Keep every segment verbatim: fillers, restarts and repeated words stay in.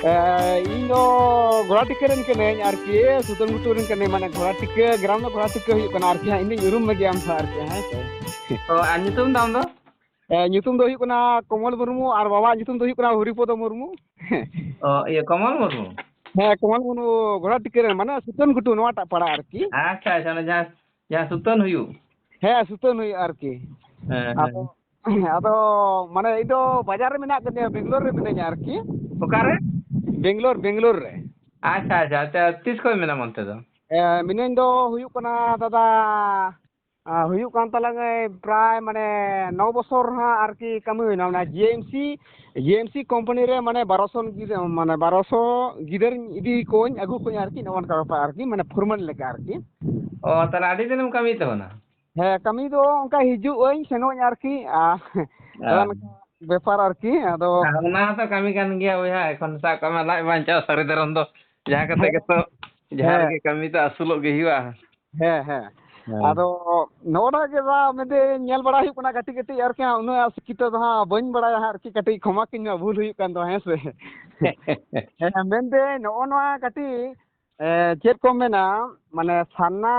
ᱮ, ᱤᱧ ᱫᱚ ᱜᱷᱚᱲᱟ ᱴᱤᱠᱟᱹ ᱨᱮᱱ ᱠᱟᱹᱱᱟᱹᱧ ᱟᱨᱠᱤ, ᱥᱩᱛᱟᱹᱱ ᱜᱷᱩᱴᱩ ᱨᱮᱱ ᱠᱟᱹᱱᱟᱹᱧ, ᱢᱟᱱᱮ ᱜᱷᱚᱲᱟ ᱴᱤᱠᱟᱹ, ᱜᱨᱟᱢ ᱫᱚ ᱜᱷᱚᱲᱟ ᱴᱤᱠᱟᱹ ᱦᱩᱭᱩᱜ ᱠᱟᱱᱟ ᱟᱨᱠᱤ, ᱦᱟᱸᱜ ᱤᱧ ᱫᱚᱧ ᱩᱨᱩᱢ ᱢᱮᱜᱮᱭᱟ ᱟᱢ ᱫᱚ ᱟᱨᱠᱤ, ᱦᱮᱸ ᱥᱮ? ᱚ, ᱟᱨ ᱧᱩᱛᱩᱢ ᱛᱟᱢ ᱫᱚ? ᱮ, ᱧᱩᱛᱩᱢ ᱫᱚ ᱦᱩᱭᱩᱜ ᱠᱟᱱᱟ ᱠᱚᱢᱚᱞ ᱢᱩᱨᱢᱩ ᱟᱨ ᱵᱟᱵᱟᱣᱟᱜ ᱧᱩᱛᱩᱢ ᱫᱚ ᱦᱩᱭᱩᱜ ᱠᱟᱱᱟ ᱦᱚᱨᱤᱯᱚᱫᱚ ᱢᱩᱨᱢᱩ᱾ ᱚ, ᱤᱭᱟᱹ, ᱠᱚᱢᱚᱞ ᱢᱩᱨᱢᱩ? ᱦᱮᱸ, ᱠᱚᱢᱚᱞ ᱢᱩᱨᱢᱩ, ᱜᱷᱚᱲᱟ ᱴᱤᱠᱟᱹ ᱨᱮᱱ, ᱢᱟᱱᱮ ᱥᱩᱛᱟᱹᱱ ᱜᱷᱩᱴᱩ, ᱱᱚᱣᱟᱴᱟᱜ ᱯᱟᱲᱟ ᱟᱨᱠᱤ᱾ ᱟᱪᱪᱷᱟ, ᱟᱪᱪᱷᱟ, ᱚᱱᱟ ᱡᱟᱦᱟᱸ, ᱡᱟᱦᱟᱸ ᱥᱩᱛᱟᱹᱱ ᱦᱩᱭᱩᱜ᱾ ᱦᱮᱸ, ᱥᱩᱛᱟᱹᱱ ᱦᱩᱭᱩᱜ ᱟᱨᱠᱤ᱾ ᱦᱮᱸ, ᱦᱮᱸ᱾ ᱟᱫᱚ, ᱟᱫᱚ ᱢᱟᱱᱮ ᱤᱧ ᱫᱚ ᱵᱟᱡᱟᱨ ᱨᱮ ᱢᱮᱱᱟᱜ ᱠᱟᱫᱤᱧᱟ, ᱵᱮᱝᱜᱟᱞᱳᱨ ᱨᱮ ᱢᱤᱱᱟᱹᱧᱟ ᱟᱨᱠᱤ᱾ ᱚᱠᱟᱨᱮ? ᱵᱮᱝᱜᱟᱞᱳᱨ, ᱵᱮᱝᱜᱟᱞᱳᱨ ᱨᱮ᱾ ᱟᱪᱪᱷᱟ, ᱟᱪᱪᱷᱟ, ᱟᱪᱪᱷᱟ, ᱛᱤᱥ ᱠᱷᱚᱱ ᱢᱮᱱᱟᱢ ᱚᱱᱛᱮ ᱫᱚ? ᱮ, ᱢᱤᱱᱟᱹᱧ ᱫᱚ ᱦᱩᱭᱩᱜ ᱠᱟᱱᱟ ᱫᱟᱫᱟ, ᱟ, ᱦᱩᱭᱩᱜ ᱠᱟᱱ ᱛᱟᱞᱟᱝ ᱮ ᱯᱨᱟᱭ ᱢᱟᱱᱮ ᱱᱚ ᱵᱚᱪᱷᱚᱨ ᱦᱟᱸᱜ ᱟᱨᱠᱤ ᱠᱟᱹᱢᱤ ᱦᱩᱭᱱᱟ᱾ ᱚᱱᱟ ᱡᱤ ᱮᱢ ᱥᱤ, ᱡᱤ ᱮᱢ ᱥᱤ ᱠᱳᱢᱯᱟᱱᱤ ᱨᱮ ᱢᱟᱱᱮ ᱵᱟᱨᱚᱥᱚ ᱜᱤᱫᱟᱹ-, ᱢᱟᱱᱮ ᱵᱟᱨᱚᱥᱚ ᱜᱤᱫᱟᱹᱨ ᱤᱫᱤ ᱠᱚᱣᱟᱧ, ᱟᱹᱜᱩ ᱠᱚᱣᱟᱧ ᱟᱨᱠᱤ, ᱱᱚᱜᱼᱚ ᱱᱚᱝᱠᱟ ᱵᱮᱯᱟᱨ ᱟᱨᱠᱤ, ᱢᱟᱱᱮ ᱯᱷᱳᱨᱢᱟᱱ ᱞᱮᱠᱟ ᱟᱨᱠᱤ᱾ ᱚ, ᱛᱟᱦᱚᱞᱮ ᱟᱹᱰᱤ ᱫᱤᱱᱮᱢ ᱠᱟᱹᱢᱤᱭᱮᱫ ᱛᱟᱵᱚᱱᱟ? ᱦᱮᱸ, ᱠᱟᱹᱢᱤ ᱫᱚ ᱚᱱᱠᱟ ᱦᱤᱡᱩᱜ ᱟᱹᱧ, ᱥᱮᱱᱚᱜ ᱟᱹᱧ ᱟᱨᱠᱤ, ᱟᱨ ᱟᱨ ᱱᱚᱝᱠᱟ ᱵᱮᱯᱟᱨ ᱟᱨᱠᱤ, ᱟᱫᱚ ᱟᱨ ᱚᱱᱟ ᱦᱚᱸᱛᱚ ᱠᱟᱹᱢᱤ ᱠᱟᱱ ᱜᱮᱭᱟ ᱵᱚᱭᱦᱟ, ᱮᱠᱷᱚᱱ ᱥᱟᱵ ᱠᱟᱜ ᱢᱮ ᱞᱟᱡ ᱵᱟᱧᱪᱟᱣ ᱥᱟᱹᱨᱤ ᱫᱷᱚᱨᱚᱢ ᱫᱚ ᱡᱟᱦᱟᱸ ᱠᱟᱛᱮ ᱦᱮᱸ, ᱜᱮᱛᱚ, ᱡᱟᱦᱟᱸ ᱦᱮᱸ, ᱨᱮᱜᱮ ᱠᱟᱹᱢᱤ ᱫᱚ ᱟᱹᱥᱩᱞᱚᱜ ᱜᱮ ᱦᱩᱭᱩᱜᱼᱟ᱾ ᱦᱮᱸ, ᱦᱮᱸ᱾ ᱦᱮᱸ᱾ ᱟᱫᱚ ᱱᱚᱜᱼᱚ ᱱᱟ ᱜᱮ ᱫᱟ ᱢᱮᱱᱫᱟᱹᱧ ᱧᱮᱞ ᱵᱟᱲᱟ ᱦᱩᱭᱩᱜ ᱠᱟᱱᱟ ᱠᱟᱹᱴᱤᱡ ᱠᱟᱹᱴᱤᱡ ᱟᱨᱠᱤ, ᱦᱟᱸᱜ ᱩᱱᱟᱹᱜ ᱥᱤᱠᱠᱷᱤᱛᱚ ᱫᱚ ᱦᱟᱸᱜ ᱵᱟᱹᱧ ᱵᱟᱲᱟᱭᱟ ᱦᱟᱸᱜ ᱟᱨᱠᱤ, ᱠᱟᱹᱴᱤᱡ ᱠᱷᱚᱢᱟ ᱠᱤᱧ ᱢᱮ, ᱵᱷᱩᱞ ᱦᱩᱭᱩᱜ ᱠᱟᱱ ᱫᱚ, ᱦᱮᱸ ᱥᱮ? ᱦᱮᱸ, ᱢᱮᱱᱫᱟᱹᱧ ᱱᱚᱜᱼᱚ ᱱᱚᱣᱟ ᱠᱟᱹᱴᱤᱡ, ᱮ, ᱪᱮᱫ ᱠᱚ ᱢᱮᱱᱟ, ᱢᱟᱱᱮ ᱥᱟᱨᱱᱟ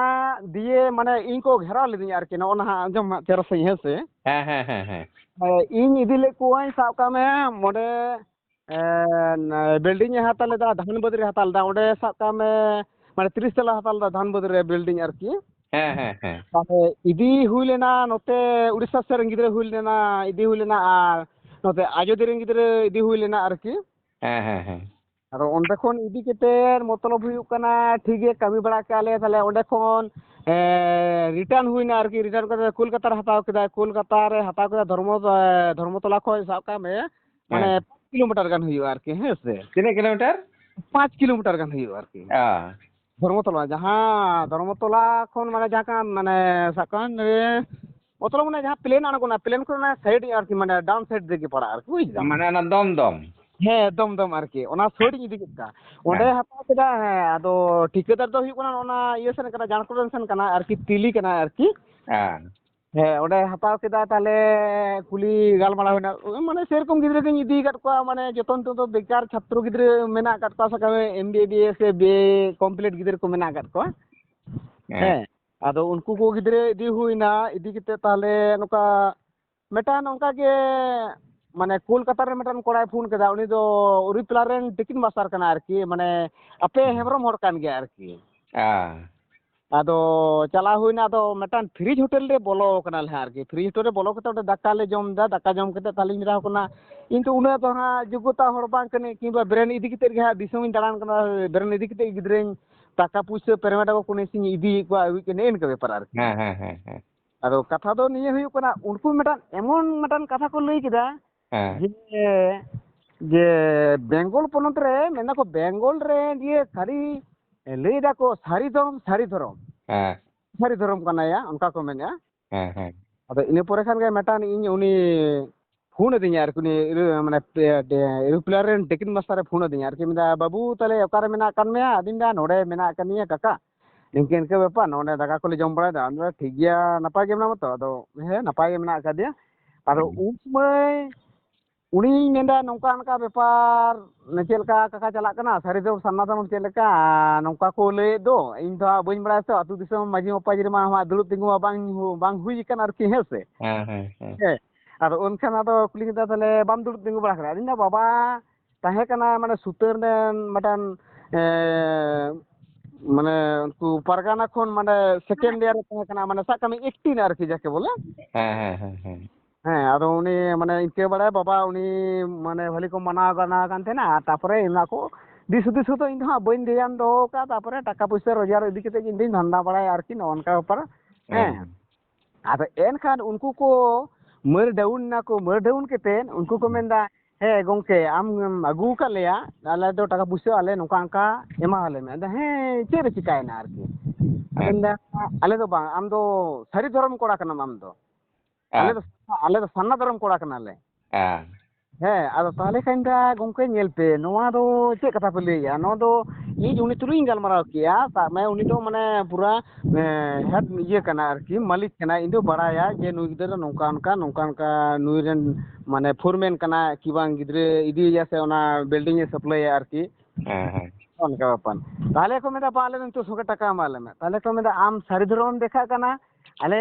ᱫᱤᱭᱮ ᱢᱟᱱᱮ ᱤᱧ ᱠᱚ ᱜᱷᱮᱨᱟᱣ ᱞᱤᱫᱤᱧᱟ ᱟᱨᱠᱤ, ᱱᱚᱜᱼᱚ ᱱᱟ ᱦᱟᱸᱜ ᱟᱸᱡᱚᱢ ᱢᱮ ᱦᱟᱸᱜ ᱪᱮᱨᱚ ᱥᱟᱺᱦᱤᱡ, ᱦᱮᱸ ᱥᱮ? ᱦᱮᱸ, ᱦᱮᱸ, ᱦᱮᱸ, ᱦᱮᱸ᱾ ᱮ, ᱤᱧ ᱤᱫᱤ ᱞᱮᱫ ᱠᱚᱣᱟᱹᱧ, ᱥᱟᱵ ᱠᱟᱜ ᱢᱮ ᱚᱸᱰᱮ ᱮᱸ, building ᱮ ᱦᱟᱛᱟᱣ ᱞᱮᱫᱟ, ᱫᱷᱟᱱᱵᱟᱫᱽ ᱨᱮ ᱦᱟᱛᱟᱣ ᱞᱮᱫᱟ᱾ ᱚᱸᱰᱮ ᱥᱟᱵ ᱠᱟᱜ ᱢᱮ, ᱢᱟᱱᱮ, ᱛᱤᱨᱤᱥ ᱛᱟᱞᱟ ᱦᱟᱛᱟᱣ ᱞᱮᱫᱟ ᱫᱷᱟᱱᱵᱟᱫᱽ ᱨᱮ building ᱟᱨᱠᱤ᱾ ᱦᱮᱸ, ᱦᱮᱸ, ᱦᱮᱸ᱾ ᱛᱟᱦᱞᱮ ᱤᱫᱤ ᱦᱩᱭ ᱞᱮᱱᱟ ᱱᱚᱛᱮ ᱩᱲᱤᱥᱥᱟ ᱥᱮᱫ ᱨᱮᱱ ᱜᱤᱫᱽᱨᱟᱹ ᱦᱩᱭ ᱞᱮᱱᱟ, ᱤᱫᱤ ᱦᱩᱭ ᱞᱮᱱᱟ, ᱟᱨ ᱱᱚᱛᱮ ᱟᱡᱚᱫᱤᱭᱟᱹ ᱨᱮᱱ ᱜᱤᱫᱽᱨᱟᱹ ᱤᱫᱤ ᱦᱩᱭ ᱞᱮᱱᱟ ᱟᱨᱠᱤ᱾ ᱦᱮᱸ, ᱦᱮᱸ, ᱦᱮᱸ᱾ ᱟᱫᱚ ᱚᱸᱰᱮ ᱠᱷᱚᱱ ᱤᱫᱤ ᱠᱟᱛᱮᱫ ᱢᱚᱛᱞᱚᱵ ᱦᱩᱭᱩᱜ ᱠᱟᱱᱟ, ᱴᱷᱤᱠ ᱜᱮ ᱠᱟᱹᱢᱤ ᱵᱟᱲᱟ ᱠᱮᱜᱼᱟ ᱞᱮ, ᱛᱟᱦᱞᱮ ᱚᱸᱰᱮ ᱠᱷᱚᱱ, ᱮᱸ, return ᱦᱩᱭᱱᱟ ᱟᱨᱠᱤ, return ᱠᱟᱛᱮ ᱠᱳᱞᱠᱟᱛᱟ ᱨᱮ ᱦᱟᱛᱟᱣ ᱠᱮᱫᱟ, ᱠᱳᱞᱠᱟᱛᱟ ᱨᱮ ᱦᱟᱛᱟᱣ ᱠᱮᱫᱟ, ᱫᱷᱚᱨᱢᱚ-, ᱮᱸ, ᱫᱷᱚᱨᱢᱚᱛᱚᱞᱟ ᱠᱷᱚᱱ ᱥᱟᱵ ᱠᱟᱜ ᱢᱮ, ᱢᱟᱱᱮ ᱦᱮᱸ᱾ ᱯᱟᱸᱪ ᱠᱤᱞᱳᱢᱤᱴᱟᱨ ᱜᱟᱱ ᱦᱩᱭᱩᱜᱼᱟ ᱟᱨᱠᱤ, ᱦᱮᱸ ᱥᱮ? ᱛᱤᱱᱟᱹᱜ ᱠᱤᱞᱳᱢᱤᱴᱟᱨ? ᱯᱟᱸᱪ ᱠᱤᱞᱳᱢᱤᱴᱟᱨ ᱜᱟᱱ ᱦᱩᱭᱩᱜᱼᱟ ᱟᱨᱠᱤ᱾ ᱚ᱾ ᱫᱷᱚᱨᱢᱚᱛᱚᱞᱟ, ᱡᱟᱦᱟᱸ ᱫᱷᱚᱨᱢᱚᱛᱚᱞᱟ ᱠᱷᱚᱱ, ᱢᱟᱱᱮ, ᱡᱟᱦᱟᱸ ᱠᱟᱱ, ᱢᱟᱱᱮ, ᱥᱟᱵ ᱠᱟᱜ ᱢᱮ, ᱢᱚᱛᱞᱚᱵ, ᱢᱟᱱᱮ, ᱡᱟᱦᱟᱸ plane ᱟᱬᱜᱚᱱᱟ, plane ᱠᱷᱚᱱ ᱚᱱᱟ side ᱧᱚᱜ ᱟᱨᱠᱤ, ᱢᱟᱱᱮ, down side ᱨᱮᱜᱮ ᱯᱟᱲᱟᱜᱼᱟ ᱟᱨᱠᱤ, ᱵᱩᱡᱽ ᱫᱟᱢ? ᱢᱟᱱᱮ, ᱚᱱᱟ ᱫᱚᱢ ᱫᱚᱢ? ᱦᱮᱸ, ᱫᱚᱢ ᱫᱚᱢ ᱟᱨᱠᱤ, ᱚᱱᱟ side ᱤᱧ ᱤᱫᱤ ᱠᱮᱫ ᱠᱚᱣᱟ᱾ ᱚᱸᱰᱮ ᱦᱮᱸ᱾ ᱦᱟᱛᱟᱣ ᱠᱮᱫᱟ, ᱦᱮᱸ, ᱟᱫᱚ ᱴᱷᱤᱠᱟᱹᱫᱟᱨ ᱫᱚ ᱦᱩᱭᱩᱜ ᱠᱟᱱᱟ ᱚᱱᱟ ᱤᱭᱟᱹ ᱥᱮᱱ ᱠᱟᱱᱟ, ᱡᱷᱟᱲᱠᱷᱚᱸᱰ ᱨᱮᱱ ᱥᱮᱱ ᱠᱟᱱᱟ ᱟᱨᱠᱤ, ᱛᱤᱞᱤ ᱠᱟᱱᱟ ᱟᱨᱠᱤ᱾ ᱦᱮᱸ᱾ ᱦᱮᱸ, ᱚᱸᱰᱮ ᱦᱟᱛᱟᱣ ᱠᱮᱫᱟ, ᱛᱟᱦᱞᱮ ᱠᱩᱞᱤ ᱜᱟᱞᱢᱟᱨᱟᱣ ᱦᱩᱭᱱᱟ᱾ ᱢᱟᱱᱮ ᱥᱮᱨᱚᱠᱚᱢ ᱜᱤᱫᱽᱨᱟᱹ ᱜᱤᱧ ᱤᱫᱤ ᱟᱠᱟᱫ ᱠᱚᱣᱟ, ᱢᱟᱱᱮ ᱡᱚᱛᱚ ᱱᱤᱛᱚᱜ ᱫᱚ ᱵᱮᱠᱟᱨ ᱪᱷᱟᱛᱨᱚ ᱜᱤᱫᱽᱨᱟᱹ ᱢᱮᱱᱟᱜ ᱟᱠᱟᱫ ᱠᱚᱣᱟ, ᱥᱟᱵ ᱠᱟᱜ ᱢᱮ ᱮᱢ ᱵᱤ ᱵᱤ ᱮᱥ ᱥᱮ ᱵᱤ ᱮ ᱠᱚᱢᱯᱞᱤᱴ ᱜᱤᱫᱽᱨᱟᱹ ᱠᱚ ᱢᱮᱱᱟᱜ ᱟᱠᱟᱫ ᱠᱚᱣᱟ᱾ ᱦᱮᱸ᱾ ᱦᱮᱸ, ᱟᱫᱚ ᱩᱱᱠᱩ ᱠᱚ ᱜᱤᱫᱽᱨᱟᱹ ᱤᱫᱤ ᱦᱩᱭᱱᱟ, ᱤᱫᱤ ᱠᱟᱛᱮ ᱛᱟᱦᱞᱮ ᱱᱚᱝᱠᱟ ᱢᱤᱫᱴᱟᱝ ᱚᱱᱠᱟ ᱜᱮ, ᱢᱟᱱᱮ ᱠᱳᱞᱠᱟᱛᱟ ᱨᱮ ᱢᱤᱫᱴᱟᱝ ᱠᱚᱲᱟᱭ ᱯᱷᱳᱱ ᱠᱮᱫᱟ, ᱩᱱᱤ ᱫᱚ ᱩᱨᱤᱯᱞᱟ ᱨᱮᱱ ᱴᱤᱠᱤᱴ ᱢᱟᱥᱴᱟᱨ ᱠᱟᱱᱟᱭ ᱟᱨᱠᱤ, ᱢᱟᱱᱮ ᱟᱯᱮ ᱦᱮᱢᱵᱨᱚᱢ ᱦᱚᱲ ᱠᱟᱱ ᱜᱮᱭᱟ ᱟᱨᱠᱤ᱾ ᱦᱮᱸ᱾ ᱟᱫᱚ ᱪᱟᱞᱟᱣ ᱦᱩᱭᱱᱟ, ᱟᱫᱚ ᱢᱤᱫᱴᱟᱝ ᱯᱷᱨᱤᱡᱽ ᱦᱳᱴᱮᱞ ᱨᱮ ᱵᱚᱞᱚ ᱠᱟᱱᱟᱞᱮ ᱦᱟᱸᱜ ᱟᱨᱠᱤ᱾ ᱯᱷᱨᱤᱡᱽ ᱦᱳᱴᱮᱞ ᱨᱮ ᱵᱚᱞᱚ ᱠᱟᱛᱮ ᱚᱸᱰᱮ ᱫᱟᱠᱟ ᱞᱮ ᱡᱚᱢ ᱮᱫᱟ, ᱫᱟᱠᱟ ᱡᱚᱢ ᱠᱟᱛᱮ ᱛᱟᱦᱞᱮᱧ ᱢᱮᱛᱟ ᱠᱚ ᱠᱟᱱᱟ, "ᱤᱧ ᱛᱚ ᱩᱱᱟᱹᱜ ᱫᱚ ᱦᱟᱸᱜ ᱡᱳᱜᱽᱜᱚᱛᱟ ᱦᱚᱲ ᱵᱟᱝ ᱠᱟᱹᱱᱟᱹᱧ, ᱠᱤᱝᱵᱟ ᱵᱨᱮᱱ ᱤᱫᱤ ᱠᱟᱛᱮ ᱜᱮ ᱦᱟᱸᱜ ᱫᱤᱥᱚᱢᱤᱧ ᱫᱟᱬᱟᱱ ᱠᱟᱱᱟ, ᱵᱨᱮᱱ ᱤᱫᱤ ᱠᱟᱛᱮ ᱜᱤᱫᱽᱨᱟᱹᱧ ᱴᱟᱠᱟ ᱯᱩᱭᱥᱟᱹ ᱯᱮᱢᱮᱱᱴ ᱟᱠᱚ ᱠᱟᱹᱱᱟᱹᱧ ᱥᱮᱧ ᱤᱫᱤᱭᱮᱫ ᱠᱚᱣᱟ, ᱟᱹᱜᱩᱭᱮᱫ ᱠᱚᱣᱟ", ᱱᱮᱜᱼᱮ ᱱᱤᱝᱠᱟᱹ ᱵᱮᱯᱟᱨ ᱟᱨᱠᱤ᱾ ᱦᱮᱸ, ᱦᱮᱸ, ᱦᱮᱸ, ᱦᱮᱸ᱾ ᱟᱫᱚ ᱠᱟᱛᱷᱟ ᱫᱚ ᱱᱤᱭᱟᱹ ᱦᱩᱭᱩᱜ ᱠᱟᱱᱟ, ᱩᱱᱠᱩ ᱢᱤᱫᱴᱟᱝ ᱮᱢᱚᱱ ᱢᱤᱫᱴᱟᱝ ᱠᱟᱛᱷᱟ ᱠᱚ ᱞᱟᱹᱭ ᱠᱮᱫᱟ ᱦᱮᱸ᱾ ᱡᱮ, ᱡᱮ ᱵᱮᱝᱜᱚᱞ ᱯᱚᱱᱚᱛ ᱨᱮ, ᱢᱮᱱᱫᱟᱠᱚ ᱵᱮᱝᱜᱚᱞ ᱨᱮ ᱡᱮ ᱥᱟᱹᱨᱤ, ᱞᱟᱹᱭ ᱫᱟᱠᱚ ᱥᱟᱹᱨᱤ ᱫᱷᱚᱨᱚᱢ, ᱥᱟᱹᱨᱤ ᱫᱷᱚᱨᱚᱢ᱾ ᱦᱮᱸ᱾ ᱥᱟᱹᱨᱤ ᱫᱷᱚᱨᱚᱢ ᱠᱟᱱᱟᱭᱟ, ᱚᱱᱠᱟ ᱠᱚ ᱢᱮᱱᱮᱫᱼᱟ᱾ ᱦᱮᱸ, ᱦᱮᱸ᱾ ᱟᱫᱚ ᱤᱱᱟᱹ ᱯᱚᱨᱮ ᱠᱷᱟᱱ ᱜᱮ ᱢᱤᱫᱴᱟᱝ ᱤᱧ ᱩᱱᱤ ᱯᱷᱳᱱ ᱟᱹᱫᱤᱧᱟ ᱟᱨᱠᱤ, ᱩᱱᱤ ᱤᱭᱟᱹ, ᱢᱟᱱᱮ, ᱯᱮ-, ᱰᱮ-, ᱮᱨᱳᱯᱞᱮᱱ ᱨᱮᱱ ᱴᱤᱠᱤᱴ ᱢᱟᱥᱴᱟᱨᱮ ᱯᱷᱳᱱ ᱟᱹᱫᱤᱧᱟ ᱟᱨᱠᱤ, ᱢᱮᱱᱫᱟ, "ᱵᱟᱹᱵᱩ, ᱛᱟᱦᱞᱮ ᱚᱠᱟᱨᱮ ᱢᱮᱱᱟᱜ ᱟᱠᱟᱫ ᱢᱮᱭᱟ?" ᱟᱫᱚᱧ ᱢᱮᱱᱫᱟ, "ᱱᱚᱰᱮ ᱢᱮᱱᱟᱜ ᱟᱠᱟᱫ ᱞᱤᱧᱟ ᱠᱟᱠᱟ, ᱱᱤᱝᱠᱟᱹ ᱤᱱᱠᱟᱹ ᱵᱮᱯᱟᱨ, ᱱᱚᱰᱮ ᱫᱟᱠᱟ ᱠᱚᱞᱮ ᱡᱚᱢ ᱵᱟᱲᱟᱭᱮᱫᱟ᱾" ᱟᱫᱚ, "ᱴᱷᱤᱠ ᱜᱮᱭᱟ, ᱱᱟᱯᱟᱭ ᱜᱮ ᱢᱮᱱᱟᱢᱟ ᱛᱚ?" ᱟᱫᱚ, "ᱦᱮᱸ, ᱱᱟᱯᱟᱭ ᱜᱮ ᱢᱮᱱᱟᱜ ᱟᱠᱟᱫᱤᱧᱟ᱾" ᱟᱫᱚ ᱦᱩᱸ᱾ ᱩᱱ ᱥᱚᱢᱚᱭ ᱩᱱᱤᱧ ᱢᱮᱱᱫᱟ, "ᱱᱚᱝᱠᱟ ᱚᱱᱠᱟ ᱵᱮᱯᱟᱨ, ᱪᱮᱫ ᱞᱮᱠᱟ ᱠᱟᱠᱟ ᱪᱟᱞᱟᱜ ᱠᱟᱱᱟ, ᱥᱟᱹᱨᱤ ᱫᱚ ᱥᱟᱨᱱᱟ ᱫᱷᱚᱨᱚᱢ ᱪᱮᱫ ᱞᱮᱠᱟ?" ᱱᱚᱝᱠᱟ ᱠᱚ ᱞᱟᱹᱭᱮᱫ ᱫᱚ, ᱤᱧ ᱫᱚ ᱦᱟᱸᱜ ᱵᱟᱹᱧ ᱵᱟᱲᱟᱭᱟ ᱛᱚ, ᱟᱹᱛᱩ ᱫᱤᱥᱚᱢ ᱢᱟᱹᱡᱷᱤ ᱢᱟᱯᱟᱡᱷᱤ ᱨᱮᱢᱟ ᱦᱟᱸᱜ ᱫᱩᱲᱩᱵ ᱛᱤᱸᱜᱩ ᱢᱟ ᱵᱟᱝ, ᱵᱟᱝ ᱦᱩᱭ ᱟᱠᱟᱱ ᱟᱨᱠᱤ, ᱦᱮᱸ ᱥᱮ? ᱦᱮᱸ, ᱦᱮᱸ, ᱦᱮᱸ᱾ ᱦᱮᱸ᱾ ᱟᱫᱚ ᱩᱱᱠᱷᱟᱱ ᱟᱫᱚ ᱠᱩᱞᱤ ᱠᱮᱫᱟ, "ᱛᱟᱦᱞᱮ ᱵᱟᱢ ᱫᱩᱲᱩᱵ ᱛᱤᱸᱜᱩ ᱵᱟᱲᱟ ᱠᱟᱱᱟ?" ᱟᱫᱚᱧ ᱢᱮᱱᱫᱟ, "ᱵᱟᱵᱟ ᱛᱟᱦᱮᱸ ᱠᱟᱱᱟ, ᱢᱟᱱᱮ ᱥᱩᱛᱟᱹᱱ ᱨᱮᱱ ᱢᱤᱫᱴᱟᱝ, ᱮᱸ, ᱢᱟᱱᱮ ᱩᱱᱠᱩ ᱯᱟᱨᱜᱟᱱᱟ ᱠᱷᱚᱱ, ᱢᱟᱱᱮ ᱥᱮᱠᱮᱱᱰ ᱤᱭᱟᱨ ᱨᱮ ᱛᱟᱦᱮᱸ ᱠᱟᱱᱟ, ᱢᱟᱱᱮ ᱥᱟᱵ ᱠᱟᱜ ᱢᱮ ᱮᱭᱤᱴᱴᱤᱱ ᱟᱨᱠᱤ, ᱡᱟᱠᱮ ᱵᱚᱞᱮ᱾ ᱦᱮᱸ, ᱦᱮᱸ, ᱦᱮᱸ, ᱦᱮᱸ᱾ ᱦᱮᱸ, ᱟᱫᱚ ᱩᱱᱤ ᱢᱟᱱᱮ ᱤᱱᱠᱟᱹ ᱵᱟᱲᱟᱭ ᱵᱟᱵᱟ, ᱩᱱᱤ ᱢᱟᱱᱮ ᱵᱷᱟᱹᱞᱤ ᱠᱚ ᱢᱟᱱᱟᱣ ᱜᱟᱱᱟ ᱠᱟᱱ ᱛᱟᱦᱮᱱᱟ, ᱟᱨ ᱛᱟᱯᱚᱨᱮ ᱚᱱᱟ ᱠᱚ ᱫᱤᱥ ᱦᱩᱫᱤᱥ ᱦᱚᱸᱛᱚ ᱤᱧ ᱫᱚ ᱦᱟᱸᱜ ᱵᱟᱹᱧ ᱫᱷᱮᱭᱟᱱ ᱫᱚᱦᱚ ᱠᱟᱜᱼᱟ, ᱛᱟᱯᱚᱨᱮ ᱴᱟᱠᱟ ᱯᱩᱭᱥᱟᱹ ᱨᱳᱡᱽᱜᱟᱨ ᱤᱫᱤ ᱠᱟᱛᱮ ᱜᱮ ᱤᱧ ᱫᱚᱧ ᱫᱷᱟᱱᱫᱟ ᱵᱟᱲᱟᱭᱟ ᱟᱨᱠᱤ, ᱱᱚᱜᱼᱚ ᱱᱚᱝᱠᱟ ᱵᱮᱯᱟᱨ᱾ ᱦᱮᱸ᱾ ᱦᱮᱸ᱾ ᱟᱫᱚ ᱮᱱᱠᱷᱟᱱ ᱩᱱᱠᱩ ᱠᱚ ᱢᱟᱹᱨ ᱰᱟᱣᱩᱱ ᱱᱟᱠᱚ, ᱢᱟᱹᱨ ᱰᱟᱣᱩᱱ ᱠᱟᱛᱮ ᱩᱱᱠᱩ ᱠᱚ ᱢᱮᱱᱫᱟ, "ᱦᱮᱸ ᱜᱚᱝᱠᱮ, ᱟᱢ ᱟᱹᱜᱩ ᱟᱠᱟᱫ ᱞᱮᱭᱟ, ᱟᱞᱮ ᱫᱚ ᱴᱟᱠᱟ ᱯᱩᱭᱥᱟᱹ ᱟᱞᱮ ᱱᱚᱝᱠᱟ ᱚᱱᱠᱟ ᱮᱢᱟᱣᱟᱞᱮ ᱢᱮ᱾" ᱟᱫᱚ, "ᱦᱮᱸ, ᱪᱮᱫ ᱨᱮ ᱪᱤᱠᱟᱭᱮᱱᱟ ᱟᱨᱠᱤ?" ᱟᱫᱚ ᱦᱮᱸ᱾ ᱢᱮᱱᱫᱟ, "ᱟᱞᱮ ᱫᱚ ᱵᱟᱝ, ᱟᱢ ᱫᱚ ᱥᱟᱹᱨᱤ ᱫᱷᱚᱨᱚᱢ ᱠᱚᱲᱟ ᱠᱟᱱᱟᱢ ᱟᱢ ᱫᱚ᱾ ᱟᱞᱮ ᱦᱮᱸ᱾ ᱫᱚ, ᱟᱞᱮ ᱫᱚ ᱥᱟᱨᱱᱟ ᱫᱷᱚᱨᱚᱢ ᱠᱚᱲᱟ ᱠᱟᱱᱟᱞᱮ᱾" ᱦᱮᱸ᱾ ᱦᱮᱸ, ᱟᱫᱚ ᱛᱟᱦᱚᱞᱮ ᱠᱷᱟᱱ ᱫᱚ ᱜᱚᱝᱠᱮ ᱧᱮᱞ ᱯᱮ, ᱱᱚᱣᱟ ᱫᱚ ᱪᱮᱫ ᱠᱟᱛᱷᱟ ᱯᱮ ᱞᱟᱹᱭᱮᱜᱼᱟ? ᱱᱚᱣᱟ ᱫᱚ ᱤᱧ ᱩᱱᱤ ᱛᱩᱞᱩᱡ ᱤᱧ ᱜᱟᱞᱢᱟᱨᱟᱣ ᱠᱮᱜᱼᱟ, ᱥᱟᱵ ᱢᱮ ᱩᱱᱤ ᱫᱚ ᱢᱟᱱᱮ ᱯᱩᱨᱟ ᱦᱮᱰ ᱤᱭᱟᱹ ᱠᱟᱱᱟ ᱟᱨᱠᱤ, ᱢᱟᱹᱞᱤᱠ ᱠᱟᱱᱟᱭ᱾ ᱤᱧ ᱫᱚ ᱵᱟᱲᱟᱭᱟ ᱡᱮ ᱱᱩᱭ ᱜᱤᱫᱽᱨᱟᱹ ᱫᱚ ᱱᱚᱝᱠᱟ ᱚᱱᱠᱟ ᱱᱚᱝᱠᱟ ᱚᱱᱠᱟ ᱱᱩᱭ ᱨᱮᱱ ᱢᱟᱱᱮ ᱯᱷᱳᱨᱢᱮᱱ ᱠᱟᱱᱟᱭ ᱠᱤ ᱵᱟᱝ, ᱜᱤᱫᱽᱨᱟᱹ ᱤᱫᱤᱭᱮᱭᱟ ᱥᱮ ᱚᱱᱟ ᱵᱤᱞᱰᱤᱝ ᱮ ᱥᱟᱯᱞᱟᱭᱟ ᱟᱨᱠᱤ᱾ ᱦᱮᱸ ᱦᱮᱸ ᱚᱱᱠᱟ ᱵᱮᱯᱟᱨ᱾ ᱛᱟᱦᱚᱞᱮ ᱠᱚ ᱢᱮᱱᱫᱟ, ᱵᱟ, ᱟᱞᱮ ᱫᱚ ᱱᱤᱛᱚᱜ ᱥᱚᱸᱜᱮ ᱴᱟᱠᱟ ᱮᱢᱟ ᱞᱮ ᱢᱮ᱾ ᱛᱟᱦᱚᱞᱮ ᱠᱚ ᱢᱮᱱᱫᱟ, ᱟᱢ ᱥᱟᱹᱨᱤ ᱫᱷᱚᱨᱚᱢ ᱮᱢ ᱫᱮᱠᱷᱟᱜ ᱠᱟᱱᱟ, ᱟᱞᱮ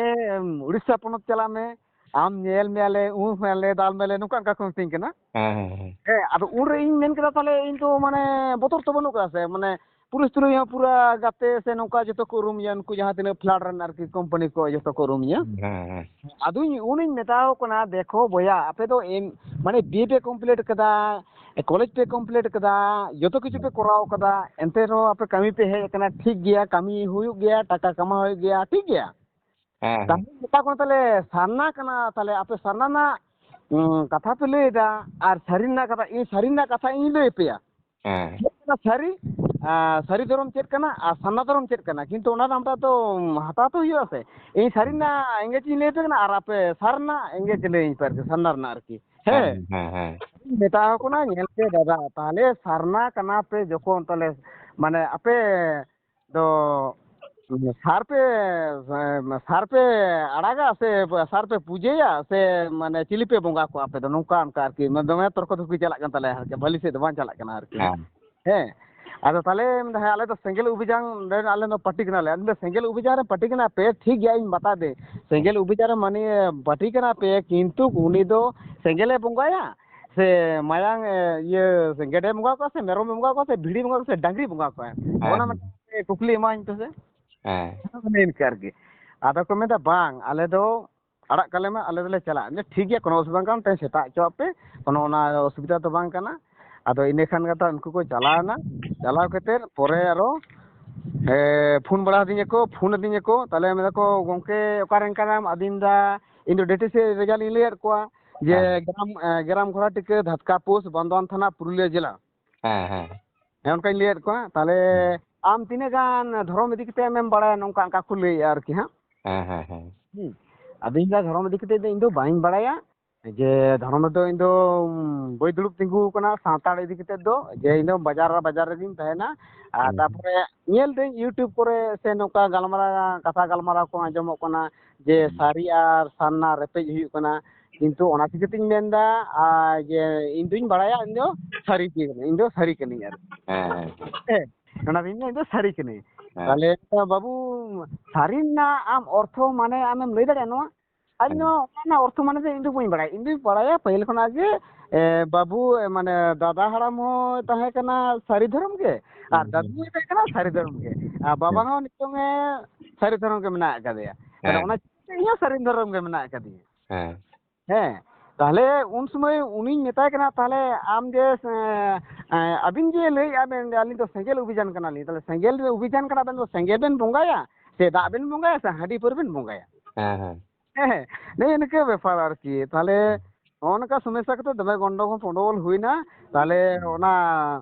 ᱩᱲᱤᱥᱥᱟ ᱯᱚᱱᱚᱛ ᱪᱟᱞᱟᱜ ᱢᱮ, ᱟᱢ ᱧᱮᱞ ᱢᱮᱭᱟᱞᱮ, ᱩᱢ ᱢᱮᱭᱟᱞᱮ, ᱫᱟᱞ ᱢᱮᱭᱟᱞᱮ, ᱱᱚᱝᱠᱟ ᱚᱱᱠᱟ ᱠᱚ ᱢᱤᱛᱟᱹᱧ ᱠᱟᱱᱟ᱾ ᱦᱮᱸ ᱦᱮᱸ ᱦᱮᱸ ᱦᱮᱸ, ᱟᱫᱚ ᱩᱱᱨᱮ ᱤᱧ ᱢᱮᱱ ᱠᱮᱫᱟ, ᱛᱟᱦᱚᱞᱮ ᱤᱧ ᱫᱚ ᱢᱟᱱᱮ ᱵᱚᱛᱚᱨ ᱛᱚ ᱵᱟᱹᱱᱩᱜ ᱠᱟᱫᱟ ᱥᱮ, ᱢᱟᱱᱮ ᱯᱩᱞᱤᱥ ᱛᱩᱞᱩᱡ ᱦᱚᱸ ᱯᱩᱨᱟ ᱜᱟᱛᱮ ᱥᱮ ᱱᱚᱝᱠᱟ ᱡᱚᱛᱚ ᱠᱚ ᱩᱨᱩᱢᱤᱧᱟ, ᱩᱱᱠᱩ ᱡᱟᱦᱟᱸ ᱛᱤᱱᱟᱹᱜ ᱯᱷᱞᱟᱰ ᱨᱮᱱ ᱟᱨᱠᱤ ᱠᱳᱢᱯᱟᱱᱤ ᱠᱚ ᱡᱚᱛᱚ ᱠᱚ ᱩᱨᱩᱢᱤᱧᱟ᱾ ᱦᱮᱸ ᱦᱮᱸ ᱟᱫᱚᱧ ᱩᱱᱤᱧ ᱢᱮᱛᱟᱣ ᱠᱟᱱᱟ, ᱫᱮᱠᱷᱚ ᱵᱚᱭᱟ, ᱟᱯᱮ ᱫᱚ ᱮᱢ ᱢᱟᱱᱮ ᱵᱤ ᱮ ᱯᱮ ᱠᱚᱢᱯᱞᱤᱴ ᱠᱟᱫᱟ, ᱠᱚᱞᱮᱡᱽ ᱯᱮ ᱠᱚᱢᱯᱞᱤᱴ ᱠᱟᱫᱟ, ᱡᱚᱛᱚ ᱠᱤᱪᱷᱩ ᱯᱮ ᱠᱚᱨᱟᱣ ᱠᱟᱫᱟ, ᱮᱱᱛᱮ ᱨᱮᱦᱚᱸ ᱟᱯᱮ ᱠᱟᱹᱢᱤ ᱯᱮ ᱦᱮᱡ ᱟᱠᱟᱱᱟ, ᱴᱷᱤᱠ ᱜᱮᱭᱟ, ᱠᱟᱹᱢᱤ ᱦᱩᱭᱩᱜ ᱜᱮᱭᱟ, ᱴᱟᱠᱟ ᱠᱟᱢᱟᱣ ᱦᱩᱭᱩᱜ ᱜᱮᱭᱟ, ᱴᱷᱤᱠ ᱜᱮᱭᱟ᱾ ᱦᱮᱸ ᱛᱟᱦᱞᱮ ᱢᱮᱛᱟ ᱠᱚ, ᱛᱟᱦᱞᱮ ᱥᱟᱨᱱᱟ ᱠᱟᱱᱟ, ᱛᱟᱦᱞᱮ ᱟᱯᱮ ᱥᱟᱨᱱᱟ ᱨᱮᱱᱟᱜ ᱩᱸ, ᱠᱟᱛᱷᱟ ᱯᱮ ᱞᱟᱹᱭ ᱮᱫᱟ, ᱟᱨ ᱥᱟᱹᱨᱤ ᱨᱮᱱᱟᱜ ᱠᱟᱛᱷᱟ, ᱤᱧ ᱥᱟᱹᱨᱤ ᱨᱮᱱᱟᱜ ᱠᱟᱛᱷᱟ ᱤᱧ ᱞᱟᱹᱭ ᱟᱯᱮᱭᱟ᱾ ᱦᱮᱸ ᱪᱮᱫ ᱠᱟᱱᱟ ᱥᱟᱹᱨᱤ? ᱟᱨ ᱥᱟᱹᱨᱤ ᱫᱷᱚᱨᱚᱢ ᱪᱮᱫ ᱠᱟᱱᱟ ᱟᱨ ᱥᱟᱨᱱᱟ ᱫᱷᱚᱨᱚᱢ ᱪᱮᱫ ᱠᱟᱱᱟ? ᱠᱤᱱᱛᱩ ᱚᱱᱟ ᱫᱚ ᱟᱢᱴᱟᱜ ᱫᱚ ᱦᱟᱛᱟᱣ ᱛᱚ ᱦᱩᱭᱩᱜᱼᱟ ᱥᱮ᱾ ᱤᱧ ᱥᱟᱹᱨᱤ ᱨᱮᱱᱟᱜ ᱮᱸᱜᱮᱡ ᱤᱧ ᱞᱟᱹᱭ ᱟᱯᱮ ᱠᱟᱱᱟ ᱟᱨ ᱟᱯᱮ ᱥᱟᱨ ᱨᱮᱱᱟᱜ ᱮᱸᱜᱮᱡ ᱞᱟᱹᱭ ᱟᱹᱧ ᱯᱮ ᱟᱨᱠᱤ, ᱥᱟᱨᱱᱟ ᱨᱮᱱᱟᱜ ᱟᱨᱠᱤ᱾ ᱦᱮᱸ᱾ ᱦᱮᱸ ᱦᱮᱸ ᱢᱮᱛᱟ ᱠᱚ ᱠᱟᱱᱟ, ᱧᱮᱞ ᱯᱮ ᱫᱟᱫᱟ, ᱛᱟᱦᱞᱮ ᱥᱟᱨᱱᱟ ᱠᱟᱱᱟ ᱯᱮ ᱡᱚᱠᱷᱚᱱ, ᱛᱟᱦᱞᱮ ᱢᱟᱱᱮ ᱟᱯᱮ ᱫᱚ ᱥᱟᱨ ᱯᱮ, ᱥᱟᱨ ᱯᱮ ᱟᱲᱟᱜᱟ ᱥᱮ ᱥᱟᱨ ᱯᱮ ᱯᱩᱡᱟᱹᱭᱟ ᱥᱮ ᱢᱟᱱᱮ ᱪᱤᱞᱤ ᱯᱮ ᱵᱚᱸᱜᱟ ᱠᱚᱣᱟ ᱟᱯᱮ ᱫᱚ? ᱱᱚᱝᱠᱟ ᱚᱱᱠᱟ ᱟᱨᱠᱤ, ᱢᱟᱱᱮ ᱫᱚᱢᱮ ᱛᱚᱨᱠᱚ ᱛᱚᱨᱠᱤ ᱪᱟᱞᱟᱜ ᱠᱟᱱ ᱛᱟᱞᱮᱭᱟ ᱟᱨᱠᱤ, ᱵᱷᱟᱹᱞᱤ ᱥᱮᱫ ᱫᱚ ᱵᱟᱝ ᱪᱟᱞᱟᱜ ᱠᱟᱱᱟ ᱟᱨᱠᱤ᱾ ᱦᱮᱸ ᱦᱮᱸ, ᱟᱫᱚ ᱛᱟᱦᱞᱮ ᱢᱮᱱᱫᱟ, ᱦᱮᱸ, ᱟᱞᱮ ᱫᱚ ᱥᱮᱸᱜᱮᱞ ᱚᱵᱷᱤᱡᱟᱱ ᱨᱮᱱ ᱟᱞᱮ ᱫᱚ ᱯᱟᱹᱴᱤ ᱠᱟᱱᱟᱞᱮ᱾ ᱟᱫᱚ ᱥᱮᱸᱜᱮᱞ ᱚᱵᱷᱤᱡᱟᱱ ᱨᱮ ᱯᱟᱹᱴᱤ ᱠᱟᱱᱟ ᱯᱮ, ᱴᱷᱤᱠ ᱜᱮᱭᱟ, ᱤᱧ ᱵᱟᱛᱟ ᱫᱮ, ᱥᱮᱸᱜᱮᱞ ᱚᱵᱷᱤᱡᱟᱱ ᱨᱮ ᱢᱟᱱᱮ ᱯᱟᱹᱴᱤ ᱠᱟᱱᱟ ᱯᱮ, ᱠᱤᱱᱛᱩ ᱩᱱᱤ ᱫᱚ ᱥᱮᱸᱜᱮᱞᱮ ᱵᱚᱸᱜᱟᱭᱟ ᱥᱮ ᱢᱟᱭᱟᱝ, ᱮ, ᱤᱭᱟᱹ, ᱥᱮ ᱜᱮᱰᱮ ᱵᱚᱸᱜᱟ ᱠᱚᱣᱟ ᱥᱮ ᱢᱮᱨᱚᱢ ᱵᱚᱸᱜᱟ ᱠᱚᱣᱟ ᱥᱮ ᱵᱷᱤᱲᱤ ᱵᱚᱸᱜᱟ ᱠᱚᱣᱟ ᱥᱮ ᱰᱟᱝᱨᱤ ᱵᱚᱸᱜᱟ ᱠᱚᱣᱟ? ᱦᱮᱸ ᱚᱱᱟ ᱢᱤᱫᱴᱮᱱ ᱠᱩᱠᱞᱤ ᱮᱢᱟᱹᱧ ᱯᱮᱥᱮ᱾ ᱦᱮᱸ ᱚᱱᱮ ᱤᱱᱠᱟᱹ ᱟᱨᱠᱤ᱾ ᱟᱫᱚ ᱠᱚ ᱢᱮᱱᱫᱟ, ᱵᱟᱝ, ᱟᱞᱮ ᱫᱚ ᱟᱲᱟᱜ ᱠᱟᱞᱮ ᱢᱮ, ᱟᱞᱮ ᱫᱚᱞᱮ ᱪᱟᱞᱟᱜᱼᱟ᱾ ᱴᱷᱤᱠ ᱜᱮᱭᱟ, ᱠᱳᱱᱳ ᱚᱥᱩᱵᱤᱫᱷᱟ ᱵᱟᱝ ᱠᱟᱱᱟ, ᱛᱮᱦᱮᱧ ᱥᱮᱛᱟᱜ ᱦᱚᱪᱚᱣᱟᱜ ᱯᱮ, ᱠᱳᱱᱳ ᱚᱱᱟ ᱚᱥᱩᱵᱤᱫᱷᱟ ᱫᱚ ᱵᱟᱝ ᱠᱟᱱᱟ᱾ ᱟᱫᱚ ᱤᱱᱟᱹ ᱠᱷᱟᱱ ᱜᱮ ᱛᱚ ᱩᱱᱠᱩ ᱠᱚ ᱪᱟᱞᱟᱣᱮᱱᱟ᱾ ᱪᱟᱞᱟᱣ ᱠᱟᱛᱮᱫ ᱯᱚᱨᱮ ᱟᱨᱚ, ᱮ, ᱯᱷᱳᱱ ᱵᱟᱲᱟ ᱟᱹᱫᱤᱧᱟ ᱠᱚ, ᱯᱷᱳᱱ ᱟᱹᱫᱤᱧᱟ ᱠᱚ, ᱛᱟᱦᱞᱮ ᱢᱮᱱᱫᱟ ᱠᱚ, "ᱜᱚᱢᱠᱮ, ᱚᱠᱟ ᱨᱮᱱ ᱠᱟᱱᱟᱢ?" ᱟᱫᱚᱧ ᱢᱮᱱᱫᱟ, "ᱤᱧ ᱫᱚ ᱰᱤ ᱴᱤ ᱥᱤ ᱨᱮᱡᱟᱞᱴ ᱤᱧ ᱞᱟᱹᱭᱟᱫ ᱠᱚᱣᱟ ᱡᱮ ᱦᱮᱸ᱾ ᱜᱨᱟᱢ, ᱮ, ᱜᱨᱟᱢ ᱜᱷᱚᱲᱟ ᱴᱤᱠᱟᱹ, ᱫᱷᱟᱛᱠᱟ ᱯᱳᱥᱴ, ᱵᱟᱱᱫᱳᱣᱟᱱ ᱛᱷᱟᱱᱟ, ᱯᱩᱨᱩᱞᱤᱭᱟᱹ ᱡᱮᱞᱟ᱾" ᱦᱮᱸ ᱦᱮᱸ ᱦᱮᱸ, ᱚᱱᱠᱟᱧ ᱞᱟᱹᱭᱟᱫ ᱠᱚᱣᱟ᱾ ᱛᱟᱦᱞᱮ ᱟᱢ ᱛᱤᱱᱟᱹᱜ ᱜᱟᱱ ᱫᱷᱚᱨᱚᱢ ᱤᱫᱤ ᱠᱟᱛᱮᱫ ᱮᱢ ᱵᱟᱲᱟᱭᱟ, ᱱᱚᱝᱠᱟ ᱚᱱᱠᱟ ᱠᱚ ᱞᱟᱹᱭᱮᱫᱼᱟ ᱟᱨᱠᱤ ᱦᱟᱸᱜ᱾ ᱦᱮᱸ ᱦᱮᱸ ᱦᱮᱸ ᱦᱩᱸ᱾ ᱟᱫᱚᱧ ᱞᱟᱹᱭᱫᱟ, ᱫᱷᱚᱨᱚᱢ ᱤᱫᱤ ᱠᱟᱛᱮᱫ ᱫᱚ ᱤᱧ ᱫᱚ ᱵᱟᱹᱧ ᱵᱟᱲᱟᱭᱟ᱾ ᱡᱮ ᱫᱷᱚᱨᱚᱢ ᱨᱮᱫᱚ ᱤᱧ ᱫᱚ ᱵᱟᱹᱧ ᱫᱩᱲᱩᱵ ᱛᱤᱸᱜᱩ ᱟᱠᱟᱱᱟ ᱥᱟᱱᱛᱟᱲ ᱤᱫᱤ ᱠᱟᱛᱮ ᱫᱚ, ᱡᱮ ᱤᱧ ᱫᱚ ᱵᱟᱡᱟᱨ ᱟᱨ ᱵᱟᱡᱟᱨ ᱨᱮᱜᱤᱧ ᱛᱟᱦᱮᱱᱟ᱾ ᱟᱨ ᱛᱟᱨᱯᱚᱨᱮ ᱧᱮᱞ ᱫᱟᱹᱧ YouTube ᱠᱚᱨᱮ ᱥᱮ ᱱᱚᱝᱠᱟ ᱜᱟᱞᱢᱟᱨᱟᱣ, ᱠᱟᱛᱷᱟ ᱜᱟᱞᱢᱟᱨᱟᱣ ᱠᱚ ᱟᱸᱡᱚᱢᱚᱜ ᱠᱟᱱᱟ ᱡᱮ ᱥᱟᱹᱨᱤ ᱟᱨ ᱥᱟᱨᱱᱟ ᱨᱮᱯᱮᱡ ᱦᱩᱭᱩᱜ ᱠᱟᱱᱟ᱾ ᱠᱤᱱᱛᱩ ᱚᱱᱟ ᱪᱤᱠᱟᱹᱛᱤᱧ ᱢᱮᱱᱫᱟ, ᱟᱨ ᱡᱮ ᱤᱧ ᱫᱩᱧ ᱵᱟᱲᱟᱭᱟ, ᱤᱧ ᱫᱚ ᱥᱟᱹᱨᱤ ᱜᱮ ᱠᱟᱹᱱᱟᱹᱧ, ᱤᱧ ᱫᱚ ᱥᱟᱹᱨᱤ ᱠᱟᱹᱱᱟᱹᱧ ᱟᱨᱠᱤ᱾ ᱦᱮᱸ, ᱦᱮᱸ᱾ ᱦᱮᱸ, ᱚᱱᱟ ᱫᱚ ᱤᱧ ᱫᱚ ᱥᱟᱹᱨᱤ ᱠᱟᱹᱱᱟᱹᱧ᱾ ᱦᱮᱸ᱾ ᱛᱟᱦᱞᱮ ᱵᱟᱹᱵᱩ, ᱥᱟᱹᱨᱤ ᱨᱮᱱᱟᱜ ᱟᱢ ᱚᱨᱛᱷᱚ ᱢᱟᱱᱮ ᱟᱢᱮᱢ ᱞᱟᱹᱭ ᱫᱟᱲᱮᱭᱟᱜᱼᱟ ᱱᱚᱣᱟ? ᱟᱨ ᱦᱮᱸ᱾ ᱤᱧ ᱫᱚ ᱚᱱᱟ ᱨᱮᱱᱟᱜ ᱚᱨᱛᱷᱚ ᱢᱟᱱᱮ ᱫᱚ ᱤᱧ ᱫᱚ ᱵᱟᱹᱧ ᱵᱟᱲᱟᱭᱟ᱾ ᱤᱧ ᱫᱩᱧ ᱵᱟᱲᱟᱭᱟ ᱯᱟᱹᱦᱤᱞ ᱠᱷᱚᱱᱟᱜ ᱜᱮ, ᱮ, ᱵᱟᱹᱵᱩ, ᱮ, ᱢᱟᱱᱮ ᱫᱟᱫᱟ ᱦᱟᱲᱟᱢ ᱦᱚᱸᱭ ᱛᱟᱦᱮᱸ ᱠᱟᱱᱟ ᱥᱟᱹᱨᱤ ᱫᱷᱚᱨᱚᱢ ᱜᱮ, ᱟᱨ ᱦᱮᱸ, ᱫᱟᱫᱩ ᱦᱮᱸ᱾ ᱦᱚᱸᱭ ᱛᱟᱦᱮᱸ ᱠᱟᱱᱟ ᱥᱟᱹᱨᱤ ᱫᱷᱚᱨᱚᱢ ᱜᱮ, ᱟᱨ ᱵᱟᱵᱟ ᱦᱮᱸ᱾ ᱦᱚᱸ ᱱᱤᱛᱚᱝ ᱮ ᱥᱟᱹᱨᱤ ᱫᱷᱚᱨᱚᱢ ᱜᱮ ᱢᱮᱱᱟᱜ ᱟᱠᱟᱫᱮᱭᱟ᱾ ᱛᱟᱦᱞᱮ ᱦᱮᱸ᱾ ᱚᱱᱟ ᱪᱤᱠᱟᱹ ᱤᱧ ᱦᱚᱸ ᱥᱟᱹᱨᱤ ᱫᱷᱚᱨᱚᱢ ᱜᱮ ᱢᱮᱱᱟᱜ ᱟᱠᱟᱫᱤᱧᱟ᱾ ᱦᱮᱸ᱾ ᱦᱮᱸ, ᱛᱟᱦᱞᱮ ᱩᱱ ᱥᱚᱢᱚᱭ ᱩᱱᱤᱧ ᱢᱮᱛᱟᱭ ᱠᱟᱱᱟ, "ᱛᱟᱦᱞᱮ ᱟᱢ ᱡᱮ, ᱮᱸ, ᱮᱸ, ᱟᱹᱵᱤᱱ ᱡᱮ ᱞᱟᱹᱭᱮᱫᱼᱟ ᱵᱮᱱ ᱡᱮ ᱟᱹᱞᱤᱧ ᱫᱚ ᱥᱮᱸᱜᱮᱞ ᱚᱵᱷᱤᱡᱟᱱ ᱠᱟᱱᱟᱞᱤᱧ, ᱛᱟᱦᱞᱮ ᱥᱮᱸᱜᱮᱞ ᱚᱵᱷᱤᱡᱟᱱ ᱠᱟᱱᱟ ᱵᱮᱱ ᱫᱚ ᱥᱮᱸᱜᱮᱞ ᱵᱮᱱ ᱵᱚᱸᱜᱟᱭᱟ ᱥᱮ ᱫᱟᱜ ᱵᱮᱱ ᱵᱚᱸᱜᱟᱭᱟ ᱥᱮ ᱦᱟᱺᱰᱤ ᱯᱟᱹᱣᱨᱟᱹ ᱵᱮᱱ ᱵᱚᱸᱜᱟᱭᱟ?" ᱦᱮᱸ, ᱦᱮᱸ᱾ ᱦᱮᱸ, ᱦᱮᱸ, ᱱᱮᱜᱼᱮ ᱱᱤᱝᱠᱟᱹ ᱵᱮᱯᱟᱨ ᱟᱨᱠᱤ᱾ ᱛᱟᱦᱞᱮ ᱦᱮᱸ᱾ ᱱᱚᱜᱼᱚ ᱱᱚᱝᱠᱟ ᱥᱚᱢᱚᱥᱥᱟ ᱠᱟᱛᱮ ᱫᱚᱢᱮ ᱜᱚᱱᱰᱚᱜᱳᱞ ᱯᱷᱚᱱᱰᱚᱜᱳᱞ ᱦᱩᱭᱱᱟ᱾ ᱛᱟᱦᱞᱮ ᱦᱮᱸ᱾ ᱚᱱᱟ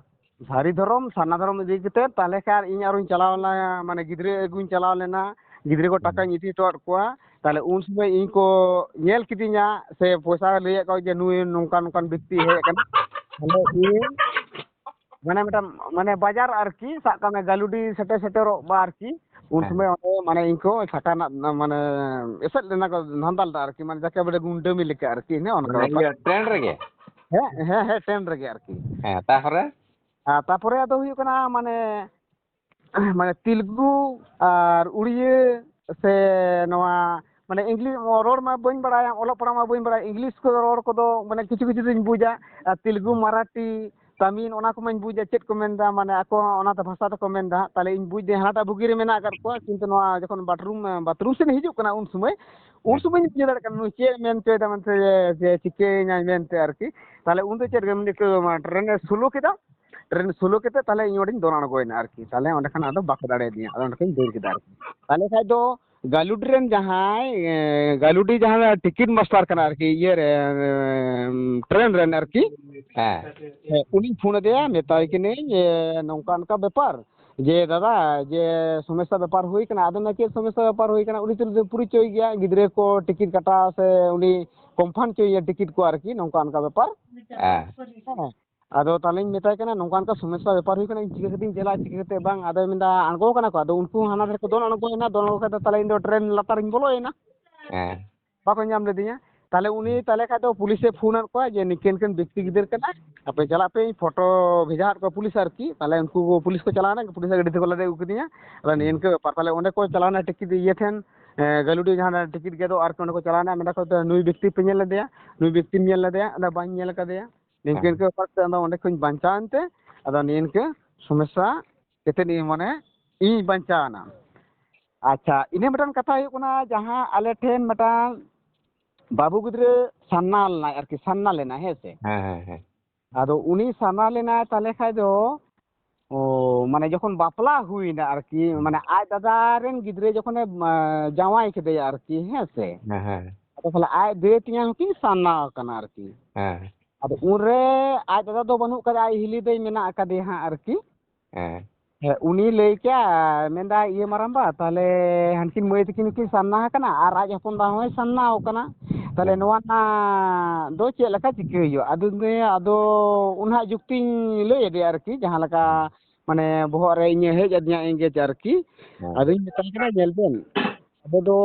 ᱥᱟᱹᱨᱤ ᱫᱷᱚᱨᱚᱢ, ᱥᱟᱨᱱᱟ ᱫᱷᱚᱨᱚᱢ ᱤᱫᱤ ᱠᱟᱛᱮ ᱛᱟᱦᱞᱮ ᱠᱷᱟᱱ ᱤᱧ ᱟᱨᱚᱧ ᱪᱟᱞᱟᱣ ᱞᱮᱱᱟ, ᱢᱟᱱᱮ ᱜᱤᱫᱽᱨᱟᱹ ᱟᱹᱜᱩᱧ ᱪᱟᱞᱟᱣ ᱞᱮᱱᱟ, ᱜᱤᱫᱽᱨᱟᱹ ᱠᱚ ᱦᱮᱸ᱾ ᱴᱟᱠᱟᱧ ᱤᱫᱤ ᱦᱚᱴᱚᱣᱟᱫ ᱠᱚᱣᱟ᱾ ᱛᱟᱦᱞᱮ ᱩᱱ ᱥᱚᱢᱚᱭ ᱤᱧ ᱠᱚ ᱧᱮᱞ ᱠᱤᱫᱤᱧᱟ ᱥᱮ ᱯᱚᱭᱥᱟ ᱞᱟᱹᱭᱟᱫ ᱠᱚᱣᱟ ᱡᱮ ᱱᱩᱭ ᱱᱚᱝᱠᱟ ᱱᱚᱝᱠᱟᱱ ᱵᱮᱠᱛᱤ ᱦᱮᱡ ᱟᱠᱟᱱᱟ᱾ ᱛᱟᱦᱞᱮ ᱤᱧ ᱢᱟᱱᱮ ᱢᱤᱫᱴᱟᱝ ᱢᱟᱱᱮ ᱵᱟᱡᱟᱨ ᱟᱨᱠᱤ, ᱥᱟᱵ ᱠᱟᱜ ᱢᱮ ᱜᱟᱹᱞᱩᱰᱤ ᱥᱮᱴᱮᱨ ᱥᱮᱴᱮᱨᱚᱜ ᱵᱟ ᱟᱨᱠᱤ, ᱩᱱ ᱦᱮᱸ᱾ ᱥᱚᱢᱚᱭ ᱚᱸᱰᱮ ᱢᱟᱱᱮ ᱤᱧ ᱠᱚ ᱪᱷᱟᱛᱟ ᱨᱮᱱᱟᱜ ᱢᱟᱱᱮ ᱮᱥᱮᱫ ᱞᱮᱱᱟ ᱠᱚ, ᱫᱷᱟᱱᱫᱟᱞ ᱫᱟ ᱟᱨᱠᱤ, ᱢᱟᱱᱮ ᱡᱟᱠᱮ ᱵᱚᱞᱮ ᱜᱩᱱᱰᱟᱹᱢᱤ ᱞᱮᱠᱟ ᱟᱨᱠᱤ, ᱦᱮᱸ, ᱚᱱᱠᱟ ᱢᱟᱱᱮ ᱵᱮᱯᱟᱨ᱾ ᱤᱭᱟᱹ ᱴᱨᱮᱱ ᱨᱮᱜᱮ? ᱦᱮᱸ, ᱦᱮᱸ, ᱦᱮᱸ, ᱴᱨᱮᱱ ᱨᱮᱜᱮ ᱟᱨᱠᱤ᱾ ᱦᱮᱸ, ᱛᱟᱨᱯᱚᱨᱮ? ᱟᱨ ᱛᱟᱨᱯᱚᱨᱮ ᱟᱫᱚ ᱦᱩᱭᱩᱜ ᱠᱟᱱᱟ ᱢᱟᱱᱮ ᱢᱟᱱᱮ ᱛᱮᱞᱮᱜᱩ ᱟᱨ ᱩᱲᱤᱭᱟᱹ ᱥᱮ ᱱᱚᱣᱟ ᱢᱟᱱᱮ ᱤᱝᱞᱤᱥ ᱨᱚᱲ ᱢᱟ ᱵᱟᱹᱧ ᱵᱟᱲᱟᱭᱟ, ᱚᱞᱚᱜ ᱯᱟᱲᱦᱟᱜ ᱢᱟ ᱵᱟᱹᱧ ᱵᱟᱲᱟᱭᱟ, ᱤᱝᱞᱤᱥ ᱠᱚ ᱨᱚᱲ ᱠᱚᱫᱚ ᱢᱟᱱᱮ ᱠᱤᱪᱷᱩ ᱠᱤᱪᱷᱩ ᱫᱚᱧ ᱵᱩᱡᱟ, ᱟᱨ ᱛᱮᱞᱮᱜᱩ, ᱢᱟᱨᱟᱴᱷᱤ, ᱛᱟᱢᱤᱞ ᱚᱱᱟ ᱠᱚᱢᱟᱧ ᱵᱩᱡᱟ ᱪᱮᱫ ᱠᱚ ᱢᱮᱱᱫᱟ, ᱢᱟᱱᱮ ᱟᱠᱚ ᱚᱱᱟᱛᱮ ᱵᱷᱟᱥᱟ ᱛᱮᱠᱚ ᱢᱮᱱᱫᱟ ᱦᱟᱸᱜ, ᱛᱟᱦᱞᱮ ᱤᱧ ᱵᱩᱡᱽ ᱫᱟᱹᱧ ᱦᱟᱱᱟᱴᱟᱜ ᱵᱩᱜᱤ ᱨᱮ ᱢᱮᱱᱟᱜ ᱟᱠᱟᱫ ᱠᱚᱣᱟ, ᱠᱤᱱᱛᱩ ᱱᱚᱣᱟ ᱡᱚᱠᱷᱚᱱ ᱵᱟᱛᱷᱨᱩᱢ, ᱵᱟᱛᱷᱨᱩᱢ ᱥᱮᱫ ᱤᱧ ᱦᱤᱡᱩᱜ ᱠᱟᱱᱟ ᱩᱱ ᱥᱚᱢᱚᱭ, ᱩᱱ ᱦᱮᱸ᱾ ᱥᱚᱢᱚᱭ ᱤᱧ ᱵᱩᱡᱷᱟᱹᱣ ᱫᱟᱲᱮᱭᱟᱜ ᱠᱟᱱᱟ ᱱᱩᱭ ᱪᱮᱫ ᱮ ᱢᱮᱱ ᱦᱚᱪᱚᱭᱮᱫᱟ ᱢᱮᱱᱛᱮ ᱡᱮ, ᱡᱮ ᱪᱤᱠᱟᱹᱭᱮᱧᱟᱭ ᱢᱮᱱᱛᱮ ᱟᱨᱠᱤ᱾ ᱛᱟᱦᱞᱮ ᱩᱱ ᱫᱚ ᱪᱮᱫ ᱜᱮ ᱢᱤᱫ ᱴᱨᱮᱱ ᱮ ᱥᱳᱞᱳ ᱠᱮᱫᱟ, ᱴᱨᱮᱱ ᱥᱳᱞᱳ ᱠᱟᱛᱮ ᱛᱟᱦᱞᱮ ᱤᱧ ᱚᱸᱰᱮᱧ ᱫᱚᱱ ᱟᱬᱜᱚᱭᱮᱱᱟ ᱟᱨᱠᱤ᱾ ᱛᱟᱦᱞᱮ ᱚᱸᱰᱮ ᱠᱷᱚᱱ ᱟᱫᱚ ᱵᱟᱠᱚ ᱫᱟᱲᱮᱭᱟᱫᱤᱧᱟ, ᱟᱫᱚ ᱚᱸᱰᱮ ᱠᱷᱚᱱᱤᱧ ᱫᱟᱹᱲ ᱠᱮᱫᱟ ᱟᱨᱠᱤ᱾ ᱛᱟᱦᱞᱮ ᱠᱷᱟᱡ ᱫᱚ ᱜᱟᱞᱩᱰᱤ ᱨᱮᱱ ᱡᱟᱦᱟᱸᱭ, ᱮ, ᱜᱟᱞᱩᱰᱤ ᱡᱟᱦᱟᱸ ᱴᱤᱠᱤᱴ ᱢᱟᱥᱴᱟᱨ ᱠᱟᱱᱟ ᱟᱨᱠᱤ, ᱤᱭᱟᱹ ᱨᱮ, ᱮ, ᱴᱨᱮᱱ ᱨᱮᱱ ᱟᱨᱠᱤ, ᱦᱮᱸ᱾ ᱦᱮᱸ, ᱩᱱᱤᱧ ᱯᱷᱳᱱ ᱟᱫᱮᱭᱟ, ᱢᱮᱛᱟᱭ ᱠᱟᱹᱱᱟᱹᱧ, ᱮ, ᱱᱚᱝᱠᱟ ᱚᱱᱠᱟ ᱵᱮᱯᱟᱨ, ᱡᱮ ᱫᱟᱫᱟ, ᱡᱮ ᱥᱚᱢᱚᱥᱥᱟ ᱵᱮᱯᱟᱨ ᱦᱩᱭ ᱠᱟᱱᱟ᱾ ᱟᱫᱚ ᱢᱮᱱᱫᱟ, "ᱪᱮᱫ ᱥᱚᱢᱚᱥᱥᱟ ᱵᱮᱯᱟᱨ ᱦᱩᱭ ᱠᱟᱱᱟ?" ᱩᱱᱤ ᱛᱩᱞᱩᱡ ᱫᱚ ᱯᱚᱨᱤᱪᱚᱭ ᱜᱮᱭᱟ, ᱜᱤᱫᱽᱨᱟᱹ ᱠᱚ ᱴᱤᱠᱤᱴ ᱠᱟᱴᱟᱣ ᱥᱮ ᱩᱱᱤ ᱠᱚᱢᱯᱷᱟᱱ ᱦᱚᱪᱚᱭᱮᱭᱟ ᱴᱤᱠᱤᱴ ᱠᱚ ᱟᱨᱠᱤ, ᱱᱚᱝᱠᱟ ᱚᱱᱠᱟ ᱵᱮᱯᱟᱨ᱾ ᱦᱮᱸ᱾ ᱦᱮᱸ᱾ ᱟᱫᱚ ᱛᱟᱦᱚᱞᱮᱧ ᱢᱮᱛᱟᱭ ᱠᱟᱱᱟ, "ᱱᱚᱝᱠᱟ ᱚᱱᱠᱟ ᱥᱚᱢᱚᱥᱥᱟ ᱵᱮᱯᱟᱨ ᱦᱩᱭ ᱠᱟᱱᱟ, ᱤᱧ ᱪᱤᱠᱟᱹ ᱠᱟᱛᱮᱧ ᱪᱟᱞᱟᱜᱼᱟ, ᱪᱤᱠᱟᱹ ᱠᱟᱛᱮ ᱵᱟᱝ?" ᱟᱫᱚᱭ ᱢᱮᱱᱫᱟ, ᱟᱬᱜᱚ ᱠᱟᱱᱟ ᱠᱚ᱾ ᱟᱫᱚ ᱩᱱᱠᱩ ᱦᱟᱱᱟ ᱫᱷᱟᱨᱮ ᱠᱚ ᱫᱚᱱ ᱟᱬᱜᱚᱭᱮᱱᱟ, ᱫᱚᱱ ᱟᱬᱜᱚ ᱠᱟᱛᱮ ᱛᱟᱦᱚᱞᱮ ᱤᱧ ᱫᱚ ᱴᱨᱮᱱ ᱞᱟᱛᱟᱨᱤᱧ ᱵᱚᱞᱚᱭᱮᱱᱟ᱾ ᱦᱮᱸ᱾ ᱵᱟᱠᱚ ᱧᱟᱢ ᱞᱮᱫᱤᱧᱟ᱾ ᱛᱟᱦᱚᱞᱮ ᱩᱱᱤ ᱛᱟᱦᱚᱞᱮ ᱠᱷᱟᱡ ᱫᱚ ᱯᱩᱞᱤᱥᱮ ᱯᱷᱳᱱ ᱟᱫ ᱠᱚᱣᱟ ᱡᱮ ᱱᱤᱝᱠᱟᱹ ᱱᱤᱝᱠᱟᱹᱱ ᱵᱮᱠᱛᱤ ᱜᱤᱫᱟᱹᱨ ᱠᱟᱱᱟᱭ, ᱟᱯᱮ ᱪᱟᱞᱟᱜ ᱯᱮ, ᱤᱧ ᱯᱷᱳᱴᱳ ᱵᱷᱮᱡᱟ ᱟᱫ ᱠᱚᱣᱟ ᱯᱩᱞᱤᱥ ᱟᱨᱠᱤ᱾ ᱛᱟᱦᱚᱞᱮ ᱩᱱᱠᱩ ᱯᱩᱞᱤᱥ ᱠᱚ ᱪᱟᱞᱟᱣᱱᱟ, ᱯᱩᱞᱤᱥᱟᱜ ᱜᱟᱹᱰᱤ ᱛᱮᱠᱚ ᱞᱟᱫᱮ ᱟᱹᱜᱩ ᱠᱮᱫᱤᱧᱟ᱾ ᱟᱫᱚ ᱱᱤᱭᱟᱹ ᱱᱤᱝᱠᱟᱹ ᱵᱮᱯᱟᱨ᱾ ᱛᱟᱦᱚᱞᱮ ᱚᱸᱰᱮ ᱠᱚ ᱪᱟᱞᱟᱣᱱᱟ ᱴᱤᱠᱤᱴ ᱤᱭᱟᱹ ᱴᱷᱮᱱ, ᱮ, ᱜᱟᱹᱞᱩᱰᱤ ᱡᱟᱦᱟᱸ ᱴᱤᱠᱤᱴ ᱜᱮᱫᱚᱜ ᱟᱨᱠᱤ, ᱚᱸᱰᱮ ᱠᱚ ᱪᱟᱞᱟᱣᱱᱟ, ᱢᱮᱱᱫᱟ ᱠᱚ, "ᱱᱩᱭ ᱵᱮᱠᱛᱤ ᱯᱮ ᱧᱮᱞ ᱞᱮᱫᱮᱭᱟ?" "ᱱᱩᱭ ᱵᱮᱠᱛᱤᱢ ᱧᱮᱞ ᱞᱮᱫᱮᱭᱟ?" ᱟᱫᱚ, "ᱵᱟᱹᱧ ᱧᱮᱞ ᱠᱟᱫᱮᱭᱟ᱾" ᱱᱤᱝᱠᱟᱹ ᱦᱮᱸ᱾ ᱱᱤᱝᱠᱟᱹ ᱵᱮᱯᱟᱨ ᱛᱮ ᱟᱫᱚ ᱚᱸᱰᱮ ᱠᱷᱚᱱᱤᱧ ᱵᱟᱧᱪᱟᱣ ᱮᱱᱛᱮ, ᱟᱫᱚ ᱱᱤᱭᱟᱹ ᱱᱤᱝᱠᱟᱹ ᱥᱚᱢᱚᱥᱥᱟ ᱠᱟᱛᱮᱫ ᱤᱧ ᱢᱟᱱᱮ ᱤᱧ ᱵᱟᱧᱪᱟᱣ ᱮᱱᱟ᱾ ᱟᱪᱪᱷᱟ, ᱤᱱᱟᱹ ᱢᱤᱫᱴᱟᱝ ᱠᱟᱛᱷᱟ ᱦᱩᱭᱩᱜ ᱠᱟᱱᱟ, ᱡᱟᱦᱟᱸ ᱟᱞᱮ ᱴᱷᱮᱱ ᱢᱤᱫᱴᱟᱝ ᱵᱟᱹᱵᱩ ᱜᱤᱫᱽᱨᱟᱹ ᱥᱟᱨᱱᱟ ᱞᱮᱱᱟᱭ ᱟᱨᱠᱤ, ᱥᱟᱨᱱᱟ ᱞᱮᱱᱟᱭ, ᱦᱮᱸ ᱥᱮ? ᱦᱮᱸ, ᱦᱮᱸ, ᱦᱮᱸ᱾ ᱟᱫᱚ ᱩᱱᱤ ᱥᱟᱨᱱᱟ ᱞᱮᱱᱟᱭ, ᱛᱟᱦᱚᱞᱮ ᱠᱷᱟᱡ ᱫᱚ, ᱚ, ᱢᱟᱱᱮ ᱡᱚᱠᱷᱚᱱ ᱵᱟᱯᱞᱟ ᱦᱩᱭᱱᱟ ᱟᱨᱠᱤ, ᱢᱟᱱᱮ ᱟᱡ ᱫᱟᱫᱟ ᱨᱮᱱ ᱜᱤᱫᱽᱨᱟᱹ ᱡᱚᱠᱷᱚᱱᱮ, ᱟ, ᱡᱟᱶᱟᱭ ᱠᱮᱫᱮᱭᱟ ᱟᱨᱠᱤ, ᱦᱮᱸ ᱥᱮ? ᱦᱮᱸ, ᱦᱮᱸ, ᱟᱫᱚ ᱛᱟᱦᱚᱞᱮ ᱟᱡ ᱫᱟᱹᱭ ᱛᱮᱧᱟᱝ ᱦᱚᱸᱠᱤᱱ ᱥᱟᱨᱱᱟ ᱟᱠᱟᱱᱟ ᱟᱨᱠᱤ᱾ ᱦᱮᱸ᱾ ᱟᱫᱚ ᱩᱱᱨᱮ ᱟᱡ ᱫᱟᱫᱟ ᱫᱚ ᱵᱟᱹᱱᱩᱜ ᱠᱟᱫᱮᱭᱟ, ᱟᱡ ᱦᱤᱞᱤ ᱫᱟᱹᱭ ᱢᱮᱱᱟᱜ ᱟᱠᱟᱫᱮᱭᱟ ᱦᱟᱸᱜ ᱟᱨᱠᱤ᱾ ᱦᱮᱸ᱾ ᱦᱮᱸ, ᱩᱱᱤ ᱞᱟᱹᱭ ᱠᱮᱜᱼᱟ, ᱢᱮᱱᱫᱟᱭ, "ᱤᱭᱟᱹ ᱢᱟᱨᱟᱝᱵᱟ, ᱛᱟᱦᱚᱞᱮ ᱦᱟᱱᱠᱤᱱ ᱢᱟᱹᱭ ᱛᱟᱹᱠᱤᱱ ᱦᱚᱸᱠᱤᱱ ᱥᱟᱨᱱᱟ ᱟᱠᱟᱱᱟ ᱟᱨ ᱟᱡ ᱦᱚᱯᱚᱱ ᱵᱟ ᱦᱚᱸᱭ ᱥᱟᱨᱱᱟ ᱟᱠᱟᱱᱟ, ᱛᱟᱦᱚᱞᱮ ᱦᱮᱸ᱾ ᱱᱚᱣᱟ ᱨᱮᱱᱟᱜ ᱫᱚ ᱪᱮᱫ ᱞᱮᱠᱟ ᱪᱤᱠᱟᱹ ᱦᱩᱭᱩᱜᱼᱟ?" ᱟᱫᱚ ᱩᱱᱤ, ᱟᱫᱚ ᱩᱱ ᱦᱟᱸᱜ ᱡᱩᱠᱛᱤᱧ ᱞᱟᱹᱭ ᱟᱫᱮᱭᱟ ᱟᱨᱠᱤ, ᱡᱟᱦᱟᱸ ᱞᱮᱠᱟ ᱢᱟᱱᱮ ᱵᱚᱦᱚᱜ ᱨᱮ ᱤᱧᱮ ᱦᱮᱡ ᱟᱫᱤᱧᱟ engage ᱟᱨᱠᱤ᱾ ᱦᱮᱸ᱾ ᱟᱫᱚᱧ ᱢᱮᱛᱟᱭ ᱠᱟᱱᱟ, "ᱧᱮᱞ ᱵᱮᱱ, ᱟᱵᱚ ᱫᱚ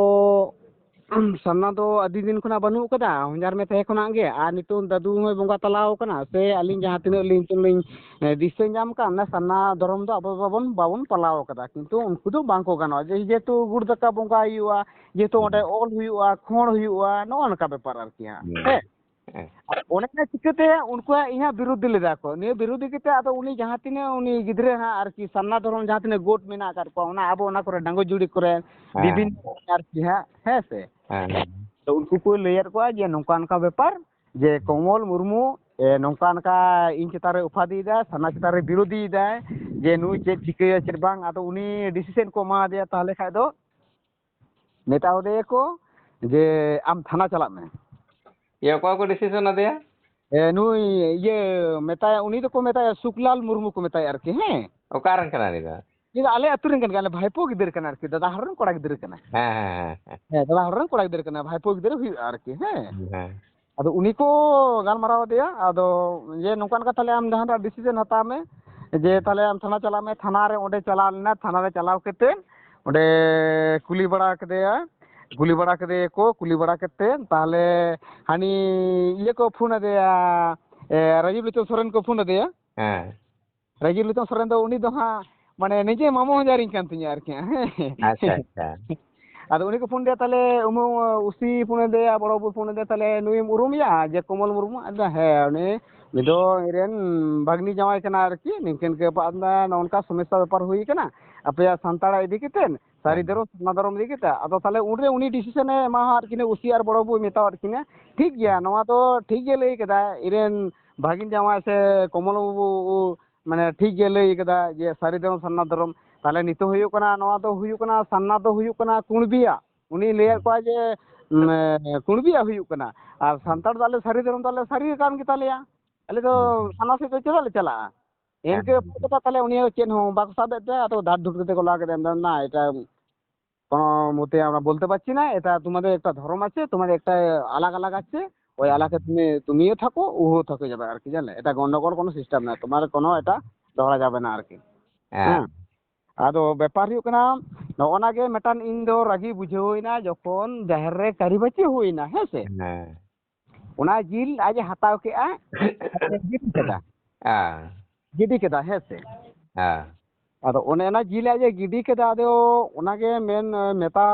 ᱥᱟᱨᱱᱟ ᱫᱚ ᱟᱹᱰᱤ ᱫᱤᱱ ᱠᱷᱚᱱᱟᱜ ᱵᱟᱹᱱᱩᱜ ᱠᱟᱫᱟ, ᱦᱚᱧᱦᱟᱨ ᱢᱮ ᱛᱟᱦᱮᱸ ᱠᱷᱚᱱᱟᱜ ᱜᱮ, ᱟᱨ ᱱᱤᱛᱚᱝ ᱫᱟᱫᱩ ᱦᱚᱸᱭ ᱵᱚᱸᱜᱟ ᱛᱟᱞᱟᱣ ᱠᱟᱱᱟ, ᱥᱮ ᱟᱹᱞᱤᱧ ᱡᱟᱦᱟᱸ ᱛᱤᱱᱟᱹᱜ ᱞᱤᱧ, ᱱᱤᱛᱚᱝ ᱞᱤᱧ, ᱮ, ᱫᱤᱥᱟᱹ ᱧᱟᱢ ᱠᱟᱜ, ᱚᱱᱟ ᱥᱟᱨᱱᱟ ᱫᱷᱚᱨᱚᱢ ᱫᱚ ᱟᱵᱚ ᱵᱟᱵᱚᱱ, ᱵᱟᱵᱚᱱ ᱯᱟᱞᱟᱣ ᱠᱟᱫᱟ, ᱠᱤᱱᱛᱩ ᱩᱱᱠᱩ ᱫᱚ ᱵᱟᱝ ᱠᱚ ᱜᱟᱱᱚᱜᱼᱟ, ᱡᱮ ᱡᱮᱦᱮᱛᱩ ᱜᱩᱲ ᱫᱟᱠᱟ ᱵᱚᱸᱜᱟ ᱦᱩᱭᱩᱜᱼᱟ, ᱡᱮᱦᱮᱛᱩ ᱚᱸᱰᱮ ᱚᱞ ᱦᱩᱭᱩᱜᱼᱟ, ᱠᱷᱚᱲ ᱦᱩᱭᱩᱜᱼᱟ, ᱱᱚᱜᱼᱚ ᱱᱚᱝᱠᱟ ᱵᱮᱯᱟᱨ ᱟᱨᱠᱤ ᱦᱟᱸᱜ, ᱦᱩᱸ᱾ ᱦᱮᱸ᱾ ᱦᱮᱸ᱾ ᱚᱱᱮ ᱚᱱᱟ ᱪᱤᱠᱟᱹᱛᱮ ᱩᱱᱠᱩᱣᱟᱜ ᱤᱧᱟᱹᱜ ᱵᱤᱨᱩᱫᱷ ᱞᱮᱫᱟ ᱠᱚ, ᱱᱤᱭᱟᱹ ᱵᱤᱨᱩᱫᱷ ᱠᱟᱛᱮ ᱟᱫᱚ ᱩᱱᱤ ᱡᱟᱦᱟᱸ ᱛᱤᱱᱟᱹᱜ ᱩᱱᱤ ᱜᱤᱫᱽᱨᱟᱹ ᱦᱟᱸᱜ ᱟᱨᱠᱤ ᱥᱟᱨᱱᱟ ᱫᱷᱚᱨᱚᱢ ᱡᱟᱦᱟᱸ ᱛᱤᱱᱟᱹᱜ ᱜᱳᱴ ᱢᱮᱱᱟᱜ ᱟᱠᱟᱫ ᱠᱚᱣᱟ, ᱚᱱᱟ ᱟᱵᱚ ᱚᱱᱟ ᱠᱚᱨᱮ ᱰᱟᱸᱜᱚ ᱡᱩᱲᱤ ᱠᱚᱨᱮ ᱦᱮᱸ᱾ ᱵᱤᱵᱷᱤᱱᱱᱚ ᱟᱨᱠᱤ ᱦᱟᱸᱜ, ᱦᱮᱸ ᱥᱮ? ᱦᱮᱸ, ᱦᱮᱸ᱾ ᱛᱚ ᱩᱱᱠᱩ ᱠᱚ ᱞᱟᱹᱭᱟᱫ ᱠᱚᱣᱟ ᱡᱮ ᱱᱚᱝᱠᱟ ᱱᱚᱝᱠᱟ ᱵᱮᱯᱟᱨ, ᱡᱮ ᱠᱚᱢᱚᱞ ᱢᱩᱨᱢᱩ, ᱮ, ᱱᱚᱝᱠᱟ ᱱᱚᱝᱠᱟ ᱤᱧ ᱪᱮᱛᱟᱱ ᱨᱮ ᱩᱯᱟᱫᱤᱭᱮᱫᱟᱭ, ᱥᱟᱨᱱᱟ ᱪᱮᱛᱟᱱ ᱨᱮ ᱵᱤᱨᱳᱫᱷᱤᱭᱮᱫᱟᱭ, ᱡᱮ ᱱᱩᱭ ᱪᱮᱫ ᱪᱤᱠᱟᱹᱭᱟ ᱪᱮᱫ ᱵᱟᱝ, ᱟᱫᱚ ᱩᱱᱤ decision ᱠᱚ ᱮᱢᱟ ᱫᱮᱭᱟ, ᱛᱟᱦᱚᱞᱮ ᱠᱷᱟᱡ ᱫᱚ ᱢᱮᱛᱟ ᱫᱮᱭᱟᱠᱚ ᱡᱮ ᱟᱢ ᱛᱷᱟᱱᱟ ᱪᱟᱞᱟᱜ ᱢᱮ᱾ ᱤᱭᱟᱹ, ᱚᱠᱚᱭ ᱠᱚ decision ᱟᱫᱮᱭᱟ? ᱮ, ᱱᱩᱭ ᱤᱭᱟᱹ ᱢᱮᱛᱟᱭᱟ, ᱩᱱᱤ ᱫᱚᱠᱚ ᱢᱮᱛᱟᱭᱟ ᱥᱩᱠᱞᱟᱞ ᱢᱩᱨᱢᱩ ᱠᱚ ᱢᱮᱛᱟᱭᱟ ᱟᱨᱠᱤ, ᱦᱮᱸ᱾ ᱚᱠᱟ ᱨᱮᱱ ᱠᱟᱱᱟᱭ ᱩᱱᱤ ᱫᱚ? ᱩᱱᱤ ᱫᱚ ᱟᱞᱮ ᱟᱹᱛᱩ ᱨᱮᱱ ᱠᱟᱱ ᱜᱮᱭᱟ, ᱟᱞᱮ ᱵᱷᱟᱭᱯᱳ ᱜᱤᱫᱽᱨᱟᱹ ᱠᱟᱱᱟ ᱟᱨᱠᱤ, ᱫᱟᱫᱟ ᱦᱚᱲ ᱨᱮᱱ ᱠᱚᱲᱟ ᱜᱤᱫᱽᱨᱟᱹ ᱠᱟᱱᱟᱭ᱾ ᱦᱮᱸ ᱦᱮᱸ ᱦᱮᱸ ᱦᱮᱸ, ᱫᱟᱫᱟ ᱦᱚᱲ ᱨᱮᱱ ᱠᱚᱲᱟ ᱜᱤᱫᱽᱨᱟᱹ ᱠᱟᱱᱟᱭ, ᱵᱷᱟᱭᱯᱳ ᱜᱤᱫᱽᱨᱟᱹ ᱦᱩᱭᱩᱜᱼᱟ ᱟᱨᱠᱤ᱾ ᱦᱮᱸ, ᱦᱮᱸ᱾ ᱟᱫᱚ ᱩᱱᱤ ᱠᱚ ᱜᱟᱞᱢᱟᱨᱟᱣ ᱟᱫᱮᱭᱟ, ᱟᱫᱚ ᱡᱮ ᱱᱚᱝᱠᱟ ᱱᱚᱝᱠᱟ ᱛᱟᱦᱞᱮ ᱟᱢ ᱡᱟᱦᱟᱸᱴᱟᱜ ᱰᱤᱥᱤᱥᱮᱱ ᱦᱟᱛᱟᱣ ᱢᱮ, ᱡᱮ ᱛᱟᱦᱞᱮ ᱟᱢ ᱛᱷᱟᱱᱟ ᱪᱟᱞᱟᱜ ᱢᱮ᱾ ᱛᱷᱟᱱᱟ ᱨᱮ ᱚᱸᱰᱮ ᱪᱟᱞᱟᱣ ᱞᱮᱱᱟ, ᱛᱷᱟᱱᱟ ᱨᱮ ᱪᱟᱞᱟᱣ ᱠᱟᱛᱮ ᱚᱸᱰᱮ ᱠᱩᱞᱤ ᱵᱟᱲᱟ ᱠᱮᱫᱮᱭᱟ, ᱠᱩᱞᱤ ᱵᱟᱲᱟ ᱠᱮᱫᱮᱭᱟᱠᱚ, ᱠᱩᱞᱤ ᱵᱟᱲᱟ ᱠᱟᱛᱮ ᱛᱟᱦᱞᱮ ᱦᱟᱹᱱᱤ ᱤᱭᱟᱹ ᱠᱚ ᱯᱷᱳᱱ ᱟᱫᱮᱭᱟ, ᱮ, ᱨᱟᱡᱤᱵ ᱞᱳᱪᱚᱱ ᱥᱚᱨᱮᱱ ᱠᱚ ᱯᱷᱳᱱ ᱟᱫᱮᱭᱟ᱾ ᱦᱮᱸ᱾ ᱨᱟᱡᱤᱵ ᱞᱳᱪᱚᱱ ᱥᱚᱨᱮᱱ ᱫᱚ ᱩᱱᱤ ᱫᱚ ᱦᱟᱸᱜ ᱢᱟᱱᱮ ᱱᱤᱡᱮ ᱢᱟᱢᱚ ᱦᱚᱧᱦᱟᱨᱤᱧ ᱠᱟᱱ ᱛᱤᱧᱟ ᱟᱨᱠᱤ᱾ ᱦᱮᱸ᱾ ᱟᱪᱪᱷᱟ ᱟᱪᱪᱷᱟ᱾ ᱟᱫᱚ ᱩᱱᱤ ᱠᱚ ᱯᱷᱳᱱ ᱟᱫᱮᱭᱟ, ᱛᱟᱦᱞᱮ ᱩᱢᱩ ᱩᱥᱤ ᱯᱷᱳᱱ ᱟᱫᱮᱭᱟ, ᱵᱚᱲᱚ ᱵᱟᱹᱵᱩ ᱯᱷᱳᱱ ᱟᱫᱮᱭᱟ, ᱛᱟᱦᱞᱮ ᱱᱩᱭᱮᱢ ᱩᱨᱩᱢᱮᱭᱟ ᱡᱮ ᱠᱚᱢᱚᱞ ᱢᱩᱨᱢᱩ? ᱟᱫᱚ ᱦᱮᱸ, ᱩᱱᱤ, ᱩᱱᱤ ᱫᱚ ᱤᱧᱨᱮᱱ ᱵᱷᱟᱜᱽᱱᱤ ᱡᱟᱶᱟᱭ ᱠᱟᱱᱟ ᱟᱨᱠᱤ, ᱱᱤᱝᱠᱟᱹ ᱱᱤᱝᱠᱟᱹ ᱵᱮᱯᱟᱨ, ᱱᱚᱜᱼᱚ ᱱᱚᱝᱠᱟ ᱥᱚᱢᱚᱥᱥᱟ ᱵᱮᱯᱟᱨ ᱦᱩᱭ ᱠᱟᱱᱟ ᱟᱯᱮᱭᱟᱜ ᱥᱟᱱᱛᱟᱲᱟᱜ ᱤᱫᱤ ᱠᱟᱛᱮ, ᱥᱟᱹᱨᱤ ᱦᱮᱸ᱾ ᱫᱷᱚᱨᱚᱢ ᱥᱟᱨᱱᱟ ᱫᱷᱚᱨᱚᱢ ᱤᱫᱤ ᱠᱟᱛᱮ᱾ ᱟᱫᱚ ᱛᱟᱦᱞᱮ ᱩᱱᱨᱮ ᱩᱱᱤ ᱰᱤᱥᱤᱥᱚᱱᱮ ᱮᱢᱟᱣᱟᱫ ᱠᱤᱱᱟ, ᱩᱥᱤ ᱟᱨ ᱵᱚᱲᱚ ᱵᱟᱹᱵᱩᱭ ᱢᱮᱛᱟᱣᱟᱫ ᱠᱤᱱᱟ, ᱴᱷᱤᱠ ᱜᱮᱭᱟ, ᱱᱚᱣᱟ ᱫᱚ ᱴᱷᱤᱠ ᱜᱮ ᱞᱟᱹᱭ ᱠᱟᱫᱟ ᱤᱧᱨᱮᱱ ᱵᱷᱟᱜᱽᱱᱤ ᱡᱟᱶᱟᱭ ᱥᱮ ᱠᱚᱢᱚᱞ ᱵᱟᱹᱵᱩ, ᱢᱟᱱᱮ ᱴᱷᱤᱠ ᱜᱮ ᱞᱟᱹᱭ ᱠᱟᱫᱟ ᱡᱮ ᱥᱟᱹᱨᱤ ᱫᱷᱚᱨᱚᱢ ᱥᱟᱨᱱᱟ ᱫᱷᱚᱨᱚᱢ᱾ ᱛᱟᱦᱞᱮ ᱱᱤᱛᱚᱜ ᱦᱩᱭᱩᱜ ᱠᱟᱱᱟ, ᱱᱚᱣᱟ ᱫᱚ ᱦᱩᱭᱩᱜ ᱠᱟᱱᱟ, ᱥᱟᱨᱱᱟ ᱫᱚ ᱦᱩᱭᱩᱜ ᱠᱟᱱᱟ ᱠᱩᱬᱵᱤᱭᱟᱜ᱾ ᱩᱱᱤ ᱞᱟᱹᱭᱟᱫ ᱠᱚᱣᱟ ᱡᱮ, ᱩᱢ, ᱠᱩᱬᱵᱤᱭᱟᱜ ᱦᱩᱭᱩᱜ ᱠᱟᱱᱟ, ᱟᱨ ᱥᱟᱱᱛᱟᱲ ᱫᱚ ᱟᱞᱮ ᱥᱟᱹᱨᱤ ᱫᱷᱚᱨᱚᱢ ᱫᱚ ᱟᱞᱮ ᱥᱟᱹᱨᱤ ᱠᱟᱱ ᱜᱮᱛᱟᱞᱮᱭᱟ, ᱟᱞᱮ ᱫᱚ ᱥᱟᱨᱱᱟ ᱥᱮᱫ ᱫᱚ ᱪᱮᱫᱟᱜ ᱞᱮ ᱪᱟᱞᱟᱜᱼᱟ? ᱮᱱᱠᱟᱹ ᱦᱮᱸ᱾ ᱵᱮᱯᱟᱨ ᱠᱟᱛᱷᱟ, ᱛᱟᱦᱞᱮ ᱩᱱᱤ ᱦᱚᱸ ᱪᱮᱫ ᱦᱚᱸ ᱵᱟᱠᱚ ᱥᱟᱵ ᱮᱫ ᱛᱟᱭᱟ, ᱟᱫᱚ ᱫᱷᱟᱨ ᱫᱷᱩᱨ ᱠᱟᱛᱮ ᱠᱚ ᱞᱟ ᱠᱮᱫᱟ, ᱢᱮᱱᱫᱟ, "ᱱᱟ, ᱮᱴᱟ ᱠᱳᱱᱳ ᱢᱚᱛᱮ আমরা বলতে পারছি না, এটা তোমাদের একটা ধর্ম আছে, তোমাদের একটা আলাগ আলাগ আছে, ওই আলাগে তুমি, তুমিও থাকো, ওও থাকো যাবে আর কি, জানলে? এটা গন্ডগোল কোনো সিস্টেম না, তোমার কোনো এটা ধরা যাবে না আর কি।" ᱦᱮᱸ᱾ ᱦᱮᱸ᱾ ᱟᱫᱚ ᱵᱮᱯᱟᱨ ᱦᱩᱭᱩᱜ ᱠᱟᱱᱟ, ᱱᱚᱜᱼᱚ ᱱᱟ ᱜᱮ ᱢᱤᱫᱴᱟᱝ ᱤᱧ ᱫᱚ ᱨᱟᱹᱜᱤ ᱵᱩᱡᱷᱟᱹᱣ ᱮᱱᱟ, ᱡᱚᱠᱷᱚᱱ ᱡᱟᱦᱮᱨ ᱨᱮ ᱠᱟᱹᱨᱤᱵᱟᱹᱪᱤ ᱦᱩᱭᱱᱟ, ᱦᱮᱸ ᱥᱮ? ᱦᱮᱸ᱾ ᱚᱱᱟ ᱡᱤᱞ ᱟᱡ ᱮ ᱦᱟᱛᱟᱣ ᱠᱮᱜᱼᱟ, ᱟᱡ ᱮ ᱜᱤᱰᱤ ᱠᱮᱫᱟ᱾ ᱦᱮᱸ᱾ ᱜᱤᱰᱤ ᱠᱮᱫᱟ, ᱦᱮᱸ ᱥᱮ? ᱦᱮᱸ᱾ ᱟᱫᱚ ᱚᱱᱮ ᱚᱱᱟ ᱡᱤᱞ ᱟᱡ ᱮ ᱜᱤᱰᱤ ᱠᱮᱫᱟ, ᱟᱫᱚ ᱚᱱᱟᱜᱮ ᱢᱮᱱ, ᱢᱮᱛᱟ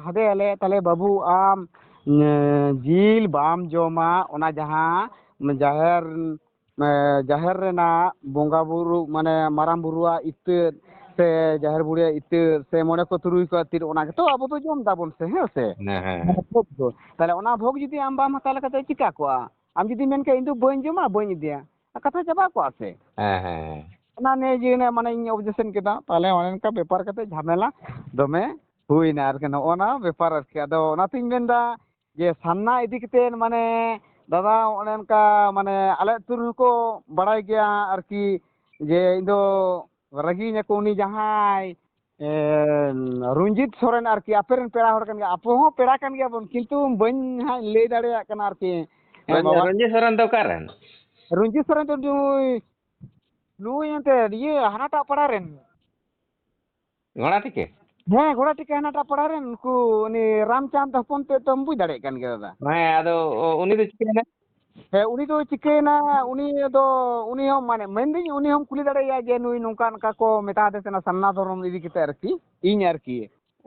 ᱦᱟᱫᱮᱭᱟᱞᱮ, "ᱛᱟᱦᱞᱮ ᱵᱟᱹᱵᱩ, ᱟᱢ, ᱮᱸ, ᱡᱤᱞ ᱵᱟᱢ ᱡᱚᱢᱟ, ᱚᱱᱟ ᱡᱟᱦᱟᱸ ᱡᱟᱦᱮᱨ, ᱮᱸ, ᱡᱟᱦᱮᱨ ᱨᱮᱱᱟᱜ ᱵᱚᱸᱜᱟ ᱵᱩᱨᱩ, ᱢᱟᱱᱮ ᱢᱟᱨᱟᱝ ᱵᱩᱨᱩᱣᱟᱜ ᱤᱛᱟᱹ ᱥᱮ ᱡᱟᱦᱮᱨ ᱵᱩᱲᱦᱤᱭᱟᱜ ᱤᱛᱟᱹ ᱥᱮ ᱢᱚᱬᱮ ᱠᱚ ᱛᱩᱨᱩᱭ ᱠᱚ ᱟᱹᱛᱤᱨ, ᱚᱱᱟ ᱜᱮᱛᱚ ᱟᱵᱚ ᱫᱚ ᱡᱚᱢ ᱫᱟᱵᱚᱱ ᱥᱮ, ᱦᱮᱸ ᱥᱮ?" ᱦᱮᱸ, ᱦᱮᱸ, ᱢᱟᱱᱮ ᱦᱮᱸ᱾ ᱵᱷᱳᱜᱽ ᱫᱚ᱾ ᱛᱟᱦᱞᱮ ᱚᱱᱟ ᱵᱷᱳᱜᱽ ᱡᱩᱫᱤ ᱟᱢ ᱵᱟᱢ ᱦᱟᱛᱟᱣ ᱞᱮᱠᱷᱟᱱ ᱫᱚ ᱪᱤᱠᱟ ᱠᱚᱜᱼᱟ? ᱟᱢ ᱡᱩᱫᱤ ᱢᱮᱱ ᱠᱮᱭᱟ, "ᱤᱧ ᱫᱚ ᱵᱟᱹᱧ ᱡᱚᱢᱟ, ᱵᱟᱹᱧ ᱤᱫᱤᱭᱟ", ᱟᱨ ᱠᱟᱛᱷᱟ ᱪᱟᱵᱟ ᱠᱚᱜᱼᱟ ᱥᱮ? ᱦᱮᱸ, ᱦᱮᱸ, ᱦᱮᱸ᱾ ᱚᱱᱟ ᱱᱤᱭᱮ ᱡᱮ ᱚᱱᱮ ᱢᱟᱱᱮ ᱤᱧ ᱚᱵᱡᱮᱠᱥᱮᱱ ᱠᱮᱫᱟ, ᱛᱟᱦᱞᱮ ᱚᱱᱮ ᱚᱱᱠᱟ ᱵᱮᱯᱟᱨ ᱠᱟᱛᱮ ᱡᱷᱟᱢᱮᱞᱟ ᱫᱚᱢᱮ ᱦᱩᱭᱱᱟ ᱟᱨᱠᱤ, ᱱᱚᱜᱼᱚ ᱱᱟ ᱵᱮᱯᱟᱨ ᱟᱨᱠᱤ᱾ ᱟᱫᱚ ᱚᱱᱟᱛᱤᱧ ᱢᱮᱱᱫᱟ ᱡᱮ ᱥᱟᱨᱱᱟ ᱤᱫᱤ ᱠᱟᱛᱮ ᱢᱟᱱᱮ ᱫᱟᱫᱟ ᱚᱱᱮ ᱚᱱᱠᱟ ᱢᱟᱱᱮ ᱟᱞᱮ ᱟᱹᱛᱩ ᱨᱮᱦᱚᱸ ᱠᱚ ᱵᱟᱲᱟᱭ ᱜᱮᱭᱟ ᱟᱨᱠᱤ, ᱡᱮ ᱤᱧ ᱫᱚ ᱨᱟᱹᱜᱤᱭᱮᱱᱟ ᱠᱚ, ᱩᱱᱤ ᱡᱟᱦᱟᱸᱭ, ᱮ, ᱨᱚᱧᱡᱤᱛ ᱥᱚᱨᱮᱱ ᱟᱨᱠᱤ, ᱟᱯᱮ ᱨᱮᱱ ᱯᱮᱲᱟ ᱦᱚᱲ ᱠᱟᱱ ᱜᱮᱭᱟ, ᱟᱯᱮ ᱦᱚᱸ ᱯᱮᱲᱟ ᱠᱟᱱ ᱜᱮᱭᱟ ᱵᱚᱱ, ᱠᱤᱱᱛᱩ ᱵᱟᱹᱧ ᱦᱟᱸᱜ ᱞᱟᱹᱭ ᱫᱟᱲᱮᱭᱟᱜ ᱠᱟᱱᱟ ᱟᱨᱠᱤ᱾ ᱦᱮᱸ, ᱨᱚᱧᱡᱤᱛ, ᱵᱟᱵᱟ᱾ ᱨᱚᱧᱡᱤᱛ ᱥᱚᱨᱮᱱ ᱫᱚ ᱚᱠᱟ ᱨᱮᱱ? ᱨᱚᱧᱡᱤᱛ ᱥᱚᱨᱮᱱ ᱫᱚ ᱱᱩᱭ, ᱱᱩᱭ ᱮᱱᱛᱮ ᱤᱭᱟᱹ ᱦᱟᱱᱟᱴᱟᱜ ᱯᱟᱲᱟ ᱨᱮᱱ᱾ ᱜᱷᱚᱲᱟ ᱴᱤᱠᱟᱹ? ᱦᱮᱸ, ᱜᱷᱚᱲᱟ ᱴᱤᱠᱟᱹ ᱦᱟᱱᱟᱴᱟᱜ ᱯᱟᱲᱟ ᱨᱮᱱ, ᱩᱱᱠᱩ ᱩᱱᱤ ᱨᱟᱢᱪᱟᱸᱫᱽ ᱦᱚᱯᱚᱱ ᱛᱮᱫ ᱫᱚᱢ ᱵᱩᱡᱽ ᱫᱟᱲᱮᱭᱟᱜ ᱠᱟᱱ ᱜᱮᱭᱟ ᱫᱟᱫᱟ᱾ ᱦᱮᱸ, ᱟᱫᱚ ᱩᱱᱤ ᱫᱚ ᱪᱤᱠᱟᱹᱭᱮᱱᱟ? ᱦᱮᱸ, ᱩᱱᱤ ᱫᱚ ᱪᱤᱠᱟᱹᱭᱮᱱᱟ, ᱩᱱᱤ ᱫᱚ, ᱩᱱᱤ ᱦᱚᱸ ᱢᱟᱱᱮ, ᱢᱮᱱᱫᱟᱹᱧ ᱩᱱᱤ ᱦᱚᱸᱢ ᱠᱩᱞᱤ ᱫᱟᱲᱮᱭᱟᱭᱟ ᱡᱮ ᱱᱩᱭ ᱱᱚᱝᱠᱟ ᱱᱚᱝᱠᱟ ᱠᱚ ᱢᱮᱛᱟ ᱫᱮ ᱛᱟᱦᱮᱱᱟ ᱥᱟᱨᱱᱟ ᱫᱷᱚᱨᱚᱢ ᱤᱫᱤ ᱠᱟᱛᱮ ᱟᱨᱠᱤ, ᱤᱧ ᱟᱨᱠᱤ᱾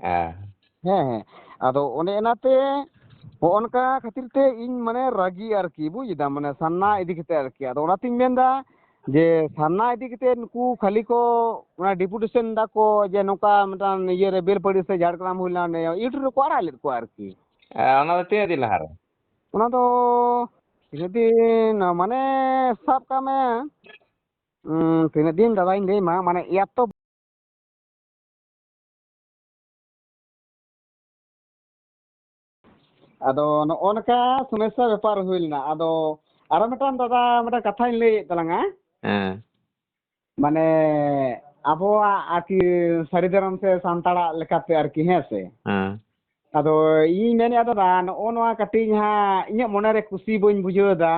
ᱦᱮᱸ᱾ ᱦᱮᱸ, ᱦᱮᱸ᱾ ᱟᱫᱚ ᱚᱱᱮ ᱚᱱᱟᱛᱮ ᱦᱚᱸᱜᱼᱚ ᱱᱚᱝᱠᱟ ᱠᱷᱟᱹᱛᱤᱨ ᱛᱮ ᱤᱧ ᱢᱟᱱᱮ ᱨᱟᱹᱜᱤ ᱟᱨᱠᱤ, ᱵᱩᱡᱽ ᱮᱫᱟᱢ, ᱢᱟᱱᱮ ᱥᱟᱨᱱᱟ ᱤᱫᱤ ᱠᱟᱛᱮ ᱟᱨᱠᱤ᱾ ᱟᱫᱚ ᱚᱱᱟᱛᱤᱧ ᱢᱮᱱᱫᱟ ᱡᱮ ᱥᱟᱨᱱᱟ ᱤᱫᱤ ᱠᱟᱛᱮ ᱱᱩᱠᱩ ᱠᱷᱟᱹᱞᱤ ᱠᱚ ᱚᱱᱟ deputation ᱫᱟᱠᱚ ᱡᱮ ᱱᱚᱝᱠᱟ ᱢᱤᱫᱴᱟᱝ ᱤᱭᱟᱹ ᱨᱮ ᱵᱮᱞᱯᱟᱹᱲᱤ ᱥᱮ ᱡᱷᱟᱲᱜᱨᱟᱢ ᱦᱩᱭ ᱞᱮᱱᱟ, ᱚᱸᱰᱮ YouTube ᱨᱮᱠᱚ ᱟᱲᱟᱜ ᱞᱮᱫ ᱠᱚᱣᱟ ᱟᱨᱠᱤ᱾ ᱦᱮᱸ, ᱚᱱᱟ ᱫᱚ ᱛᱤᱱᱟᱹᱜ ᱫᱤᱱ ᱞᱟᱦᱟ ᱨᱮ? ᱚᱱᱟ ᱫᱚ ᱛᱤᱱᱟᱹᱜ ᱫᱤᱱ, ᱢᱟᱱᱮ ᱥᱟᱵ ᱠᱟᱜ ᱢᱮ, ᱩᱸ, ᱛᱤᱱᱟᱹᱜ ᱫᱤᱱ ᱫᱟᱫᱟᱧ ᱞᱟᱹᱭ ᱢᱟ, ᱢᱟᱱᱮ ᱮᱛᱚ ᱟᱫᱚ ᱱᱚᱜᱼᱚ ᱱᱚᱝᱠᱟ ᱥᱚᱢᱚᱥᱥᱟ ᱵᱮᱯᱟᱨ ᱦᱩᱭ ᱞᱮᱱᱟ᱾ ᱟᱫᱚ ᱟᱨᱚ ᱢᱤᱫᱴᱟᱝ ᱫᱟᱫᱟ, ᱢᱤᱫᱴᱟᱝ ᱠᱟᱛᱷᱟᱧ ᱞᱟᱹᱭᱮᱫ ᱛᱟᱞᱟᱝᱟ᱾ ᱦᱮᱸ᱾ ᱢᱟᱱᱮ ᱟᱵᱚᱣᱟᱜ ᱟᱨᱠᱤ ᱥᱟᱹᱨᱤ ᱫᱷᱚᱨᱚᱢ ᱥᱮ ᱥᱟᱱᱛᱟᱲᱟᱜ ᱞᱮᱠᱟᱛᱮ ᱟᱨᱠᱤ, ᱦᱮᱸ ᱥᱮ? ᱦᱮᱸ᱾ ᱟᱫᱚ ᱤᱧᱤᱧ ᱢᱮᱱᱮᱫᱼᱟ ᱫᱟᱫᱟ, ᱱᱚᱜᱼᱚ ᱱᱚᱣᱟ ᱠᱟᱹᱴᱤᱡ ᱦᱟᱸᱜ ᱤᱧᱟᱹᱜ ᱢᱚᱱᱮᱨᱮ ᱠᱩᱥᱤ ᱵᱟᱹᱧ ᱵᱩᱡᱷᱟᱹᱣ ᱮᱫᱟ,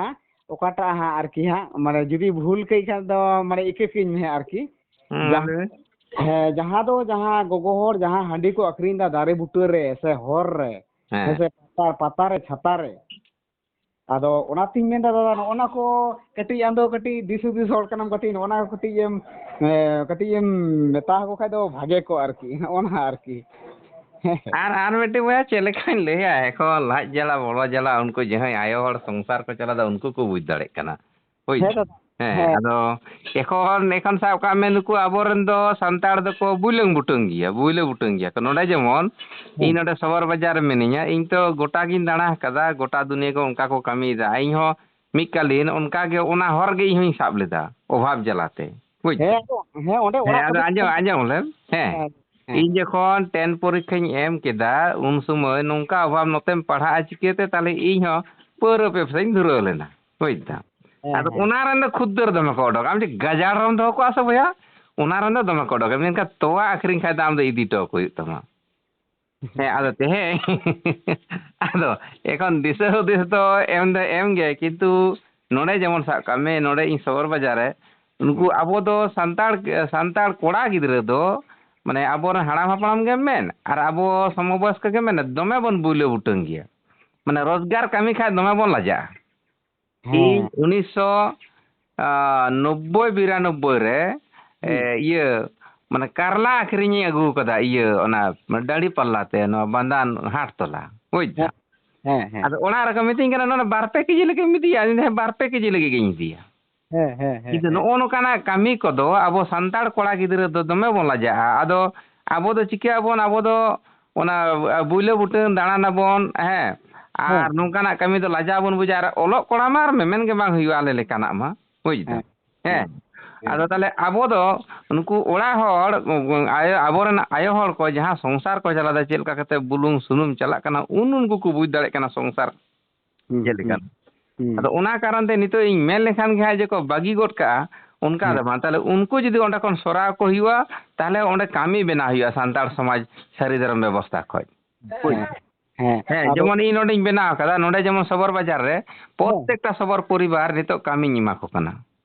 ᱚᱠᱟᱴᱟᱜ ᱦᱟᱸᱜ ᱟᱨᱠᱤ ᱦᱟᱸᱜ, ᱢᱟᱱᱮ ᱡᱩᱫᱤ ᱵᱷᱩᱞ ᱠᱟᱹᱧ ᱠᱷᱟᱱ ᱫᱚ ᱢᱟᱱᱮ ᱤᱠᱟᱹ ᱠᱟᱹᱧ ᱢᱮ ᱦᱟᱸᱜ ᱟᱨᱠᱤ᱾ ᱦᱩᱸ, ᱡᱟᱦᱟᱸ, ᱞᱟᱹᱭ ᱢᱮ᱾ ᱦᱮᱸ, ᱡᱟᱦᱟᱸ ᱫᱚ ᱡᱟᱦᱟᱸ ᱜᱚᱜᱚ ᱦᱚᱲ ᱡᱟᱦᱟᱸ ᱦᱟᱺᱰᱤ ᱠᱚ ᱟᱹᱠᱷᱨᱤᱧ ᱮᱫᱟ ᱫᱟᱨᱮ ᱵᱩᱴᱟᱹ ᱨᱮ ᱥᱮ ᱦᱚᱨ ᱨᱮ, ᱦᱮᱸ᱾ ᱦᱮᱸ ᱥᱮ, ᱯᱟᱛᱟ, ᱯᱟᱛᱟ ᱨᱮ, ᱪᱷᱟᱛᱟ ᱨᱮ, ᱟᱫᱚ ᱚᱱᱟᱛᱤᱧ ᱢᱮᱱᱫᱟ ᱫᱟᱫᱟ, ᱱᱚᱜᱼᱚ ᱱᱟ ᱠᱚ ᱠᱟᱹᱴᱤᱡ, ᱟᱢ ᱫᱚ ᱠᱟᱹᱴᱤᱡ ᱫᱤᱥ ᱦᱩᱫᱤᱥ ᱦᱚᱲ ᱠᱟᱱᱟᱢ, ᱠᱟᱹᱴᱤᱡ ᱱᱚᱜᱼᱚ ᱱᱟ ᱠᱚ ᱠᱟᱹᱴᱤᱡ ᱮᱢ, ᱮ, ᱠᱟᱹᱴᱤᱡ ᱮᱢ ᱢᱮᱛᱟ ᱟᱠᱚ ᱠᱷᱟᱡ ᱫᱚ ᱵᱷᱟᱜᱮ ᱠᱚᱜᱼᱟ ᱟᱨᱠᱤ, ᱱᱚᱜᱼᱚ ᱱᱟ ᱟᱨᱠᱤ᱾ ᱟᱨ, ᱟᱨ ᱢᱤᱫᱴᱮᱡ ᱵᱚᱭᱦᱟ ᱪᱮᱫ ᱞᱮᱠᱟᱧ ᱞᱟᱹᱭᱟ, ᱮᱠᱷᱚᱱ ᱞᱟᱡ ᱡᱟᱞᱟ, ᱵᱚᱲᱚ ᱡᱟᱞᱟ, ᱩᱱᱠᱩ ᱡᱟᱦᱟᱸᱭ ᱟᱭᱳ ᱦᱚᱲ ᱥᱚᱝᱥᱟᱨ ᱠᱚ ᱪᱟᱞᱟᱣᱫᱟ, ᱩᱱᱠᱩ ᱠᱚ ᱵᱩᱡᱽ ᱫᱟᱲᱮᱭᱟᱜ ᱠᱟᱱᱟ᱾ ᱦᱳᱭ᱾ ᱦᱮᱸ ᱫᱟᱫᱟ᱾ ᱦᱮᱸ, ᱦᱮᱸ᱾ ᱟᱫᱚ ᱮᱠᱷᱚᱱ, ᱮᱠᱷᱚᱱ ᱥᱟᱵ ᱠᱟᱜ ᱢᱮ, ᱱᱩᱠᱩ ᱟᱵᱚᱨᱮᱱ ᱫᱚ ᱥᱟᱱᱛᱟᱲ ᱫᱚᱠᱚ ᱵᱩᱞᱟᱹᱝ ᱵᱩᱴᱟᱹᱝ ᱜᱮᱭᱟ, ᱵᱩᱭᱞᱟᱹ ᱵᱩᱴᱟᱹᱝ ᱜᱮᱭᱟ ᱠᱚ᱾ ᱱᱚᱰᱮ ᱡᱮᱢᱚᱱ ᱦᱮᱸ᱾ ᱤᱧ ᱱᱚᱰᱮ ᱥᱚᱵᱚᱨ ᱵᱟᱡᱟᱨ ᱨᱮ ᱢᱤᱱᱟᱹᱧᱟ, ᱤᱧ ᱛᱚ ᱜᱚᱴᱟ ᱜᱤᱧ ᱫᱟᱬᱟ ᱟᱠᱟᱫᱟ, ᱜᱚᱴᱟ ᱫᱩᱱᱤᱭᱟᱹ ᱠᱚ ᱚᱱᱠᱟ ᱠᱚ ᱠᱟᱹᱢᱤᱭᱮᱫᱟ᱾ ᱤᱧ ᱦᱚᱸ ᱢᱤᱫ ᱠᱟᱞᱤᱱ ᱚᱱᱠᱟ ᱜᱮ ᱚᱱᱟ ᱦᱚᱨ ᱜᱮ ᱤᱧ ᱦᱚᱸᱧ ᱥᱟᱵ ᱞᱮᱫᱟ, ᱚᱵᱷᱟᱵᱽ ᱡᱟᱞᱟᱛᱮ, ᱵᱩᱡᱽ ᱦᱮᱸ, ᱫᱟᱢ? ᱟᱫᱚ, ᱦᱮᱸ, ᱚᱸᱰᱮ ᱦᱮᱸ, ᱚᱲᱟᱜ ᱟᱫᱚ ᱠᱚᱫᱚ ᱟᱸᱡᱚᱢ, ᱟᱸᱡᱚᱢ ᱞᱮᱢ, ᱦᱮᱸ᱾ ᱦᱮᱸ, ᱦᱮᱸ᱾ ᱤᱧ ᱡᱚᱠᱷᱚᱱ ten ᱯᱚᱨᱤᱠᱠᱷᱟᱧ ᱮᱢ ᱠᱮᱫᱟ, ᱩᱱ ᱥᱚᱢᱚᱭ ᱱᱚᱝᱠᱟ ᱚᱵᱷᱟᱵᱽ, ᱱᱚᱛᱮᱢ ᱯᱟᱲᱦᱟᱜᱼᱟ ᱪᱤᱠᱟᱹᱛᱮ? ᱛᱟᱦᱞᱮ ᱤᱧ ᱦᱚᱸ ᱯᱟᱹᱣᱨᱟᱹ ᱵᱮᱵᱽᱥᱟᱧ ᱫᱷᱩᱨᱟᱹᱣ ᱞᱮᱱᱟ, ᱵᱩᱡᱽ ᱫᱟᱢ? ᱦᱮᱸ, ᱟᱫᱚ ᱦᱮᱸ᱾ ᱚᱱᱟ ᱨᱮᱱ ᱫᱚ ᱠᱷᱩᱫᱽᱫᱟᱹᱨ ᱫᱚᱢᱮ ᱠᱚ ᱚᱰᱚᱠᱟ᱾ ᱟᱢ ᱪᱮᱫ ᱜᱟᱡᱟᱲ ᱨᱮᱢ ᱫᱚᱦᱚ ᱠᱚᱣᱟ ᱥᱮ ᱵᱚᱭᱦᱟ? ᱚᱱᱟ ᱨᱮᱫᱚ ᱫᱚᱢᱮ ᱠᱚ ᱚᱰᱚᱠᱟ, ᱢᱮᱱᱠᱷᱟᱱ ᱛᱚᱣᱟ ᱟᱹᱠᱷᱨᱤᱧ ᱠᱷᱟᱡ ᱫᱚ ᱟᱢ ᱫᱚ ᱤᱫᱤ ᱦᱚᱴᱚ ᱟᱠᱚ ᱦᱩᱭᱩᱜ ᱛᱟᱢᱟ᱾ ᱦᱮᱸ, ᱟᱫᱚ ᱛᱮᱦᱮᱧ ᱟᱫᱚ ᱮᱠᱷᱚᱱ ᱫᱤᱥᱟᱹ ᱦᱩᱫᱤᱥ ᱫᱚ ᱮᱢ ᱫᱚ ᱮᱢ ᱜᱮ, ᱠᱤᱱᱛᱩ ᱱᱚᱰᱮ ᱡᱮᱢᱚᱱ ᱥᱟᱵ ᱠᱟᱜ ᱢᱮ, ᱱᱚᱰᱮ ᱤᱧ ᱥᱚᱦᱚᱨ ᱵᱟᱡᱟᱨ ᱨᱮ ᱱᱩᱠᱩ ᱦᱮᱸ᱾ ᱟᱵᱚ ᱫᱚ ᱥᱟᱱᱛᱟᱲ, ᱥᱟᱱᱛᱟᱲ ᱠᱚᱲᱟ ᱜᱤᱫᱽᱨᱟᱹ ᱫᱚ, ᱢᱟᱱᱮ, ᱟᱵᱚᱨᱮᱱ ᱦᱟᱲᱟᱢ ᱦᱟᱯᱲᱟᱢ ᱜᱮᱢ ᱢᱮᱱ ᱟᱨ ᱟᱵᱚ ᱥᱚᱢᱚᱵᱚᱭᱚᱥᱠᱚ ᱜᱮᱢ ᱢᱮᱱ, ᱫᱚᱢᱮ ᱵᱚᱱ ᱵᱩᱭᱞᱟᱹ ᱵᱩᱴᱟᱹᱝ ᱜᱮᱭᱟ᱾ ᱢᱟᱱᱮ, ᱨᱳᱡᱽᱜᱟᱨ ᱠᱟᱹᱢᱤ ᱠᱷᱟᱡ ᱫᱚᱢᱮ ᱵᱚᱱ ᱞᱟᱡᱟᱜᱼᱟ᱾ ᱤᱧ ᱦᱮᱸ᱾ ᱩᱱᱤᱥᱥᱚ ᱱᱚᱵᱵᱳᱭ ᱵᱤᱨᱟᱱᱚᱵᱵᱳᱭ ᱨᱮ, ᱦᱩᱸ᱾ ᱮ, ᱤᱭᱟᱹ, ᱢᱟᱱᱮ, ᱠᱟᱨᱞᱟ ᱟᱹᱠᱷᱨᱤᱧᱤᱧ ᱟᱹᱜᱩ ᱠᱟᱫᱟ, ᱤᱭᱟᱹ, ᱚᱱᱟ ᱰᱟᱹᱲᱤ ᱯᱟᱞᱞᱟ ᱛᱮ, ᱱᱚᱣᱟ ᱵᱟᱸᱫᱟᱱ ᱦᱟᱴ ᱛᱚᱞᱟ, ᱵᱩᱡᱽ ᱦᱮᱸ, ᱫᱟᱢ? ᱦᱮᱸ, ᱦᱮᱸ᱾ ᱟᱫᱚ ᱚᱲᱟᱜ ᱨᱮᱠᱚ ᱢᱤᱛᱟᱹᱧ ᱠᱟᱱᱟ, "ᱱᱚᱰᱮ ᱵᱟᱨ ᱯᱮ ᱠᱮᱡᱤ ᱞᱮᱠᱟᱢ ᱤᱫᱤᱭᱟ?" ᱤᱧ ᱫᱚ, "ᱦᱮᱸ, ᱵᱟᱨ ᱯᱮ ᱠᱮᱡᱤ ᱞᱟᱹᱜᱤᱫ ᱜᱤᱧ ᱤᱫᱤᱭᱟ᱾" ᱦᱮᱸ, ᱦᱮᱸ, ᱦᱮᱸ, ᱠᱤᱱᱛᱩ ᱦᱮᱸ᱾ ᱱᱚᱜᱼᱚ ᱱᱚᱝᱠᱟᱱᱟᱜ ᱠᱟᱹᱢᱤ ᱠᱚᱫᱚ ᱟᱵᱚ ᱥᱟᱱᱛᱟᱲ ᱠᱚᱲᱟ ᱜᱤᱫᱽᱨᱟᱹ ᱫᱚ ᱫᱚᱢᱮ ᱵᱚᱱ ᱞᱟᱡᱟᱜᱼᱟ᱾ ᱟᱫᱚ ᱟᱵᱚ ᱫᱚ ᱪᱤᱠᱟᱹ ᱟᱵᱚᱱ? ᱟᱵᱚ ᱫᱚ ᱚᱱᱟ, ᱟ, ᱵᱩᱭᱞᱟᱹ ᱵᱩᱴᱟᱹ ᱫᱟᱬᱟᱱ ᱟᱵᱚᱱ, ᱦᱮᱸ, ᱟᱨ ᱦᱮᱸ᱾ ᱱᱚᱝᱠᱟᱱᱟᱜ ᱠᱟᱹᱢᱤ ᱫᱚ ᱞᱟᱡᱟᱣ ᱵᱚᱱ ᱵᱩᱡᱟ᱾ ᱟᱨ ᱚᱞᱚᱜ ᱠᱚᱲᱟ ᱢᱟ ᱟᱨ ᱢᱮᱢᱮᱱ ᱜᱮ ᱵᱟᱝ ᱦᱩᱭᱩᱜᱼᱟ ᱟᱞᱮ ᱞᱮᱠᱟᱱᱟᱜ ᱢᱟ, ᱵᱩᱡᱽ ᱫᱟᱢ? ᱦᱮᱸ, ᱦᱮᱸ᱾ ᱦᱮᱸ᱾ ᱟᱫᱚ ᱛᱟᱦᱞᱮ ᱟᱵᱚ ᱫᱚ ᱱᱩᱠᱩ ᱚᱲᱟᱜ ᱦᱚᱲ, ᱟᱭᱳ, ᱟᱵᱚᱨᱮᱱ ᱟᱭᱳ ᱦᱚᱲ ᱠᱚ ᱡᱟᱦᱟᱸ ᱥᱚᱝᱥᱟᱨ ᱠᱚ ᱪᱟᱞᱟᱣᱫᱟ, ᱪᱮᱫ ᱞᱮᱠᱟ ᱠᱟᱛᱮ ᱵᱩᱞᱩᱝ ᱥᱩᱱᱩᱢ ᱪᱟᱞᱟᱜ ᱠᱟᱱᱟ, ᱩᱱ ᱩᱱᱠᱩ ᱠᱚ ᱵᱩᱡᱽ ᱫᱟᱲᱮᱭᱟᱜ ᱠᱟᱱᱟ ᱥᱚᱝᱥᱟᱨ ᱦᱩᱸ, ᱪᱮᱫ ᱞᱮᱠᱟ᱾ ᱦᱩᱸ, ᱦᱩᱸ᱾ ᱟᱫᱚ ᱚᱱᱟ ᱠᱟᱨᱚᱱ ᱛᱮ ᱱᱤᱛᱚᱜ ᱤᱧ ᱢᱮᱱ ᱞᱮᱠᱷᱟᱱ ᱜᱮ ᱦᱟᱸᱜ ᱡᱮ ᱠᱚ ᱵᱟᱹᱜᱤ ᱜᱚᱫ ᱠᱟᱜᱼᱟ, ᱚᱱᱠᱟ ᱦᱮᱸ᱾ ᱫᱚ ᱵᱟᱝ᱾ ᱛᱟᱦᱞᱮ ᱩᱱᱠᱩ ᱡᱩᱫᱤ ᱚᱸᱰᱮ ᱠᱷᱚᱱ ᱥᱚᱨᱟᱣ ᱠᱚ ᱦᱩᱭᱩᱜᱼᱟ, ᱛᱟᱦᱞᱮ ᱚᱸᱰᱮ ᱠᱟᱹᱢᱤ ᱵᱮᱱᱟᱣ ᱦᱩᱭᱩᱜᱼᱟ ᱥᱟᱱᱛᱟᱲ ᱥᱚᱢᱟᱡᱽ ᱥᱟᱹᱨᱤ ᱫᱷᱚᱨᱚᱢ ᱵᱮᱵᱚᱥᱛᱷᱟ ᱠᱷᱚᱡ᱾ ᱦᱮᱸ, ᱦᱮᱸ᱾ ᱦᱮᱸ, ᱟᱫᱚ ᱡᱮᱢᱚᱱ ᱤᱧ ᱱᱚᱰᱮᱧ ᱵᱮᱱᱟᱣ ᱠᱟᱫᱟ, ᱱᱚᱰᱮ ᱡᱮᱢᱚᱱ ᱥᱚᱵᱚᱨ ᱵᱟᱡᱟᱨ ᱨᱮ ᱦᱮᱸ᱾ ᱯᱨᱚᱛᱛᱮᱠᱴᱟ ᱥᱚᱵᱚᱨ ᱯᱚᱨᱤᱵᱟᱨ ᱱᱤᱛᱚᱜ ᱠᱟᱹᱢᱤᱧ ᱮᱢᱟ ᱠᱚ ᱠᱟᱱᱟ᱾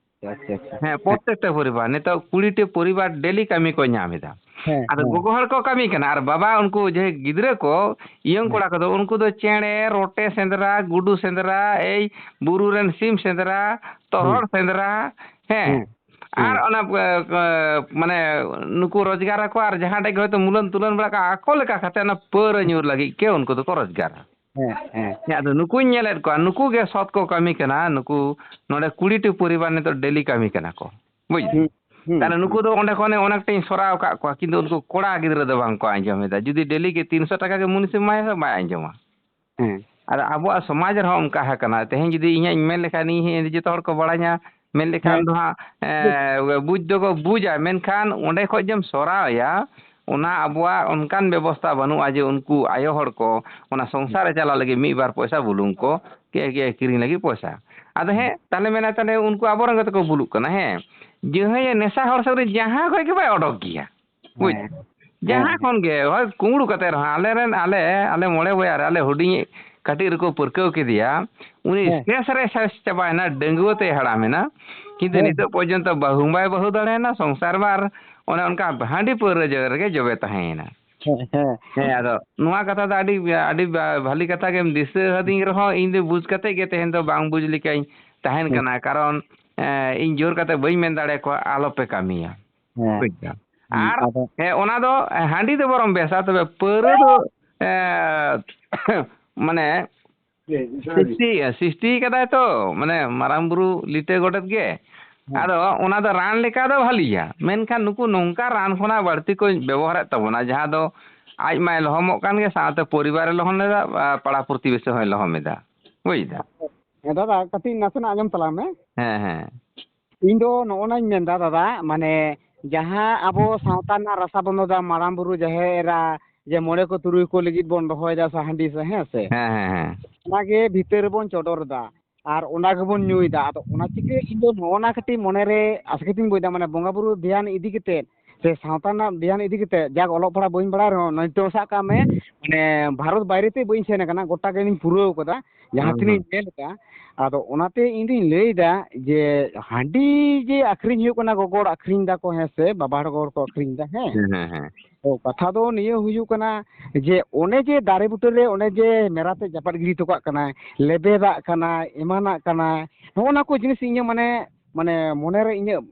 ᱟᱪᱪᱷᱟ, ᱟᱪᱪᱷᱟ᱾ ᱦᱮᱸ, ᱯᱨᱚᱛᱛᱮᱠᱴᱟ ᱯᱚᱨᱤᱵᱟᱨ, ᱱᱤᱛᱚᱜ ᱠᱩᱲᱤ ᱴᱤ ᱯᱚᱨᱤᱵᱟᱨ ᱰᱮᱞᱤ ᱠᱟᱹᱢᱤ ᱠᱚ ᱧᱟᱢ ᱮᱫᱟ᱾ ᱦᱮᱸ, ᱟᱫᱚ ᱦᱮᱸ᱾ ᱜᱚᱜᱚ ᱦᱚᱲ ᱠᱚ ᱠᱟᱹᱢᱤ ᱠᱟᱱᱟ, ᱟᱨ ᱵᱟᱵᱟ ᱩᱱᱠᱩ ᱡᱟᱦᱟᱸᱭ ᱜᱤᱫᱽᱨᱟᱹ ᱠᱚ, ᱤᱭᱚᱝ ᱦᱮᱸ᱾ ᱠᱚᱲᱟ ᱠᱚᱫᱚ, ᱩᱱᱠᱩ ᱫᱚ ᱪᱮᱬᱮ, ᱨᱚᱴᱮ ᱥᱮᱸᱫᱽᱨᱟ, ᱮᱭ ᱵᱩᱨᱩ ᱨᱮᱱ ᱥᱤᱢ ᱥᱮᱸᱫᱽᱨᱟ, ᱛᱚᱨᱦᱚᱫ ᱦᱮᱸ᱾ ᱥᱮᱸᱫᱽᱨᱟ, ᱦᱮᱸ᱾ ᱦᱮᱸ, ᱟᱨ ᱦᱮᱸ᱾ ᱚᱱᱟ, ᱮ, ᱮ, ᱢᱟᱱᱮ, ᱱᱩᱠᱩ ᱨᱳᱡᱽᱜᱟᱨ ᱟᱠᱚ ᱟᱨ ᱡᱟᱦᱟᱸ ᱴᱷᱮᱡ ᱜᱮ ᱦᱚᱭᱛᱳ ᱢᱩᱞᱟᱹᱱ ᱛᱩᱞᱟᱹᱱ ᱵᱟᱲᱟ ᱠᱟᱜᱼᱟ, ᱟᱠᱚ ᱞᱮᱠᱟ ᱠᱟᱛᱮ ᱚᱱᱟ ᱯᱟᱹᱣᱨᱟᱹ ᱧᱩ ᱞᱟᱹᱜᱤᱫ ᱜᱮ ᱩᱱᱠᱩ ᱫᱚᱠᱚ ᱨᱳᱡᱽᱜᱟᱨᱟ᱾ ᱦᱮᱸ, ᱦᱮᱸ᱾ ᱦᱮᱸ, ᱟᱫᱚ ᱱᱩᱠᱩᱧ ᱧᱮᱞᱮᱫ ᱠᱚᱣᱟ, ᱱᱩᱠᱩ ᱜᱮ ᱥᱚᱛ ᱠᱚ ᱠᱟᱹᱢᱤ ᱠᱟᱱᱟ᱾ ᱱᱩᱠᱩ ᱱᱚᱰᱮ ᱠᱩᱲᱤ ᱴᱤ ᱯᱚᱨᱤᱵᱟᱨ ᱱᱤᱛᱚᱜ ᱰᱮᱞᱤ ᱠᱟᱹᱢᱤ ᱠᱟᱱᱟ ᱠᱚ, ᱵᱩᱡᱽ ᱫᱟᱢ? ᱦᱩᱸ, ᱦᱩᱸ, ᱛᱟᱦᱞᱮ ᱦᱩᱸ᱾ ᱱᱩᱠᱩ ᱫᱚ ᱚᱸᱰᱮ ᱠᱷᱚᱱ ᱚᱱᱮᱠᱴᱟᱧ ᱥᱚᱨᱟᱣ ᱟᱠᱟᱫ ᱠᱚᱣᱟ, ᱠᱤᱱᱛᱩ ᱩᱱᱠᱩ ᱠᱚᱲᱟ ᱜᱤᱫᱽᱨᱟᱹ ᱫᱚ ᱵᱟᱝ ᱠᱚ ᱟᱸᱡᱚᱢ ᱮᱫᱟ᱾ ᱡᱩᱫᱤ ᱰᱮᱞᱤ ᱜᱮ ᱛᱤᱱᱥᱚ ᱴᱟᱠᱟ ᱜᱮ ᱢᱩᱱᱤᱥ ᱮᱢᱟᱭᱟ ᱥᱮ, ᱵᱟᱭ ᱟᱸᱡᱚᱢᱟ᱾ ᱦᱮᱸ᱾ ᱟᱫᱚ ᱟᱵᱚᱣᱟᱜ ᱥᱚᱢᱟᱡᱽ ᱨᱮᱦᱚᱸ ᱚᱱᱠᱟ ᱟᱠᱟᱱᱟ᱾ ᱛᱮᱦᱮᱧ ᱡᱩᱫᱤ ᱤᱧ ᱦᱟᱸᱜ ᱤᱧ ᱢᱮᱱ ᱞᱮᱠᱷᱟᱱ, ᱤᱧ ᱦᱟᱸᱜ ᱡᱚᱛᱚ ᱦᱚᱲ ᱠᱚ ᱵᱟᱲᱟᱧᱟ, ᱢᱮᱱ ᱞᱮᱠᱷᱟᱱ ᱦᱮᱸ᱾ ᱫᱚ ᱦᱟᱸᱜ, ᱮ, ᱵᱩᱡᱽ ᱫᱚᱠᱚ ᱵᱩᱡᱟ, ᱢᱮᱱᱠᱷᱟᱱ ᱚᱸᱰᱮ ᱠᱷᱚᱡ ᱡᱮᱢ ᱥᱚᱨᱟᱣ ᱮᱭᱟ, ᱚᱱᱟ ᱟᱵᱚᱣᱟᱜ ᱚᱱᱠᱟᱱ ᱵᱮᱵᱚᱥᱛᱷᱟ ᱵᱟᱹᱱᱩᱜᱼᱟ ᱡᱮ ᱩᱱᱠᱩ ᱟᱭᱳ ᱦᱚᱲ ᱠᱚ ᱚᱱᱟ ᱥᱚᱝᱥᱟᱨ ᱨᱮ ᱪᱟᱞᱟᱜ ᱞᱟᱹᱜᱤᱫ ᱢᱤᱫ ᱵᱟᱨ ᱯᱚᱭᱥᱟ ᱵᱩᱞᱩᱝ ᱠᱚ ᱠᱤ-, ᱠᱤ-, ᱠᱤᱨᱤᱧ ᱞᱟᱹᱜᱤᱫ ᱯᱚᱭᱥᱟ᱾ ᱟᱫᱚ ᱦᱮᱸ, ᱛᱟᱦᱞᱮ ᱢᱮᱱᱟ, ᱛᱟᱦᱞᱮ ᱩᱱᱠᱩ ᱟᱵᱚᱨᱮᱱ ᱜᱮᱛᱚ ᱠᱚ ᱵᱩᱞᱩᱜ ᱠᱟᱱᱟ, ᱦᱮᱸ᱾ ᱡᱟᱦᱟᱸᱭ ᱱᱮᱥᱟ ᱦᱚᱲ ᱥᱟᱶ ᱨᱮ ᱡᱟᱦᱟᱸ ᱠᱷᱚᱱ ᱜᱮ ᱵᱟᱭ ᱚᱰᱚᱠ ᱜᱮᱭᱟ᱾ ᱵᱩᱡᱽ? ᱦᱮᱸ᱾ ᱡᱟᱦᱟᱸ ᱦᱮᱸ᱾ ᱠᱷᱚᱱ ᱜᱮ, ᱦᱳᱭ, ᱠᱩᱢᱵᱽᱲᱩ ᱠᱟᱛᱮ ᱨᱮᱦᱚᱸ, ᱟᱞᱮ ᱨᱮᱱ, ᱟᱞᱮ, ᱟᱞᱮ ᱢᱚᱬᱮ ᱵᱚᱭᱦᱟ ᱨᱮ, ᱟᱞᱮ ᱦᱩᱰᱤᱧ ᱠᱟᱹᱴᱤᱡ ᱨᱮᱠᱚ ᱯᱟᱹᱨᱠᱟᱹᱣ ᱠᱮᱫᱮᱭᱟ, ᱩᱱᱤ ᱦᱮᱸ᱾ ᱥᱮᱥ ᱨᱮ ᱥᱮᱥ ᱪᱟᱵᱟᱭᱮᱱᱟ, ᱰᱟᱺᱜᱩᱣᱟᱹ ᱛᱮᱭ ᱦᱟᱲᱟᱢᱮᱱᱟ, ᱠᱤᱱᱛᱩ ᱦᱮᱸ᱾ ᱱᱤᱛᱚᱜ ᱯᱚᱨᱡᱚᱱᱛᱚ ᱵᱟᱹᱦᱩ ᱦᱚᱸ ᱵᱟᱭ ᱵᱟᱹᱦᱩ ᱫᱟᱲᱮᱭᱟᱱᱟ, ᱥᱚᱝᱥᱟᱨ ᱢᱟ ᱟᱨ ᱚᱱᱮ ᱚᱱᱠᱟ ᱦᱟᱺᱰᱤ ᱯᱟᱹᱣᱨᱟᱹ ᱡᱚ ᱨᱮᱜᱮ ᱡᱚᱵᱮ ᱛᱟᱦᱮᱸᱭᱮᱱᱟ᱾ ᱦᱮᱸ, ᱦᱮᱸ᱾ ᱦᱮᱸ, ᱟᱫᱚ ᱱᱚᱣᱟ ᱠᱟᱛᱷᱟ ᱫᱚ ᱟᱹᱰᱤ, ᱟᱹᱰᱤ ᱵᱟ-, ᱵᱷᱟᱞᱤ ᱠᱟᱛᱷᱟ ᱜᱮᱢ ᱫᱤᱥᱟᱹ ᱟᱹᱫᱤᱧ ᱨᱮᱦᱚᱸ, ᱤᱧ ᱫᱚ ᱵᱩᱡᱽ ᱠᱟᱛᱮ ᱜᱮ ᱛᱮᱦᱮᱧ ᱫᱚ ᱵᱟᱝ ᱵᱩᱡᱽ ᱞᱮᱠᱟᱧ ᱛᱟᱦᱮᱱ ᱦᱮᱸ᱾ ᱠᱟᱱᱟ᱾ ᱠᱟᱨᱚᱱ, ᱮᱸ, ᱤᱧ ᱡᱳᱨ ᱠᱟᱛᱮ ᱵᱟᱹᱧ ᱢᱮᱱ ᱫᱟᱲᱮᱭᱟᱠᱚᱣᱟ, "ᱟᱞᱚᱯᱮ ᱠᱟᱹᱢᱤᱭᱟ᱾" ᱦᱮᱸ᱾ ᱵᱩᱡᱽ ᱫᱟᱢ? ᱦᱩᱸ, ᱟᱨ, ᱟᱫᱚ ᱦᱮᱸ, ᱚᱱᱟ ᱫᱚ, ᱦᱮᱸ, ᱦᱟᱺᱰᱤ ᱫᱚ ᱵᱚᱨᱚᱝ ᱵᱮᱥᱟ, ᱛᱚᱵᱮ ᱯᱟᱹᱣᱨᱟᱹ ᱫᱚ, ᱮᱸ, ᱢᱟᱱᱮ, ᱥᱤᱥᱴᱤ, ᱥᱤᱥᱴᱤ ᱠᱟᱫᱟᱭ ᱛᱚ, ᱢᱟᱱᱮ, ᱢᱟᱨᱟᱝ ᱵᱩᱨᱩ, ᱞᱤᱴᱟᱹ ᱜᱚᱰᱮᱛ ᱜᱮ᱾ ᱦᱮᱸ᱾ ᱟᱫᱚ ᱚᱱᱟ ᱫᱚ ᱨᱟᱱ ᱞᱮᱠᱟ ᱫᱚ ᱵᱷᱟᱹᱞᱤᱭᱟ, ᱢᱮᱱᱠᱷᱟᱱ ᱱᱩᱠᱩ ᱱᱚᱝᱠᱟ ᱨᱟᱱ ᱠᱷᱚᱱᱟᱜ ᱵᱟᱹᱲᱛᱤ ᱠᱚ ᱵᱮᱵᱚᱦᱟᱨᱮᱫ ᱛᱟᱵᱚᱱᱟ, ᱡᱟᱦᱟᱸ ᱫᱚ ᱟᱡ ᱢᱟᱭ ᱞᱚᱦᱚᱢᱚᱜ ᱠᱟᱱ ᱜᱮ, ᱥᱟᱶᱛᱮ ᱯᱚᱨᱤᱵᱟᱨᱮ ᱞᱚᱦᱚᱢ ᱮᱫᱟ, ᱟ, ᱯᱟᱲᱟ ᱯᱨᱚᱛᱤᱵᱮᱥᱤ ᱦᱚᱸᱭ ᱞᱚᱦᱚᱢ ᱮᱫᱟ᱾ ᱵᱩᱡᱽ ᱫᱟ? ᱦᱮᱸ ᱫᱟᱫᱟ, ᱠᱟᱹᱴᱤᱡ ᱱᱟᱥᱮᱱᱟᱜ ᱟᱸᱡᱚᱢ ᱛᱟᱞᱟᱝ ᱢᱮ᱾ ᱦᱮᱸ, ᱦᱮᱸ᱾ ᱤᱧ ᱫᱚ ᱱᱚᱜᱼᱚ ᱱᱟᱧ ᱢᱮᱱᱫᱟ ᱫᱟᱫᱟ, ᱢᱟᱱᱮ ᱡᱟᱦᱟᱸ ᱟᱵᱚ ᱥᱟᱶᱛᱟ ᱨᱮᱱᱟᱜ ᱨᱟᱥᱟ ᱵᱚᱱ ᱫᱚᱦᱚᱭᱫᱟ, ᱢᱟᱨᱟᱝ ᱵᱩᱨᱩ, ᱡᱟᱦᱮᱨ ᱮᱨᱟ, ᱡᱮ ᱢᱚᱬᱮ ᱠᱚ ᱛᱩᱨᱩᱭ ᱠᱚ ᱞᱟᱹᱜᱤᱫ ᱵᱚᱱ ᱫᱚᱦᱚᱭᱮᱫᱟ ᱥᱮ ᱦᱟᱺᱰᱤ ᱥᱮ, ᱦᱮᱸ ᱥᱮ? ᱦᱮᱸ, ᱦᱮᱸ, ᱦᱮᱸ᱾ ᱚᱱᱟᱜᱮ ᱵᱷᱤᱛᱟᱹᱨ ᱨᱮᱵᱚᱱ ᱪᱚᱰᱚᱨ ᱮᱫᱟ ᱟᱨ ᱚᱱᱟ ᱜᱮᱵᱚᱱ ᱧᱩᱭᱮᱫᱟ᱾ ᱟᱫᱚ ᱚᱱᱟ ᱪᱤᱠᱟᱹ ᱤᱧ ᱫᱚ ᱱᱚᱜᱼᱚ ᱱᱟ ᱠᱟᱹᱴᱤᱡ ᱢᱚᱱᱮᱨᱮ ᱟᱥᱠᱮᱛᱤᱧ ᱵᱩᱡᱽᱫᱟ, ᱢᱟᱱᱮ ᱵᱚᱸᱜᱟ ᱵᱩᱨᱩ ᱫᱷᱮᱭᱟᱱ ᱤᱫᱤ ᱠᱟᱛᱮᱫ ᱥᱮ ᱥᱟᱶᱛᱟ ᱨᱮᱱᱟᱜ ᱫᱷᱮᱭᱟᱱ ᱤᱫᱤ ᱠᱟᱛᱮᱫ, ᱡᱟᱠ ᱚᱞᱚᱜ ᱯᱟᱲᱦᱟᱜ ᱵᱟᱹᱧ ᱵᱟᱲᱟᱭ ᱨᱮᱦᱚᱸ, ᱱᱤᱛᱚᱜ ᱥᱟᱵ ᱠᱟᱜ ᱢᱮ, ᱢᱟᱱᱮ ᱵᱷᱟᱨᱚᱛ ᱵᱟᱭᱨᱮ ᱛᱮ ᱵᱟᱹᱧ ᱥᱮᱱ ᱟᱠᱟᱱᱟ, ᱜᱚᱴᱟ ᱜᱮᱞᱤᱧ ᱯᱩᱨᱟᱹᱣ ᱠᱟᱫᱟ, ᱡᱟᱦᱟᱸ ᱦᱩᱸ, ᱛᱤᱱᱟᱹᱜ ᱦᱩᱸ᱾ ᱤᱧ ᱧᱮᱞ ᱟᱠᱟᱫᱼᱟ᱾ ᱟᱫᱚ ᱚᱱᱟᱛᱮ ᱤᱧ ᱫᱩᱧ ᱞᱟᱹᱭᱫᱟ ᱡᱮ ᱦᱟᱺᱰᱤ ᱡᱮ ᱟᱹᱠᱷᱨᱤᱧ ᱦᱩᱭᱩᱜ ᱠᱟᱱᱟ, ᱜᱚᱜᱚ ᱦᱚᱲ ᱟᱹᱠᱷᱨᱤᱧ ᱫᱟᱠᱚ, ᱦᱮᱸ ᱥᱮ, ᱵᱟᱵᱟ ᱦᱚᱲ, ᱜᱚ ᱦᱚᱲ ᱠᱚ ᱟᱹᱠᱷᱨᱤᱧ ᱫᱟ, ᱦᱮᱸ᱾ ᱦᱮᱸ, ᱦᱮᱸ, ᱦᱮᱸ᱾ ᱛᱚ ᱠᱟᱛᱷᱟ ᱫᱚ ᱱᱤᱭᱟᱹ ᱦᱩᱭᱩᱜ ᱠᱟᱱᱟ ᱡᱮ ᱚᱱᱮ ᱡᱮ ᱫᱟᱨᱮ ᱵᱩᱴᱟᱹ ᱨᱮ ᱚᱱᱮ ᱡᱮ ᱢᱮᱨᱟ ᱛᱮ ᱪᱟᱯᱟᱫ ᱜᱤᱰᱤ ᱦᱚᱴᱚ ᱠᱟᱜ ᱠᱟᱱᱟᱭ, ᱞᱮᱵᱮᱫᱟᱜ ᱠᱟᱱᱟᱭ, ᱮᱢᱟᱱᱟᱜ ᱠᱟᱱᱟᱭ, ᱱᱚᱜᱼᱚ ᱱᱟ ᱠᱚ ᱡᱤᱱᱤᱥ ᱤᱧᱟᱹᱜ ᱢᱟᱱᱮ, ᱢᱟᱱᱮ ᱢᱚᱱᱮᱨᱮ ᱤᱧᱟᱹᱜ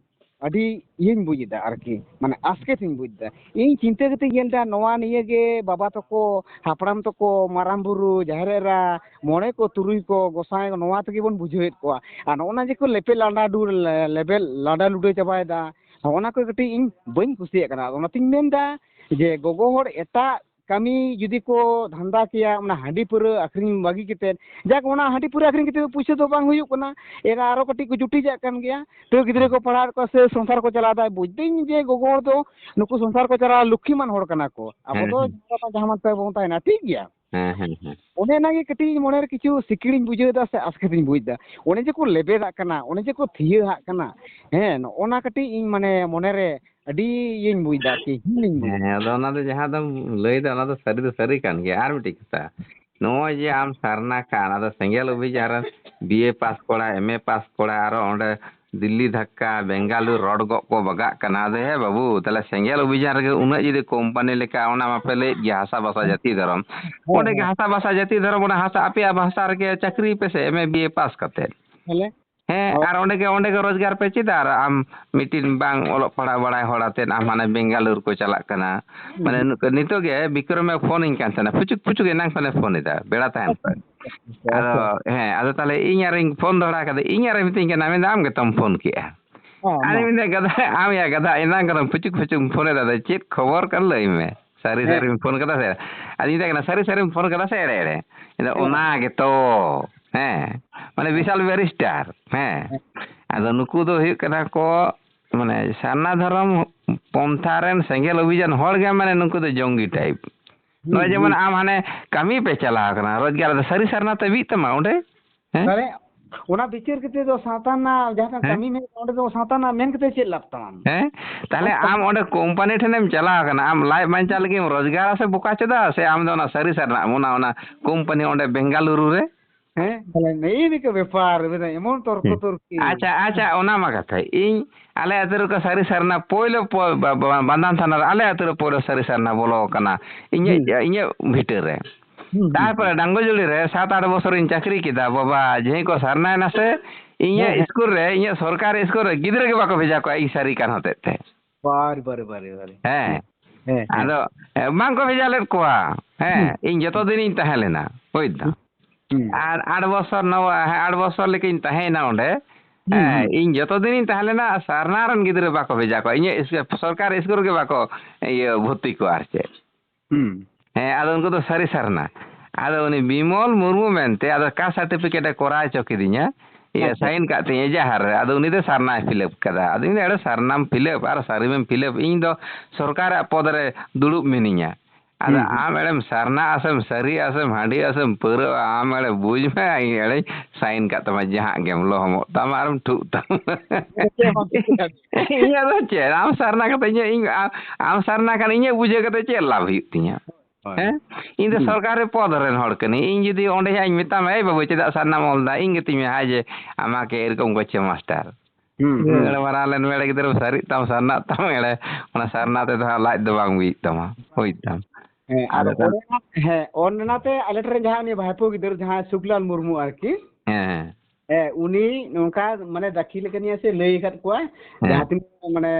ᱟᱹᱰᱤ ᱤᱭᱟᱹᱧ ᱵᱩᱡᱽ ᱮᱫᱟ ᱟᱨᱠᱤ, ᱢᱟᱱᱮ ᱟᱥᱠᱮᱛ ᱤᱧ ᱵᱩᱡᱽ ᱮᱫᱟ᱾ ᱤᱧ ᱪᱤᱱᱛᱟᱹ ᱠᱟᱛᱮᱧ ᱧᱮᱞ ᱮᱫᱟ ᱱᱚᱣᱟ ᱱᱤᱭᱟᱹ ᱜᱮ ᱵᱟᱵᱟ ᱛᱟᱠᱚ, ᱦᱟᱯᱲᱟᱢ ᱛᱟᱠᱚ, ᱢᱟᱨᱟᱝ ᱵᱩᱨᱩ, ᱡᱟᱦᱮᱨ ᱮᱨᱟ, ᱢᱚᱬᱮ ᱠᱚ, ᱛᱩᱨᱩᱭ ᱠᱚ, ᱜᱚᱸᱥᱟᱭ ᱠᱚ, ᱱᱚᱣᱟ ᱛᱮᱜᱮ ᱵᱚᱱ ᱵᱩᱡᱷᱟᱹᱣᱮᱫ ᱠᱚᱣᱟ᱾ ᱟᱨ ᱱᱚᱜᱼᱚ ᱱᱟ ᱡᱮ ᱠᱚ ᱞᱮᱯᱮ ᱞᱟᱸᱰᱟ ᱰᱩ-, ᱞᱮᱵᱮᱞ ᱞᱟᱸᱰᱟ ᱞᱩᱰᱟᱹ ᱪᱟᱵᱟᱭᱮᱫᱟ, ᱱᱚᱜᱼᱚ ᱱᱟ ᱠᱚ ᱠᱟᱹᱴᱤᱡ ᱤᱧ ᱵᱟᱹᱧ ᱠᱩᱥᱤᱭᱟᱜ ᱠᱟᱱᱟ᱾ ᱟᱫᱚ ᱚᱱᱟᱛᱤᱧ ᱢᱮᱱ ᱮᱫᱟ ᱡᱮ ᱜᱚᱜᱚ ᱦᱚᱲ ᱮᱴᱟᱜ ᱠᱟᱹᱢᱤ ᱡᱩᱫᱤ ᱠᱚ ᱫᱷᱟᱱᱫᱟ ᱠᱮᱭᱟ, ᱚᱱᱟ ᱦᱟᱺᱰᱤ ᱯᱟᱹᱣᱨᱟᱹ ᱟᱹᱠᱷᱨᱤᱧ ᱵᱟᱹᱜᱤ ᱠᱟᱛᱮᱫ, ᱡᱟᱠ ᱚᱱᱟ ᱦᱟᱺᱰᱤ ᱯᱟᱹᱣᱨᱟᱹ ᱟᱹᱠᱷᱨᱤᱧ ᱠᱟᱛᱮᱫ ᱯᱩᱭᱥᱟᱹ ᱫᱚ ᱵᱟᱝ ᱦᱩᱭᱩᱜ ᱠᱟᱱᱟ, ᱮᱨᱟ ᱟᱨᱚ ᱠᱟᱹᱴᱤᱡ ᱠᱚ ᱡᱩᱴᱤᱡᱟᱜ ᱠᱟᱱ ᱜᱮᱭᱟ, ᱛᱟᱹᱣ ᱜᱤᱫᱽᱨᱟᱹ ᱠᱚ ᱯᱟᱲᱦᱟᱣᱮᱫ ᱠᱚᱣᱟ ᱥᱮ ᱥᱚᱝᱥᱟᱨ ᱠᱚ ᱪᱟᱞᱟᱣ ᱮᱫᱟ᱾ ᱵᱩᱡᱽ ᱫᱟᱹᱧ ᱡᱮ ᱜᱚᱜᱚ ᱦᱚᱲ ᱫᱚ ᱱᱩᱠᱩ ᱥᱚᱝᱥᱟᱨ ᱠᱚ ᱪᱟᱞᱟᱣ ᱞᱚᱠᱠᱷᱤᱢᱟᱱ ᱦᱚᱲ ᱠᱟᱱᱟ ᱠᱚ, ᱟᱵᱚ ᱦᱮᱸ, ᱫᱚ ᱦᱮᱸ᱾ ᱡᱟᱦᱟᱸ ᱢᱟᱱ ᱛᱟᱦᱮᱸ ᱵᱚᱱ ᱛᱟᱦᱮᱱᱟ, ᱴᱷᱤᱠ ᱜᱮᱭᱟ᱾ ᱦᱮᱸ, ᱦᱮᱸ, ᱦᱮᱸ᱾ ᱚᱱᱮ ᱚᱱᱟᱜᱮ ᱠᱟᱹᱴᱤᱡ ᱤᱧ ᱢᱚᱱᱮᱨᱮ ᱠᱤᱪᱷᱩ ᱥᱤᱠᱤᱲᱤᱧ ᱵᱩᱡᱷᱟᱹᱣ ᱮᱫᱟ ᱥᱮ ᱟᱥᱠᱮᱛᱤᱧ ᱵᱩᱡᱽ ᱮᱫᱟ᱾ ᱚᱱᱮ ᱡᱮᱠᱚ ᱞᱮᱵᱮᱫᱟᱜ ᱠᱟᱱᱟ, ᱚᱱᱮ ᱡᱮᱠᱚ ᱛᱷᱤᱭᱟᱹᱣᱟᱜ ᱠᱟᱱᱟ, ᱦᱮᱸ, ᱱᱚᱜᱼᱚ ᱱᱟ ᱠᱟᱹᱴᱤᱡ ᱤᱧ ᱢᱟᱱᱮ ᱢᱚᱱᱮᱨᱮ ᱟᱹᱰᱤ ᱤᱭᱟᱹᱧ ᱵᱩᱡᱽ ᱮᱫᱟ ᱟᱨᱠᱤ, ᱦᱤᱱᱟᱹᱧ ᱵᱩᱡᱽ ᱮᱫᱟ᱾ ᱦᱮᱸ, ᱟᱫᱚ ᱚᱱᱟ ᱫᱚ ᱡᱟᱦᱟᱸ ᱫᱚᱢ ᱞᱟᱹᱭ ᱮᱫᱟ, ᱚᱱᱟ ᱫᱚ ᱥᱟᱹᱨᱤ ᱫᱚ ᱥᱟᱹᱨᱤ ᱠᱟᱱ ᱜᱮᱭᱟ᱾ ᱟᱨ ᱢᱤᱫᱴᱤᱡ ᱠᱟᱛᱷᱟ, ᱱᱚᱜᱼᱚᱭ ᱡᱮ ᱟᱢ ᱥᱟᱨᱱᱟ ᱠᱷᱟᱱ, ᱟᱫᱚ ᱥᱮᱸᱜᱮᱞ ᱚᱵᱷᱤᱡᱟᱱ ᱨᱮᱱ ᱵᱤ ᱮ ᱯᱟᱥ ᱠᱚᱲᱟ, ᱮᱢ ᱮ ᱯᱟᱥ ᱠᱚᱲᱟ, ᱟᱨᱚ ᱚᱸᱰᱮ ᱫᱤᱞᱞᱤ ᱫᱷᱟᱠᱠᱟ, ᱵᱮᱝᱜᱟᱞᱩᱨ ᱨᱚᱰ ᱜᱚᱜ ᱠᱚ ᱵᱟᱜᱟᱜ ᱠᱟᱱᱟ᱾ ᱟᱫᱚ ᱦᱮ ᱵᱟᱹᱵᱩ, ᱛᱟᱦᱞᱮ ᱥᱮᱸᱜᱮᱞ ᱚᱵᱷᱤᱡᱟᱱ ᱨᱮᱜᱮ ᱩᱱᱟᱹᱜ ᱡᱩᱫᱤ ᱠᱳᱢᱯᱟᱱᱤ ᱞᱮᱠᱟ, ᱚᱱᱟ ᱢᱟᱯᱮ ᱞᱟᱹᱭᱮᱫ ᱜᱮᱭᱟ ᱦᱟᱥᱟ ᱵᱷᱟᱥᱟ ᱦᱮᱸ᱾ ᱡᱟᱹᱛᱤ ᱫᱷᱚᱨᱚᱢ, ᱦᱮᱸ, ᱚᱸᱰᱮ ᱜᱮ ᱦᱮᱸ᱾ ᱦᱟᱥᱟ ᱵᱷᱟᱥᱟ ᱡᱟᱹᱛᱤ ᱫᱷᱚᱨᱚᱢ, ᱚᱱᱟ ᱦᱟᱥᱟ ᱟᱯᱮᱭᱟᱜ ᱵᱷᱟᱥᱟ ᱨᱮᱜᱮ ᱪᱟᱹᱠᱨᱤ ᱯᱮᱥᱮ, ᱮᱢ ᱮ ᱵᱤ ᱮ ᱯᱟᱥ ᱠᱟᱛᱮᱫ᱾ ᱛᱟᱦᱞᱮ? ᱦᱮᱸ, ᱦᱳᱭ᱾ ᱟᱨ ᱚᱸᱰᱮ ᱜᱮ, ᱚᱸᱰᱮ ᱜᱮ ᱨᱳᱡᱽᱜᱟᱨ ᱯᱮ ᱪᱮᱫᱟ, ᱟᱨ ᱟᱢ ᱢᱤᱫᱴᱤᱱ ᱵᱟᱝ ᱚᱞᱚᱜ ᱯᱟᱲᱦᱟᱜ ᱵᱟᱲᱟᱭ ᱦᱚᱲ ᱟᱛᱮᱫ ᱟᱢ ᱦᱟᱱᱮ ᱵᱮᱝᱜᱟᱞᱩᱨ ᱠᱚ ᱪᱟᱞᱟᱜ ᱠᱟᱱᱟ᱾ ᱦᱩᱸ, ᱢᱟᱱᱮ ᱦᱩᱸ᱾ ᱱᱩᱠᱩ, ᱱᱤᱛᱚᱜ ᱜᱮ ᱵᱤᱠᱨᱚᱢᱮ ᱯᱷᱳᱱ ᱤᱧ ᱠᱟᱱ ᱛᱟᱦᱮᱱᱟ, ᱯᱷᱩᱪᱩᱠ ᱯᱷᱩᱪᱩᱠ ᱮᱱᱟᱝ ᱠᱷᱚᱱᱮ ᱯᱷᱳᱱ ᱮᱫᱟ, ᱵᱮᱲᱟ ᱛᱟᱦᱮᱱ ᱟᱪᱪᱷᱟ, ᱠᱷᱚᱱ᱾ ᱟᱪᱪᱷᱟ, ᱟᱫᱚ, ᱟᱪᱪᱷᱟ᱾ ᱦᱮᱸ, ᱟᱫᱚ ᱛᱟᱦᱞᱮ ᱤᱧ ᱟᱨᱤᱧ ᱯᱷᱳᱱ ᱫᱚᱦᱲᱟ ᱠᱟᱫᱟ, ᱤᱧ ᱟᱨᱮ ᱢᱤᱛᱟᱹᱧ ᱠᱟᱱᱟ, ᱢᱮᱱᱫᱟ, "ᱟᱢ ᱜᱮᱛᱚᱢ ᱯᱷᱳᱱ ᱠᱮᱜᱼᱟ?" ᱦᱮᱸ, ᱟᱫᱚᱧ ᱢᱟ᱾ ᱢᱮᱱᱫᱟ, "ᱜᱟᱫᱟ, ᱟᱢ ᱭᱟ ᱜᱟᱫᱟ, ᱮᱱᱟᱝ ᱠᱷᱚᱱᱮᱢ ᱯᱷᱩᱪᱩᱠ ᱯᱷᱩᱪᱩᱠ ᱯᱷᱳᱱ ᱮᱫᱟ, ᱟᱫᱚ ᱪᱮᱫ ᱠᱷᱚᱵᱚᱨ ᱠᱟᱱ ᱞᱟᱹᱭ ᱢᱮ? ᱥᱟᱹᱨᱤ ᱦᱮᱸ᱾ ᱥᱟᱹᱨᱤᱢ ᱯᱷᱳᱱ ᱠᱟᱫᱟ ᱥᱮ?" ᱟᱫᱚᱧ ᱢᱮᱛᱟᱭ ᱠᱟᱱᱟ, "ᱥᱟᱹᱨᱤ ᱥᱟᱹᱨᱤᱢ ᱯᱷᱳᱱ ᱠᱟᱫᱟ ᱥᱮ ᱮᱲᱮ ᱮᱲᱮ?" ᱢᱮᱱᱫᱟ, ᱦᱮᱸ᱾ "ᱚᱱᱟ ᱜᱮᱛᱚ, ᱦᱮᱸ, ᱢᱟᱱᱮ ᱦᱮᱸ᱾ ᱵᱤᱥᱟᱞ ᱵᱮᱨᱤᱥᱴᱟᱨ, ᱦᱮᱸ᱾ ᱦᱮᱸ᱾ ᱟᱫᱚ ᱱᱩᱠᱩ ᱫᱚ ᱦᱩᱭᱩᱜ ᱠᱟᱱᱟ ᱠᱚ, ᱢᱟᱱᱮ ᱥᱟᱨᱱᱟ ᱫᱷᱚᱨᱚᱢ ᱯᱚᱱᱛᱷᱟ ᱨᱮᱱ ᱥᱮᱸᱜᱮᱞ ᱚᱵᱷᱤᱡᱟᱱ ᱦᱚᱲ ᱜᱮ, ᱢᱟᱱᱮ ᱱᱩᱠᱩ ᱫᱚ ᱡᱚᱝᱜᱤ ᱴᱟᱭᱤᱯ᱾ ᱦᱩᱸ, ᱱᱚᱜᱼᱚᱭ ᱡᱮᱢᱚᱱ ᱦᱩᱸ᱾ ᱟᱢ ᱦᱟᱱᱮ ᱠᱟᱹᱢᱤ ᱯᱮ ᱪᱟᱞᱟᱣ ᱠᱟᱱᱟ, ᱨᱳᱡᱽᱜᱟᱨ ᱫᱚ ᱥᱟᱹᱨᱤ ᱥᱟᱨᱱᱟ ᱛᱮ ᱵᱤᱜ ᱛᱟᱢᱟ ᱚᱸᱰᱮ? ᱦᱮᱸ? ᱛᱟᱦᱞᱮ ᱚᱱᱟ ᱵᱤᱪᱟᱹᱨ ᱠᱟᱛᱮ ᱫᱚ ᱥᱟᱶᱛᱟ ᱨᱮᱱᱟᱜ ᱡᱟᱦᱟᱸ ᱦᱮᱸ? ᱠᱟᱹᱢᱤ ᱢᱮᱱᱟᱜᱼᱟ, ᱚᱸᱰᱮ ᱫᱚ ᱥᱟᱶᱛᱟ ᱨᱮᱱᱟᱜ ᱢᱮᱱ ᱠᱟᱛᱮ ᱪᱮᱫ ᱞᱟᱵᱷ ᱛᱟᱢᱟᱢ? ᱦᱮᱸ? ᱛᱟᱦᱞᱮ ᱟᱪᱪᱷᱟ᱾ ᱟᱢ ᱚᱸᱰᱮ ᱠᱳᱢᱯᱟᱱᱤ ᱴᱷᱮᱱᱮᱢ ᱪᱟᱞᱟᱣ ᱠᱟᱱᱟ, ᱟᱢ ᱞᱟᱡ ᱵᱟᱧᱪᱟᱣ ᱞᱟᱹᱜᱤᱫ ᱮᱢ ᱨᱳᱡᱽᱜᱟᱨᱟ ᱥᱮ ᱵᱚᱠᱟ ᱪᱮᱫᱟ, ᱥᱮ ᱟᱢ ᱫᱚ ᱚᱱᱟ ᱥᱟᱹᱨᱤ ᱥᱟᱨᱱᱟ, ᱚᱱᱟ, ᱚᱱᱟ ᱠᱳᱢᱯᱟᱱᱤ ᱚᱸᱰᱮ ᱵᱮᱝᱜᱟᱞᱩᱨᱩ ᱨᱮ? ᱦᱮᱸ? ᱛᱟᱦᱞᱮ ᱱᱮᱜᱼᱮ ᱱᱤᱠᱟᱹ ᱵᱮᱯᱟᱨ, ᱮᱢᱚᱱ ᱛᱚᱨᱠᱚ ᱦᱮᱸ᱾ ᱛᱚᱨᱠᱤ᱾ ᱟᱪᱪᱷᱟ, ᱟᱪᱪᱷᱟ, ᱚᱱᱟ ᱢᱟ ᱠᱟᱛᱷᱟ᱾ ᱤᱧ, ᱟᱞᱮ ᱟᱹᱛᱩ ᱨᱮᱠᱚ ᱥᱟᱹᱨᱤ ᱥᱟᱨᱱᱟ ᱯᱳᱭᱞᱳ ᱯᱚ-, ᱵᱟ-, ᱵᱟ-, ᱵᱟᱱᱫᱷᱟᱱ ᱛᱷᱟᱱᱟ ᱨᱮ ᱟᱞᱮ ᱟᱹᱛᱩ ᱨᱮ ᱯᱳᱭᱞᱳ ᱥᱟᱹᱨᱤ ᱥᱟᱨᱱᱟ ᱵᱚᱞᱚ ᱟᱠᱟᱱᱟ᱾ ᱤᱧᱟᱹᱜ, ᱦᱩᱸ᱾ ᱤᱧᱟᱹᱜ ᱵᱷᱤᱴᱟᱹ ᱨᱮ᱾ ᱦᱩᱸ, ᱦᱩᱸ, ᱛᱟᱨᱯᱚᱨᱮ ᱦᱩᱸ᱾ ᱰᱟᱝᱜᱚᱡᱩᱲᱤ ᱨᱮ ᱥᱟᱛ ᱟᱴ ᱵᱚᱪᱷᱚᱨᱤᱧ ᱪᱟᱹᱠᱨᱤ ᱠᱮᱫᱟ᱾ ᱵᱟᱵᱟ, ᱡᱟᱦᱟᱸᱭ ᱠᱚ ᱥᱟᱨᱱᱟᱭᱮᱱᱟ ᱥᱮ, ᱤᱧᱟᱹᱜ ᱦᱮᱸ, ᱦᱮᱸ᱾ ᱤᱥᱠᱩᱞ ᱨᱮ, ᱤᱧᱟᱹᱜ ᱥᱚᱨᱠᱟᱨᱤ ᱤᱥᱠᱩᱞ ᱨᱮ ᱜᱤᱫᱽᱨᱟᱹ ᱜᱮ ᱵᱟᱠᱚ ᱵᱷᱮᱡᱟ ᱠᱚᱣᱟ ᱤᱧ ᱥᱟᱹᱨᱤ ᱠᱟᱱ ᱦᱚᱛᱮᱡ ᱛᱮ᱾ ᱵᱟᱨᱮ, ᱵᱟᱨᱮ, ᱵᱟᱨᱮ, ᱵᱟᱨᱮ᱾ ᱦᱮᱸ᱾ ᱦᱮᱸ, ᱦᱮᱸ᱾ ᱟᱫᱚ, ᱮ, ᱵᱟᱝ ᱠᱚ ᱵᱷᱮᱡᱟ ᱞᱮᱫ ᱠᱚᱣᱟ᱾ ᱦᱮᱸ, ᱦᱩᱸ᱾ ᱤᱧ ᱡᱚᱛᱚ ᱫᱤᱱᱤᱧ ᱛᱟᱦᱮᱸ ᱞᱮᱱᱟ, ᱵᱩᱡᱽ ᱫᱟᱢ᱾ ᱦᱩᱸ᱾ ᱟᱨ ᱟᱴ ᱵᱚᱪᱷᱚᱨ, ᱱᱚᱣᱟ, ᱦᱮᱸ, ᱟᱴ ᱵᱚᱪᱷᱚᱨ ᱞᱮᱠᱟᱧ ᱛᱟᱦᱮᱸᱭᱮᱱᱟ ᱚᱸᱰᱮ᱾ ᱦᱩᱸ, ᱦᱮᱸ, ᱦᱩᱸ᱾ ᱤᱧ ᱡᱚᱛᱚ ᱫᱤᱱᱤᱧ ᱛᱟᱦᱮᱸ ᱞᱮᱱᱟ, ᱥᱟᱨᱱᱟ ᱨᱮᱱ ᱜᱤᱫᱽᱨᱟᱹ ᱵᱟᱠᱚ ᱵᱷᱮᱡᱟ ᱠᱚᱣᱟ᱾ ᱤᱧᱟᱹᱜ ᱤᱥ-, ᱥᱚᱨᱠᱟᱨ ᱤᱥᱠᱩᱞ ᱨᱮᱜᱮ ᱵᱟᱠᱚ, ᱤᱭᱟᱹ, ᱵᱷᱚᱨᱛᱤ ᱠᱚᱣᱟ ᱟᱨ ᱪᱮᱫ᱾ ᱦᱩᱸ᱾ ᱦᱮᱸ, ᱟᱫᱚ ᱩᱱᱠᱩ ᱫᱚ ᱥᱟᱹᱨᱤ ᱥᱟᱨᱱᱟ᱾ ᱟᱫᱚ ᱩᱱᱤ ᱵᱤᱢᱚᱞ ᱢᱩᱨᱢᱩ ᱢᱮᱱᱛᱮ, ᱟᱫᱚ caste certificate ᱮ ᱠᱚᱨᱟᱣ ᱦᱚᱪᱚ ᱠᱤᱫᱤᱧᱟ, ᱤᱭᱟᱹ, ᱟᱪᱪᱷᱟ᱾ sign ᱠᱟᱜ ᱛᱤᱧᱟᱹ ᱮᱡᱟᱦᱟᱨ ᱨᱮ᱾ ᱟᱫᱚ ᱩᱱᱤ ᱫᱚ ᱥᱟᱨᱱᱟᱭ fill up ᱠᱟᱫᱟ᱾ ᱟᱫᱚ ᱤᱧ ᱫᱚ, "ᱮᱲᱮ ᱥᱟᱨᱱᱟᱢ fill up ᱟᱨ ᱥᱟᱹᱨᱤᱢᱮᱢ fill up, ᱤᱧ ᱫᱚ ᱥᱚᱨᱠᱟᱨᱟᱜ ᱯᱚᱫᱽ ᱨᱮ ᱫᱩᱲᱩᱵ ᱢᱤᱱᱟᱹᱧᱟ, ᱟᱫᱚ ᱦᱩᱸ, ᱦᱩᱸ᱾ ᱟᱢ ᱮᱲᱮᱢ ᱥᱟᱨᱱᱟ ᱟᱥᱮᱢ, ᱥᱟᱹᱨᱤ ᱟᱥᱮᱢ, ᱦᱟᱺᱰᱤ ᱟᱥᱮᱢ, ᱯᱟᱹᱣᱨᱟᱹ ᱟᱢ ᱮᱲᱮ ᱵᱩᱡᱽ ᱢᱮ, ᱤᱧ ᱮᱲᱮᱧ ᱥᱟᱭᱤᱱ ᱠᱟᱜ ᱛᱟᱢᱟ, ᱡᱟᱦᱟᱸ ᱜᱮᱢ ᱞᱚᱦᱚᱢᱚᱜ ᱛᱟᱢᱟ ᱟᱨᱮᱢ ᱴᱷᱩᱜ ᱛᱟᱢᱟ᱾ ᱪᱮᱫ ᱦᱚᱸ ᱵᱟᱢ ᱪᱤᱠᱟᱹ ᱫᱟᱲᱮᱭᱟᱜᱼᱟ᱾ ᱤᱧᱟᱹᱜ ᱫᱚ ᱪᱮᱫ? ᱟᱢ ᱥᱟᱨᱱᱟ ᱠᱟᱛᱮ ᱤᱧᱟᱹᱜ, ᱤᱧ, ᱟ-, ᱟᱢ ᱥᱟᱨᱱᱟ ᱠᱷᱟᱱ ᱤᱧᱟᱹᱜ ᱵᱩᱡᱷᱟᱹᱣ ᱠᱟᱛᱮ ᱪᱮᱫ ᱞᱟᱵᱷ ᱦᱩᱭᱩᱜ ᱛᱤᱧᱟᱹ? ᱦᱳᱭ᱾ ᱦᱮᱸ? ᱤᱧ ᱫᱚ ᱦᱩᱸ᱾ ᱥᱚᱨᱠᱟᱨᱤ ᱯᱚᱫᱽ ᱨᱮᱱ ᱦᱚᱲ ᱠᱟᱹᱱᱟᱹᱧ᱾ ᱤᱧ ᱡᱩᱫᱤ ᱚᱸᱰᱮ ᱦᱟᱸᱜ ᱤᱧ ᱢᱮᱛᱟᱢᱟ, "ᱮᱭ ᱵᱟᱹᱵᱩ, ᱪᱮᱫᱟᱜ ᱥᱟᱨᱱᱟᱢ ᱚᱞ ᱮᱫᱟ?" ᱤᱧ ᱜᱮᱛᱤᱧ ᱢᱮ, ᱦᱟᱭ ᱡᱮ, ᱟᱢᱟᱜᱮ ᱮᱨᱚᱠᱚᱢ ᱜᱚᱪᱷᱮ ᱢᱟᱥᱴᱟᱨ᱾ ᱦᱩᱸ, ᱦᱩᱸ᱾ ᱮᱲᱮ ᱢᱟᱨᱟᱝ ᱞᱮᱱ ᱢᱮ, ᱮᱲᱮ ᱜᱤᱫᱽᱨᱟᱹ, ᱥᱟᱹᱨᱤᱜ ᱛᱟᱢ, ᱥᱟᱨᱱᱟᱜ ᱛᱟᱢ, ᱮᱲᱮ ᱚᱱᱟ ᱥᱟᱨᱱᱟ ᱛᱮᱫᱚ ᱦᱟᱸᱜ ᱞᱟᱡ ᱫᱚ ᱵᱟᱝ ᱵᱤᱜ ᱛᱟᱢᱟ, ᱵᱩᱡᱽ ᱛᱟᱢ᱾ ᱦᱮᱸ, ᱟᱫᱚ ᱟᱫᱚ ᱛᱟᱦᱞᱮ ᱚᱱᱟ, ᱦᱮᱸ, ᱚᱱ-, ᱚᱱᱟᱛᱮ ᱟᱞᱮ ᱴᱷᱮᱱ ᱡᱟᱦᱟᱸ ᱩᱱᱤ ᱵᱷᱟᱭᱯᱳ ᱜᱤᱫᱟᱹᱨ, ᱡᱟᱦᱟᱸᱭ ᱥᱩᱠᱞᱟᱞ ᱢᱩᱨᱢᱩ ᱟᱨᱠᱤ, ᱦᱮᱸ, ᱦᱮᱸ᱾ ᱦᱮᱸ, ᱩᱱᱤ ᱱᱚᱝᱠᱟ ᱢᱟᱱᱮ ᱫᱟᱹᱠᱷᱤᱞ ᱟᱠᱟᱱᱟᱭ ᱥᱮ ᱞᱟᱹᱭ ᱟᱠᱟᱫ ᱠᱚᱣᱟᱭ, ᱦᱮᱸ᱾ ᱡᱟᱦᱟᱸ ᱛᱤᱱᱟᱹᱜ ᱢᱟᱱᱮ,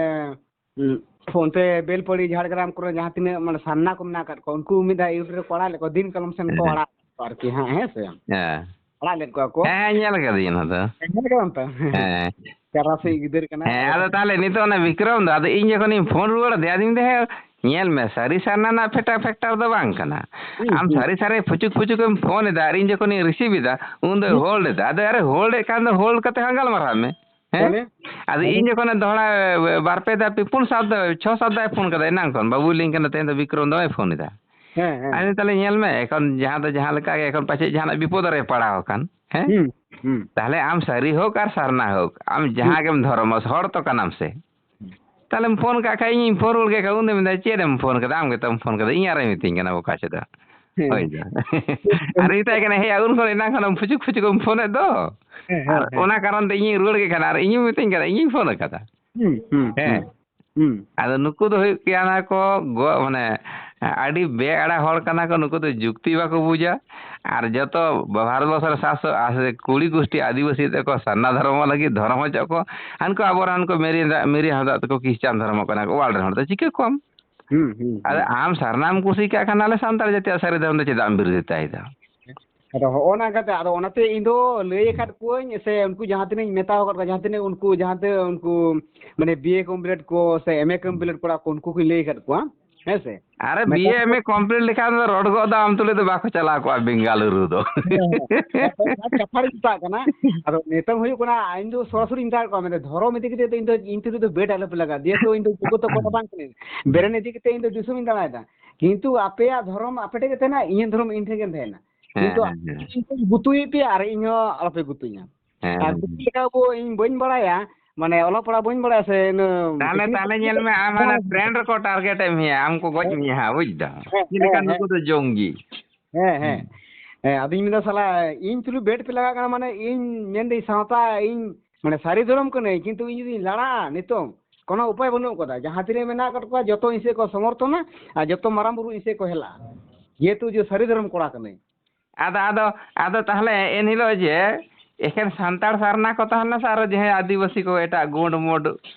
ᱩᱸ, ᱚᱱᱛᱮ ᱵᱮᱞᱯᱟᱹᱲᱤ, ᱡᱷᱟᱲᱜᱨᱟᱢ ᱠᱚᱨᱮ ᱡᱟᱦᱟᱸ ᱛᱤᱱᱟᱹᱜ ᱢᱟᱱᱮ ᱥᱟᱨᱱᱟ ᱠᱚ ᱢᱮᱱᱟᱜ ᱟᱠᱟᱫ ᱠᱚᱣᱟ, ᱩᱱᱠᱩ ᱢᱤᱫ ᱫᱷᱟᱣ ᱤᱭᱩᱴᱩᱵᱽ ᱨᱮᱠᱚ ᱟᱲᱟᱜ ᱞᱮᱫ ᱠᱚᱣᱟ, ᱫᱤᱱ ᱠᱟᱞᱚᱢ ᱥᱮᱱ ᱠᱚ ᱦᱮᱸ᱾ ᱟᱲᱟᱜ ᱞᱮᱫ ᱠᱚᱣᱟ ᱟᱨᱠᱤ ᱦᱟᱸᱜ, ᱦᱮᱸ ᱥᱮ? ᱦᱮᱸ᱾ ᱟᱲᱟᱜ ᱞᱮᱫ ᱠᱚᱣᱟ ᱠᱚ᱾ ᱦᱮᱸ, ᱦᱮᱸ, ᱧᱮᱞ ᱠᱟᱫᱤᱧ ᱚᱱᱟ ᱫᱚ᱾ ᱦᱮᱸ, ᱧᱮᱞ ᱠᱟᱫᱟᱢ ᱛᱚ? ᱦᱮᱸ᱾ ᱪᱟᱨᱟ ᱥᱮᱫ ᱜᱤᱫᱟᱹᱨ ᱠᱟᱱᱟᱭ, ᱦᱮᱸ, ᱟᱫᱚ ᱟᱫᱚ ᱛᱟᱦᱞᱮ ᱱᱤᱛᱚᱜ ᱚᱱᱟ ᱵᱤᱠᱨᱚᱢ ᱫᱚ, ᱟᱫᱚ ᱤᱧ ᱡᱚᱠᱷᱚᱱᱤᱧ ᱯᱷᱳᱱ ᱨᱩᱣᱟᱹᱲ ᱟᱫᱮᱭᱟ, ᱟᱫᱚᱧ ᱢᱮᱱᱫᱟ, "ᱦᱮᱸ, ᱧᱮᱞ ᱢᱮ, ᱥᱟᱹᱨᱤ ᱥᱟᱨᱱᱟ ᱨᱮᱱᱟᱜ ᱯᱷᱮᱴᱟᱨ ᱯᱷᱮᱴᱟᱨ ᱫᱚ ᱵᱟᱝ ᱠᱟᱱᱟ᱾ ᱦᱩᱸ, ᱟᱢ ᱦᱩᱸ᱾ ᱥᱟᱹᱨᱤ ᱥᱟᱹᱨᱤ ᱯᱷᱩᱪᱩᱠ ᱯᱷᱩᱪᱩᱠ ᱮᱢ ᱯᱷᱳᱱ ᱮᱫᱟ ᱟᱨ ᱤᱧ ᱡᱚᱠᱷᱚᱱᱤᱧ ᱨᱤᱥᱤᱵᱷ ᱮᱫᱟ, ᱩᱱ ᱫᱚᱭ ᱦᱩᱸ᱾ ᱦᱳᱞᱰ ᱮᱫᱟ᱾ ᱟᱫᱚ ᱟᱨᱮ ᱦᱳᱞᱰ ᱮᱫ ᱠᱷᱟᱱ ᱫᱚ ᱦᱳᱞᱰ ᱠᱟᱛᱮ ᱦᱚᱸ ᱜᱟᱞᱢᱟᱨᱟᱣ ᱢᱮ᱾ ᱦᱮᱸ? ᱛᱟᱦᱞᱮ? ᱟᱫᱚ ᱛᱟᱦᱞᱮ? ᱤᱧ ᱡᱚᱠᱷᱚᱱᱮ ᱫᱚᱦᱲᱟ ᱵᱟᱨ ᱯᱮ ᱫᱷᱟᱣ, ᱯᱩᱱ ᱥᱟᱛ ᱫᱷᱟᱣ, ᱪᱷᱚ ᱥᱟᱛ ᱫᱷᱟᱣ ᱯᱷᱳᱱ ᱠᱟᱫᱟ ᱮᱱᱟᱝ ᱠᱷᱚᱱ, ᱵᱟᱹᱵᱩᱭ ᱞᱟᱹᱭᱟᱹᱧ ᱠᱟᱱᱟ, "ᱛᱮᱦᱮᱧ ᱫᱚ ᱵᱤᱠᱨᱚᱢ ᱫᱚᱢᱮ ᱯᱷᱳᱱ ᱮᱫᱟ᱾" ᱦᱮᱸ, ᱦᱮᱸ᱾ ᱟᱫᱚ ᱛᱟᱦᱞᱮ ᱧᱮᱞ ᱢᱮ, ᱮᱠᱷᱚᱱ ᱡᱟᱦᱟᱸ ᱫᱚ ᱡᱟᱦᱟᱸ ᱞᱮᱠᱟ ᱜᱮ, ᱮᱠᱷᱚᱱ ᱯᱟᱪᱮᱫ ᱡᱟᱦᱟᱱᱟᱜ ᱵᱤᱯᱚᱫ ᱨᱮ ᱯᱟᱲᱟᱣ ᱟᱠᱟᱱ᱾ ᱦᱮᱸ? ᱦᱩᱸ, ᱦᱩᱸ᱾ ᱛᱟᱦᱞᱮ ᱟᱢ ᱥᱟᱹᱨᱤ ᱦᱳᱠ ᱟᱨ ᱥᱟᱨᱱᱟ ᱦᱳᱠ, ᱟᱢ ᱦᱩᱸ᱾ ᱡᱟᱦᱟᱸ ᱜᱮᱢ ᱫᱷᱚᱨᱚᱢ, ᱦᱚᱲ ᱛᱚ ᱠᱟᱱᱟᱢ ᱥᱮ᱾ ᱦᱩᱸ᱾ ᱛᱟᱦᱞᱮᱢ ᱯᱷᱳᱱ ᱠᱟᱜ ᱠᱷᱟᱡ, ᱤᱧᱤᱧ ᱯᱷᱳᱱ ᱨᱩᱣᱟᱹᱲ ᱠᱮᱫ ᱠᱷᱟᱡ, ᱩᱱᱫᱚᱭ ᱢᱮᱱᱫᱟ, "ᱪᱮᱫ ᱮᱢ ᱯᱷᱳᱱ ᱠᱟᱫᱟ? ᱟᱢ ᱜᱮᱛᱚᱢ ᱯᱷᱳᱱ ᱠᱟᱫᱟ, ᱤᱧ ᱟᱨᱮ ᱢᱤᱛᱟᱹᱧ ᱠᱟᱱᱟ ᱵᱚᱠᱟ ᱪᱮᱫᱟᱜ?" ᱦᱮᱸ᱾ ᱦᱳᱭ ᱫᱚ᱾ ᱟᱨ ᱢᱮᱛᱟᱭ ᱠᱟᱱᱟ, "ᱦᱮᱸ, ᱩᱱ ᱠᱷᱚᱱ ᱮᱱᱟᱝ ᱠᱷᱚᱱ ᱯᱷᱩᱪᱩᱠ ᱯᱷᱩᱪᱩᱠ ᱮᱢ ᱯᱷᱳᱱ ᱮᱫ ᱫᱚ?" ᱦᱮᱸ, ᱦᱮᱸ, ᱟᱨ ᱦᱮᱸ᱾ ᱚᱱᱟ ᱠᱟᱨᱚᱱ ᱛᱮ ᱤᱧᱤᱧ ᱨᱩᱣᱟᱹᱲ ᱠᱮᱫ ᱠᱷᱟᱱ, ᱟᱨ ᱤᱧᱤᱧ ᱢᱤᱛᱟᱹᱧ ᱠᱟᱱᱟ, "ᱤᱧᱤᱧ ᱯᱷᱳᱱ ᱠᱟᱫᱟ᱾" ᱦᱩᱸ, ᱦᱩᱸ, ᱦᱮᱸ᱾ ᱦᱩᱸ᱾ ᱦᱩᱸ᱾ ᱟᱫᱚ ᱱᱩᱠᱩ ᱫᱚ ᱦᱩᱭᱩᱜ ᱠᱟᱱᱟ ᱠᱚ ᱜᱚ-, ᱢᱟᱱᱮ, ᱟᱹᱰᱤ ᱵᱮᱼᱟᱲᱟ ᱦᱚᱲ ᱠᱟᱱᱟ ᱠᱚ, ᱱᱩᱠᱩ ᱫᱚ ᱡᱩᱠᱛᱤ ᱵᱟᱠᱚ ᱵᱩᱡᱟ᱾ ᱟᱨ ᱡᱚᱛᱚ ᱵᱷᱟᱨᱚᱛ ᱵᱚᱨᱥᱚ ᱨᱮ ᱥᱟᱛ ᱥᱚ ᱟᱥᱤ ᱠᱩᱲᱤ ᱜᱩᱥᱴᱤ ᱟᱹᱫᱤᱵᱟᱹᱥᱤ ᱛᱮᱠᱚ ᱥᱟᱨᱱᱟ ᱫᱷᱚᱨᱚᱢᱚ ᱞᱟᱹᱜᱤᱫ ᱫᱷᱚᱨᱚᱢ ᱦᱚᱪᱚᱜ ᱠᱚ᱾ ᱦᱟᱱᱠᱩ ᱟᱵᱚᱨᱮᱱ ᱦᱟᱱᱠᱩ ᱢᱮᱨᱤ, ᱢᱮᱨᱤ ᱦᱟᱸᱥᱫᱟᱜ ᱛᱟᱠᱚ ᱠᱷᱨᱤᱥᱪᱟᱱ ᱫᱷᱚᱨᱚᱢᱚᱜ ᱠᱟᱱᱟ ᱠᱚ, ᱚᱣᱟᱨᱞᱰ ᱨᱮᱱ ᱦᱚᱲ ᱫᱚ ᱪᱤᱠᱟᱹ ᱠᱚᱣᱟᱢ? ᱦᱩᱸ, ᱦᱩᱸ, ᱟᱫᱚ ᱦᱩᱸ᱾ ᱟᱢ ᱥᱟᱨᱱᱟᱢ ᱠᱩᱥᱤ ᱠᱟᱜ ᱠᱷᱟᱱ, ᱟᱞᱮ ᱥᱟᱱᱛᱟᱲ ᱡᱟᱹᱛᱤᱭᱟᱜ ᱥᱟᱹᱨᱤ ᱫᱷᱚᱨᱚᱢ ᱫᱚ ᱪᱮᱫᱟᱜ ᱮᱢ ᱵᱤᱨᱳᱫᱷᱤᱛᱟᱭᱮᱫᱟ? ᱟᱫᱚ ᱦᱚᱸᱜᱼᱚ ᱱᱟ ᱠᱟᱛᱮ, ᱟᱫᱚ ᱚᱱᱟᱛᱮ ᱤᱧ ᱫᱚ ᱞᱟᱹᱭ ᱟᱠᱟᱫ ᱠᱚᱣᱟᱹᱧ, ᱥᱮ ᱩᱱᱠᱩ ᱡᱟᱦᱟᱸ ᱛᱤᱱᱟᱹᱜ ᱤᱧ ᱢᱮᱛᱟ ᱟᱠᱟᱫ ᱠᱚᱣᱟ, ᱡᱟᱦᱟᱸ ᱛᱤᱱᱟᱹᱜ ᱩᱱᱠᱩ, ᱡᱟᱦᱟᱸ ᱛᱤᱱᱟᱹᱜ ᱩᱱᱠᱩ, ᱢᱟᱱᱮ, ᱵᱤ ᱮ complete ᱠᱚ ᱥᱮ ᱮᱢ ᱮ complete ᱠᱚᱲᱟ ᱠᱚ, ᱩᱱᱠᱩ ᱠᱚᱧ ᱞᱟᱹᱭ ᱟᱠᱟᱫ ᱠᱚᱣᱟ, ᱦᱮᱸ ᱥᱮ? ᱟᱨᱮ, ᱢᱮᱛᱟ ᱵᱤ ᱮ ᱠᱚ ᱮᱢ ᱮ complete ᱞᱮᱠᱷᱟᱱ ᱫᱚ ᱨᱚᱰ ᱜᱚᱫ ᱫᱚ ᱟᱢ ᱛᱩᱞᱩᱡ ᱫᱚ ᱵᱟᱠᱚ ᱪᱟᱞᱟᱣ ᱠᱚᱜᱼᱟ ᱵᱮᱝᱜᱟᱞᱩᱨᱩ ᱫᱚ᱾ ᱦᱮᱸ, ᱦᱮᱸ᱾ ᱟᱫᱚ ᱚᱱᱟ ᱠᱟᱛᱷᱟ ᱨᱤᱧ ᱢᱮᱛᱟᱜ ᱠᱟᱱᱟ᱾ ᱟᱫᱚ ᱱᱤᱛᱚᱝ ᱦᱩᱭᱩᱜ ᱠᱟᱱᱟ, ᱤᱧ ᱫᱚ ᱥᱚᱨᱟᱥᱚᱨᱤᱧ ᱢᱮᱛᱟ ᱠᱚᱣᱟ, ᱢᱮᱱᱫᱟ, "ᱫᱷᱚᱨᱚᱢ ᱤᱫᱤ ᱠᱟᱛᱮ ᱫᱚ ᱤᱧ ᱫᱚ, ᱤᱧ ᱛᱩᱞᱩᱡ ᱫᱚ ᱵᱮᱴ ᱟᱞᱚᱯᱮ ᱞᱟᱜᱟᱣᱟ, ᱡᱮᱦᱮᱛᱩ ᱤᱧ ᱫᱚ ᱡᱩᱜᱚᱛᱚ ᱠᱚᱫᱚ ᱵᱟᱝ ᱠᱟᱹᱱᱟᱹᱧ, ᱵᱮᱨᱮᱱ ᱤᱫᱤ ᱠᱟᱛᱮ ᱤᱧ ᱫᱚ ᱫᱤᱥᱚᱢᱤᱧ ᱫᱟᱬᱟᱭᱮᱫᱟ᱾" ᱠᱤᱱᱛᱩ ᱟᱯᱮᱭᱟᱜ ᱫᱷᱚᱨᱚᱢ ᱟᱯᱮ ᱴᱷᱮᱱ ᱜᱮ ᱛᱟᱦᱮᱱᱟ, ᱤᱧᱟᱹᱜ ᱫᱷᱚᱨᱚᱢ ᱤᱧ ᱴᱷᱮᱱ ᱜᱮ ᱛᱟᱦᱮᱱᱟ᱾ ᱦᱮᱸ, ᱠᱤᱱᱛᱩ ᱦᱮᱸ, ᱦᱮᱸ᱾ ᱤᱧ ᱜᱩᱛᱩᱭᱮᱫ ᱯᱮᱭᱟ ᱟᱨ ᱤᱧ ᱦᱚᱸ ᱟᱞᱚᱯᱮ ᱜᱩᱛᱩᱧᱟ᱾ ᱦᱮᱸ, ᱟᱨ ᱦᱮᱸ, ᱜᱩᱛᱩ ᱦᱮᱸ᱾ ᱞᱮᱠᱟ ᱵᱚ ᱤᱧ ᱵᱟᱹᱧ ᱵᱟᱲᱟᱭᱟ, ᱢᱟᱱᱮ ᱚᱞᱚᱜ ᱯᱟᱲᱦᱟᱜ ᱵᱟᱹᱧ ᱵᱟᱲᱟᱭᱟ ᱥᱮ ᱤᱱᱟᱹ ᱛᱟᱦᱞᱮ, ᱥᱤᱠᱷᱱᱟᱹᱛ ᱛᱟᱦᱞᱮ ᱧᱮᱞ ᱢᱮ, ᱟᱢ ᱦᱟᱱᱟ ᱦᱮᱸ, ᱴᱨᱮᱱᱰ ᱨᱮᱠᱚ ᱴᱟᱨᱜᱮᱴ ᱮᱫ ᱢᱮᱭᱟ, ᱟᱢ ᱠᱚ ᱜᱚᱡ ᱦᱮᱸ, ᱢᱮᱭᱟ ᱦᱟᱸᱜ, ᱵᱩᱡ ᱫᱟᱢ᱾ ᱦᱮᱸ, ᱪᱮᱫ ᱞᱮᱠᱟ ᱦᱮᱸ, ᱱᱩᱠᱩ ᱦᱮᱸ᱾ ᱫᱚ ᱡᱚᱝᱜᱤ᱾ ᱦᱮᱸ, ᱦᱮᱸ᱾ ᱦᱩᱸ᱾ ᱦᱮᱸ, ᱟᱫᱚᱧ ᱢᱮᱱᱫᱟ, ᱥᱟᱞᱟ, ᱤᱧ ᱛᱩᱞᱩᱡ ᱵᱮᱴ ᱯᱮ ᱞᱟᱜᱟᱜ ᱠᱟᱱᱟ, ᱢᱟᱱᱮ, ᱤᱧ ᱢᱮᱱᱫᱟᱹᱧ, ᱥᱟᱶᱛᱟ, ᱤᱧ, ᱢᱟᱱᱮ, ᱥᱟᱹᱨᱤ ᱫᱷᱚᱨᱚᱢ ᱠᱟᱹᱱᱟᱹᱧ, ᱠᱤᱱᱛᱩ ᱤᱧ ᱡᱩᱫᱤᱧ ᱞᱟᱲᱟᱜᱼᱟ ᱱᱤᱛᱚᱝ, ᱠᱳᱱᱳ ᱩᱯᱟᱭ ᱵᱟᱹᱱᱩᱜ ᱠᱟᱫᱟ᱾ ᱡᱟᱦᱟᱸ ᱛᱤᱱᱟᱹᱜ ᱢᱮᱱᱟᱜ ᱟᱠᱟᱫ ᱠᱚᱣᱟ, ᱡᱚᱛᱚ ᱤᱧ ᱥᱮᱫ ᱠᱚ ᱥᱚᱢᱚᱨᱛᱷᱚᱱᱟ ᱟᱨ ᱡᱚᱛᱚ ᱢᱟᱨᱟᱝ ᱵᱩᱨᱩ ᱤᱧ ᱥᱮᱫ ᱠᱚ ᱦᱮᱞᱟᱜᱼᱟ, ᱡᱮᱦᱮᱛᱩ ᱡᱮ ᱥᱟᱹᱨᱤ ᱫᱷᱚᱨᱚᱢ ᱠᱚᱲᱟ ᱠᱟᱹᱱᱟᱹᱧ᱾ ᱟᱫᱚ, ᱟᱫᱚ, ᱟᱫᱚ ᱛᱟᱦᱞᱮ ᱮᱱᱦᱤᱞᱳᱜ ᱡᱮ ᱮᱠᱷᱮᱱ ᱥᱟᱱᱛᱟᱲ ᱥᱟᱨᱱᱟ ᱠᱚ ᱛᱟᱦᱮᱸ ᱞᱮᱱᱟ ᱥᱮ ᱟᱨᱚ ᱡᱟᱦᱟᱸᱭ ᱟᱹᱫᱤᱵᱟᱹᱥᱤ ᱠᱚ, ᱮᱴᱟᱜ ᱜᱳᱸᱰ ᱢᱳᱰ,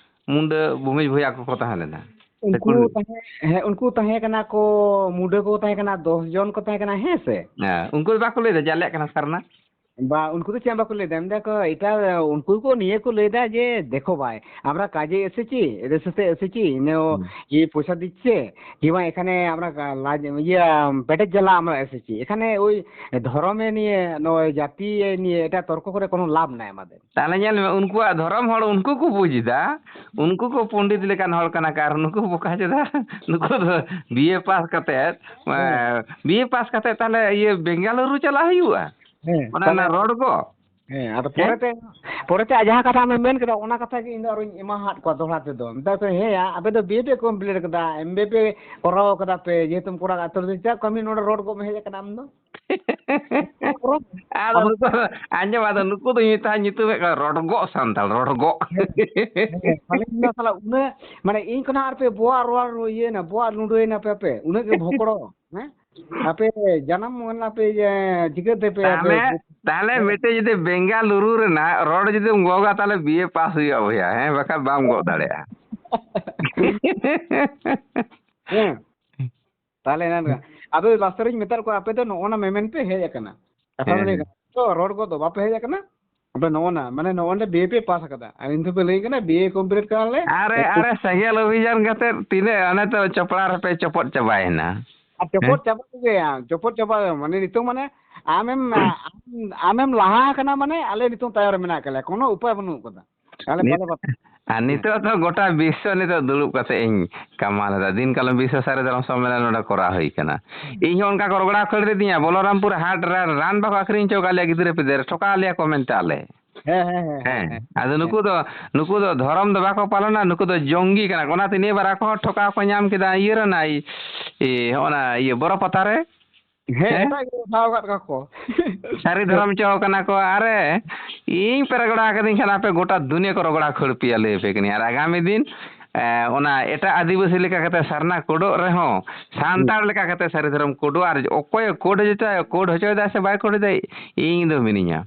ᱢᱩᱱᱰᱟᱹ, ᱵᱷᱩᱢᱤᱡ ᱵᱷᱚᱭᱟ ᱠᱚᱠᱚ ᱛᱟᱦᱮᱸ ᱞᱮᱱᱟ? ᱥᱮ ᱩᱱᱠᱩ ᱠᱩᱲᱢᱤ? ᱛᱟᱦᱮᱸ, ᱦᱮᱸ, ᱩᱱᱠᱩ ᱛᱟᱦᱮᱸ ᱠᱟᱱᱟ ᱠᱚ, ᱢᱩᱰᱟᱹ ᱠᱚ ᱛᱟᱦᱮᱸ ᱠᱟᱱᱟ, ᱫᱚᱥ ᱡᱚᱱ ᱠᱚ ᱛᱟᱦᱮᱸ ᱠᱟᱱᱟ, ᱦᱮᱸ ᱥᱮ? ᱦᱮᱸ, ᱩᱱᱠᱩ ᱫᱚ ᱵᱟᱠᱚ ᱞᱟᱹᱭ ᱫᱟ ᱡᱮ ᱟᱞᱮᱭᱟᱜ ᱠᱟᱱᱟ ᱥᱟᱨᱱᱟ? ᱵᱟ, ᱩᱱᱠᱩ ᱫᱚ ᱪᱮᱫ ᱦᱚᱸ ᱵᱟᱠᱚ ᱞᱟᱹᱭ ᱫᱟ, ᱢᱮᱱᱫᱟ ᱠᱚ, ᱮᱴᱟ, ᱩᱱᱠᱩ ᱠᱚ ᱱᱤᱭᱟᱹ ᱠᱚ ᱞᱟᱹᱭ ᱫᱟ ᱡᱮ, "ᱫᱮᱠᱷᱳ ᱵᱷᱟᱭ, ᱟᱢᱨᱟ ᱠᱟᱡᱮ ᱮᱥᱮᱪᱤ, ᱮᱫᱮ ᱥᱟᱛᱮ ᱮᱥᱮᱪᱤ, ᱱᱮ ᱳ ᱦᱩᱸ᱾ ᱤᱭᱮ ᱯᱚᱭᱥᱟ ᱫᱤᱪᱪᱷᱮ, ᱠᱤ ᱵᱟᱝ ᱮᱠᱷᱟᱱᱮ ᱟᱢᱨᱟ ᱠᱟ-, ᱞᱟᱡ, ᱤᱭᱟᱹ, ᱯᱮᱴᱮᱡ ᱡᱟᱞᱟ ᱟᱢᱨᱟ ᱮᱥᱮᱪᱤ, ᱮᱠᱷᱟᱱᱮ ᱳᱭ ᱫᱷᱚᱨᱚᱢᱮ ᱱᱤᱭᱮ, ᱱᱚᱜᱼᱚᱭ ᱡᱟᱹᱛᱤ ᱱᱤᱭᱮ ᱮᱴᱟᱜ ᱛᱚᱨᱠᱚ ᱠᱚᱨᱮ ᱠᱳᱱᱳ ᱞᱟᱵᱷ ᱱᱟᱭ ᱟᱢᱟᱫᱮᱨ᱾" ᱛᱟᱦᱞᱮ ᱧᱮᱞ ᱢᱮ, ᱩᱱᱠᱩᱣᱟᱜ ᱫᱷᱚᱨᱚᱢ ᱦᱚᱲ ᱩᱱᱠᱩ ᱠᱚ ᱵᱩᱡᱽ ᱮᱫᱟ, ᱩᱱᱠᱩ ᱠᱚ ᱯᱚᱱᱰᱤᱛ ᱞᱮᱠᱟᱱ ᱦᱚᱲ ᱠᱟᱱᱟ ᱠᱚ, ᱟᱨ ᱱᱩᱠᱩ ᱵᱚᱠᱟ ᱪᱮᱫᱟ, ᱱᱩᱠᱩ ᱫᱚ ᱵᱤ ᱮ ᱯᱟᱥ ᱠᱟᱛᱮᱫ, ᱦᱮᱸ᱾ ᱮᱸ, ᱵᱤ ᱮ ᱯᱟᱥ ᱠᱟᱛᱮᱫ ᱛᱟᱦᱞᱮ ᱤᱭᱟᱹ ᱵᱮᱝᱜᱟᱞᱩᱨᱩ ᱪᱟᱞᱟᱜ ᱦᱩᱭᱩᱜᱼᱟ? ᱦᱮᱸ, ᱚᱱᱟ ᱛᱟᱦᱞᱮ ᱨᱮᱱᱟᱜ ᱨᱚᱲ ᱠᱚ? ᱦᱮᱸ, ᱟᱫᱚ ᱦᱮᱸ? ᱯᱚᱨᱮᱛᱮ, ᱯᱚᱨᱮᱛᱮ ᱟᱡ ᱡᱟᱦᱟᱸ ᱠᱟᱛᱷᱟ ᱟᱢᱮᱢ ᱢᱮᱱ ᱠᱮᱫᱟ, ᱚᱱᱟ ᱠᱟᱛᱷᱟ ᱜᱮ ᱤᱧ ᱫᱚ ᱟᱨᱚᱧ ᱮᱢᱟᱦᱟᱫ ᱠᱚᱣᱟ ᱫᱚᱦᱲᱟ ᱛᱮᱫᱚ᱾ ᱢᱮᱛᱟ ᱠᱚ, "ᱦᱮᱸᱭᱟ, ᱟᱯᱮ ᱫᱚ ᱵᱤ ᱮ ᱯᱮ ᱠᱚᱢᱯᱞᱤᱴ ᱠᱟᱫᱟ, ᱮᱢ ᱵᱤ ᱮ ᱯᱮ ᱠᱚᱨᱟᱣ ᱠᱟᱫᱟ ᱯᱮ, ᱡᱮᱦᱮᱛᱩᱢ ᱠᱚᱨᱟᱣ ᱠᱟᱫᱟ, ᱛᱚᱵᱮ ᱪᱮᱫᱟᱜ ᱠᱟᱹᱢᱤ ᱱᱚᱰᱮ ᱨᱚᱰ ᱜᱚᱜ ᱮᱢ ᱦᱮᱡ ᱟᱠᱟᱱᱟ ᱟᱢ ᱫᱚ?" ᱟᱫᱚ ᱟᱵᱚ ᱱᱩᱠᱩ, ᱟᱸᱡᱚᱢ, ᱟᱫᱚ ᱱᱩᱠᱩ ᱫᱚ ᱢᱮᱛᱟ ᱧᱩᱛᱩᱢ ᱦᱩᱭᱩᱜ ᱠᱟᱱᱟ ᱨᱚᱰᱜᱚᱜ ᱥᱟᱱᱛᱟᱲ, ᱨᱚᱰᱜᱚᱜ᱾ ᱦᱮᱸ, ᱦᱮᱸ, ᱛᱟᱦᱞᱮ ᱤᱧ ᱫᱚ ᱥᱟᱞᱟ ᱩᱱᱟᱹᱜ, ᱢᱟᱱᱮ, ᱤᱧ ᱠᱷᱚᱱᱟᱜ ᱟᱨ ᱯᱮ ᱵᱚᱦᱚᱜ ᱨᱚᱲ ᱤᱭᱟᱹᱭᱮᱱᱟ, ᱵᱚᱦᱚᱜ ᱞᱩᱸᱰᱟᱹᱭᱮᱱᱟ ᱯᱮ ᱟᱯᱮ, ᱩᱱᱟᱹᱜ ᱜᱮ ᱵᱷᱚᱠᱲᱚ, ᱦᱮᱸ? ᱟᱯᱮ ᱡᱟᱱᱟᱢ ᱠᱟᱱᱟ ᱯᱮ ᱡᱮ ᱪᱤᱠᱟᱹ ᱛᱮ ᱯᱮ ᱟᱯᱮ ᱛᱟᱦᱞᱮ, ᱛᱟᱦᱞᱮ ᱦᱮᱸ᱾ ᱢᱤᱫᱴᱮᱡ ᱡᱩᱫᱤ ᱵᱮᱝᱜᱟᱞᱩᱨᱩ ᱨᱮᱱᱟᱜ ᱨᱚᱰ ᱡᱩᱫᱤᱢ ᱜᱚᱜᱟ, ᱛᱟᱦᱞᱮ ᱵᱤ ᱮ ᱯᱟᱥ ᱦᱩᱭᱩᱜᱼᱟ ᱵᱚᱭᱦᱟ, ᱦᱮᱸ? ᱵᱟᱠᱷᱟᱡ ᱵᱟᱢ ᱜᱚᱜ ᱫᱟᱲᱮᱭᱟᱜᱼᱟ᱾ ᱦᱮᱸ᱾ ᱛᱟᱦᱞᱮ ᱮᱱᱟᱱ ᱜᱮ᱾ ᱟᱫᱚ ᱞᱟᱥᱴ ᱨᱤᱧ ᱢᱮᱛᱟᱫ ᱠᱚᱣᱟ, "ᱟᱯᱮ ᱫᱚ ᱱᱚᱜᱼᱚ ᱱᱟ ᱢᱮᱢᱮᱱ ᱯᱮ ᱦᱮᱡ ᱟᱠᱟᱱᱟ᱾ ᱠᱟᱛᱷᱟ ᱫᱚ ᱦᱮᱸ, ᱞᱟᱹᱭ ᱦᱮᱸ᱾ ᱠᱟᱱᱟ᱾ ᱛᱚ ᱨᱚᱰ ᱜᱚᱜ ᱫᱚ ᱵᱟᱯᱮ ᱦᱮᱡ ᱟᱠᱟᱱᱟ᱾ ᱟᱯᱮ ᱱᱚᱜᱼᱚ ᱱᱟ, ᱢᱟᱱᱮ ᱱᱚᱜᱼᱚ ᱱᱚᱰᱮ ᱵᱤ ᱮ ᱯᱮ ᱯᱟᱥ ᱟᱠᱟᱫᱟ᱾ ᱟᱨ ᱤᱧ ᱫᱚᱯᱮ ᱞᱟᱹᱭ ᱠᱟᱱᱟ ᱵᱤ ᱮ ᱠᱚᱢᱯᱞᱤᱴ ᱠᱟᱱᱟᱞᱮ᱾" ᱟᱨᱮ, ᱟᱨᱮ, ᱥᱮᱸᱜᱮᱞ ᱚᱵᱷᱤᱡᱟᱱ ᱠᱟᱛᱮ ᱛᱤᱱᱟᱹᱜ ᱦᱟᱱᱮ ᱛᱚ ᱪᱚᱯᱲᱟ ᱨᱮᱯᱮ ᱪᱚᱯᱚᱫ ᱪᱟᱵᱟᱭᱮᱱᱟ᱾ ᱟᱨ ᱦᱮᱸ? ᱪᱚᱯᱚᱫ ᱪᱟᱵᱟ ᱠᱚᱜᱮᱭᱟ, ᱪᱚᱯᱚᱫ ᱪᱟᱵᱟ, ᱢᱟᱱᱮ ᱱᱤᱛᱚᱝ ᱢᱟᱱᱮ ᱟᱢᱮᱢ, ᱟᱢ, ᱟᱢᱮᱢ ᱞᱟᱦᱟ ᱟᱠᱟᱱᱟ ᱢᱟᱱᱮ ᱟᱞᱮ ᱱᱤᱛᱚᱝ ᱛᱟᱭᱚᱢ ᱨᱮ ᱢᱮᱱᱟᱜ ᱟᱠᱟᱫ ᱞᱮᱭᱟ, ᱠᱳᱱᱳ ᱩᱯᱟᱭ ᱵᱟᱹᱱᱩᱜ ᱟᱠᱟᱫᱟ᱾ ᱟᱞᱮ ᱱᱤᱛ-, ᱵᱟᱞᱮ ᱵᱟᱛ-, ᱟᱨ ᱱᱤᱛᱚᱜ ᱫᱚ ᱜᱚᱴᱟ ᱵᱤᱥᱥᱚ ᱱᱤᱛᱚᱜ ᱫᱩᱲᱩᱵ ᱠᱟᱛᱮ ᱤᱧ ᱠᱟᱢᱟᱣ ᱞᱮᱫᱟ᱾ ᱫᱤᱱ ᱠᱟᱞᱚᱢ ᱵᱤᱥᱥᱚ ᱥᱟᱨᱮ ᱫᱷᱚᱨᱚᱢ ᱥᱚᱢᱢᱮᱞᱚᱱ ᱱᱚᱰᱮ ᱠᱚᱨᱟᱣ ᱦᱩᱭ ᱠᱟᱱᱟ᱾ ᱤᱧ ᱦᱚᱸ ᱚᱱᱠᱟ ᱠᱚ ᱨᱚᱜᱽᱲᱟ ᱠᱷᱟᱹᱲ ᱞᱤᱫᱤᱧᱟ, ᱵᱚᱞᱚᱨᱟᱢᱯᱩᱨ ᱦᱟᱴ ᱨᱮ ᱨᱟᱱ ᱵᱟᱠᱚ ᱟᱹᱠᱷᱨᱤᱧ ᱦᱚᱪᱚ ᱟᱠᱟᱫ ᱞᱮᱭᱟ ᱜᱤᱫᱽᱨᱟᱹ ᱯᱤᱫᱽᱨᱟᱹ, ᱴᱷᱚᱠᱟᱣ ᱞᱮᱭᱟ ᱠᱚ ᱢᱮᱱᱛᱮ ᱟᱞᱮ᱾ ᱦᱮᱸ, ᱦᱮᱸ, ᱦᱮᱸ, ᱦᱮᱸ, ᱦᱮᱸ᱾ ᱟᱫᱚ ᱱᱩᱠᱩ ᱫᱚ, ᱱᱩᱠᱩ ᱫᱚ ᱫᱷᱚᱨᱚᱢ ᱫᱚ ᱵᱟᱠᱚ ᱯᱟᱞᱚᱱᱟ, ᱱᱩᱠᱩ ᱫᱚ ᱡᱚᱝᱜᱤ ᱠᱟᱱᱟ ᱠᱚ᱾ ᱚᱱᱟᱛᱮ ᱱᱤᱭᱟᱹ ᱵᱟᱨ ᱟᱠᱚ ᱦᱚᱸ ᱴᱷᱚᱠᱟᱣ ᱠᱚ ᱧᱟᱢ ᱠᱮᱫᱟ ᱤᱭᱟᱹ ᱨᱮᱱᱟᱜ, ᱤ-, ᱤ-, ᱦᱚᱸᱜᱼᱚ ᱱᱟ ᱤᱭᱟᱹ ᱵᱚᱨᱚ ᱯᱟᱛᱟ ᱨᱮ᱾ ᱦᱮᱸ, ᱦᱮᱸ? ᱮᱴᱟᱜ ᱜᱮ ᱴᱷᱟᱶ ᱟᱠᱟᱫ ᱠᱚᱣᱟ ᱠᱚ᱾ ᱥᱟᱹᱨᱤ ᱫᱷᱚᱨᱚᱢ ᱪᱚ ᱠᱟᱱᱟ ᱠᱚ᱾ ᱟᱨᱮ, ᱤᱧ ᱯᱮ ᱨᱚᱜᱽᱲᱟ ᱠᱟᱹᱫᱤᱧ ᱠᱷᱟᱱ ᱟᱯᱮ ᱜᱚᱴᱟ ᱫᱩᱱᱤᱭᱟᱹ ᱠᱚ ᱨᱚᱜᱽᱲᱟ ᱠᱷᱟᱹᱲ ᱯᱮᱭᱟ, ᱞᱟᱹᱭ ᱟᱯᱮ ᱠᱟᱹᱱᱟᱹᱧ᱾ ᱟᱨ ᱟᱜᱟᱢᱤ ᱫᱤᱱ, ᱮ, ᱚᱱᱟ ᱮᱴᱟᱜ ᱟᱹᱫᱤᱵᱟᱹᱥᱤ ᱞᱮᱠᱟ ᱠᱟᱛᱮ ᱥᱟᱨᱱᱟ ᱠᱳᱰᱚᱜ ᱨᱮᱦᱚᱸ, ᱥᱟᱱᱛᱟᱲ ᱞᱮᱠᱟ ᱠᱟᱛᱮ ᱥᱟᱹᱨᱤ ᱫᱷᱚᱨᱚᱢ ᱠᱳᱰᱚᱜ᱾ ᱟᱨ ᱚᱠᱚᱭᱮ ᱠᱳᱰ ᱦᱚᱪᱚᱭ, ᱠᱳᱰ ᱦᱚᱪᱚᱭᱮᱫᱟ ᱥᱮ ᱵᱟᱭ ᱠᱳᱰ ᱮᱫᱟ, ᱤᱧ ᱫᱚ ᱢᱤᱱᱟᱹᱧᱟ᱾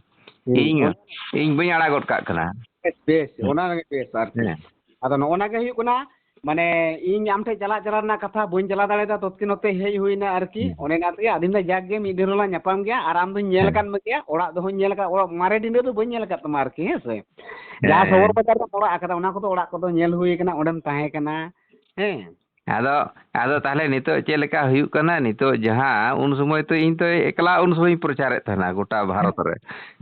ᱦᱩᱸ᱾ ᱤᱧ, ᱚᱱᱟ ᱤᱧ ᱵᱟᱹᱧ ᱟᱲᱟᱜ ᱜᱚᱫ ᱠᱟᱜ ᱠᱟᱱᱟ᱾ ᱵᱮᱥ, ᱵᱮᱥ, ᱦᱮᱸ᱾ ᱚᱱᱟ ᱜᱮ ᱵᱮᱥ ᱟᱨᱠᱤ᱾ ᱦᱮᱸ᱾ ᱟᱫᱚ ᱱᱚᱜᱼᱚ ᱱᱟ ᱜᱮ ᱦᱩᱭᱩᱜ ᱠᱟᱱᱟ, ᱢᱟᱱᱮ, ᱤᱧ ᱟᱢ ᱴᱷᱮᱡ ᱪᱟᱞᱟᱜ, ᱪᱟᱞᱟᱜ ᱨᱮᱱᱟᱜ ᱠᱟᱛᱷᱟ ᱵᱟᱹᱧ ᱪᱟᱞᱟᱣ ᱫᱟᱲᱮᱭᱟᱫᱟ, ᱛᱚᱛᱠᱮ ᱱᱚᱛᱮ ᱦᱮᱡ ᱦᱩᱭᱱᱟ ᱟᱨᱠᱤ᱾ ᱦᱮᱸ᱾ ᱚᱱᱮ ᱚᱱᱟ ᱛᱮᱜᱮ ᱟᱫᱚᱧ ᱞᱟᱹᱭᱫᱟ, ᱡᱟᱠ ᱜᱮ ᱢᱤᱫ ᱫᱤᱱ ᱦᱤᱞᱳᱜ ᱞᱟᱝ ᱧᱟᱯᱟᱢ ᱜᱮᱭᱟ, ᱟᱨ ᱟᱢ ᱫᱚᱧ ᱧᱮᱞ ᱦᱮᱸ᱾ ᱟᱠᱟᱫ ᱢᱮᱜᱮᱭᱟ, ᱚᱲᱟᱜ ᱫᱚᱦᱚᱧ ᱧᱮᱞ ᱟᱠᱟᱫ, ᱚᱲᱟᱜ ᱢᱟᱨᱮ ᱰᱤᱸᱰᱟᱹ ᱫᱚ ᱵᱟᱹᱧ ᱧᱮᱞ ᱟᱠᱟᱫ ᱛᱟᱢᱟ ᱟᱨᱠᱤ, ᱦᱮᱸ ᱥᱮ? ᱡᱟᱦᱟᱸ ᱥᱚᱦᱚᱨ ᱦᱮᱸ᱾ ᱵᱟᱡᱟᱨ ᱨᱮᱢ ᱚᱲᱟᱜ ᱟᱠᱟᱫᱟ, ᱚᱱᱟ ᱠᱚᱫᱚ ᱚᱲᱟᱜ ᱠᱚᱫᱚ ᱧᱮᱞ ᱦᱩᱭ ᱟᱠᱟᱱᱟ, ᱚᱸᱰᱮᱢ ᱛᱟᱦᱮᱸ ᱠᱟᱱᱟ, ᱦᱮᱸ᱾ ᱟᱫᱚ, ᱟᱫᱚ ᱛᱟᱦᱞᱮ ᱱᱤᱛᱚᱜ ᱪᱮᱫ ᱞᱮᱠᱟ ᱦᱩᱭᱩᱜ ᱠᱟᱱᱟ? ᱱᱤᱛᱚᱜ ᱡᱟᱦᱟᱸ ᱩᱱ ᱥᱚᱢᱚᱭ ᱛᱚ ᱤᱧ ᱛᱚ ᱮᱠᱞᱟ ᱩᱱ ᱥᱚᱢᱚᱭ ᱤᱧ ᱯᱨᱚᱪᱟᱨᱮᱫ ᱛᱟᱦᱮᱱᱟ ᱜᱚᱴᱟ ᱵᱷᱟᱨᱚᱛ ᱨᱮ᱾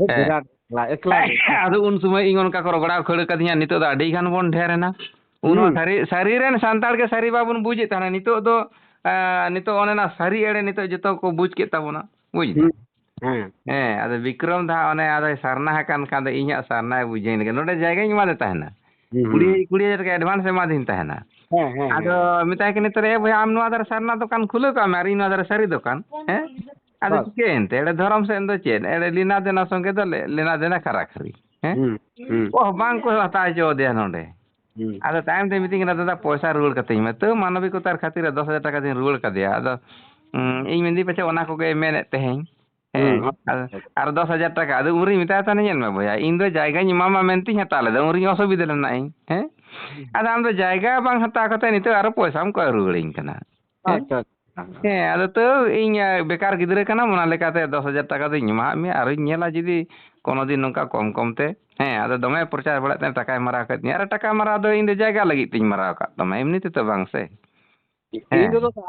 ᱦᱮᱸ᱾ ᱵᱤᱨᱟᱴ ᱮᱠᱞᱟ, ᱮᱠᱞᱟ ᱜᱮ᱾ ᱟᱫᱚ ᱩᱱ ᱥᱚᱢᱚᱭ ᱤᱧ ᱚᱱᱠᱟ ᱠᱚ ᱨᱚᱜᱽᱲᱟᱣ ᱠᱷᱟᱹᱲ ᱠᱟᱫᱤᱧᱟ, ᱱᱤᱛᱚᱜ ᱫᱚ ᱟᱹᱰᱤ ᱜᱟᱱ ᱵᱚᱱ ᱰᱷᱮᱨ ᱮᱱᱟ᱾ ᱩᱱ ᱦᱚᱸ ᱦᱩᱸ᱾ ᱥᱟᱹᱨᱤ, ᱥᱟᱹᱨᱤ ᱨᱮᱱ ᱥᱟᱱᱛᱟᱲ ᱜᱮ ᱥᱟᱹᱨᱤ ᱵᱟᱵᱚᱱ ᱵᱩᱡᱮᱫ ᱛᱟᱦᱮᱱᱟ᱾ ᱱᱤᱛᱚᱜ ᱫᱚ, ᱮᱸ, ᱱᱤᱛᱚᱜ ᱚᱱᱮ ᱚᱱᱟ ᱥᱟᱹᱨᱤ ᱮᱲᱮ ᱱᱤᱛᱚᱜ ᱡᱚᱛᱚ ᱠᱚ ᱵᱩᱡᱽ ᱠᱮᱫ ᱛᱟᱵᱚᱱᱟ᱾ ᱵᱩᱡᱽ ᱫᱟ? ᱦᱩᱸ᱾ ᱦᱮᱸ᱾ ᱦᱮᱸ, ᱟᱫᱚ ᱵᱤᱠᱨᱚᱢ ᱫᱚ ᱦᱟᱸᱜ ᱚᱱᱮ ᱟᱫᱚᱭ ᱥᱟᱨᱱᱟ ᱟᱠᱟᱱ ᱠᱷᱟᱱ ᱫᱚ ᱤᱧ ᱦᱟᱸᱜ ᱥᱟᱨᱱᱟᱭ ᱵᱩᱡᱷᱟᱹᱣᱤᱧ ᱞᱮᱠᱟ᱾ ᱱᱚᱰᱮ ᱡᱟᱭᱜᱟᱧ ᱮᱢᱟᱫᱮ ᱛᱟᱦᱮᱱᱟ᱾ ᱦᱩᱸ, ᱦᱩᱸ᱾ ᱠᱩᱲᱤ, ᱠᱩᱲᱤ ᱦᱟᱡᱟᱨ ᱴᱟᱠᱟ advance ᱮᱢᱟᱫᱤᱧ ᱛᱟᱦᱮᱱᱟ᱾ ᱦᱮᱸ, ᱦᱮᱸ, ᱟᱫᱚ ᱦᱮᱸ᱾ ᱢᱮᱛᱟᱭ ᱠᱟᱹᱱᱟᱹᱧ, "ᱛᱚᱵᱮ ᱮ ᱵᱚᱭᱦᱟ, ᱟᱢ ᱱᱚᱣᱟ ᱫᱷᱟᱨᱮ ᱥᱟᱨᱱᱟ ᱫᱚᱠᱟᱱ ᱠᱷᱩᱞᱟᱹᱣ ᱠᱟᱜ ᱢᱮ ᱟᱨ ᱤᱧ ᱱᱚᱣᱟ ᱫᱷᱟᱨᱮ ᱥᱟᱹᱨᱤ ᱫᱚᱠᱟᱱ, ᱦᱮᱸ?" ᱟᱫᱚ ᱵᱟᱥ᱾ ᱪᱤᱠᱟᱹᱭᱮᱱ ᱛᱮ? ᱮᱲᱮ ᱫᱷᱚᱨᱚᱢ ᱥᱮᱫ ᱫᱚ ᱪᱮᱫ? ᱮᱲᱮ ᱞᱮᱱᱟ ᱫᱮᱱᱟ ᱥᱚᱸᱜᱮ ᱫᱚ ᱞᱮ-, ᱞᱮᱱᱟ ᱫᱮᱱᱟ ᱠᱷᱟᱨᱟ ᱠᱷᱟᱹᱨᱤ, ᱦᱮᱸ? ᱦᱩᱸ, ᱦᱩᱸ᱾ ᱚᱦ, ᱵᱟᱝ ᱠᱚ ᱦᱟᱛᱟᱣ ᱦᱚᱪᱚ ᱟᱫᱮᱭᱟ ᱱᱚᱰᱮ᱾ ᱦᱩᱸ᱾ ᱟᱫᱚ ᱛᱟᱭᱚᱢ ᱛᱮ ᱢᱤᱛᱟᱹᱧ ᱠᱟᱱᱟ, "ᱫᱟᱫᱟ, ᱯᱚᱭᱥᱟ ᱨᱩᱣᱟᱹᱲ ᱠᱟᱹᱛᱤᱧ ᱢᱮ᱾" ᱛᱟᱹᱣ ᱢᱟᱱᱚᱵᱤᱠᱚᱛᱟᱨ ᱠᱷᱟᱹᱛᱤᱨ ᱨᱮ ᱫᱚᱥ ᱦᱟᱡᱟᱨ ᱴᱟᱠᱟ ᱫᱚᱧ ᱨᱩᱣᱟᱹᱲ ᱠᱟᱫᱮᱭᱟ᱾ ᱟᱫᱚ, ᱩᱸ, ᱤᱧ ᱢᱮᱱᱫᱟᱹᱧ, ᱯᱟᱪᱷᱮ ᱚᱱᱟ ᱠᱚᱜᱮ ᱢᱮᱱᱮᱫ ᱛᱟᱦᱮᱸᱧ᱾ ᱦᱮᱸ, ᱦᱩᱸ, ᱟᱨ, ᱟᱨ ᱫᱚᱥ ᱦᱟᱡᱟᱨ ᱴᱟᱠᱟ᱾ ᱟᱫᱚ ᱩᱱᱨᱮᱧ ᱢᱮᱛᱟᱭ ᱛᱟᱦᱮᱱᱟ, "ᱧᱮᱞ ᱢᱮ ᱵᱚᱭᱦᱟ, ᱤᱧ ᱫᱚ ᱡᱟᱭᱜᱟᱧ ᱮᱢᱟᱢᱟ ᱢᱮᱱᱛᱮᱧ ᱦᱟᱛᱟᱣ ᱞᱮᱫᱟ, ᱩᱱᱨᱮᱧ ᱚᱥᱩᱵᱤᱫᱷᱟ ᱞᱮᱱᱟ ᱤᱧ, ᱦᱮᱸ? ᱟᱫᱚ ᱟᱢ ᱫᱚ ᱡᱟᱭᱜᱟ ᱵᱟᱝ ᱦᱟᱛᱟᱣ ᱠᱟᱛᱮ ᱱᱤᱛᱚᱜ ᱟᱨᱚ ᱯᱚᱭᱥᱟᱢ ᱠᱚᱭ ᱨᱩᱣᱟᱹᱲᱟᱹᱧ ᱠᱟᱱᱟ, ᱦᱮᱸ?" ᱟᱪᱪᱷᱟ, ᱟᱪᱪᱷᱟ᱾ ᱦᱮᱸ, ᱟᱫᱚ ᱛᱟᱹᱣ ᱤᱧ, ᱟ, ᱵᱮᱠᱟᱨ ᱜᱤᱫᱽᱨᱟᱹ ᱠᱟᱱᱟᱢ, ᱚᱱᱟ ᱞᱮᱠᱟᱛᱮ ᱫᱚᱥ ᱦᱟᱡᱟᱨ ᱴᱟᱠᱟ ᱫᱚᱧ ᱮᱢᱟᱦᱟᱫ ᱢᱮᱭᱟ, ᱟᱨᱚᱧ ᱧᱮᱞᱟ ᱡᱩᱫᱤ ᱠᱳᱱᱳ ᱫᱤᱱ ᱱᱚᱝᱠᱟ ᱠᱚᱢ ᱠᱚᱢ ᱛᱮ, ᱦᱮᱸ, ᱟᱫᱚ ᱫᱚᱢᱮ ᱯᱨᱚᱪᱟᱨ ᱵᱟᱲᱟᱭᱮᱫ ᱛᱟᱦᱮᱸ, ᱴᱟᱠᱟᱭ ᱢᱟᱨᱟᱣ ᱠᱮᱫ ᱛᱤᱧᱟ᱾ ᱟᱨ ᱴᱟᱠᱟ ᱢᱟᱨᱟᱣ ᱫᱚ ᱤᱧ ᱫᱚ ᱡᱟᱭᱜᱟ ᱞᱟᱹᱜᱤᱫ ᱛᱤᱧ ᱢᱟᱨᱟᱣ ᱟᱠᱟᱫ ᱛᱟᱢᱟ, ᱮᱢᱱᱤ ᱛᱮᱫᱚ ᱵᱟᱝ ᱥᱮ᱾ ᱤᱧ ᱫᱚ ᱫᱟᱫᱟ,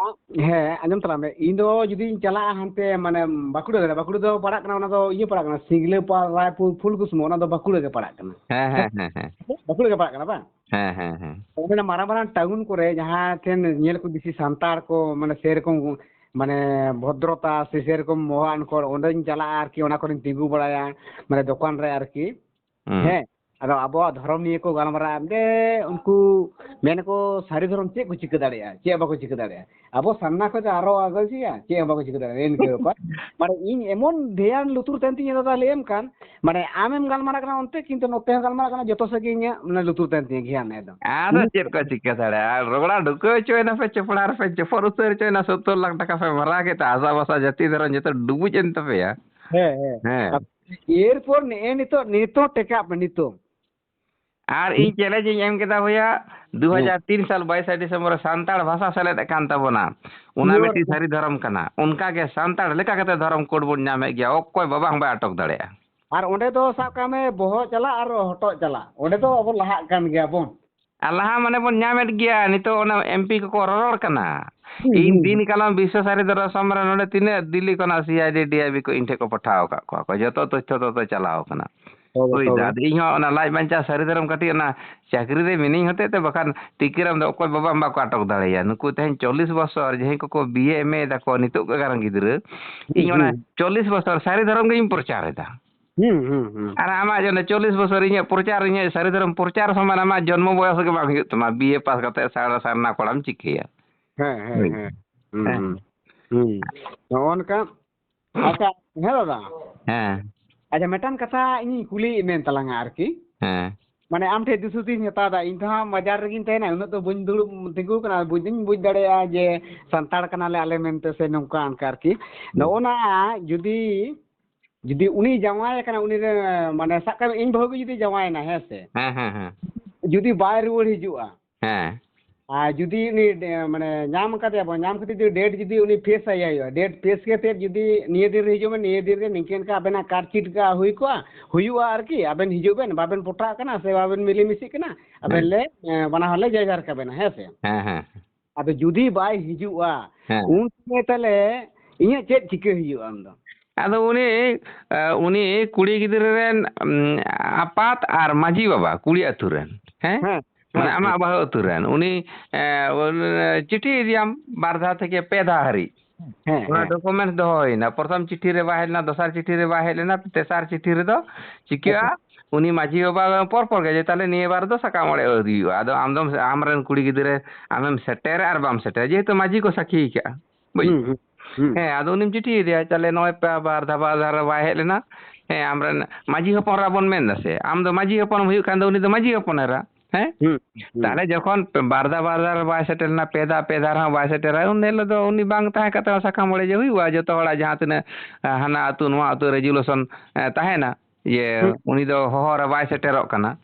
ᱦᱮᱸ, ᱟᱸᱡᱚᱢ ᱛᱟᱞᱟᱝ ᱢᱮ᱾ ᱤᱧ ᱫᱚ ᱡᱩᱫᱤᱧ ᱪᱟᱞᱟᱜᱼᱟ ᱦᱟᱱᱛᱮ, ᱢᱟᱱᱮ, ᱵᱟᱸᱠᱩᱲᱟ ᱫᱷᱟᱨᱮ, ᱵᱟᱸᱠᱩᱲᱟ ᱫᱚ ᱯᱟᱲᱟᱜ ᱠᱟᱱᱟ, ᱚᱱᱟ ᱫᱚ ᱤᱭᱟᱹ ᱯᱟᱲᱟᱜ ᱠᱟᱱᱟ, ᱥᱤᱝᱞᱟᱹᱯᱟᱲ, ᱨᱟᱭᱯᱩᱨ, ᱯᱷᱩᱞᱠᱩᱥᱢᱟ, ᱚᱱᱟ ᱫᱚ ᱵᱟᱸᱠᱩᱲᱟ ᱜᱮ ᱯᱟᱲᱟᱜ ᱠᱟᱱᱟ᱾ ᱦᱮᱸ, ᱦᱮᱸ, ᱦᱮᱸ, ᱦᱮᱸ᱾ ᱵᱟᱸᱠᱩᱲᱟ ᱜᱮ ᱯᱟᱲᱟᱜ ᱠᱟᱱᱟ, ᱵᱟᱝ? ᱦᱮᱸ, ᱦᱮᱸ, ᱦᱮᱸ᱾ ᱚᱸᱰᱮ ᱢᱟᱨᱟᱝ ᱢᱟᱨᱟᱝ ᱴᱟᱣᱩᱱ ᱠᱚᱨᱮ ᱡᱟᱦᱟᱸ ᱴᱷᱮᱱ ᱧᱮᱞ ᱠᱚ ᱵᱮᱥᱤ ᱥᱟᱱᱛᱟᱲ ᱠᱚ, ᱢᱟᱱᱮ, ᱥᱮᱨᱚᱠᱚᱢ, ᱢᱟᱱᱮ, ᱵᱷᱚᱫᱨᱚᱛᱟ ᱥᱮ ᱥᱮᱨᱚᱠᱚᱢ ᱢᱚᱦᱟᱱ ᱠᱚ, ᱚᱸᱰᱮᱧ ᱪᱟᱞᱟᱜᱼᱟ ᱟᱨᱠᱤ, ᱚᱱᱟ ᱠᱚᱨᱮᱧ ᱛᱤᱸᱜᱩ ᱵᱟᱲᱟᱭᱟ, ᱢᱟᱱᱮ, ᱫᱚᱠᱟᱱ ᱨᱮ ᱟᱨᱠᱤ᱾ ᱦᱩᱸ᱾ ᱦᱮᱸ, ᱟᱫᱚ ᱟᱵᱚᱣᱟᱜ ᱫᱷᱚᱨᱚᱢ ᱱᱤᱭᱮ ᱠᱚ ᱜᱟᱞᱢᱟᱨᱟᱜᱼᱟ᱾ ᱚᱸᱰᱮ ᱩᱱᱠᱩ ᱢᱮᱱᱟᱠᱚ, ᱥᱟᱹᱨᱤ ᱫᱷᱚᱨᱚᱢ ᱪᱮᱫ ᱠᱚ ᱪᱤᱠᱟᱹ ᱫᱟᱲᱮᱭᱟᱜᱼᱟ? ᱪᱮᱫ ᱦᱚᱸ ᱵᱟᱠᱚ ᱪᱤᱠᱟᱹ ᱫᱟᱲᱮᱭᱟᱜᱼᱟ᱾ ᱟᱵᱚ ᱥᱟᱨᱱᱟ ᱠᱷᱚᱡ ᱫᱚ ᱟᱨᱚ ᱟᱜᱟᱹᱥᱤᱭᱟ, ᱪᱮᱫ ᱦᱚᱸ ᱵᱟᱠᱚ ᱪᱤᱠᱟᱹ ᱫᱟᱲᱮᱭᱟᱜᱼᱟ᱾ ᱤᱱᱠᱟᱹ ᱵᱮᱯᱟᱨ᱾ ᱢᱟᱱᱮ, ᱤᱧ ᱮᱢᱚᱱ ᱫᱷᱮᱭᱟᱱ ᱞᱩᱛᱩᱨ ᱛᱟᱦᱮᱱ ᱛᱤᱧᱟᱹ ᱫᱟᱫᱟ, ᱞᱟᱹᱭᱟᱢ ᱠᱟᱱ, ᱢᱟᱱᱮ, ᱟᱢᱮᱢ ᱜᱟᱞᱢᱟᱨᱟᱜ ᱠᱟᱱᱟ ᱚᱱᱛᱮ, ᱠᱤᱱᱛᱩ ᱱᱚᱛᱮ ᱦᱚᱸ ᱜᱟᱞᱢᱟᱨᱟᱜ ᱠᱟᱱᱟ, ᱡᱚᱛᱚ ᱥᱮᱫ ᱜᱮ ᱤᱧᱟᱹᱜ, ᱢᱟᱱᱮ, ᱞᱩᱛᱩᱨ ᱛᱟᱦᱮᱱ ᱛᱤᱧᱟᱹ ᱜᱷᱮᱭᱟᱱ ᱮᱠᱫᱚᱢ᱾ ᱟᱫᱚ ᱪᱮᱫ ᱠᱚ ᱪᱤᱠᱟᱹ ᱫᱟᱲᱮᱭᱟᱜᱼᱟ? ᱟᱨ ᱨᱚᱜᱽᱲᱟ ᱰᱩᱠᱟᱹᱣ ᱦᱚᱪᱚᱭᱮᱱᱟ ᱯᱮ, ᱪᱚᱯᱲᱟ ᱨᱮᱯᱮ ᱪᱚᱯᱚᱫ ᱩᱛᱟᱹᱨ ᱦᱚᱪᱚᱭᱮᱱᱟ, ᱥᱚᱛᱛᱚᱨ ᱞᱟᱠᱷ ᱴᱟᱠᱟ ᱯᱮ ᱢᱟᱨᱟᱣ ᱠᱮᱫᱟ, ᱟᱥᱟ ᱵᱷᱟᱥᱟ ᱡᱟᱹᱛᱤ ᱫᱷᱚᱨᱚᱢ ᱡᱚᱛᱚ ᱰᱩᱵᱩᱡ ᱮᱱ ᱛᱟᱯᱮᱭᱟ᱾ ᱦᱮᱸ, ᱦᱮᱸ᱾ ᱦᱮᱸ᱾ ᱮᱨᱯᱚᱨ ᱱᱮᱜᱼᱮ ᱱᱤᱛᱚᱜ, ᱱᱤᱛᱚᱜ ᱴᱮᱠᱟᱜ ᱯᱮ, ᱱᱤᱛᱚᱜ᱾ ᱟᱨ ᱤᱧ ᱪᱮᱞᱮᱧᱡᱽ ᱤᱧ ᱮᱢ ᱠᱮᱫᱟ ᱵᱚᱭᱦᱟ, ᱦᱮᱸ᱾ ᱫᱩ ᱦᱟᱡᱟᱨ ᱛᱤᱱ ᱥᱟᱞ ᱵᱟᱭᱤᱥᱟ ᱰᱤᱥᱮᱢᱵᱚᱨ ᱨᱮ ᱥᱟᱱᱛᱟᱲ ᱵᱷᱟᱥᱟ ᱥᱮᱞᱮᱫ ᱟᱠᱟᱱ ᱛᱟᱵᱚᱱᱟ᱾ ᱚᱱᱟ ᱯᱤᱭᱳᱨ᱾ ᱢᱤᱫᱴᱤᱡ ᱥᱟᱹᱨᱤ ᱫᱷᱚᱨᱚᱢ ᱠᱟᱱᱟ᱾ ᱚᱱᱠᱟ ᱜᱮ ᱥᱟᱱᱛᱟᱲ ᱞᱮᱠᱟ ᱠᱟᱛᱮ ᱫᱷᱚᱨᱚᱢ ᱠᱳᱰ ᱵᱚᱱ ᱧᱟᱢᱮᱫ ᱜᱮᱭᱟ᱾ ᱚᱠᱚᱭ ᱵᱟᱵᱟ ᱦᱚᱸ ᱵᱟᱭ ᱟᱴᱚᱠ ᱫᱟᱲᱮᱭᱟᱜᱼᱟ᱾ ᱟᱨ ᱚᱸᱰᱮ ᱫᱚ ᱥᱟᱵ ᱠᱟᱜ ᱢᱮ ᱵᱚᱦᱚᱜ ᱪᱟᱞᱟᱜ ᱟᱨ ᱦᱚᱴᱚᱜ ᱪᱟᱞᱟᱜ᱾ ᱚᱸᱰᱮ ᱫᱚ ᱟᱵᱚ ᱞᱟᱦᱟᱜ ᱠᱟᱱ ᱜᱮᱭᱟ ᱵᱚᱱ᱾ ᱟᱨ ᱞᱟᱦᱟ ᱢᱟᱱᱮ ᱵᱚᱱ ᱧᱟᱢᱮᱫ ᱜᱮᱭᱟ᱾ ᱱᱤᱛᱚᱜ ᱚᱱᱟ ᱮᱢ ᱯᱤ ᱠᱚᱠᱚ ᱨᱚᱨᱚᱲ ᱠᱟᱱᱟ᱾ ᱦᱩᱸ, ᱤᱧ ᱦᱩᱸ᱾ ᱫᱤᱱ ᱠᱟᱞᱚᱢ ᱵᱤᱥᱥᱚ ᱥᱟᱹᱨᱤ ᱫᱷᱚᱨᱚᱢ ᱥᱚᱢᱢᱮᱞᱚᱱ ᱱᱚᱰᱮ ᱛᱤᱱᱟᱹᱜ ᱫᱤᱞᱞᱤ ᱠᱷᱚᱱᱟᱜ ᱥᱤ ᱟᱭ ᱰᱤ, ᱰᱤ ᱟᱭ ᱵᱤ ᱠᱚ ᱤᱧ ᱴᱷᱮᱱ ᱠᱚ ᱯᱟᱴᱷᱟᱣ ᱟᱠᱟᱫ ᱠᱚᱣᱟ᱾ ᱠᱚ ᱡᱚᱛᱚ ᱛᱚᱛᱛᱷᱚ ᱛᱚᱛᱛᱷᱚ ᱪᱟᱞᱟᱣ ᱟᱠᱟᱱᱟ᱾ ᱦᱳᱭ, ᱦᱳᱭ᱾ ᱟᱫᱚ ᱤᱧ ᱦᱚᱸ ᱚᱱᱟ ᱞᱟᱡ ᱵᱟᱧᱪᱟᱣ ᱥᱟᱹᱨᱤ ᱫᱷᱚᱨᱚᱢ ᱠᱟᱹᱴᱤᱡ ᱚᱱᱟ ᱪᱟᱹᱠᱨᱤ ᱨᱮ ᱢᱤᱱᱟᱹᱧ ᱦᱚᱛᱮᱡ ᱛᱮ, ᱵᱟᱠᱷᱟᱱ ᱴᱤᱠᱟᱹᱨᱟᱢ ᱫᱚ ᱚᱠᱚᱭ ᱵᱟᱵᱟ ᱦᱚᱸ ᱵᱟᱠᱚ ᱟᱴᱚᱠ ᱫᱟᱲᱮᱭᱟᱭᱟ᱾ ᱱᱩᱠᱩ ᱛᱮᱦᱮᱧ ᱪᱚᱞᱞᱤᱥ ᱵᱚᱪᱷᱚᱨ ᱡᱟᱦᱟᱸᱭ ᱠᱚᱠᱚ ᱵᱤ ᱮ, ᱮᱢ ᱮ ᱮᱫᱟ ᱠᱚ ᱱᱤᱛᱚᱜ ᱠᱟᱨᱟᱱ ᱜᱤᱫᱽᱨᱟᱹ, ᱦᱩᱸ, ᱤᱧ ᱚᱱᱟ ᱦᱩᱸ᱾ ᱪᱚᱞᱞᱤᱥ ᱵᱚᱪᱷᱚᱨ ᱥᱟᱹᱨᱤ ᱫᱷᱚᱨᱚᱢ ᱜᱤᱧ ᱯᱨᱚᱪᱟᱨ ᱮᱫᱟ᱾ ᱦᱩᱸ, ᱦᱩᱸ, ᱦᱩᱸ᱾ ᱟᱨ ᱟᱢᱟᱜ ᱡᱮ ᱚᱱᱟ ᱪᱚᱞᱞᱤᱥ ᱵᱚᱪᱷᱚᱨ ᱤᱧᱟᱹᱜ ᱯᱨᱚᱪᱟᱨ, ᱤᱧᱟᱹᱜ ᱥᱟᱹᱨᱤ ᱫᱷᱚᱨᱚᱢ ᱯᱨᱚᱪᱟᱨ ᱥᱚᱢᱟᱱ ᱟᱢᱟᱜ ᱡᱚᱱᱢᱚ ᱵᱚᱭᱚᱥ ᱜᱮ ᱵᱟᱝ ᱦᱩᱭᱩᱜ ᱛᱟᱢᱟ᱾ ᱵᱤ ᱮ ᱯᱟᱥ ᱠᱟᱛᱮ ᱥᱟᱨ-, ᱥᱟᱨᱱᱟ ᱠᱚᱲᱟᱢ ᱪᱤᱠᱟᱹᱭᱟ? ᱦᱮᱸ, ᱦᱮᱸ, ᱦᱩᱸ᱾ ᱦᱮᱸ᱾ ᱦᱩᱸ, ᱦᱮᱸ᱾ ᱦᱩᱸ᱾ ᱦᱩᱸ᱾ ᱱᱚᱜᱼᱚ ᱱᱚᱝᱠᱟ᱾ ᱟᱪᱪᱷᱟ, ᱦᱮᱸ ᱫᱟᱫᱟ᱾ ᱦᱮᱸ᱾ ᱟᱪᱪᱷᱟ, ᱢᱤᱫᱴᱟᱝ ᱠᱟᱛᱷᱟ ᱤᱧᱤᱧ ᱠᱩᱞᱤᱭᱮᱫ ᱢᱮ ᱛᱟᱞᱟᱝᱟ ᱟᱨᱠᱤ᱾ ᱦᱮᱸ᱾ ᱢᱟᱱᱮ ᱟᱢ ᱴᱷᱮᱱ ᱫᱤᱥ ᱦᱩᱫᱤᱥ ᱤᱧ ᱦᱟᱛᱟᱣ ᱮᱫᱟ᱾ ᱤᱧ ᱫᱚ ᱦᱟᱸᱜ ᱵᱟᱡᱟᱨ ᱨᱮᱜᱤᱧ ᱛᱟᱦᱮᱱᱟ, ᱩᱱᱟᱹᱜ ᱫᱚ ᱵᱟᱹᱧ ᱫᱩᱲᱩᱵ ᱛᱤᱸᱜᱩ ᱟᱠᱟᱱᱟ, ᱵᱩᱡᱽ ᱫᱚᱧ ᱵᱩᱡᱽ ᱫᱟᱲᱮᱭᱟᱜᱼᱟ ᱡᱮ ᱥᱟᱱᱛᱟᱲ ᱠᱟᱱᱟᱞᱮ ᱟᱞᱮ ᱢᱮᱱᱛᱮ ᱥᱮ ᱱᱚᱝᱠᱟ ᱚᱱᱠᱟ ᱟᱨᱠᱤ᱾ ᱦᱩᱸ᱾ ᱱᱚᱜᱼᱚ ᱱᱟ ᱡᱩᱫᱤ, ᱡᱩᱫᱤ ᱩᱱᱤ ᱡᱟᱶᱟᱭ ᱟᱠᱟᱱᱟ, ᱩᱱᱤ ᱨᱮ, ᱢᱟᱱᱮ ᱥᱟᱵ ᱠᱟᱜ ᱢᱮ ᱤᱧ ᱵᱟᱹᱦᱩ ᱜᱮ ᱡᱩᱫᱤ ᱡᱟᱶᱟᱭᱮᱱᱟ, ᱦᱮᱸ ᱥᱮ? ᱦᱮᱸ, ᱦᱮᱸ, ᱦᱮᱸ᱾ ᱡᱩᱫᱤ ᱵᱟᱭ ᱨᱩᱣᱟᱹᱲ ᱦᱤᱡᱩᱜᱼᱟ, ᱦᱮᱸ᱾ ᱟᱨ ᱡᱩᱫᱤ ᱩᱱᱤ ᱰᱮ-, ᱢᱟᱱᱮ ᱧᱟᱢ ᱠᱟᱫᱮᱭᱟ ᱵᱚᱱ, ᱧᱟᱢ ᱠᱟᱛᱮ ᱡᱩᱫᱤ ᱰᱮᱴ ᱡᱩᱫᱤ ᱩᱱᱤ ᱯᱷᱮᱥ ᱟᱭ ᱦᱩᱭᱩᱜᱼᱟ, ᱰᱮᱴ ᱯᱷᱮᱥ ᱠᱟᱛᱮ ᱡᱩᱫᱤ ᱱᱤᱭᱟᱹ ᱫᱤᱱ ᱨᱮ ᱦᱤᱡᱩᱜ ᱢᱮ, ᱱᱤᱭᱟᱹ ᱫᱤᱱ ᱨᱮ ᱱᱤᱝᱠᱟᱹ ᱱᱤᱝᱠᱟᱹ ᱟᱵᱮᱱᱟᱜ ᱠᱟᱨᱰ ᱪᱤᱴ ᱠᱟ ᱦᱩᱭ ᱠᱚᱜᱼᱟ, ᱦᱩᱭᱩᱜᱼᱟ ᱟᱨᱠᱤ, ᱟᱵᱮᱱ ᱦᱤᱡᱩᱜ ᱵᱮᱱ, ᱵᱟᱵᱮᱱ ᱯᱚᱴᱟᱜ ᱠᱟᱱᱟ ᱥᱮ ᱵᱟᱵᱮᱱ ᱢᱤᱞᱮᱢᱤᱥᱮᱜ ᱠᱟᱱᱟ, ᱟᱵᱮᱱ ᱦᱮᱸ᱾ ᱞᱮ, ᱮ, ᱵᱟᱱᱟ ᱦᱚᱲ ᱞᱮ ᱡᱮᱡᱟᱨ ᱠᱟᱵᱮᱱᱟ, ᱦᱮᱸ ᱥᱮ? ᱦᱮᱸ, ᱦᱮᱸ᱾ ᱟᱫᱚ ᱡᱩᱫᱤ ᱵᱟᱭ ᱦᱤᱡᱩᱜᱼᱟ, ᱦᱮᱸ᱾ ᱩᱱ ᱥᱚᱢᱚᱭ ᱛᱟᱦᱞᱮ ᱤᱧᱟᱹᱜ ᱪᱮᱫ ᱪᱤᱠᱟᱹ ᱦᱩᱭᱩᱜᱼᱟ ᱩᱱᱫᱚ? ᱟᱫᱚ ᱩᱱᱤ, ᱮ, ᱩᱱᱤ ᱠᱩᱲᱤ ᱜᱤᱫᱽᱨᱟᱹ ᱨᱮᱱ, ᱩᱢ, ᱟᱯᱟᱛ ᱟᱨ ᱢᱟᱹᱡᱷᱤ ᱵᱟᱵᱟ ᱠᱩᱲᱤ ᱟᱹᱛᱩ ᱨᱮᱱ, ᱦᱮᱸ? ᱦᱮᱸ, ᱢᱟᱱᱮ ᱦᱮᱸ, ᱟᱢᱟᱜ ᱦᱮᱸ᱾ ᱵᱟᱹᱦᱩ ᱟᱹᱛᱩ ᱨᱮᱱ, ᱩᱱᱤ, ᱮ, ᱩᱱ-, ᱪᱤᱴᱷᱤ ᱤᱫᱤᱭᱟᱢ ᱵᱟᱨ ᱫᱷᱟᱣ ᱛᱷᱮᱠᱮ ᱯᱮ ᱫᱷᱟᱣ ᱦᱟᱹᱨᱤᱡ᱾ ᱦᱮᱸ, ᱚᱱᱟ ᱦᱮᱸ᱾ ᱰᱚᱠᱩᱢᱮᱱᱴᱥ ᱫᱚᱦᱚ ᱦᱩᱭᱱᱟ᱾ ᱯᱨᱚᱛᱷᱚᱢ ᱪᱤᱴᱷᱤ ᱨᱮ ᱵᱟᱭ ᱦᱮᱡ ᱞᱮᱱᱟ, ᱫᱚᱥᱟᱨ ᱪᱤᱴᱷᱤ ᱨᱮ ᱵᱟᱭ ᱦᱮᱡ ᱞᱮᱱᱟ, ᱛᱮᱥᱟᱨ ᱪᱤᱴᱷᱤ ᱨᱮᱫᱚ ᱪᱤᱠᱟᱹᱜᱼᱟ? ᱟᱪᱪᱷᱟ᱾ ᱩᱱᱤ ᱢᱟᱹᱡᱷᱤ ᱵᱟᱵᱟ ᱯᱚᱨ ᱯᱚᱨ ᱜᱮ ᱡᱮ, "ᱛᱟᱦᱞᱮ ᱱᱤᱭᱟᱹ ᱵᱟᱨ ᱫᱚ ᱥᱟᱠᱟᱢ ᱚᱲᱮᱡ ᱟᱹᱣᱨᱤ ᱦᱩᱭᱩᱜᱼᱟ, ᱟᱫᱚ ᱟᱢ ᱫᱚᱢ, ᱟᱢᱨᱮᱱ ᱠᱩᱲᱤ ᱜᱤᱫᱽᱨᱟᱹ ᱟᱢᱮᱢ ᱥᱮᱴᱮᱨ ᱟᱨ ᱵᱟᱢ ᱥᱮᱴᱮᱨ", ᱡᱮᱦᱮᱛᱩ ᱢᱟᱹᱡᱷᱤ ᱠᱚ ᱥᱟᱹᱠᱷᱤ ᱟᱠᱟᱫᱼᱟ, ᱵᱩᱡᱽ? ᱦᱩᱸ, ᱦᱩᱸ, ᱦᱩᱸ᱾ ᱦᱮᱸ, ᱟᱫᱚ ᱩᱱᱤᱢ ᱪᱤᱴᱷᱤ ᱟᱫᱮᱭᱟ, "ᱛᱟᱦᱞᱮ ᱱᱚᱜᱼᱚᱭ ᱯᱮ ᱵᱟᱨ ᱫᱷᱟᱣ, ᱵᱟᱨ ᱫᱷᱟᱣ ᱨᱮ ᱵᱟᱭ ᱦᱮᱡ ᱞᱮᱱᱟ, ᱦᱮᱸ, ᱟᱢᱨᱮᱱ ᱢᱟᱹᱡᱷᱤ ᱦᱚᱯᱚᱱ ᱨᱟᱜ ᱵᱚᱱ ᱢᱮᱱ ᱫᱟ ᱥᱮ, ᱟᱢ ᱫᱚ ᱢᱟᱹᱡᱷᱤ ᱦᱚᱯᱚᱱᱮᱢ ᱦᱩᱭᱩᱜ ᱠᱷᱟᱱ ᱫᱚ ᱩᱱᱤ ᱫᱚ ᱢᱟᱹᱡᱷᱤ ᱦᱚᱯᱚᱱ ᱮᱨᱟ", ᱦᱮᱸ? ᱦᱩᱸ, ᱦᱩᱸ᱾ ᱛᱟᱦᱞᱮ ᱡᱚᱠᱷᱚᱱ ᱯᱮ-, ᱵᱟᱨ ᱫᱷᱟᱣ, ᱵᱟᱨ ᱫᱷᱟᱣ ᱨᱮ ᱵᱟᱭ ᱥᱮᱴᱮᱨ ᱞᱮᱱᱟ, ᱯᱮ ᱫᱷᱟᱣ, ᱯᱮ ᱫᱷᱟᱣ ᱨᱮᱦᱚᱸ ᱵᱟᱭ ᱥᱮᱴᱮᱨᱟ, ᱩᱱ ᱦᱤᱞᱳᱜ ᱫᱚ ᱩᱱᱤ ᱵᱟᱝ ᱛᱟᱦᱮᱸ ᱠᱟᱛᱮ ᱦᱚᱸ ᱥᱟᱠᱟᱢ ᱚᱲᱮᱡ ᱦᱩᱭᱩᱜᱼᱟ, ᱡᱚᱛᱚ ᱦᱚᱲᱟᱜ ᱡᱟᱦᱟᱸ ᱛᱤᱱᱟᱹᱜ, ᱮ, ᱦᱟᱱᱟ ᱟᱹᱛᱩ, ᱱᱚᱣᱟ ᱟᱹᱛᱩ ᱨᱮᱡᱩᱞᱮᱥᱚᱱ, ᱮ, ᱛᱟᱦᱮᱱᱟ, ᱡᱮ ᱦᱩᱸ᱾ ᱩᱱᱤ ᱫᱚ ᱦᱚᱦᱚ ᱨᱮ ᱵᱟᱭ ᱥᱮᱴᱮᱨᱚᱜ ᱠᱟᱱᱟ᱾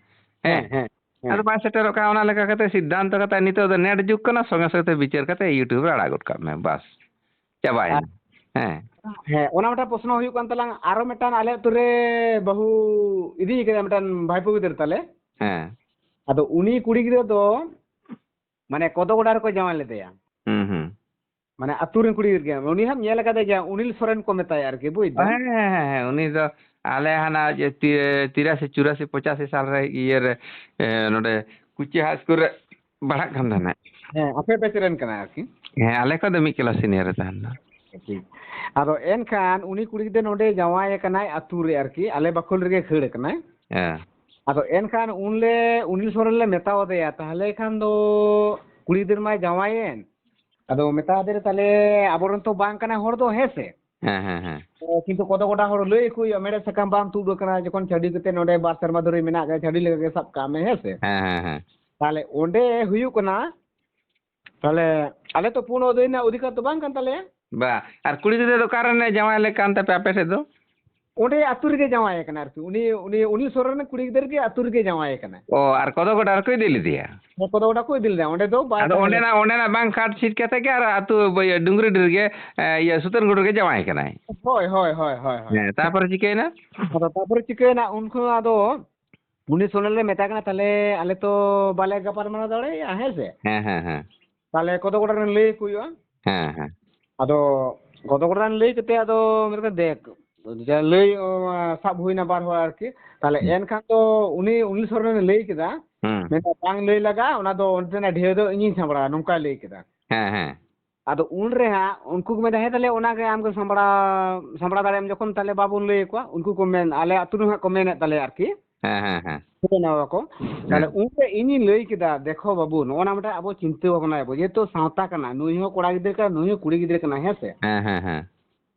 ᱦᱮᱸ, ᱦᱮᱸ᱾ ᱦᱮᱸ, ᱦᱮᱸ᱾ ᱟᱫᱚ ᱵᱟᱭ ᱥᱮᱴᱮᱨᱚᱜ ᱠᱟᱱᱟ, ᱚᱱᱟ ᱞᱮᱠᱟ ᱠᱟᱛᱮ ᱥᱤᱫᱽᱫᱷᱟᱱᱛᱚ ᱠᱟᱛᱮ ᱱᱤᱛᱚᱜ ᱫᱚ ᱱᱮᱴ ᱡᱩᱜᱽ ᱠᱟᱱᱟ, ᱥᱚᱸᱜᱮ ᱥᱚᱸᱜᱮ ᱛᱮ ᱵᱤᱪᱟᱹᱨ ᱠᱟᱛᱮ YouTube ᱨᱮ ᱟᱲᱟᱜ ᱜᱚᱫ ᱠᱟᱜ ᱢᱮ, ᱵᱟᱥ, ᱪᱟᱵᱟᱭᱮᱱᱟ᱾ ᱟᱨ ᱦᱮᱸ᱾ ᱦᱮᱸ, ᱚᱱᱟ ᱢᱤᱫᱴᱟᱝ ᱯᱨᱚᱥᱱᱚ ᱦᱩᱭᱩᱜ ᱠᱟᱱ ᱛᱟᱞᱟᱝ, ᱟᱨᱚ ᱢᱤᱫᱴᱟᱝ ᱟᱞᱮ ᱟᱹᱛᱩ ᱨᱮ ᱵᱟᱹᱦᱩ ᱤᱫᱤ ᱠᱟᱫᱟ ᱢᱤᱫᱴᱟᱝ ᱵᱷᱟᱭᱯᱳ ᱜᱤᱫᱟᱹᱨ ᱛᱟᱞᱮ᱾ ᱦᱮᱸ᱾ ᱟᱫᱚ ᱩᱱᱤ ᱠᱩᱲᱤ ᱜᱤᱫᱽᱨᱟᱹ ᱫᱚ ᱢᱟᱱᱮ ᱠᱚᱫᱚ ᱜᱚᱰᱟ ᱨᱮᱠᱚ ᱡᱟᱶᱟᱭ ᱞᱮᱫᱮᱭᱟ᱾ ᱦᱩᱸ, ᱦᱩᱸ᱾ ᱢᱟᱱᱮ ᱟᱹᱛᱩ ᱨᱮᱱ ᱠᱩᱲᱤ ᱜᱤᱫᱽᱨᱟᱹ ᱜᱮ, ᱩᱱᱤ ᱦᱟᱸᱜ ᱧᱮᱞ ᱟᱠᱟᱫᱮ ᱜᱮᱭᱟ, ᱚᱱᱤᱞ ᱥᱚᱨᱮᱱ ᱠᱚ ᱢᱮᱛᱟᱭᱟ ᱟᱨᱠᱤ, ᱵᱩᱡᱽ ᱫᱟᱢ? ᱦᱮᱸ, ᱦᱮᱸ, ᱦᱮᱸ, ᱩᱱᱤ ᱫᱚ ᱟᱞᱮ ᱦᱟᱱᱟ ᱡᱮ ᱛᱤ-, ᱛᱤᱨᱟᱥᱤ, ᱪᱩᱨᱟᱥᱤ, ᱯᱚᱸᱪᱟᱥᱤ ᱥᱟᱞ ᱨᱮ ᱤᱭᱟᱹ ᱨᱮ, ᱮ, ᱱᱚᱰᱮ ᱠᱩᱪᱤ ᱦᱟᱭ ᱥᱠᱩᱞ ᱨᱮ ᱯᱟᱲᱦᱟᱜ ᱠᱟᱱ ᱛᱟᱦᱮᱱᱟ᱾ ᱦᱮᱸ, ᱟᱯᱮ batch ᱨᱮᱱ ᱠᱟᱱᱟᱭ ᱟᱨᱠᱤ? ᱦᱮᱸ, ᱟᱞᱮ ᱠᱷᱚᱱ ᱫᱚ ᱢᱤᱫ class senior ᱨᱮ ᱛᱟᱦᱮᱱᱟ᱾ ᱴᱷᱤᱠ᱾ ᱟᱫᱚ ᱮᱱᱠᱷᱟᱱ ᱩᱱᱤ ᱠᱩᱲᱤ ᱜᱤᱫᱽᱨᱟᱹ ᱱᱚᱰᱮ ᱡᱟᱶᱟᱭ ᱟᱠᱟᱱᱟᱭ ᱟᱹᱛᱩ ᱨᱮ ᱟᱨᱠᱤ, ᱟᱞᱮ ᱵᱟᱠᱷᱳᱞ ᱨᱮᱜᱮ ᱠᱷᱟᱹᱲ ᱟᱠᱟᱱᱟᱭ᱾ ᱦᱮᱸ᱾ ᱟᱫᱚ ᱮᱱᱠᱷᱟᱱ ᱩᱱᱞᱮ, ᱩᱱᱤᱞ ᱥᱚᱨᱮᱱ ᱞᱮ ᱢᱮᱛᱟᱣ ᱫᱮᱭᱟ, ᱛᱟᱦᱞᱮ ᱠᱷᱟᱱ ᱫᱚ ᱠᱩᱲᱤ ᱜᱤᱫᱽᱨᱟᱹ ᱢᱟᱭ ᱡᱟᱶᱟᱭᱮᱱ᱾ ᱟᱫᱚ ᱢᱮᱛᱟ ᱫᱮᱨᱮ, ᱛᱟᱦᱞᱮ ᱟᱵᱚᱨᱮᱱ ᱛᱚ ᱵᱟᱝ ᱠᱟᱱᱟᱭ ᱦᱚᱲ ᱫᱚ, ᱦᱮᱸ ᱥᱮ? ᱦᱮᱸ, ᱦᱮᱸ, ᱦᱮᱸ᱾ ᱮ, ᱠᱤᱱᱛᱩ ᱠᱚᱫᱚ ᱜᱚᱰᱟ ᱦᱚᱲ ᱞᱟᱹᱭ ᱟᱠᱚ ᱦᱩᱭᱩᱜᱼᱟ, ᱢᱮᱲᱦᱮᱫ ᱥᱟᱠᱟᱢ ᱵᱟᱝ ᱛᱩᱫ ᱟᱠᱟᱱᱟ, ᱡᱚᱠᱷᱚᱱ ᱪᱷᱟᱹᱰᱣᱤ ᱠᱟᱛᱮ ᱱᱚᱰᱮ ᱵᱟᱨ ᱥᱮᱨᱢᱟ ᱫᱷᱚᱨᱮ ᱢᱮᱱᱟᱜ ᱜᱮ, ᱪᱷᱟᱹᱰᱣᱤ ᱞᱮᱠᱟ ᱜᱮ ᱥᱟᱵ ᱠᱟᱜ ᱢᱮ, ᱦᱮᱸ ᱥᱮ? ᱦᱮᱸ, ᱦᱮᱸ, ᱦᱮᱸ᱾ ᱛᱟᱦᱞᱮ ᱚᱸᱰᱮ ᱦᱩᱭᱩᱜ ᱠᱟᱱᱟ, ᱛᱟᱦᱞᱮ ᱟᱞᱮ ᱛᱚ ᱯᱩᱱ ᱚᱫᱟᱹᱭ ᱨᱮᱱᱟᱜ ᱚᱫᱷᱤᱠᱟᱨ ᱫᱚ ᱵᱟᱝ ᱠᱟᱱ ᱛᱟᱞᱮᱭᱟ᱾ ᱵᱟ, ᱟᱨ ᱠᱩᱲᱤ ᱜᱤᱫᱽᱨᱟᱹ ᱫᱚ ᱚᱠᱟ ᱨᱮᱱᱮ ᱡᱟᱶᱟᱭ ᱞᱮ ᱠᱟᱱ ᱛᱟᱯᱮ ᱟᱯᱮ ᱴᱷᱮᱡ ᱫᱚ? ᱚᱸᱰᱮ ᱟᱹᱛᱩ ᱨᱮᱜᱮ ᱡᱟᱶᱟᱭ ᱟᱠᱟᱱᱟ ᱟᱨᱠᱤ᱾ ᱩᱱᱤ, ᱩᱱᱤ, ᱩᱱᱤ ᱥᱚᱨᱮᱱ ᱨᱮᱱ ᱠᱩᱲᱤ ᱜᱤᱫᱟᱹᱨ ᱜᱮ ᱟᱹᱛᱩ ᱨᱮᱜᱮ ᱡᱟᱶᱟᱭ ᱟᱠᱟᱱᱟᱭ᱾ ᱚ, ᱟᱨ ᱠᱚᱫᱚ ᱜᱚᱰᱟ ᱨᱮᱠᱚ ᱤᱫᱤ ᱞᱮᱫᱮᱭᱟ? ᱦᱮᱸ, ᱠᱚᱫᱚ ᱜᱚᱰᱟ ᱠᱚ ᱤᱫᱤ ᱞᱮᱫᱮᱭᱟ᱾ ᱚᱸᱰᱮ ᱫᱚ ᱵᱟᱭ ᱟᱫᱚ ᱛᱟᱦᱮᱸ ᱚᱸᱰᱮᱱᱟᱜ, ᱞᱮᱱᱟ᱾ ᱚᱸᱰᱮᱱᱟᱜ ᱵᱟᱝ ᱠᱟᱴ ᱪᱷᱤᱴ ᱠᱟᱛᱮ ᱜᱮ ᱟᱨ ᱟᱹᱛᱩ, ᱤᱭᱟᱹ, ᱰᱩᱝᱜᱽᱨᱤ ᱰᱤ ᱨᱮᱜᱮ, ᱮ, ᱤᱭᱟᱹ, ᱥᱩᱛᱟᱹᱱ ᱜᱩᱰᱩ ᱨᱮᱜᱮ ᱡᱟᱶᱟᱭ ᱠᱟᱱᱟᱭ᱾ ᱦᱳᱭ, ᱦᱳᱭ, ᱦᱳᱭ, ᱦᱳᱭ᱾ ᱦᱮᱸ, ᱛᱟᱨᱯᱚᱨᱮ ᱪᱤᱠᱟᱹᱭᱮᱱᱟ? ᱟᱫᱚ ᱛᱟᱨᱯᱚᱨᱮ ᱪᱤᱠᱟᱹᱭᱮᱱᱟ, ᱩᱱ ᱠᱷᱚᱱ ᱟᱫᱚ ᱩᱱᱤ ᱥᱚᱨᱮᱱ ᱞᱮ ᱢᱮᱛᱟᱭ ᱠᱟᱱᱟ, "ᱛᱟᱦᱞᱮ ᱟᱞᱮ ᱛᱚ ᱵᱟᱞᱮ ᱜᱟᱯᱟᱞ ᱢᱟᱨᱟᱣ ᱫᱟᱲᱮᱭᱟᱜᱼᱟ, ᱦᱮᱸ ᱥᱮ?" ᱦᱮᱸ, ᱦᱮᱸ, ᱦᱮᱸ᱾ ᱛᱟᱦᱚᱞᱮ ᱠᱚᱫᱚ ᱜᱚᱰᱟ ᱨᱮᱱ ᱞᱟᱹᱭ ᱟᱠᱚ ᱦᱩᱭᱩᱜᱼᱟ᱾ ᱦᱮᱸ ᱦᱮᱸ ᱟᱫᱚ ᱜᱚᱫᱚ ᱜᱚᱰᱟ ᱨᱮᱱ ᱞᱟᱹᱭ ᱠᱟᱛᱮ ᱟᱫᱚ ᱢᱮᱱ ᱠᱟᱛᱮ ᱫᱮᱠ ᱡᱟ ᱞᱟᱹᱭ ᱚ, ᱥᱟᱵ ᱦᱩᱭᱱᱟ ᱵᱟᱨ ᱦᱚᱲ ᱟᱨᱠᱤ᱾ ᱛᱟᱦᱚᱞᱮ ᱮᱱᱠᱷᱟᱱ ᱫᱚ ᱩᱱᱤ ᱩᱱᱤ ᱥᱚᱨᱮᱱᱮ ᱞᱟᱹᱭ ᱠᱮᱫᱟ, ᱦᱩᱸ ᱢᱮᱱᱫᱟ ᱵᱟᱝ ᱞᱟᱹᱭ ᱞᱟᱜᱟ, ᱚᱱᱟ ᱫᱚ ᱚᱱᱛᱮᱱᱟᱜ ᱰᱷᱮᱣ ᱫᱚ ᱤᱧᱤᱧ ᱥᱟᱢᱵᱲᱟᱣᱟ, ᱱᱚᱝᱠᱟᱭ ᱞᱟᱹᱭ ᱠᱮᱫᱟ᱾ ᱦᱮᱸ ᱦᱮᱸ ᱟᱫᱚ ᱩᱱᱨᱮ ᱦᱟᱸᱜ ᱩᱱᱠᱩ ᱠᱚ ᱢᱮᱱᱫᱟ, ᱦᱮᱸ ᱛᱟᱦᱞᱮ ᱚᱱᱟᱜᱮ ᱟᱢᱜᱮ ᱥᱟᱢᱵᱲᱟᱣ ᱥᱟᱢᱵᱲᱟᱣ ᱫᱟᱲᱮᱭᱟᱜᱼᱟᱢ ᱡᱚᱠᱷᱚᱱ, ᱛᱟᱦᱞᱮ ᱵᱟᱵᱚᱱ ᱞᱟᱹᱭ ᱟᱠᱚᱣᱟ᱾ ᱩᱱᱠᱩ ᱠᱚ ᱢᱮᱱ, ᱟᱞᱮ ᱟᱹᱛᱩ ᱨᱮ ᱦᱟᱸᱜ ᱠᱚ ᱢᱮᱱᱮᱫ ᱛᱟᱞᱮᱭᱟ ᱟᱨᱠᱤ᱾ ᱦᱮᱸ ᱦᱮᱸ ᱦᱮᱸ ᱵᱩᱡᱷᱟᱹᱣ ᱱᱟ ᱵᱟᱠᱚ? ᱛᱟᱦᱞᱮ ᱩᱱᱨᱮ ᱤᱧᱤᱧ ᱞᱟᱹᱭ ᱠᱮᱫᱟ, ᱫᱮᱠᱷᱚ ᱵᱟᱹᱵᱩ, ᱱᱚᱜᱼᱚ ᱱᱟ ᱢᱤᱫᱴᱟᱝ ᱟᱵᱚ ᱪᱤᱱᱛᱟᱹ ᱵᱷᱟᱵᱽᱱᱟᱭᱟᱵᱚ, ᱡᱮᱦᱮᱛᱩ ᱥᱟᱶᱛᱟ ᱠᱟᱱᱟ, ᱱᱩᱭ ᱦᱚᱸ ᱠᱚᱲᱟ ᱜᱤᱫᱽᱨᱟᱹ ᱠᱟᱱᱟ, ᱱᱩᱭ ᱦᱚᱸ ᱠᱩᱲᱤ ᱜᱤᱫᱽᱨᱟᱹ ᱠᱟᱱᱟ, ᱦᱮᱸ ᱥᱮ? ᱦᱮᱸ ᱦᱮᱸ ᱦᱮᱸ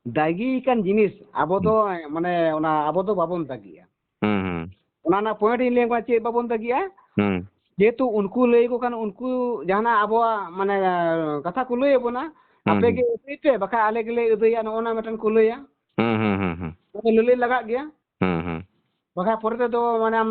ᱫᱟᱹᱜᱤ ᱠᱟᱱ ᱡᱤᱱᱤᱥ ᱟᱵᱚ ᱫᱚ ᱢᱟᱱᱮ ᱚᱱᱟ ᱟᱵᱚ ᱫᱚ ᱵᱟᱵᱚᱱ ᱫᱟᱹᱜᱤᱜᱼᱟ᱾ ᱦᱩᱸ ᱦᱩᱸ ᱚᱱᱟ ᱨᱮᱱᱟᱜ ᱯᱚᱭᱮᱱᱴ ᱤᱧ ᱞᱟᱹᱭ ᱟᱢᱟ ᱪᱮᱫ ᱵᱟᱵᱚᱱ ᱫᱟᱹᱜᱤᱜᱼᱟ᱾ ᱦᱩᱸ ᱡᱮᱦᱮᱛᱩ ᱩᱱᱠᱩ ᱞᱟᱹᱭ ᱟᱠᱚ ᱠᱷᱟᱱ ᱩᱱᱠᱩ ᱡᱟᱦᱟᱱᱟᱜ ᱟᱵᱚᱣᱟᱜ ᱢᱟᱱᱮ ᱠᱟᱛᱷᱟ ᱠᱚ ᱞᱟᱹᱭ ᱟᱵᱚᱱᱟ, ᱦᱩᱸ, ᱟᱯᱮ ᱦᱩᱸ᱾ ᱜᱮ ᱟᱹᱫᱟᱹᱭ ᱯᱮ ᱵᱟᱠᱷᱟᱡ ᱟᱞᱮ ᱜᱮᱞᱮ ᱟᱹᱫᱟᱹᱭᱟ, ᱱᱚᱜᱼᱚ ᱱᱟ ᱢᱤᱫᱴᱮᱱ ᱠᱚ ᱞᱟᱹᱭᱟ᱾ ᱦᱩᱸ ᱦᱩᱸ ᱦᱩᱸ ᱦᱩᱸ ᱚᱱᱟ ᱞᱟᱹᱞᱟᱹᱭ ᱞᱟᱜᱟᱜ ᱜᱮᱭᱟ᱾ ᱦᱩᱸ ᱦᱩᱸ ᱵᱟᱠᱷᱟᱡ ᱯᱚᱨᱮ ᱛᱮᱫᱚ ᱢᱟᱱᱮ ᱟᱢ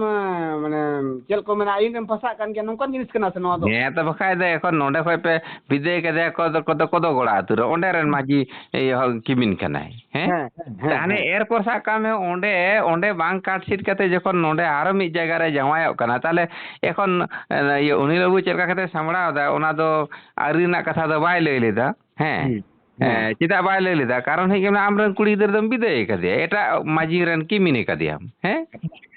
ᱢᱟᱱᱮ ᱪᱮᱫ ᱠᱚ ᱢᱮᱱᱟ, ᱟᱭᱤᱱ ᱨᱮᱢ ᱯᱷᱟᱥᱟᱜ ᱠᱟᱱ ᱜᱮᱭᱟ, ᱱᱚᱝᱠᱟᱱ ᱡᱤᱱᱤᱥ ᱠᱟᱱᱟ ᱥᱮ ᱱᱚᱣᱟ ᱫᱚ? ᱦᱮᱸ ᱛᱚ ᱵᱟᱠᱷᱟᱡ ᱫᱚ ᱮᱠᱷᱚᱱ ᱱᱚᱰᱮ ᱠᱷᱚᱡ ᱯᱮ ᱵᱤᱫᱟᱹᱭ ᱠᱟᱫᱮᱭᱟ ᱠᱚᱫᱚ ᱠᱚᱫᱚ ᱠᱚᱫᱚ ᱜᱚᱲᱟ ᱟᱹᱛᱩ ᱨᱮ, ᱚᱸᱰᱮ ᱨᱮᱱ ᱢᱟᱹᱡᱷᱤ ᱤᱭᱟᱹ ᱦᱚᱸ ᱠᱤᱢᱤᱱ ᱠᱟᱱᱟᱭ᱾ ᱦᱮᱸ ᱦᱮᱸ, ᱦᱮᱸ, ᱦᱮᱸ, ᱛᱟᱦᱞᱮ ᱦᱮᱸ᱾ ᱮᱨᱯᱚᱨ ᱥᱟᱵ ᱠᱟᱜ ᱢᱮ ᱚᱸᱰᱮ ᱚᱸᱰᱮ ᱵᱟᱝ ᱠᱟᱴᱥᱤᱴ ᱠᱟᱛᱮ ᱡᱚᱠᱷᱚᱱ ᱱᱚᱰᱮ ᱟᱨᱚ ᱢᱤᱫ ᱡᱟᱭᱜᱟ ᱨᱮ ᱡᱟᱶᱟᱭᱚᱜ ᱠᱟᱱᱟ, ᱛᱟᱦᱞᱮ ᱮᱠᱷᱚᱱ ᱮ, ᱤᱭᱟᱹ ᱩᱱᱤ ᱵᱟᱹᱵᱩ ᱪᱮᱫ ᱞᱮᱠᱟ ᱠᱟᱛᱮ ᱥᱟᱢᱵᱲᱟᱣ ᱮᱫᱟ ᱚᱱᱟ ᱫᱚ ᱟᱹᱨᱤ ᱨᱮᱱᱟᱜ ᱠᱟᱛᱷᱟ ᱫᱚ ᱵᱟᱭ ᱞᱟᱹᱭ ᱞᱮᱫᱟ᱾ ᱦᱮᱸ ᱦᱩᱸ, ᱦᱩᱸ᱾ ᱦᱮᱸ, ᱪᱮᱫᱟᱜ ᱵᱟᱭ ᱞᱟᱹᱭ ᱞᱮᱫᱟ? ᱠᱟᱨᱚᱱ ᱦᱩᱭᱩᱜ ᱠᱟᱱᱟ ᱟᱢᱨᱮᱱ ᱠᱩᱲᱤ ᱜᱤᱫᱽᱨᱟᱹ ᱫᱚᱢ ᱵᱤᱫᱟᱹᱭ ᱟᱠᱟᱫᱮᱭᱟ, ᱮᱴᱟᱜ ᱢᱟᱹᱡᱷᱤ ᱨᱮᱱ ᱠᱤᱢᱤᱱ ᱟᱠᱟᱫᱮᱭᱟᱢ᱾ ᱦᱮᱸ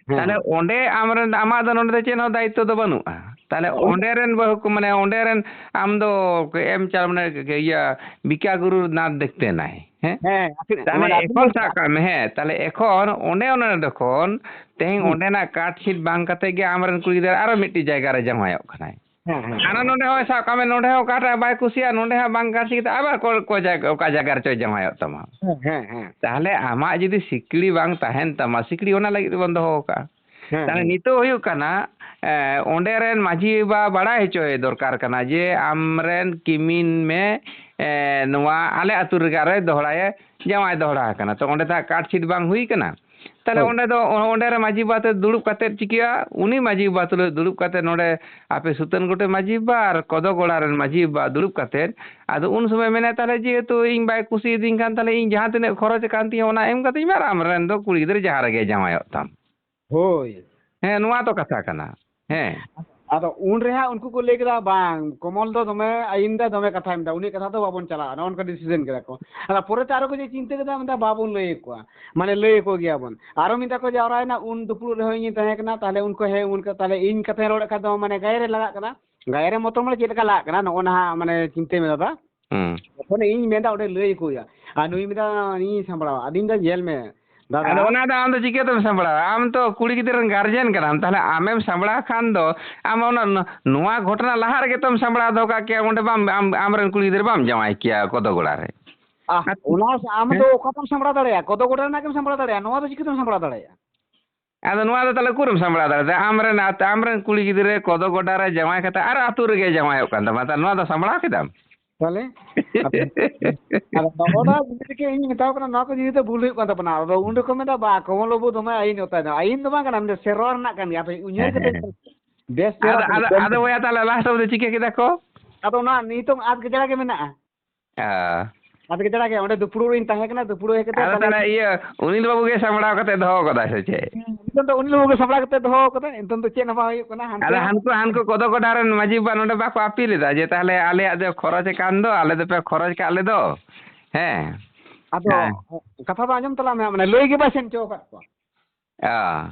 ᱦᱮᱸ᱾ ᱛᱟᱦᱞᱮ ᱚᱸᱰᱮ ᱟᱢᱨᱮᱱ ᱟᱢᱟᱜ ᱫᱚ ᱱᱚᱰᱮ ᱫᱚ ᱪᱮᱫ ᱦᱚᱸ ᱫᱟᱭᱤᱛᱛᱚ ᱫᱚ ᱵᱟᱹᱱᱩᱜᱼᱟ᱾ ᱛᱟᱦᱞᱮ ᱚᱸᱰᱮ ᱚᱸᱰᱮ ᱨᱮᱱ ᱵᱟᱹᱦᱩ ᱠᱚ ᱢᱟᱱᱮ ᱚᱸᱰᱮ ᱨᱮᱱ ᱟᱢ ᱫᱚ ᱮᱢ ᱪᱟᱞ ᱢᱟᱱᱮ ᱤᱭᱟᱹ ᱵᱤᱠᱟ ᱜᱩᱨᱩ ᱱᱟᱛ ᱫᱮᱠᱷᱛᱮ ᱱᱟᱭ᱾ ᱦᱮᱸ ᱦᱮᱸ, ᱟᱹᱠᱷᱨᱤᱧ, ᱛᱟᱦᱞᱮ ᱢᱟᱱᱮ ᱟᱹᱠᱷᱨᱤᱧ ᱮᱠᱷᱚᱱ ᱞᱮᱠᱟ᱾ ᱥᱟᱵ ᱠᱟᱜ ᱢᱮ, ᱦᱮᱸ ᱛᱟᱦᱞᱮ ᱮᱠᱷᱚᱱ ᱚᱸᱰᱮ ᱚᱱᱟ ᱱᱚᱰᱮ ᱠᱷᱚᱱ ᱛᱮᱦᱮᱧ ᱦᱩᱸ᱾ ᱚᱸᱰᱮᱱᱟᱜ ᱠᱟᱴ ᱥᱤᱴ ᱵᱟᱝ ᱠᱟᱛᱮ ᱜᱮ ᱟᱢᱨᱮᱱ ᱠᱩᱲᱤ ᱜᱤᱫᱽᱨᱟᱹ ᱟᱨᱚ ᱢᱤᱫᱴᱤᱡ ᱡᱟᱭᱜᱟ ᱨᱮ ᱡᱟᱶᱟᱭᱚᱜ ᱠᱟᱱᱟᱭ᱾ ᱦᱮᱸ, ᱦᱮᱸ, ᱦᱟᱱᱟ ᱦᱮᱸ᱾ ᱱᱚᱰᱮ ᱦᱚᱸ ᱥᱟᱵ ᱠᱟᱜ ᱢᱮ, ᱱᱚᱰᱮ ᱦᱚᱸ ᱚᱠᱟᱴᱟᱜ ᱵᱟᱭ ᱠᱩᱥᱤᱭᱟᱜᱼᱟ, ᱱᱚᱰᱮ ᱦᱚᱸ ᱵᱟᱝ ᱠᱩᱥᱤ ᱠᱟᱛᱮ ᱟᱵᱟᱨ ᱠᱚ-, ᱚᱠᱟ ᱡᱟᱭᱜᱟ, ᱚᱠᱟ ᱡᱟᱭᱜᱟ ᱨᱮᱪᱚᱭ ᱡᱟᱶᱟᱭᱚᱜ ᱛᱟᱢᱟ᱾ ᱦᱮᱸ, ᱦᱮᱸ, ᱦᱮᱸ᱾ ᱛᱟᱦᱞᱮ ᱟᱢᱟᱜ ᱡᱩᱫᱤ ᱥᱤᱠᱲᱤ ᱵᱟᱝ ᱛᱟᱦᱮᱱ ᱛᱟᱢᱟ, ᱥᱤᱠᱲᱤ ᱚᱱᱟ ᱞᱟᱹᱜᱤᱫ ᱵᱚᱱ ᱫᱚᱦᱚ ᱟᱠᱟᱫᱼᱟ᱾ ᱦᱮᱸ, ᱛᱟᱦᱞᱮ ᱦᱮᱸ᱾ ᱱᱤᱛᱚᱜ ᱦᱩᱭᱩᱜ ᱠᱟᱱᱟ, ᱮ, ᱚᱸᱰᱮ ᱨᱮᱱ ᱢᱟᱹᱡᱷᱤ ᱵᱟᱵᱟ ᱵᱟᱲᱟᱭ ᱦᱚᱪᱚᱭ ᱫᱚᱨᱠᱟᱨ ᱠᱟᱱᱟ ᱡᱮ ᱟᱢᱨᱮᱱ ᱠᱤᱢᱤᱱ ᱢᱮ, ᱮ, ᱱᱚᱣᱟ ᱟᱞᱮ ᱟᱹᱛᱩ ᱨᱮᱜᱮ ᱟᱨᱚᱭ ᱫᱚᱦᱲᱟᱭᱟ, ᱡᱟᱶᱟᱭ ᱫᱚᱦᱲᱟ ᱟᱠᱟᱱᱟ᱾ ᱛᱚ ᱚᱸᱰᱮ ᱫᱚ ᱦᱟᱸᱜ ᱠᱟᱴ ᱥᱤᱴ ᱵᱟᱝ ᱦᱩᱭ ᱠᱟᱱᱟ᱾ ᱛᱟᱦᱞᱮ ᱦᱳᱭ᱾ ᱚᱸᱰᱮ ᱫᱚ, ᱚᱸᱰᱮ ᱨᱮ ᱢᱟᱹᱡᱷᱤ ᱵᱟᱵᱟ ᱛᱮ ᱫᱩᱲᱩᱵ ᱠᱟᱛᱮᱫ ᱪᱤᱠᱟᱹᱜᱼᱟ? ᱩᱱᱤ ᱢᱟᱹᱡᱷᱤ ᱵᱟᱵᱟ ᱛᱩᱞᱩᱡ ᱫᱩᱲᱩᱵ ᱠᱟᱛᱮᱫ ᱱᱚᱰᱮ ᱟᱯᱮ ᱥᱩᱛᱟᱹᱱ ᱜᱚᱴᱮ ᱢᱟᱹᱡᱷᱤ ᱵᱟᱵᱟ ᱟᱨ ᱠᱚᱫᱚ ᱜᱚᱲᱟ ᱨᱮᱱ ᱢᱟᱹᱡᱷᱤ ᱵᱟᱵᱟ ᱫᱩᱲᱩᱵ ᱠᱟᱛᱮᱫ, ᱟᱫᱚ ᱩᱱ ᱥᱚᱢᱚᱭ ᱢᱮᱱᱟᱭ, ᱛᱟᱦᱞᱮ ᱡᱮᱦᱮᱛᱩ ᱤᱧ ᱵᱟᱭ ᱠᱩᱥᱤᱭᱟᱫᱤᱧ ᱠᱷᱟᱱ, ᱛᱟᱦᱞᱮ ᱤᱧ ᱡᱟᱦᱟᱸ ᱛᱤᱱᱟᱹᱜ ᱠᱷᱚᱨᱚᱪ ᱟᱠᱟᱱ ᱛᱤᱧᱟᱹ ᱚᱱᱟ ᱮᱢ ᱠᱟᱛᱮᱧ ᱢᱮ ᱟᱨ ᱟᱢᱨᱮᱱ ᱫᱚ ᱠᱩᱲᱤ ᱜᱤᱫᱽᱨᱟᱹ ᱡᱟᱦᱟᱸ ᱨᱮᱜᱮ ᱡᱟᱶᱟᱭᱚᱜ ᱛᱟᱢ᱾ ᱦᱳᱭ᱾ ᱦᱮᱸ, ᱱᱚᱣᱟ ᱫᱚ ᱠᱟᱛᱷᱟ ᱠᱟᱱᱟ᱾ ᱦᱮᱸ᱾ ᱟᱫᱚ ᱩᱱ ᱨᱮ ᱦᱟᱸᱜ ᱩᱱᱠᱩ ᱠᱚ ᱞᱟᱹᱭ ᱠᱮᱫᱟ, "ᱵᱟᱝ, ᱠᱚᱢᱚᱞ ᱫᱚ ᱫᱚᱢᱮ ᱟᱹᱭᱤᱱ ᱫᱟ, ᱫᱚᱢᱮ ᱠᱟᱛᱷᱟᱭ ᱢᱮᱱᱫᱟ, ᱩᱱᱤᱭᱟᱜ ᱠᱟᱛᱷᱟ ᱫᱚ ᱵᱟᱵᱚᱱ ᱪᱟᱞᱟᱜᱼᱟ", ᱱᱚᱜᱼᱚ ᱱᱚᱝᱠᱟ ᱰᱤᱥᱤᱡᱚᱱ ᱠᱮᱫᱟ ᱠᱚ᱾ ᱟᱫᱚ ᱯᱚᱨᱮᱛᱮ ᱟᱨᱚ ᱠᱚ ᱪᱤᱱᱛᱟᱹ ᱠᱮᱫᱟ, ᱢᱮᱱᱫᱟ, "ᱵᱟᱵᱚᱱ ᱞᱟᱹᱭ ᱟᱠᱚᱣᱟ, ᱢᱟᱱᱮ ᱞᱟᱹᱭ ᱟᱠᱚ ᱜᱮᱭᱟᱵᱚᱱ᱾" ᱟᱨᱚ ᱢᱤᱫ ᱫᱷᱟᱣ ᱠᱚ ᱡᱟᱣᱨᱟᱭᱮᱱᱟ, ᱩᱱ ᱫᱩᱯᱲᱩᱵ ᱨᱮᱦᱚᱸ ᱤᱧᱤᱧ ᱛᱟᱦᱮᱸ ᱠᱟᱱᱟ᱾ ᱛᱟᱦᱚᱞᱮ ᱩᱱᱠᱩ ᱦᱮᱸ, ᱩᱱᱠᱩ ᱛᱟᱦᱚᱞᱮ ᱤᱧ ᱠᱟᱛᱷᱟᱧ ᱨᱚᱲᱮᱫ ᱠᱷᱟᱱ ᱫᱚ ᱢᱟᱱᱮ ᱜᱟᱭᱮ ᱨᱮ ᱞᱟᱜᱟᱜ ᱠᱟᱱᱟ, ᱜᱟᱭᱮ ᱨᱮ ᱢᱚᱛᱞᱚᱵ ᱢᱟᱱᱮ ᱪᱮᱫ ᱞᱮᱠᱟ ᱞᱟᱜᱟᱜ ᱠᱟᱱᱟ, ᱱᱚᱜᱼᱚ ᱱᱟᱦᱟᱜ ᱢᱟᱱᱮ ᱪᱤᱱᱛᱟᱹ ᱢᱮ ᱫᱟᱫᱟ᱾ ᱦᱩᱸ᱾ ᱛᱚᱠᱷᱚᱱ ᱤᱧ ᱢᱮᱱᱫᱟ ᱚᱸᱰᱮ ᱞᱟᱹᱭ ᱟᱠᱚ ᱦᱩᱭᱩᱜᱼᱟ, ᱟᱨ ᱱᱩᱭ ᱢᱮᱱᱫᱟ ᱤᱧ ᱥᱟᱢᱵᱲᱟᱣᱟ᱾ ᱟᱫᱚᱧ ᱢᱮᱱᱫᱟ ᱧᱮᱞ ᱢᱮ ᱫᱟᱫᱟ᱾ ᱟᱫᱚ ᱚᱱᱟ ᱫᱚ ᱟᱢ ᱫᱚ ᱪᱤᱠᱟᱹᱛᱮᱢ ᱥᱟᱢᱵᱲᱟᱣᱟ? ᱟᱢ ᱛᱚ ᱠᱩᱲᱤ ᱜᱤᱫᱽᱨᱟᱹ ᱨᱮᱱ ᱜᱟᱨᱡᱮᱱ ᱠᱟᱱᱟᱢ, ᱛᱟᱦᱞᱮ ᱟᱢᱮᱢ ᱥᱟᱢᱵᱲᱟᱣ ᱠᱷᱟᱱ ᱫᱚ ᱟᱢ ᱚᱱᱟ ᱱᱚ-, ᱱᱚᱣᱟ ᱜᱷᱚᱴᱚᱱᱟ ᱞᱟᱦᱟ ᱨᱮᱜᱮ ᱛᱚᱢ ᱥᱟᱢᱵᱲᱟᱣ ᱫᱚᱦᱚ ᱠᱟᱜ ᱠᱮᱭᱟ, ᱚᱸᱰᱮ ᱵᱟᱢ, ᱟᱢ, ᱟᱢᱨᱮᱱ ᱠᱩᱲᱤ ᱜᱤᱫᱽᱨᱟᱹ ᱵᱟᱢ ᱡᱟᱶᱟᱭ ᱠᱮᱭᱟ ᱠᱚᱫᱚ ᱜᱚᱲᱟ ᱨᱮ᱾ ᱟᱦ, ᱟᱨ ᱚᱱᱟ ᱥ-, ᱟᱢ ᱦᱮᱸ? ᱫᱚ ᱚᱠᱟ ᱠᱷᱚᱱ ᱥᱟᱢᱵᱲᱟᱣ ᱫᱟᱲᱮᱭᱟᱜᱼᱟ? ᱠᱚᱫᱚ ᱜᱚᱰᱟ ᱨᱮᱱᱟᱜ ᱜᱮᱢ ᱥᱟᱢᱵᱲᱟᱣ ᱫᱟᱲᱮᱭᱟᱜᱼᱟ, ᱱᱚᱣᱟ ᱫᱚ ᱪᱤᱠᱟᱹᱛᱮᱢ ᱥᱟᱢᱵᱲᱟᱣ ᱫᱟᱲᱮᱭᱟᱜᱼᱟ? ᱟᱫᱚ ᱱᱚᱣᱟ ᱫᱚ ᱛᱟᱦᱞᱮ ᱩᱠᱩᱨᱮᱢ ᱥᱟᱢᱵᱲᱟᱣ ᱫᱟᱲᱮᱭᱟᱜᱼᱟ? ᱟᱢᱨᱮᱱ, ᱟᱢᱨᱮᱱ ᱠᱩᱲᱤ ᱜᱤᱫᱽᱨᱟᱹ ᱠᱚᱫᱚ ᱜᱚᱰᱟ ᱨᱮ ᱡᱟᱶᱟᱭ ᱠᱟᱛᱮ ᱟᱨ ᱟᱹᱛᱩ ᱨᱮᱜᱮ ᱡᱟᱶᱟᱭᱚᱜ ᱠᱟᱱ ᱛᱟᱢᱟ, ᱛᱟᱦᱞᱮ ᱱᱚᱣᱟ ᱫᱚ ᱥᱟᱢᱵᱲᱟᱣ ᱠᱮᱫᱟᱢ? ᱛᱟᱦᱞᱮ? ᱟᱫᱚ, ᱟᱫᱚ ᱱᱚᱜᱼᱚ ᱱᱚᱣᱟ ᱡᱤᱱᱤᱥ ᱜᱮ ᱤᱧ ᱢᱮᱛᱟᱣ ᱠᱟᱱᱟ, ᱱᱚᱣᱟ ᱠᱚ ᱡᱤᱱᱤᱥ ᱫᱚ ᱵᱷᱩᱞ ᱦᱩᱭᱩᱜ ᱠᱟᱱ ᱛᱟᱵᱚᱱᱟ᱾ ᱟᱫᱚ ᱩᱱ ᱨᱮᱠᱚ ᱢᱮᱱᱫᱟ, "ᱵᱟ, ᱠᱚᱢᱚᱞ ᱵᱟᱹᱵᱩ ᱫᱚᱢᱮ ᱟᱹᱭᱤᱱ ᱚᱛᱟᱭ ᱫᱚ, ᱟᱹᱭᱤᱱ ᱫᱚ ᱵᱟᱝ ᱠᱟᱱᱟ, ᱢᱤᱫᱴᱮᱱ ᱥᱮᱨᱣᱟ ᱨᱮᱱᱟᱜ ᱠᱟᱱ ᱜᱮᱭᱟ, ᱟᱯᱮ ᱩᱭᱦᱟᱹᱨ ᱦᱮᱸ, ᱠᱟᱛᱮ ᱦᱮᱸ᱾ ᱵᱮᱥ ᱪᱮᱦᱨᱟ ᱟᱫᱚ, ᱟᱫᱚ, ᱠᱟᱹᱢᱤ ᱟᱫᱚ ᱠᱟᱱᱟ᱾" ᱵᱚᱭᱦᱟ, ᱛᱟᱦᱞᱮ ᱞᱟᱥᱴ ᱨᱮᱫᱚ ᱪᱤᱠᱟᱹ ᱠᱮᱫᱟ ᱠᱚ? ᱟᱫᱚ ᱚᱱᱟ ᱱᱤᱛᱚᱝ ᱟᱫ ᱜᱮᱡᱲᱟ ᱜᱮ ᱢᱮᱱᱟᱜᱼᱟ᱾ ᱚ᱾ ᱟᱫᱚ ᱜᱮᱡᱲᱟ ᱜᱮ, ᱚᱸᱰᱮ ᱫᱩᱯᱲᱩᱵ ᱨᱤᱧ ᱛᱟᱦᱮᱸ ᱠᱟᱱᱟ, ᱫᱩᱯᱲᱩᱵ ᱦᱮᱡ ᱠᱟᱛᱮ ᱟᱫᱚ ᱛᱟᱦᱞᱮ ᱛᱟᱦᱞᱮ ᱤᱭᱟᱹ, ᱩᱱᱤ ᱫᱚ ᱵᱟᱹᱵᱩ ᱜᱮ ᱥᱟᱢᱵᱲᱟᱣ ᱠᱟᱛᱮ ᱫᱚᱦᱚ ᱠᱟᱫᱟᱭ ᱥᱮ ᱪᱮᱫ? ᱦᱮᱸ, ᱱᱤᱛᱚᱝ ᱫᱚ ᱩᱱᱤ ᱵᱟᱹᱵᱩ ᱜᱮ ᱥᱟᱢᱵᱲᱟᱣ ᱠᱟᱛᱮ ᱫᱚᱦᱚ ᱠᱟᱫᱟᱭ, ᱱᱤᱛᱚᱝ ᱫᱚ ᱪᱮᱫ ᱦᱚᱸ ᱵᱟᱝ ᱦᱩᱭᱩᱜ ᱠᱟᱱᱟ, ᱦᱟᱱᱛᱮ ᱟᱫᱚ ᱦᱟᱱᱠᱩ, ᱦᱟᱱᱠᱩ ᱠᱚᱫᱚ ᱜᱚᱰᱟ ᱨᱮᱱ ᱢᱟᱹᱡᱷᱤ ᱵᱟᱵᱟ ᱱᱚᱰᱮ ᱵᱟᱠᱚ ᱟᱹᱯᱤᱞ ᱮᱫᱟ ᱡᱮ ᱛᱟᱦᱞᱮ ᱟᱞᱮᱭᱟᱜ ᱫᱚ ᱠᱷᱚᱨᱚᱪ ᱟᱠᱟᱱ ᱫᱚ, ᱟᱞᱮ ᱫᱚᱯᱮ ᱠᱷᱚᱨᱚᱪ ᱠᱟᱜ ᱞᱮ ᱫᱚ? ᱦᱮᱸ᱾ ᱟᱫᱚ ᱦᱮᱸ᱾ ᱠᱟᱛᱷᱟ ᱫᱚ ᱟᱸᱡᱚᱢ ᱛᱟᱞᱟᱝ ᱢᱮ, ᱢᱟᱱᱮ ᱞᱟᱹᱭ ᱜᱮ ᱵᱟᱭ ᱥᱮᱱ ᱦᱚᱪᱚ ᱟᱠᱟᱫ ᱠᱚᱣᱟ᱾ ᱚ᱾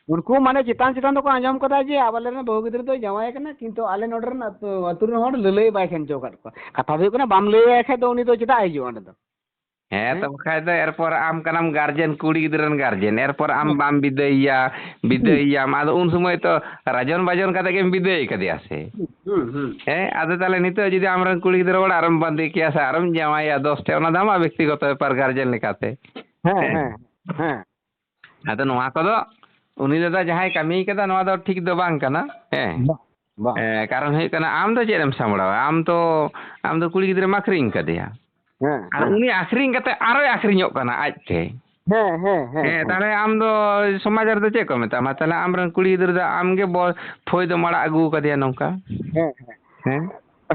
ᱩᱱᱠᱩ ᱢᱟᱱᱮ ᱪᱮᱛᱟᱱ ᱪᱮᱛᱟᱱ ᱫᱚᱠᱚ ᱟᱸᱡᱚᱢ ᱠᱟᱫᱟ ᱡᱮ ᱟᱵᱚ ᱟᱞᱮᱨᱮᱱ ᱵᱟᱹᱦᱩ ᱜᱤᱫᱽᱨᱟᱹ ᱫᱚᱭ ᱡᱟᱶᱟᱭ ᱠᱟᱱᱟ, ᱠᱤᱱᱛᱩ ᱟᱞᱮ ᱱᱚᱰᱮ ᱨᱮᱱ ᱟᱹᱛᱩ, ᱟᱹᱛᱩ ᱨᱮᱱ ᱦᱚᱲ ᱞᱟᱹᱞᱟᱹᱭ ᱵᱟᱭ ᱥᱮᱱ ᱦᱚᱪᱚ ᱟᱠᱟᱫ ᱠᱚᱣᱟ᱾ ᱠᱟᱛᱷᱟ ᱫᱚ ᱦᱩᱭᱩᱜ ᱠᱟᱱᱟ, ᱵᱟᱢ ᱞᱟᱹᱭ ᱟᱭ ᱠᱷᱟᱡ ᱫᱚ ᱩᱱᱤ ᱫᱚ ᱪᱮᱫᱟᱜ ᱦᱤᱡᱩᱜᱼᱟ ᱚᱸᱰᱮ ᱫᱚ? ᱦᱮᱸ, ᱦᱮᱸ? ᱛᱚ ᱵᱟᱠᱷᱟᱡ ᱫᱚ ᱮᱨᱯᱚᱨ ᱟᱢ ᱠᱟᱱᱟᱢ ᱜᱟᱨᱡᱮᱱ, ᱠᱩᱲᱤ ᱜᱤᱫᱽᱨᱟᱹ ᱨᱮᱱ ᱜᱟᱨᱡᱮᱱ, ᱮᱨᱯᱚᱨ ᱟᱢ ᱦᱮᱸ᱾ ᱵᱟᱢ ᱵᱤᱫᱟᱹᱭᱮᱭᱟ, ᱦᱩᱸ᱾ ᱵᱤᱫᱟᱹᱭᱮᱭᱟᱢ, ᱟᱫᱚ ᱩᱱ ᱥᱚᱢᱚᱭ ᱛᱚ ᱨᱟᱡᱚᱱ ᱵᱟᱡᱚᱱ ᱠᱟᱛᱮ ᱜᱮᱢ ᱵᱤᱫᱟᱹᱭ ᱠᱟᱫᱮᱭᱟ ᱥᱮ? ᱦᱩᱸ, ᱦᱩᱸ᱾ ᱦᱮᱸ, ᱟᱫᱚ ᱛᱟᱦᱞᱮ ᱱᱤᱛᱚᱜ ᱡᱩᱫᱤ ᱟᱢᱨᱮᱱ ᱠᱩᱲᱤ ᱜᱤᱫᱽᱨᱟᱹ ᱚᱲᱟᱜ ᱨᱮᱢ ᱵᱟᱸᱫᱮ ᱠᱮᱭᱟ ᱥᱮ ᱟᱨᱮᱢ ᱡᱟᱶᱟᱭᱟ ᱫᱚᱥ ᱴᱷᱮᱡ, ᱚᱱᱟ ᱫᱚ ᱟᱢᱟᱜ ᱵᱮᱠᱛᱤᱜᱚᱛᱚ ᱵᱮᱯᱟᱨ ᱜᱟᱨᱡᱮᱱ ᱞᱮᱠᱟᱛᱮ᱾ ᱦᱮᱸ, ᱦᱮᱸ᱾ ᱦᱮᱸ, ᱦᱮᱸ᱾ ᱟᱫᱚ ᱱᱚᱣᱟ ᱠᱚᱫᱚ ᱩᱱᱤ ᱫᱟᱫᱟ ᱡᱟᱦᱟᱸᱭ ᱠᱟᱹᱢᱤ ᱠᱟᱫᱟ, ᱱᱚᱣᱟ ᱫᱚ ᱴᱷᱤᱠ ᱫᱚ ᱵᱟᱝ ᱠᱟᱱᱟ᱾ ᱦᱮᱸ᱾ ᱵᱟᱝ, ᱵᱟᱝ᱾ ᱦᱮᱸ, ᱠᱟᱨᱚᱱ ᱦᱩᱭᱩᱜ ᱠᱟᱱᱟ, ᱟᱢ ᱫᱚ ᱪᱮᱫ ᱮᱢ ᱥᱟᱢᱵᱲᱟᱣᱟ? ᱟᱢ ᱫᱚ, ᱟᱢ ᱫᱚ ᱠᱩᱲᱤ ᱜᱤᱫᱽᱨᱟᱹᱢ ᱟᱹᱠᱷᱨᱤᱧ ᱠᱟᱫᱮᱭᱟ᱾ ᱦᱮᱸ, ᱟᱨ ᱦᱮᱸ᱾ ᱩᱱᱤ ᱟᱹᱠᱷᱨᱤᱧ ᱠᱟᱛᱮ ᱟᱨᱚᱭ ᱟᱹᱠᱷᱨᱤᱧᱚᱜ ᱠᱟᱱᱟ ᱟᱡᱛᱮ᱾ ᱦᱮᱸ, ᱦᱮᱸ, ᱦᱮᱸ, ᱦᱮᱸ, ᱦᱮᱸ᱾ ᱛᱟᱦᱞᱮ ᱟᱢ ᱫᱚ ᱥᱚᱢᱟᱡᱽ ᱨᱮᱫᱚ ᱪᱮᱫ ᱠᱚ ᱢᱮᱛᱟᱢᱟ? ᱛᱟᱦᱞᱮ ᱟᱢᱨᱮᱱ ᱠᱩᱲᱤ ᱜᱤᱫᱽᱨᱟᱹ ᱫᱚ ᱟᱢ ᱜᱮ ᱵᱚ-, ᱯᱷᱳᱭ ᱫᱚᱢ ᱟᱲᱟᱜ ᱟᱹᱜᱩ ᱠᱟᱫᱮᱭᱟ ᱱᱚᱝᱠᱟ᱾ ᱦᱮᱸ, ᱦᱮᱸ᱾ ᱦᱮᱸ?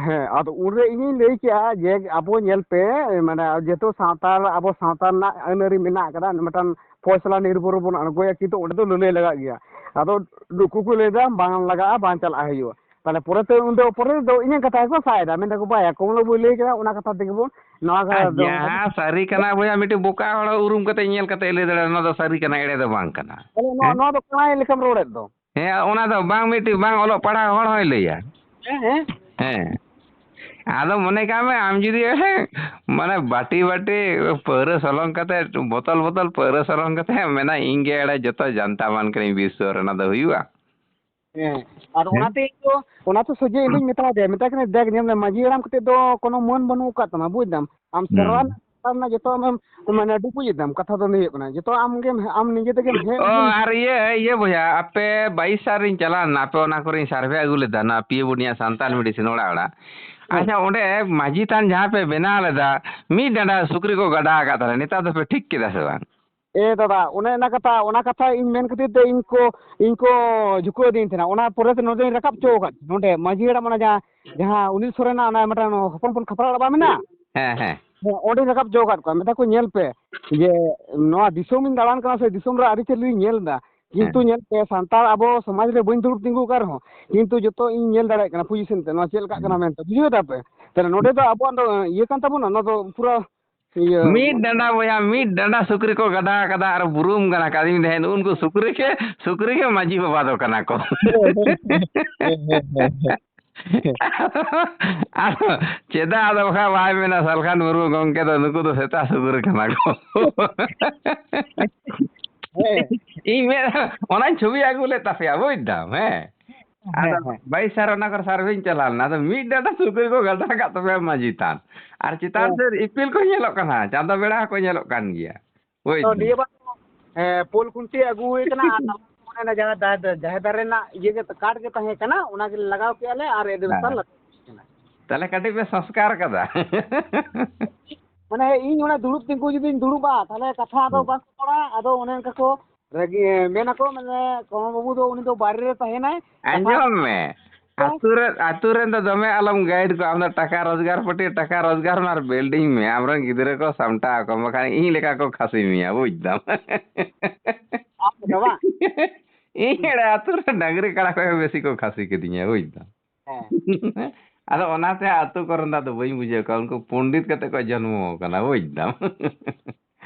ᱦᱮᱸ, ᱟᱫᱚ ᱩᱱᱨᱮ ᱤᱧᱤᱧ ᱞᱟᱹᱭ ᱠᱮᱜᱼᱟ ᱡᱮ, ᱟᱵᱚ ᱧᱮᱞ ᱯᱮ, ᱢᱟᱱᱮ, ᱡᱮᱦᱮᱛᱩ ᱥᱟᱶᱛᱟ, ᱟᱵᱚ ᱥᱟᱶᱛᱟ ᱨᱮᱱᱟᱜ ᱟᱹᱱ ᱟᱹᱨᱤ ᱢᱮᱱᱟᱜ ᱟᱠᱟᱫᱟ, ᱢᱤᱫᱴᱟᱝ ᱯᱚᱭᱥᱟ ᱱᱤᱨᱵᱷᱚᱨ ᱵᱚᱱ ᱟᱬᱜᱚᱭᱟ, ᱠᱤᱱᱛᱩ ᱚᱸᱰᱮ ᱫᱚ ᱞᱟᱹᱞᱟᱹᱭ ᱞᱟᱜᱟᱜ ᱜᱮᱭᱟ᱾ ᱟᱫᱚ ᱱᱩᱠᱩ ᱠᱚ ᱞᱟᱹᱭᱫᱟ ᱵᱟᱝ ᱞᱟᱜᱟᱜᱼᱟ, ᱵᱟᱝ ᱪᱟᱞᱟᱜ ᱦᱩᱭᱩᱜᱼᱟ᱾ ᱛᱟᱦᱞᱮ ᱯᱚᱨᱮᱛᱮ ᱩᱱᱫᱚ, ᱯᱚᱨᱮ ᱫᱚ ᱤᱧᱟᱹᱜ ᱠᱟᱛᱷᱟ ᱜᱮᱠᱚ ᱥᱟᱭ ᱮᱫᱟ, ᱢᱮᱱᱫᱟᱠᱚ ᱵᱟᱭᱟ ᱠᱚᱢᱞᱚ ᱵᱟᱹᱵᱩᱭ ᱞᱟᱹᱭ ᱠᱮᱫᱟ, ᱚᱱᱟ ᱠᱟᱛᱷᱟ ᱛᱮᱜᱮ ᱵᱚᱱ ᱱᱚᱣᱟ ᱟᱨ ᱠᱟᱛᱷᱟ ᱫᱚ ᱡᱟᱦᱟᱸ ᱥᱟᱹᱨᱤ ᱠᱟᱱᱟ ᱵᱚᱭᱦᱟ, ᱢᱤᱫᱴᱤᱡ ᱵᱚᱠᱟ ᱦᱚᱲ ᱩᱨᱩᱢ ᱠᱟᱛᱮ ᱧᱮᱞ ᱠᱟᱛᱮ ᱞᱟᱹᱭ ᱫᱟᱲᱮᱭᱟᱜᱼᱟ, ᱱᱚᱣᱟ ᱫᱚ ᱥᱟᱹᱨᱤ ᱠᱟᱱᱟ, ᱮᱲᱮ ᱫᱚ ᱵᱟᱝ ᱠᱟᱱᱟ᱾ ᱛᱟᱦᱞᱮ ᱱᱚᱣᱟ, ᱦᱮᱸ? ᱱᱚᱣᱟ ᱫᱚ ᱠᱟᱱᱟ ᱞᱮᱠᱟᱢ ᱨᱚᱲᱮᱫ ᱫᱚ᱾ ᱦᱮᱸ, ᱚᱱᱟ ᱫᱚ ᱵᱟᱝ ᱢᱤᱫᱴᱤᱡ ᱵᱟᱝ ᱚᱞᱚᱜ ᱯᱟᱲᱦᱟᱣ ᱦᱚᱲ ᱦᱚᱸᱭ ᱞᱟᱹᱭᱟ᱾ ᱦᱮᱸ, ᱦᱮᱸ᱾ ᱦᱮᱸ᱾ ᱟᱫᱚ ᱢᱚᱱᱮ ᱠᱟᱜ ᱢᱮ, ᱟᱢ ᱡᱩᱫᱤ ᱢᱟᱱᱮ ᱵᱟᱹᱴᱤ ᱵᱟᱹᱴᱤ ᱯᱟᱹᱣᱨᱟᱹ ᱥᱚᱞᱚᱝ ᱠᱟᱛᱮ, ᱵᱚᱛᱚᱞ ᱵᱚᱛᱚᱞ ᱯᱟᱹᱣᱨᱟᱹ ᱥᱚᱞᱚᱝ ᱠᱟᱛᱮ ᱢᱮᱱᱟ, "ᱤᱧ ᱜᱮ ᱮᱲᱮ ᱡᱚᱛᱚ ᱡᱟᱱᱛᱟ ᱢᱟᱱ ᱠᱟᱹᱱᱟᱹᱧ ᱵᱤᱥᱥᱚ ᱨᱮ", ᱚᱱᱟ ᱫᱚ ᱦᱩᱭᱩᱜᱼᱟ? ᱦᱮᱸ, ᱟᱨ ᱦᱮᱸ? ᱚᱱᱟᱛᱮ ᱤᱧ ᱫᱚ, ᱚᱱᱟᱛᱮ ᱥᱚᱡᱷᱮ ᱤᱧ ᱫᱩᱧ ᱢᱮᱛᱟ ᱫᱮᱭᱟ, ᱢᱮᱛᱟᱭ ᱠᱟᱱᱟ, "ᱫᱮᱠ, ᱧᱮᱞ ᱢᱮ, ᱢᱟᱹᱡᱷᱤ ᱦᱟᱲᱟᱢ ᱠᱟᱛᱮ ᱫᱚ ᱠᱳᱱᱳ ᱢᱟᱹᱱ ᱵᱟᱹᱱᱩᱜ ᱟᱠᱟᱫ ᱛᱟᱢᱟ, ᱵᱩᱡᱽ ᱫᱟᱢ? ᱟᱢ ᱦᱩᱸ᱾ ᱥᱮᱨᱣᱟ ᱨᱮᱱᱟᱜ ᱡᱚᱛᱚ ᱟᱢᱮᱢ, ᱢᱟᱱᱮ, ᱰᱩᱵᱩᱡ ᱮᱫᱟᱢ, ᱠᱟᱛᱷᱟ ᱫᱚ ᱤᱭᱟᱹ ᱠᱟᱱᱟ, ᱡᱚᱛᱚ ᱟᱢ ᱜᱮᱢ, ᱟᱢ ᱱᱤᱡᱮ ᱛᱮᱜᱮᱢ ᱦᱮᱡ ᱚ, ᱟᱨ ᱤᱭᱟᱹ, ᱤᱭᱟᱹ ᱵᱚᱭᱦᱟ, ᱟᱯᱮ ᱵᱟᱭᱤᱥ ᱥᱟᱞ ᱨᱤᱧ ᱪᱟᱞᱟᱣ ᱞᱮᱱᱟ, ᱟᱯᱮ ᱚᱱᱟ ᱠᱚᱨᱮᱧ survey ᱟᱹᱜᱩ ᱞᱮᱫᱟ, ᱱᱚᱣᱟ ᱯᱤᱭᱟᱹ ᱵᱩᱱᱤᱭᱟ ᱥᱟᱱᱛᱟᱞ ᱢᱤᱰᱤᱥᱤᱱ ᱚᱲᱟᱜ ᱚᱲᱟᱜ᱾ ᱦᱮᱸ᱾ ᱟᱪᱪᱷᱟ, ᱚᱸᱰᱮ ᱢᱟᱹᱡᱷᱤ ᱛᱷᱟᱱ ᱡᱟᱦᱟᱸ ᱯᱮ ᱵᱮᱱᱟᱣ ᱞᱮᱫᱟ, ᱢᱤᱫ ᱰᱟᱸᱰᱟ ᱥᱩᱠᱨᱤ ᱠᱚ ᱜᱟᱰᱟ ᱟᱠᱟᱫ ᱛᱟᱞᱮ, ᱱᱮᱛᱟᱨ ᱫᱚᱯᱮ ᱴᱷᱤᱠ ᱠᱮᱫᱟ ᱥᱮ ᱵᱟᱝ? ᱮ ᱫᱟᱫᱟ, ᱚᱱᱮ ᱚᱱᱟ ᱠᱟᱛᱷᱟ, ᱚᱱᱟ ᱠᱟᱛᱷᱟ ᱤᱧ ᱢᱮᱱ ᱠᱷᱟᱹᱛᱤᱨ ᱛᱮ ᱤᱧ ᱠᱚ, ᱤᱧ ᱠᱚ ᱡᱷᱩᱠᱟᱹᱣ ᱤᱫᱤᱧ ᱛᱟᱦᱮᱱᱟ᱾ ᱚᱱᱟ ᱯᱚᱨᱮ ᱛᱮ ᱱᱚᱰᱮᱧ ᱨᱟᱠᱟᱵ ᱦᱚᱪᱚ ᱟᱠᱟᱫ ᱱᱚᱰᱮ ᱢᱟᱹᱡᱷᱤ ᱦᱟᱲᱟᱢ, ᱚᱱᱟ ᱡᱟᱦᱟᱸ, ᱡᱟᱦᱟᱸ ᱚᱱᱤᱞ ᱥᱚᱨᱮᱱᱟᱜ ᱚᱱᱟ ᱢᱤᱫᱴᱟᱝ ᱦᱚᱯᱚᱱ ᱦᱚᱯᱚᱱ ᱠᱷᱟᱯᱨᱟ ᱚᱲᱟᱜ ᱵᱟᱝ ᱢᱮᱱᱟᱜᱼᱟ? ᱦᱮᱸ, ᱦᱮᱸ᱾ ᱦᱮᱸ, ᱚᱸᱰᱮᱧ ᱨᱟᱠᱟᱵ ᱦᱚᱪᱚ ᱟᱠᱟᱫ ᱠᱚᱣᱟ᱾ ᱢᱮᱛᱟ ᱠᱚ, ᱧᱮᱞ ᱯᱮ, ᱡᱮ ᱱᱚᱣᱟ ᱫᱤᱥᱚᱢᱤᱧ ᱫᱟᱬᱟᱱ ᱠᱟᱱᱟ ᱥᱮ ᱫᱤᱥᱚᱢ ᱨᱮ ᱟᱹᱨᱤᱪᱟᱹᱞᱤᱧ ᱧᱮᱞ ᱮᱫᱟ, ᱠᱤᱱᱛᱩ ᱦᱮᱸ᱾ ᱧᱮᱞ ᱯᱮ, ᱥᱟᱱᱛᱟᱲ ᱟᱵᱚ ᱥᱚᱢᱟᱡᱽ ᱨᱮ ᱵᱟᱹᱧ ᱫᱩᱲᱩᱵ ᱛᱤᱸᱜᱩ ᱟᱠᱟᱱ ᱨᱮᱦᱚᱸ, ᱠᱤᱱᱛᱩ ᱡᱚᱛᱚ ᱤᱧ ᱧᱮᱞ ᱫᱟᱲᱮᱭᱟᱜ ᱠᱟᱱᱟ position ᱛᱮ, ᱱᱚᱣᱟ ᱪᱮᱫ ᱞᱮᱠᱟᱜ ᱠᱟᱱᱟ ᱦᱮᱸ᱾ ᱢᱮᱱᱛᱮ, ᱵᱩᱡᱷᱟᱹᱣ ᱫᱟᱯᱮ? ᱛᱟᱦᱞᱮ ᱱᱚᱰᱮ ᱫᱚ ᱟᱵᱚᱣᱟᱜ ᱫᱚ ᱤᱭᱟᱹ ᱠᱟᱱ ᱛᱟᱵᱚᱱᱟ, ᱚᱱᱟ ᱫᱚ ᱯᱩᱨᱟᱹ ᱤᱭᱟᱹ ᱢᱤᱫ ᱰᱟᱸᱰᱟ ᱵᱚᱭᱦᱟ, ᱢᱤᱫ ᱰᱟᱸᱰᱟ ᱥᱩᱠᱨᱤ ᱠᱚ ᱜᱟᱫᱟ ᱟᱠᱟᱫᱟ ᱟᱨ ᱵᱩᱨᱩᱢ ᱠᱟᱱᱟ ᱠᱟᱫᱤᱢ ᱰᱟᱹᱦᱤ, ᱱᱩᱜᱼᱩ ᱱᱩᱠᱩ ᱥᱩᱠᱨᱤ ᱜᱮ, ᱥᱩᱠᱨᱤ ᱜᱮ ᱢᱟᱹᱡᱷᱤ ᱵᱟᱵᱟ ᱫᱚ ᱠᱟᱱᱟ ᱠᱚ᱾ ᱦᱮᱸ, ᱦᱮᱸ, ᱦᱮᱸ, ᱦᱮᱸ᱾ ᱟᱫᱚ ᱪᱮᱫᱟᱜ ᱟᱫᱚ ᱵᱟᱠᱷᱟᱡ ᱵᱟᱭ ᱢᱮᱱᱟ ᱥᱟᱞᱠᱷᱟᱱ ᱢᱩᱨᱢᱩ ᱜᱚᱢᱠᱮ ᱫᱚ ᱱᱩᱠᱩ ᱫᱚ ᱥᱮᱛᱟ ᱥᱩᱠᱨᱤ ᱠᱟᱱᱟ ᱠᱚ᱾ ᱦᱮᱸ᱾ ᱤᱧ ᱢᱮᱱ, ᱚᱱᱟᱧ ᱪᱷᱚᱵᱤ ᱟᱹᱜᱩ ᱞᱮᱫ ᱛᱟᱯᱮᱭᱟ, ᱵᱩᱡᱽ ᱫᱟᱢ, ᱦᱮᱸ᱾ ᱟᱫᱚ ᱦᱮᱸ, ᱦᱮᱸ᱾ ᱵᱟᱭᱤᱥ ᱥᱟᱞ ᱚᱱᱟ ᱠᱚᱨᱮ survey ᱤᱧ ᱪᱟᱞᱟᱣ ᱞᱮᱱᱟ᱾ ᱟᱫᱚ ᱢᱤᱫ ᱰᱟᱸᱰᱟ ᱥᱩᱠᱨᱤ ᱠᱚ ᱜᱟᱫᱟ ᱟᱠᱟᱫ ᱛᱟᱯᱮᱭᱟ ᱢᱟᱹᱡᱷᱤ ᱛᱷᱟᱱ᱾ ᱟᱨ ᱪᱮᱛᱟᱱ ᱦᱮᱸ᱾ ᱥᱮᱫ ᱤᱯᱤᱞ ᱠᱚ ᱧᱮᱞᱚᱜ ᱠᱟᱱᱟ, ᱪᱟᱸᱫᱚ ᱵᱮᱲᱟ ᱦᱚᱸᱠᱚ ᱧᱮᱞᱚᱜ ᱠᱟᱱ ᱜᱮᱭᱟ᱾ ᱵᱩᱡᱽ ᱛᱚ ᱫᱟᱢ? ᱱᱤᱭᱟᱹ ᱵᱟᱨ ᱫᱚ, ᱦᱮᱸ, ᱯᱳᱞ ᱠᱷᱩᱱᱴᱤ ᱟᱹᱜᱩ ᱦᱩᱭ ᱠᱟᱱᱟ ᱟᱨ ᱚᱱᱮ ᱚᱱᱟ ᱡᱟᱦᱟᱸ ᱫᱟ-, ᱫᱟ-, ᱡᱟᱦᱮᱨ ᱫᱟᱨᱮ ᱨᱮᱱᱟᱜ ᱤᱭᱟᱹ ᱜᱮ, ᱠᱟᱴ ᱜᱮ ᱛᱟᱦᱮᱸ ᱠᱟᱱᱟ, ᱚᱱᱟ ᱜᱮ ᱞᱟᱜᱟᱣ ᱠᱮᱜᱼᱟ ᱞᱮ ᱟᱨ ᱮᱰᱵᱮᱥᱴᱟᱨ ᱦᱮᱸ᱾ ᱞᱟᱜᱟᱣ ᱠᱟᱱᱟ᱾ ᱛᱟᱦᱞᱮ ᱠᱟᱹᱴᱤᱡ ᱯᱮ ᱥᱚᱝᱥᱠᱟᱨ ᱠᱟᱫᱟ᱾ ᱢᱟᱱᱮ ᱤᱧ ᱚᱸᱰᱮ ᱫᱩᱲᱩᱵ ᱛᱤᱸᱜᱩ ᱡᱩᱫᱤᱧ ᱫᱩᱲᱩᱵᱼᱟ, ᱛᱟᱦᱞᱮ ᱠᱟᱛᱷᱟ ᱟᱫᱚ ᱦᱩᱸ᱾ ᱵᱟᱝ ᱠᱚ ᱨᱚᱲᱟ᱾ ᱟᱫᱚ ᱚᱱᱮ ᱚᱱᱠᱟ ᱠᱚ ᱨᱟᱹᱜᱤ, ᱢᱮᱱᱟᱠᱚ, ᱢᱟᱱᱮ, ᱠᱚᱢᱚᱞ ᱵᱟᱹᱵᱩ ᱫᱚ ᱩᱱᱤ ᱫᱚ ᱵᱟᱭᱨᱮ ᱨᱮ ᱛᱟᱦᱮᱱᱟᱭ, ᱠᱟᱛᱷᱟ ᱟᱸᱡᱚᱢ ᱢᱮ, ᱟᱹᱛᱩ ᱨᱮ, ᱟᱹᱛᱩ ᱨᱮᱱ ᱫᱚ ᱫᱚᱢᱮ ᱟᱞᱚᱢ ᱜᱟᱭᱤᱰ ᱠᱚᱣᱟ᱾ ᱟᱢ ᱫᱚ ᱴᱟᱠᱟ ᱨᱳᱡᱽᱜᱟᱨ ᱯᱟᱹᱴᱤ, ᱴᱟᱠᱟ ᱨᱳᱡᱽᱜᱟᱨ ᱢᱮ ᱟᱨ ᱵᱤᱞᱰᱤᱝ ᱢᱮ᱾ ᱟᱢᱨᱮᱱ ᱜᱤᱫᱽᱨᱟᱹ ᱠᱚ ᱥᱟᱢᱴᱟᱣ ᱠᱚᱢ, ᱵᱟᱠᱷᱟᱱ ᱤᱧ ᱞᱮᱠᱟ ᱠᱚ ᱠᱷᱟᱹᱥᱤ ᱢᱮᱭᱟ, ᱵᱩᱡᱽ ᱫᱟᱢ᱾ ᱟᱢ ᱫᱚ ᱵᱟᱝ? ᱤᱧ ᱮᱲᱮ ᱟᱹᱛᱩ ᱨᱮ ᱰᱟᱝᱨᱤ ᱠᱟᱲᱟ ᱠᱷᱚᱱ ᱦᱚᱸ ᱵᱮᱥᱤ ᱠᱚ ᱠᱷᱟᱹᱥᱤ ᱠᱤᱫᱤᱧᱟ, ᱵᱩᱡᱽ ᱫᱟᱢ᱾ ᱦᱮᱸ᱾ ᱟᱫᱚ ᱚᱱᱟᱛᱮ ᱟᱹᱛᱩ ᱠᱚᱨᱮᱱ ᱫᱚ ᱟᱫᱚ ᱵᱟᱹᱧ ᱵᱩᱡᱷᱟᱹᱣ ᱠᱚᱣᱟ, ᱩᱱᱠᱩ ᱯᱚᱱᱰᱤᱛ ᱠᱟᱛᱮ ᱠᱚ ᱡᱚᱱᱢᱚ ᱟᱠᱟᱱᱟ, ᱵᱩᱡᱽ ᱫᱟᱢ᱾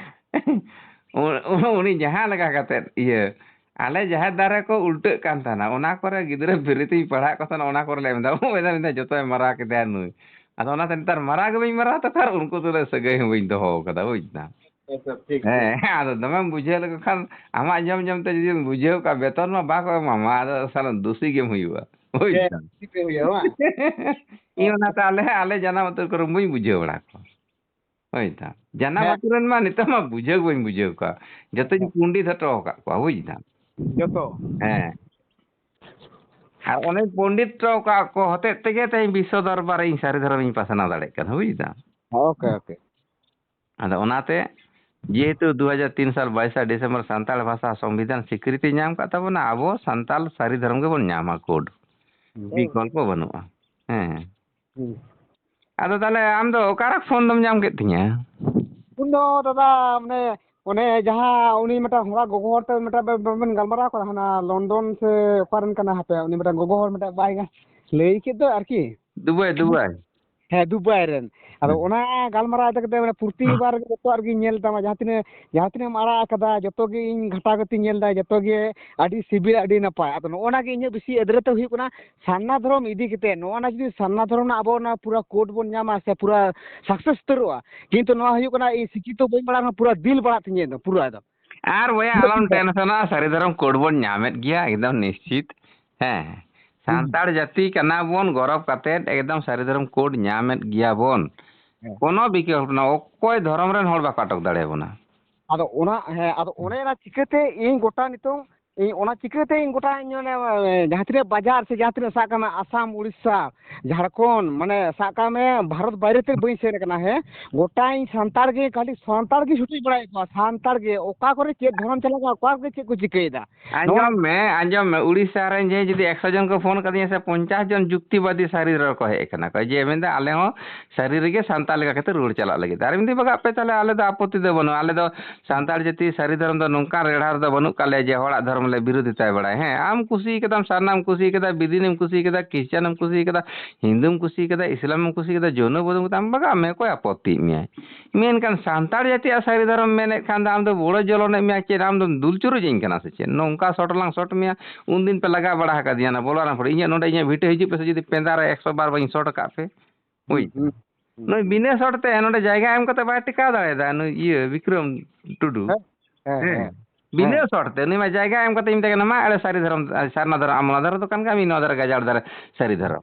ᱩᱱ-, ᱩᱱ-, ᱩᱱᱤ ᱡᱟᱦᱟᱸ ᱞᱮᱠᱟ ᱠᱟᱛᱮ, ᱤᱭᱟᱹ, ᱟᱞᱮ ᱡᱟᱦᱮᱨ ᱫᱟᱨᱮ ᱠᱚ ᱩᱞᱴᱟᱹᱜ ᱠᱟᱱ ᱛᱟᱦᱮᱱᱟ, ᱚᱱᱟ ᱠᱚᱨᱮ ᱜᱤᱫᱽᱨᱟᱹ ᱯᱷᱨᱤ ᱛᱤᱧ ᱯᱟᱲᱦᱟᱜ ᱠᱚ ᱛᱟᱦᱮᱱᱟ, ᱚᱱᱟ ᱠᱚᱨᱮ ᱞᱮ ᱮᱢ ᱮᱫᱟ, ᱢᱮᱱᱫᱟ, ᱢᱮᱱᱫᱟ, "ᱡᱚᱛᱚᱭ ᱢᱟᱨᱟ ᱠᱮᱫᱮᱭᱟ ᱱᱩᱭ᱾" ᱟᱫᱚ ᱚᱱᱟᱛᱮ ᱱᱮᱛᱟᱨ ᱢᱟᱨᱟ ᱜᱮ ᱵᱟᱹᱧ ᱢᱟᱨᱟᱣ ᱛᱟᱠᱚᱣᱟ ᱟᱨ ᱩᱱᱠᱩ ᱛᱩᱞᱩᱡ ᱥᱟᱹᱜᱟᱹᱭ ᱦᱚᱸ ᱵᱟᱹᱧ ᱫᱚᱦᱚ ᱟᱠᱟᱫᱟ, ᱵᱩᱡᱽ ᱫᱟᱢ᱾ ᱟᱪᱪᱷᱟ, ᱴᱷᱤᱠ, ᱦᱮᱸ, ᱴᱷᱤᱠ᱾ ᱦᱮᱸ, ᱟᱫᱚ ᱫᱚᱢᱮᱢ ᱵᱩᱡᱷᱟᱹᱣ ᱞᱮᱠᱚ ᱠᱷᱟᱱ, ᱟᱢᱟᱜ ᱡᱚᱢ ᱡᱚᱢ ᱛᱮ ᱡᱩᱫᱤᱢ ᱵᱩᱡᱷᱟᱹᱣ ᱠᱟᱜᱼᱟ, ᱵᱮᱛᱚᱱ ᱢᱟ ᱵᱟᱠᱚ ᱮᱢᱟᱢᱟ, ᱟᱫᱚ ᱥᱟᱞᱟ ᱫᱩᱥᱤ ᱜᱮᱢ ᱦᱩᱭᱩᱜᱼᱟ, ᱵᱩᱡᱽ ᱦᱮᱸ, ᱫᱟᱢ᱾ ᱫᱩᱥᱤ ᱜᱮ ᱦᱩᱭᱩᱜᱼᱟ, ᱵᱟᱝ? ᱤᱧ ᱚᱱᱟᱛᱮ ᱟᱞᱮ, ᱟᱞᱮ ᱡᱟᱱᱟᱢ ᱟᱹᱛᱩ ᱠᱚᱨᱮ ᱵᱟᱹᱧ ᱵᱩᱡᱷᱟᱹᱣ ᱵᱟᱲᱟ ᱠᱚᱣᱟ᱾ ᱦᱳᱭ ᱛᱚ᱾ ᱡᱟᱱᱟᱢ ᱦᱮᱸ᱾ ᱟᱹᱛᱩ ᱨᱮᱱ ᱢᱟ ᱱᱤᱛᱚᱜ ᱢᱟ ᱵᱩᱡᱷᱟᱹᱣ ᱜᱮ ᱵᱟᱹᱧ ᱵᱩᱡᱷᱟᱹᱣ ᱠᱚᱣᱟ᱾ ᱡᱚᱛᱚᱧ ᱦᱮᱸ᱾ ᱯᱚᱱᱰᱤᱛ ᱦᱚᱴᱚ ᱟᱠᱟᱫ ᱠᱚᱣᱟ, ᱵᱩᱡᱽ ᱫᱟᱢ᱾ ᱡᱚᱛᱚ? ᱦᱮᱸ᱾ ᱟᱨ ᱚᱱᱮᱧ ᱯᱚᱱᱰᱤᱛ ᱦᱚᱴᱚ ᱟᱠᱟᱫ ᱠᱚ ᱦᱚᱛᱮᱡ ᱛᱮᱜᱮ ᱛᱮᱦᱮᱧ ᱵᱤᱥᱥᱚ ᱫᱚᱨᱵᱟᱨ ᱨᱮ ᱤᱧ ᱥᱟᱹᱨᱤ ᱫᱷᱚᱨᱚᱢᱤᱧ ᱯᱟᱥᱱᱟᱣ ᱫᱟᱲᱮᱭᱟᱜ ᱠᱟᱱᱟ, ᱵᱩᱡᱽ ᱫᱟᱢ᱾ Okay, okay. ᱟᱫᱚ ᱚᱱᱟᱛᱮ ᱡᱮᱦᱮᱛᱩ ᱫᱩ ᱦᱟᱡᱟᱨ ᱛᱤᱱ ᱥᱟᱞ ᱵᱟᱭᱤᱥᱟ ᱰᱤᱥᱮᱢᱵᱚᱨ ᱥᱟᱱᱛᱟᱲ ᱵᱷᱟᱥᱟ ᱥᱚᱝᱵᱤᱫᱷᱟᱱ ᱥᱤᱠᱨᱤᱛᱤ ᱧᱟᱢ ᱠᱟᱜ ᱛᱟᱵᱚᱱᱟ, ᱟᱵᱚ ᱥᱟᱱᱛᱟᱲ ᱥᱟᱹᱨᱤ ᱫᱷᱚᱨᱚᱢ ᱜᱮᱵᱚᱱ ᱧᱟᱢᱟ, ᱠᱳᱰ᱾ ᱦᱩᱸ᱾ ᱵᱤᱠᱚᱞᱯᱚ ᱵᱟᱹᱱᱩᱜᱼᱟ᱾ ᱦᱮᱸ᱾ ᱦᱩᱸ᱾ ᱟᱫᱚ ᱛᱟᱦᱞᱮ ᱟᱢ ᱫᱚ ᱚᱠᱟᱨᱮ ᱯᱷᱳᱱ ᱫᱚᱢ ᱧᱟᱢ ᱠᱮᱫ ᱛᱤᱧᱟ? ᱩᱱ ᱫᱚ ᱫᱟᱫᱟ, ᱢᱟᱱᱮ, ᱚᱱᱮ ᱡᱟᱦᱟᱸ ᱩᱱᱤ ᱢᱤᱫᱴᱟᱝ ᱦᱚᱲᱟᱜ ᱜᱚᱜᱚ ᱦᱚᱲ ᱛᱮ ᱢᱤᱫᱴᱟᱝ ᱵᱮ-, ᱵᱮ-, ᱵᱮᱱ ᱜᱟᱞᱢᱟᱨᱟᱣ ᱠᱟᱱᱟ, ᱦᱟᱱᱟ ᱞᱚᱱᱰᱚᱱ ᱥᱮ ᱚᱠᱟ ᱨᱮᱱ ᱠᱟᱱᱟ, ᱦᱟᱯᱮ, ᱩᱱᱤ ᱢᱤᱫᱴᱟᱝ ᱜᱚᱜᱚ ᱦᱚᱲ ᱢᱤᱫᱴᱟᱝ ᱵᱟᱭ ᱜᱟ-, ᱞᱟᱹᱭ ᱠᱮᱫ ᱫᱚ ᱟᱨᱠᱤ᱾ Dubai, Dubai. ᱦᱮᱸ, ᱫᱩᱵᱟᱭ ᱨᱮᱱ᱾ ᱟᱫᱚ ᱦᱮᱸ᱾ ᱚᱱᱟ ᱜᱟᱞᱢᱟᱨᱟᱣ ᱤᱫᱤ ᱠᱟᱛᱮ, ᱢᱟᱱᱮ, ᱯᱨᱚᱛᱤ ᱦᱮᱸ᱾ ᱵᱟᱨ ᱜᱮ ᱡᱚᱛᱚᱣᱟᱜ ᱨᱮᱜᱮᱧ ᱧᱮᱞ ᱛᱟᱢᱟ, ᱡᱟᱦᱟᱸ ᱛᱤᱱᱟᱹᱜ, ᱡᱟᱦᱟᱸ ᱛᱤᱱᱟᱹᱜ ᱮᱢ ᱟᱲᱟᱜ ᱟᱠᱟᱫᱟ, ᱡᱚᱛᱚ ᱜᱮ ᱤᱧ ᱜᱷᱟᱴᱟ ᱠᱟᱛᱮᱧ ᱧᱮᱞ ᱮᱫᱟ, ᱡᱚᱛᱚ ᱜᱮ ᱟᱹᱰᱤ ᱥᱤᱵᱤᱞ, ᱟᱹᱰᱤ ᱱᱟᱯᱟᱭ᱾ ᱟᱫᱚ ᱱᱚᱜᱼᱚ ᱱᱟ ᱜᱮ ᱤᱧᱟᱹᱜ ᱵᱮᱥᱤ ᱮᱫᱽᱨᱮ ᱛᱮ ᱦᱩᱭᱩᱜ ᱠᱟᱱᱟ, ᱥᱟᱨᱱᱟ ᱫᱷᱚᱨᱚᱢ ᱤᱫᱤ ᱠᱟᱛᱮ, ᱱᱚᱜᱼᱚ ᱱᱟ ᱡᱩᱫᱤ ᱥᱟᱨᱱᱟ ᱫᱷᱚᱨᱚᱢ ᱨᱮᱱᱟᱜ ᱟᱵᱚ ᱚᱱᱟ ᱯᱩᱨᱟ ᱠᱳᱰ ᱵᱚᱱ ᱧᱟᱢᱟ ᱥᱮ ᱯᱩᱨᱟ ᱥᱟᱠᱥᱮᱥ ᱩᱛᱟᱹᱨᱚᱜᱼᱟ, ᱠᱤᱱᱛᱩ ᱱᱚᱣᱟ ᱦᱩᱭᱩᱜ ᱠᱟᱱᱟ, ᱤᱧ ᱥᱤᱠᱠᱷᱤᱛᱚ ᱵᱟᱹᱧ ᱵᱟᱲᱟᱭ ᱨᱮᱦᱚᱸ ᱯᱩᱨᱟ ᱫᱤᱞ ᱵᱟᱲᱟᱜ ᱛᱤᱧᱟᱹ ᱮᱠᱫᱚᱢ, ᱯᱩᱨᱟ ᱮᱠᱫᱚᱢ᱾ ᱟᱨ ᱵᱚᱭᱦᱟ, ᱟᱞᱚᱢ ᱴᱮᱱᱥᱚᱱᱚᱜᱼᱟ, ᱥᱟᱹᱨᱤ ᱫᱷᱚᱨᱚᱢ ᱠᱳᱰ ᱵᱚᱱ ᱧᱟᱢᱮᱫ ᱜᱮᱭᱟ, ᱮᱠᱫᱚᱢ ᱱᱤᱥᱪᱤᱛ᱾ ᱦᱮᱸ, ᱦᱩᱸ᱾ ᱥᱟᱱᱛᱟᱲ ᱡᱟᱹᱛᱤ ᱠᱟᱱᱟ ᱵᱚᱱ, ᱜᱚᱨᱚᱵᱽ ᱠᱟᱛᱮᱫ ᱮᱠᱫᱚᱢ ᱥᱟᱹᱨᱤ ᱫᱷᱚᱨᱚᱢ ᱠᱳᱰ ᱧᱟᱢᱮᱫ ᱜᱮᱭᱟ ᱵᱚᱱ᱾ ᱦᱮᱸ᱾ ᱠᱳᱱᱳ ᱵᱤᱠᱚᱞᱯ ᱵᱟᱹᱱᱩᱜᱼᱟ, ᱚᱠᱚᱭ ᱫᱷᱚᱨᱚᱢ ᱨᱮᱱ ᱦᱚᱲ ᱵᱟᱠᱚ ᱟᱴᱚᱠ ᱫᱟᱲᱮᱭᱟᱵᱚᱱᱟ᱾ ᱟᱫᱚ ᱚᱱᱟ, ᱦᱮᱸ, ᱟᱫᱚ ᱦᱩᱸ᱾ ᱚᱱᱮ ᱚᱱᱟ ᱪᱤᱠᱟᱹᱛᱮ ᱤᱧ ᱜᱚᱴᱟ ᱱᱤᱛᱚᱝ ᱤᱧ ᱚᱱᱟ ᱪᱤᱠᱟᱹᱛᱮ ᱤᱧ ᱜᱚᱴᱟ ᱤᱧ ᱚᱱᱮ, ᱮ, ᱡᱟᱦᱟᱸ ᱛᱤᱱᱟᱹᱜ ᱵᱟᱡᱟᱨ ᱥᱮ ᱡᱟᱦᱟᱸ ᱛᱤᱱᱟᱹᱜ ᱥᱟᱵ ᱠᱟᱜ ᱢᱮ ᱟᱥᱟᱢ, ᱩᱲᱤᱥᱥᱟ, ᱡᱷᱟᱲᱠᱷᱚᱸᱰ, ᱢᱟᱱᱮ ᱥᱟᱵ ᱠᱟᱜ ᱢᱮ ᱵᱷᱟᱨᱚᱛ ᱵᱟᱭᱨᱮ ᱛᱮ ᱵᱟᱹᱧ ᱥᱮᱱ ᱟᱠᱟᱱᱟ, ᱦᱮᱸ, ᱜᱚᱴᱟ ᱤᱧ ᱥᱟᱱᱛᱟᱲ ᱜᱮ, ᱠᱷᱟᱹᱞᱤ ᱥᱟᱱᱛᱟᱲ ᱜᱮ ᱪᱷᱩᱴᱩᱡ ᱵᱟᱲᱟᱭᱮᱫ ᱠᱚᱣᱟ᱾ ᱥᱟᱱᱛᱟᱲ ᱜᱮ ᱚᱠᱟ ᱠᱚᱨᱮ ᱪᱮᱫ ᱫᱷᱚᱨᱚᱢ ᱪᱟᱞᱟᱜ ᱠᱟᱱᱟ, ᱚᱠᱟ ᱠᱚᱨᱮ ᱪᱮᱫ ᱠᱚ ᱪᱤᱠᱟᱹᱭᱮᱫᱟ? ᱱᱚᱣᱟ ᱟᱸᱡᱚᱢ ᱢᱮ, ᱟᱸᱡᱚᱢ ᱢᱮ, ᱩᱲᱤᱥᱥᱟ ᱨᱮᱱ ᱡᱮ ᱡᱩᱫᱤ ᱮᱠᱥᱚ ᱡᱚᱱ ᱠᱚ ᱯᱷᱳᱱ ᱠᱟᱫᱤᱧᱟ ᱥᱮ ᱯᱚᱧᱪᱟᱥ ᱡᱚᱱ ᱡᱩᱠᱛᱤᱵᱟᱫᱤ ᱥᱟᱹᱨᱤ ᱨᱚᱲ ᱠᱚ ᱦᱮᱡ ᱟᱠᱟᱱᱟ ᱠᱚ, ᱡᱮ ᱢᱮᱱᱫᱟ ᱟᱞᱮ ᱦᱚᱸ ᱥᱟᱹᱨᱤ ᱨᱮᱜᱮ ᱥᱟᱱᱛᱟᱲ ᱞᱮᱠᱟ ᱠᱟᱛᱮ ᱨᱩᱣᱟᱹᱲ ᱪᱟᱞᱟᱜ ᱞᱟᱹᱜᱤᱫ᱾ ᱟᱨ ᱢᱮᱱᱫᱟᱹᱧ ᱵᱟᱜᱟᱜ ᱯᱮ ᱛᱟᱦᱞᱮ, ᱟᱞᱮ ᱫᱚ ᱟᱯᱚᱛᱛᱤ ᱫᱚ ᱵᱟᱹᱱᱩᱜᱼᱟ, ᱟᱞᱮ ᱫᱚ ᱥᱟᱱᱛᱟᱲ ᱡᱟᱹᱛᱤ ᱥᱟᱹᱨᱤ ᱫᱷᱚᱨᱚᱢ ᱫᱚ ᱱᱚᱝᱠᱟᱱ ᱨᱮᱲᱦᱟ ᱨᱮᱫᱚ ᱵᱟᱹᱱᱩᱜ ᱠᱟᱜ ᱞᱮᱭᱟ ᱡᱮ ᱦᱚᱲᱟᱜ ᱫᱷᱚᱨᱚᱢ ᱞᱮ ᱵᱤᱨᱳᱫᱷᱤᱛᱟᱭ ᱵᱟᱲᱟᱭᱟ᱾ ᱦᱮᱸ, ᱟᱢ ᱠᱩᱥᱤ ᱠᱟᱫᱟᱢ, ᱥᱟᱨᱱᱟᱢ ᱠᱩᱥᱤ ᱠᱟᱫᱟ, ᱵᱤᱫᱤᱱᱮᱢ ᱠᱩᱥᱤ ᱠᱟᱫᱟ, ᱠᱷᱨᱤᱥᱪᱟᱱᱮᱢ ᱠᱩᱥᱤ ᱠᱟᱫᱟ, ᱦᱤᱱᱫᱩᱢ ᱠᱩᱥᱤ ᱠᱟᱫᱟ, ᱤᱥᱞᱟᱢᱮᱢ ᱠᱩᱥᱤ ᱠᱟᱫᱟ, ᱡᱳᱱᱚ ᱵᱚᱫᱷᱚᱢ ᱠᱟᱫᱟ, ᱟᱢ ᱵᱟᱜᱟᱜ ᱢᱮ, ᱚᱠᱚᱭ ᱟᱯᱚᱛᱛᱤᱭᱮᱫ ᱢᱮᱭᱟᱭ? ᱢᱮᱱᱠᱷᱟᱱ ᱥᱟᱱᱛᱟᱲ ᱡᱟᱹᱛᱤᱭᱟᱜ ᱥᱟᱹᱨᱤ ᱫᱷᱚᱨᱚᱢ ᱢᱮᱱᱮᱫ ᱠᱷᱟᱱ ᱫᱚ ᱟᱢ ᱫᱚ ᱵᱚᱲᱚ ᱡᱚᱞᱚᱱᱮᱫ ᱢᱮᱭᱟ ᱪᱮᱫ? ᱟᱢ ᱫᱚᱢ ᱫᱩᱞ ᱪᱩᱨᱩᱡ ᱤᱧ ᱠᱟᱱᱟ ᱥᱮ ᱪᱮᱫ? ᱱᱚᱝᱠᱟ ᱥᱚᱴ ᱞᱟᱝ ᱥᱚᱴ ᱢᱮᱭᱟ, ᱩᱱᱫᱤᱱ ᱯᱮ ᱞᱟᱜᱟ ᱵᱟᱲᱟ ᱟᱠᱟᱫᱤᱧᱟ ᱚᱱᱟ ᱵᱚᱞᱚᱨᱟᱢᱯᱩᱨ᱾ ᱤᱧᱟᱹᱜ ᱱᱚᱰᱮ ᱤᱧᱟᱹᱜ ᱵᱷᱤᱴᱟᱹ ᱦᱤᱡᱩᱜ ᱯᱮ ᱥᱮ ᱡᱩᱫᱤ ᱯᱮᱸᱫᱟ ᱨᱮ ᱮᱠᱥᱚ ᱵᱟᱨ ᱵᱟᱹᱧ ᱥᱚᱴ ᱟᱠᱟᱫ ᱯᱮ᱾ ᱦᱩᱸ, ᱵᱩᱡᱽ? ᱦᱩᱸ, ᱦᱩᱸ᱾ ᱱᱩᱭ ᱵᱤᱱᱟᱹ ᱥᱚᱴ ᱛᱮ ᱱᱚᱰᱮ ᱡᱟᱭᱜᱟ ᱮᱢ ᱠᱟᱛᱮ ᱵᱟᱭ ᱴᱮᱠᱟᱣ ᱫᱟᱲᱮᱭᱟᱫᱟ, ᱱᱩᱭ ᱤᱭᱟᱹ ᱵᱤᱠᱨᱚᱢ ᱴᱩᱰᱩ᱾ ᱦᱮᱸ, ᱦᱮᱸ, ᱦᱮᱸ᱾ ᱦᱮᱸ᱾ ᱵᱤᱱᱟᱹ ᱦᱮᱸ᱾ ᱥᱚᱴ ᱛᱮ ᱱᱩᱭ ᱢᱟ ᱡᱟᱭᱜᱟ ᱮᱢ ᱠᱟᱛᱮ ᱢᱮᱛᱟᱭ ᱠᱟᱱᱟ, "ᱢᱟ ᱮᱲᱮ ᱥᱟᱹᱨᱤ ᱫᱷᱚᱨᱚᱢ, ᱥᱟᱨᱱᱟ ᱫᱷᱚᱨᱚᱢ, ᱟᱢ ᱚᱱᱟ ᱫᱷᱟᱨᱮ ᱫᱚ ᱠᱟᱱ ᱜᱮ, ᱟᱢ ᱱᱚᱣᱟ ᱫᱷᱟᱨᱮ ᱜᱟᱡᱟᱲ ᱫᱷᱟᱨᱮ ᱥᱟᱹᱨᱤ ᱫᱷᱚᱨᱚᱢ᱾"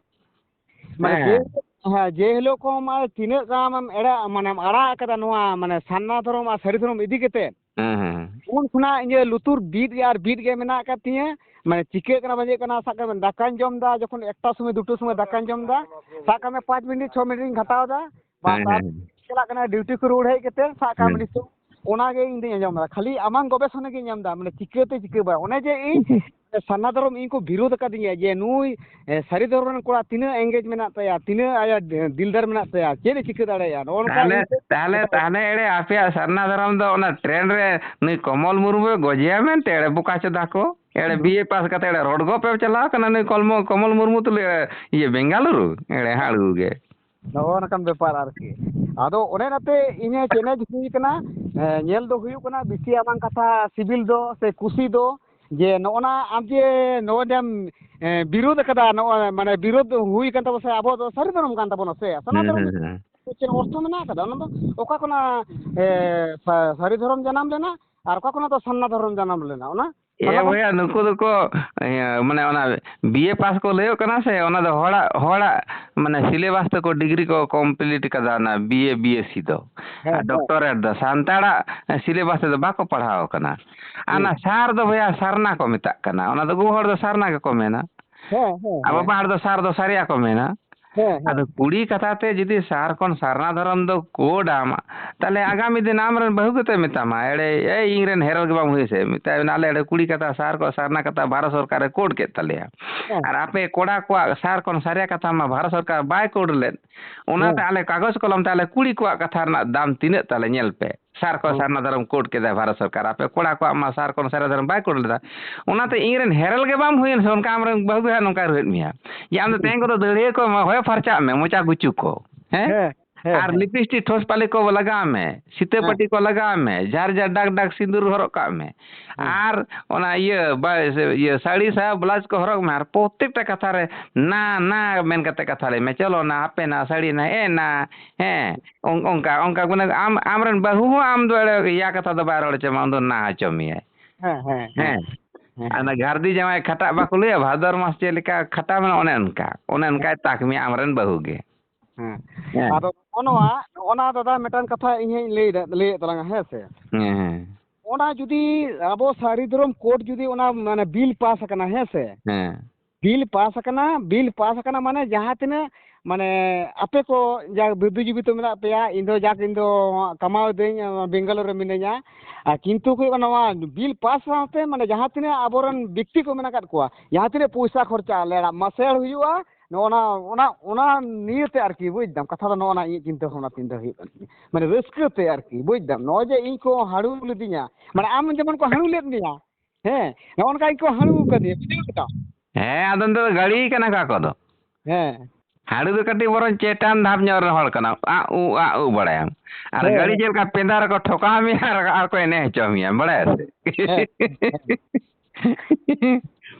ᱢᱟᱱᱮ ᱦᱮᱸ᱾ ᱡᱮ, ᱦᱮᱸ, ᱡᱮ ᱦᱤᱞᱳᱜ ᱠᱷᱚᱱ ᱢᱟᱱᱮ ᱛᱤᱱᱟᱹᱜ ᱜᱟᱱ ᱮᱢ ᱮᱲᱮ, ᱢᱟᱱᱮᱢ ᱟᱲᱟᱜ ᱟᱠᱟᱫᱟ ᱱᱚᱣᱟ, ᱢᱟᱱᱮ ᱥᱟᱨᱱᱟ ᱫᱷᱚᱨᱚᱢ ᱟᱨ ᱥᱟᱹᱨᱤ ᱫᱷᱚᱨᱚᱢ ᱤᱫᱤ ᱠᱟᱛᱮ, ᱦᱮᱸ, ᱦᱮᱸ, ᱦᱮᱸ᱾ ᱩᱱ ᱠᱷᱚᱱᱟᱜ ᱤᱧᱟᱹᱜ ᱞᱩᱛᱩᱨ ᱵᱤᱫ ᱜᱮ ᱟᱨ ᱵᱤᱫ ᱜᱮ ᱢᱮᱱᱟᱜ ᱟᱠᱟᱫ ᱛᱤᱧᱟᱹ᱾ ᱢᱟᱱᱮ ᱪᱤᱠᱟᱹᱜ ᱠᱟᱱᱟ ᱵᱟᱝ ᱪᱤᱠᱟᱹᱜ ᱠᱟᱱᱟ, ᱥᱟᱵ ᱠᱟᱜ ᱢᱮ ᱫᱟᱠᱟᱧ ᱡᱚᱢ ᱮᱫᱟ, ᱡᱚᱠᱷᱚᱱ ᱮᱠᱴᱟ ᱥᱚᱢᱚᱭ ᱫᱩᱴᱟ ᱥᱚᱢᱚᱭ ᱫᱟᱠᱟᱧ ᱡᱚᱢ ᱮᱫᱟ, ᱥᱟᱵ ᱠᱟᱜ ᱢᱮ ᱯᱟᱸᱪ ᱢᱤᱱᱤᱴ ᱪᱷᱚ ᱢᱤᱱᱤᱴ ᱤᱧ ᱜᱷᱟᱴᱟᱣ ᱮᱫᱟ, ᱵᱟᱥ, ᱦᱮᱸ, ᱟᱨ ᱦᱮᱸ, ᱦᱮᱸ᱾ ᱪᱟᱞᱟᱜ ᱠᱟᱱᱟ ᱰᱤᱭᱩᱴᱤ ᱠᱚ ᱨᱩᱣᱟᱹᱲ ᱦᱮᱡ ᱠᱟᱛᱮ, ᱥᱟᱵ ᱠᱟᱜ ᱢᱮ ᱦᱮᱸ᱾ ᱱᱤᱛᱚᱜ ᱚᱱᱟ ᱜᱮ ᱤᱧ ᱫᱚᱧ ᱟᱸᱡᱚᱢ ᱮᱫᱟ, ᱠᱷᱟᱹᱞᱤ ᱟᱢᱟᱝ ᱜᱚᱵᱮᱥᱚᱱᱟ ᱜᱤᱧ ᱟᱸᱡᱚᱢ ᱮᱫᱟ, ᱢᱟᱱᱮ ᱪᱤᱠᱟᱹᱛᱮ ᱪᱤᱠᱟᱹ ᱵᱟᱭ, ᱚᱱᱮ ᱡᱮ ᱤᱧ ᱥᱟᱨᱱᱟ ᱫᱷᱚᱨᱚᱢ ᱤᱧ ᱠᱚ ᱵᱤᱨᱳᱫ ᱟᱠᱟᱫᱤᱧᱟ ᱡᱮ ᱱᱩᱭ, ᱮ, ᱥᱟᱹᱨᱤ ᱫᱷᱚᱨᱚᱢ ᱨᱮᱱ ᱠᱚᱲᱟ ᱛᱤᱱᱟᱹᱜ engage ᱢᱮᱱᱟᱜ ᱛᱟᱭᱟ, ᱛᱤᱱᱟᱹᱜ ᱟᱭᱟᱜ ᱫᱤᱞᱫᱟᱨ ᱢᱮᱱᱟᱜ ᱛᱟᱭᱟ, ᱪᱮᱫ ᱮ ᱪᱤᱠᱟᱹ ᱫᱟᱲᱮᱭᱟᱜᱼᱟ, ᱱᱚᱜᱼᱚ ᱱᱚᱝᱠᱟ ᱛᱟᱦᱞᱮ, ᱤᱧ ᱠᱚ ᱛᱟᱦᱞᱮ, ᱢᱮᱛᱟᱜ ᱛᱟᱦᱞᱮ ᱮᱲᱮ ᱟᱯᱮᱭᱟᱜ ᱥᱟᱨᱱᱟ ᱫᱷᱚᱨᱚᱢ ᱫᱚ ᱚᱱᱟ ᱴᱨᱮᱱ ᱨᱮ ᱱᱩᱭ ᱠᱚᱢᱚᱞ ᱢᱩᱨᱢᱩᱭ ᱜᱚᱡᱮᱭᱟ ᱢᱮᱱᱛᱮ ᱮᱲᱮ ᱵᱚᱠᱟ ᱪᱳᱫᱟ ᱠᱚ, ᱮᱲᱮ ᱦᱩᱸ᱾ ᱵᱤ ᱮ ᱯᱟᱥ ᱠᱟᱛᱮ ᱮᱲᱮ ᱨᱚᱰ ᱜᱚᱯ ᱮ ᱪᱟᱞᱟᱣ ᱠᱟᱱᱟ ᱱᱩᱭ ᱠᱚᱞᱢᱚ-, ᱠᱚᱢᱚᱞ ᱢᱩᱨᱢᱩ ᱛᱩᱞᱩᱡ, ᱮ, ᱤᱭᱟᱹ ᱵᱮᱝᱜᱟᱞᱩᱨᱩ, ᱮᱲᱮ ᱦᱟᱲᱩ ᱜᱮ᱾ ᱱᱚᱜᱼᱚ ᱱᱚᱝᱠᱟᱱ ᱵᱮᱯᱟᱨ ᱟᱨᱠᱤ᱾ ᱟᱫᱚ ᱚᱱᱮ ᱚᱱᱟᱛᱮ ᱤᱧ ᱦᱚᱸ challenge ᱦᱩᱭ ᱠᱟᱱᱟ, ᱮ, ᱧᱮᱞ ᱫᱚ ᱦᱩᱭᱩᱜ ᱠᱟᱱᱟ ᱵᱮᱥᱤ ᱟᱢᱟᱝ ᱠᱟᱛᱷᱟ ᱥᱤᱵᱤᱞ ᱫᱚ ᱥᱮ ᱠᱩᱥᱤ ᱫᱚ ᱡᱮ ᱱᱚᱜᱼᱚ ᱱᱟ ᱟᱢ ᱡᱮ ᱱᱚᱜᱼᱚᱭ ᱡᱮᱢ, ᱮ, ᱵᱤᱨᱳᱫ ᱟᱠᱟᱫᱟ, ᱱᱚᱜᱼᱚᱭ ᱢᱟᱱᱮ ᱵᱤᱨᱳᱫ ᱦᱩᱭ ᱠᱟᱱ ᱛᱟᱵᱚᱱᱟ ᱥᱮ ᱟᱵᱚ ᱫᱚ ᱥᱟᱹᱨᱤ ᱫᱷᱚᱨᱚᱢ ᱠᱟᱱ ᱛᱟᱵᱚᱱᱟ ᱥᱮ ᱥᱟᱨᱱᱟ ᱦᱩᱸ, ᱫᱷᱚᱨᱚᱢ ᱦᱩᱸ, ᱦᱩᱸ᱾ ᱪᱮᱫ ᱚᱨᱛᱷᱚ ᱢᱮᱱᱟᱜ ᱟᱠᱟᱫᱟ? ᱚᱱᱟ ᱫᱚ ᱚᱠᱟ ᱠᱷᱚᱱᱟᱜ, ᱮ, ᱥᱟ-, ᱥᱟᱹᱨᱤ ᱫᱷᱚᱨᱚᱢ ᱡᱟᱱᱟᱢ ᱞᱮᱱᱟ ᱟᱨ ᱚᱠᱟ ᱠᱷᱚᱱᱟᱜ ᱫᱚ ᱥᱟᱨᱱᱟ ᱫᱷᱚᱨᱚᱢ ᱡᱟᱱᱟᱢ ᱞᱮᱱᱟ? ᱚᱱᱟ ᱮ ᱥᱟᱨᱱᱟ ᱫᱷᱚᱨᱚᱢ ᱵᱚᱭᱦᱟ, ᱱᱩᱠᱩ ᱫᱚᱠᱚ, ᱤᱭᱟᱹ, ᱢᱟᱱᱮ ᱚᱱᱟ ᱵᱤ ᱮ ᱯᱟᱥ ᱠᱚ ᱞᱟᱹᱭᱚᱜ ᱠᱟᱱᱟ ᱥᱮ, ᱚᱱᱟ ᱫᱚ ᱦᱚᱲᱟᱜ, ᱦᱚᱲᱟᱜ ᱢᱟᱱᱮ syllabus ᱛᱮᱠᱚ degree ᱠᱚ complete ᱠᱟᱫᱟ, ᱚᱱᱟ B A B S C ᱫᱚ᱾ ᱦᱮᱸ, ᱟᱨ ᱦᱮᱸ᱾ Doctorate ᱫᱚ ᱥᱟᱱᱛᱟᱲᱟᱜ syllabus ᱛᱮᱫᱚ ᱵᱟᱠᱚ ᱯᱟᱲᱦᱟᱣ ᱠᱟᱱᱟ᱾ ᱟᱨ ᱚᱱᱟ ᱦᱩᱸ᱾ ᱥᱟᱨ ᱫᱚ ᱵᱚᱭᱦᱟ ᱥᱟᱨᱱᱟ ᱠᱚ ᱢᱮᱛᱟᱜ ᱠᱟᱱᱟ, ᱚᱱᱟ ᱫᱚ ᱜᱚᱜᱚ ᱦᱚᱲ ᱫᱚ ᱥᱟᱨᱱᱟ ᱜᱮᱠᱚ ᱢᱮᱱᱟ᱾ ᱦᱮᱸ, ᱦᱮᱸ, ᱟᱨ ᱦᱮᱸ᱾ ᱵᱟᱵᱟ ᱦᱚᱲ ᱫᱚ ᱥᱟᱨ ᱫᱚ ᱥᱟᱨᱭᱟ ᱠᱚ ᱢᱮᱱᱟ᱾ ᱦᱮᱸ, ᱦᱮᱸ᱾ ᱟᱫᱚ ᱠᱩᱲᱤ ᱠᱟᱛᱷᱟ ᱛᱮ ᱡᱩᱫᱤ ᱥᱟᱨ ᱠᱷᱚᱱ ᱥᱟᱨᱱᱟ ᱫᱷᱚᱨᱚᱢ ᱫᱚ code ᱟᱢ, ᱛᱟᱦᱞᱮ ᱟᱜᱟᱢᱤ ᱫᱤᱱ ᱟᱢᱨᱮᱱ ᱵᱟᱹᱦᱩ ᱜᱮᱛᱚᱭ ᱢᱮᱛᱟᱢᱟ, "ᱮᱲᱮ, ᱮᱭ ᱤᱧᱨᱮᱱ ᱦᱮᱨᱮᱞ ᱜᱮ ᱵᱟᱢ ᱦᱩᱭ ᱥᱮ?" ᱢᱮᱛᱟᱭ ᱵᱮᱱᱟ, "ᱟᱞᱮ ᱮᱲᱮ ᱠᱩᱲᱤ ᱠᱟᱛᱷᱟ ᱥᱟᱨ ᱠᱚ ᱥᱟᱨᱱᱟ ᱠᱟᱛᱷᱟ ᱵᱷᱟᱨᱚᱛ ᱥᱚᱨᱠᱟᱨᱮ code ᱠᱮᱫ ᱛᱟᱞᱮᱭᱟ᱾ ᱦᱮᱸ᱾ ᱟᱨ ᱟᱯᱮ ᱠᱚᱲᱟ ᱠᱚᱣᱟᱜ ᱥᱟᱨ ᱠᱷᱚᱱ ᱥᱟᱨᱭᱟ ᱠᱟᱛᱷᱟ ᱢᱟ ᱵᱷᱟᱨᱚᱛ ᱥᱚᱨᱠᱟᱨ ᱵᱟᱭ code ᱞᱮᱫ᱾ ᱚᱱᱟᱛᱮ ᱦᱮᱸ᱾ ᱟᱞᱮ ᱠᱟᱜᱚᱡᱽ ᱠᱚᱞᱚᱢ ᱛᱮ ᱟᱞᱮ ᱠᱩᱲᱤ ᱠᱚᱣᱟᱜ ᱠᱟᱛᱷᱟ ᱨᱮᱱᱟᱜ ᱫᱟᱢ ᱛᱤᱱᱟᱹᱜ ᱛᱟᱞᱮ ᱧᱮᱞ ᱯᱮ᱾ ᱥᱟᱨ ᱠᱚ ᱦᱮᱸ᱾ ᱥᱟᱨᱱᱟ ᱫᱷᱚᱨᱚᱢ code ᱠᱮᱫᱟ ᱵᱷᱟᱨᱚᱛ ᱥᱚᱨᱠᱟᱨ, ᱟᱯᱮ ᱠᱚᱲᱟ ᱠᱚᱣᱟᱜ ᱢᱟ ᱥᱟᱨ ᱠᱷᱚᱱ ᱥᱟᱨᱭᱟ ᱫᱷᱚᱨᱚᱢ ᱵᱟᱭ code ᱞᱮᱫᱟ᱾ ᱚᱱᱟᱛᱮ ᱤᱧᱨᱮᱱ ᱦᱮᱨᱮᱞ ᱜᱮ ᱵᱟᱢ ᱦᱩᱭᱮᱱ ᱥᱮ, ᱚᱱᱠᱟ ᱟᱢᱨᱮᱱ ᱵᱟᱹᱦᱩ ᱜᱮ ᱦᱟᱸᱜ ᱱᱚᱝᱠᱟᱭ ᱨᱩᱦᱮᱫ ᱢᱮᱭᱟ ᱡᱮ ᱟᱢ ᱫᱚ ᱛᱮᱦᱮᱧ ᱠᱚᱫᱚ ᱫᱟᱹᱲᱦᱤᱭᱟᱹ ᱠᱚ ᱦᱚᱭ ᱯᱷᱟᱨᱪᱟᱜ ᱢᱮ, ᱢᱚᱪᱟ ᱜᱩᱪᱩ ᱠᱚ, ᱦᱮᱸ? ᱦᱮᱸ, ᱦᱮᱸ, ᱟᱨ ᱦᱮᱸ᱾ Lipstick ᱴᱷᱳᱥ ᱯᱟᱞᱤ ᱠᱚ ᱞᱟᱜᱟᱣ ᱢᱮ, ᱥᱤᱛᱟᱹ ᱦᱮᱸ᱾ ᱯᱟᱹᱴᱤ ᱠᱚ ᱞᱟᱜᱟᱣ ᱢᱮ, ᱡᱷᱟᱨ ᱡᱷᱟᱨ ᱰᱟᱠ ᱰᱟᱠ ᱥᱤᱸᱫᱩᱨ ᱦᱚᱨᱚᱜ ᱠᱟᱜ ᱢᱮ᱾ ᱦᱮᱸ᱾ ᱟᱨ ᱚᱱᱟ ᱤᱭᱟᱹ ᱵᱟ-, ᱤᱭᱟᱹ ᱥᱟᱹᱲᱤ ᱥᱟᱭᱟ ᱵᱞᱟᱣᱩᱡᱽ ᱠᱚ ᱦᱚᱨᱚᱜ ᱢᱮ, ᱟᱨ ᱯᱨᱚᱛᱮᱠᱴᱟ ᱠᱟᱛᱷᱟ ᱨᱮ ᱱᱟ, ᱱᱟ ᱢᱮᱱ ᱠᱟᱛᱮ ᱠᱟᱛᱷᱟ ᱞᱟᱹᱭ ᱢᱮ, "ᱪᱚᱞᱚ ᱱᱟ, ᱦᱟᱯᱮ ᱱᱟ, ᱥᱟᱹᱲᱤ ᱱᱟ, ᱮ ᱱᱟ", ᱦᱮᱸ, ᱚᱱ-, ᱚᱱᱠᱟ, ᱚᱱᱠᱟ ᱢᱟᱱᱮ ᱟᱢ, ᱟᱢᱨᱮᱱ ᱵᱟᱹᱦᱩ ᱦᱚᱸ ᱟᱢ ᱫᱚ ᱮᱲᱮ ᱤᱭᱟ ᱠᱟᱛᱷᱟ ᱫᱚ ᱵᱟᱭ ᱨᱚᱲ ᱦᱚᱪᱚ ᱢᱟ, ᱩᱱ ᱫᱚ ᱱᱟ ᱦᱚᱪᱚ ᱢᱮᱭᱟᱭ᱾ ᱦᱮᱸ, ᱦᱮᱸ, ᱦᱮᱸ᱾ ᱦᱮᱸ᱾ ᱦᱮᱸ᱾ ᱟᱨ ᱚᱱᱟ ᱜᱷᱟᱨᱫᱤ ᱡᱟᱶᱟᱭ ᱠᱷᱟᱴᱟᱜ ᱵᱟᱠᱚ ᱞᱟᱹᱭᱟ, ᱵᱷᱟᱫᱚᱨ ᱢᱟᱥ ᱪᱮᱫ ᱞᱮᱠᱟ ᱠᱷᱟᱴᱟᱣ ᱢᱮᱱᱟᱜᱼᱟ, ᱚᱱᱮ ᱚᱱᱠᱟ, ᱚᱱᱮ ᱦᱮᱸ᱾ ᱚᱱᱠᱟᱭ ᱛᱟᱠ ᱢᱮᱭᱟ ᱟᱢᱨᱮᱱ ᱵᱟᱹᱦᱩ ᱜᱮ᱾ ᱦᱮᱸ᱾ ᱦᱮᱸ᱾ ᱟᱫᱚ ᱱᱚᱜᱼᱚ ᱱᱚᱣᱟ, ᱱᱚᱜᱼᱚ ᱱᱟ ᱫᱟᱫᱟ ᱢᱤᱫᱴᱟᱝ ᱠᱟᱛᱷᱟ ᱤᱧ ᱦᱚᱸᱧ ᱞᱟᱹᱭ ᱫᱟ-, ᱞᱟᱹᱭᱮᱫ ᱛᱟᱞᱟᱝᱟ, ᱦᱮᱸ ᱥᱮ? ᱦᱮᱸ, ᱦᱮᱸ᱾ ᱚᱱᱟ ᱡᱩᱫᱤ ᱟᱵᱚ ᱥᱟᱹᱨᱤ ᱫᱷᱚᱨᱚᱢ code ᱡᱩᱫᱤ ᱚᱱᱟ ᱢᱟᱱᱮ bill pass ᱟᱠᱟᱱᱟ, ᱦᱮᱸ ᱥᱮ? ᱦᱮᱸ᱾ Bill pass ᱟᱠᱟᱱᱟ, bill pass ᱟᱠᱟᱱᱟ ᱢᱟᱱᱮ ᱡᱟᱦᱟᱸ ᱛᱤᱱᱟᱹᱜ ᱢᱟᱱᱮ ᱟᱯᱮ ᱠᱚ ᱡᱟ ᱵᱩᱫᱽᱫᱷᱤᱡᱤᱵᱤ ᱛᱚ ᱢᱮᱱᱟᱜ ᱯᱮᱭᱟ, ᱤᱧ ᱫᱚ ᱡᱟᱠ ᱤᱧ ᱫᱚ ᱠᱟᱢᱟᱣ ᱫᱟᱹᱧ, ᱵᱮᱝᱜᱟᱞᱳᱨ ᱨᱮ ᱢᱤᱱᱟᱹᱧᱟ᱾ ᱟᱨ ᱠᱤᱱᱛᱩ ᱦᱩᱭᱩᱜ ᱠᱟᱱᱟ ᱱᱚᱣᱟ bill pass ᱥᱟᱶᱛᱮ ᱢᱟᱱᱮ ᱡᱟᱦᱟᱸ ᱛᱤᱱᱟᱹᱜ ᱟᱵᱚᱨᱮᱱ ᱵᱮᱠᱛᱤ ᱠᱚ ᱢᱮᱱᱟᱜ ᱟᱠᱟᱫ ᱠᱚᱣᱟ, ᱡᱟᱦᱟᱸ ᱛᱤᱱᱟᱹᱜ ᱯᱚᱭᱥᱟ ᱠᱷᱚᱨᱪᱟ ᱟᱞᱮ ᱚᱲᱟᱜ ᱢᱟᱥᱮᱲ ᱦᱩᱭᱩᱜᱼᱟ, ᱱᱚᱜᱼᱚ ᱱᱟ, ᱚᱱᱟ, ᱚᱱᱟ ᱱᱤᱭᱟᱹᱛᱮ ᱟᱨᱠᱤ, ᱵᱩᱡᱽ ᱫᱟᱢ? ᱠᱟᱛᱷᱟ ᱫᱚ ᱱᱚᱜᱼᱚ ᱱᱟ ᱤᱧᱟᱹᱜ ᱪᱤᱱᱛᱟᱹ ᱵᱷᱟᱵᱽᱱᱟ ᱛᱤᱧ ᱫᱚ ᱦᱩᱭᱩᱜ ᱠᱟᱱ ᱛᱤᱧᱟᱹ᱾ ᱢᱟᱱᱮ ᱨᱟᱹᱥᱠᱟᱹ ᱛᱮ ᱟᱨᱠᱤ, ᱵᱩᱡᱽ ᱫᱟᱢ? ᱱᱚᱜᱼᱚᱭ ᱡᱮ ᱤᱧ ᱠᱚ ᱦᱟᱹᱲᱩ ᱞᱤᱫᱤᱧᱟ, ᱢᱟᱱᱮ ᱟᱢ ᱡᱮᱢᱚᱱ ᱠᱚ ᱦᱟᱹᱲᱩ ᱞᱮᱫ ᱢᱮᱭᱟ, ᱦᱮᱸ, ᱱᱚᱜᱼᱚ ᱱᱚᱝᱠᱟ ᱤᱧ ᱠᱚ ᱦᱟᱹᱲᱩ ᱠᱟᱫᱤᱧᱟ, ᱵᱩᱡᱷᱟᱹᱣ ᱠᱮᱫᱟᱢ? ᱦᱮᱸ, ᱟᱫᱚ ᱱᱤᱛᱚᱜ ᱫᱚ ᱜᱟᱹᱲᱤ ᱠᱟᱱᱟ ᱠᱚ ᱟᱠᱚ ᱫᱚ᱾ ᱦᱮᱸ᱾ ᱦᱟᱹᱲᱩ ᱫᱚ ᱠᱟᱹᱴᱤᱡ ᱵᱚᱨᱚᱝ ᱪᱮᱴᱟᱱ ᱫᱷᱟᱯ ᱧᱚᱜ ᱨᱮᱱ ᱦᱚᱲ ᱠᱟᱱᱟ, ᱟᱜ ᱩ, ᱟᱜ ᱩ ᱵᱟᱲᱟᱭᱟᱢ᱾ ᱟᱨ ᱦᱮᱸ, ᱜᱟᱹᱲᱤ ᱦᱮᱸ᱾ ᱪᱮᱫ ᱞᱮᱠᱟ ᱯᱮᱸᱫᱟ ᱨᱮᱠᱚ ᱴᱷᱚᱠᱟᱣ ᱢᱮᱭᱟ ᱟᱨ, ᱟᱨ ᱠᱚ ᱮᱱᱮᱡ ᱦᱚᱪᱚ ᱢᱮᱭᱟ, ᱵᱟᱲᱟᱭᱟ ᱥᱮ? ᱦᱮᱸ, ᱦᱮᱸ᱾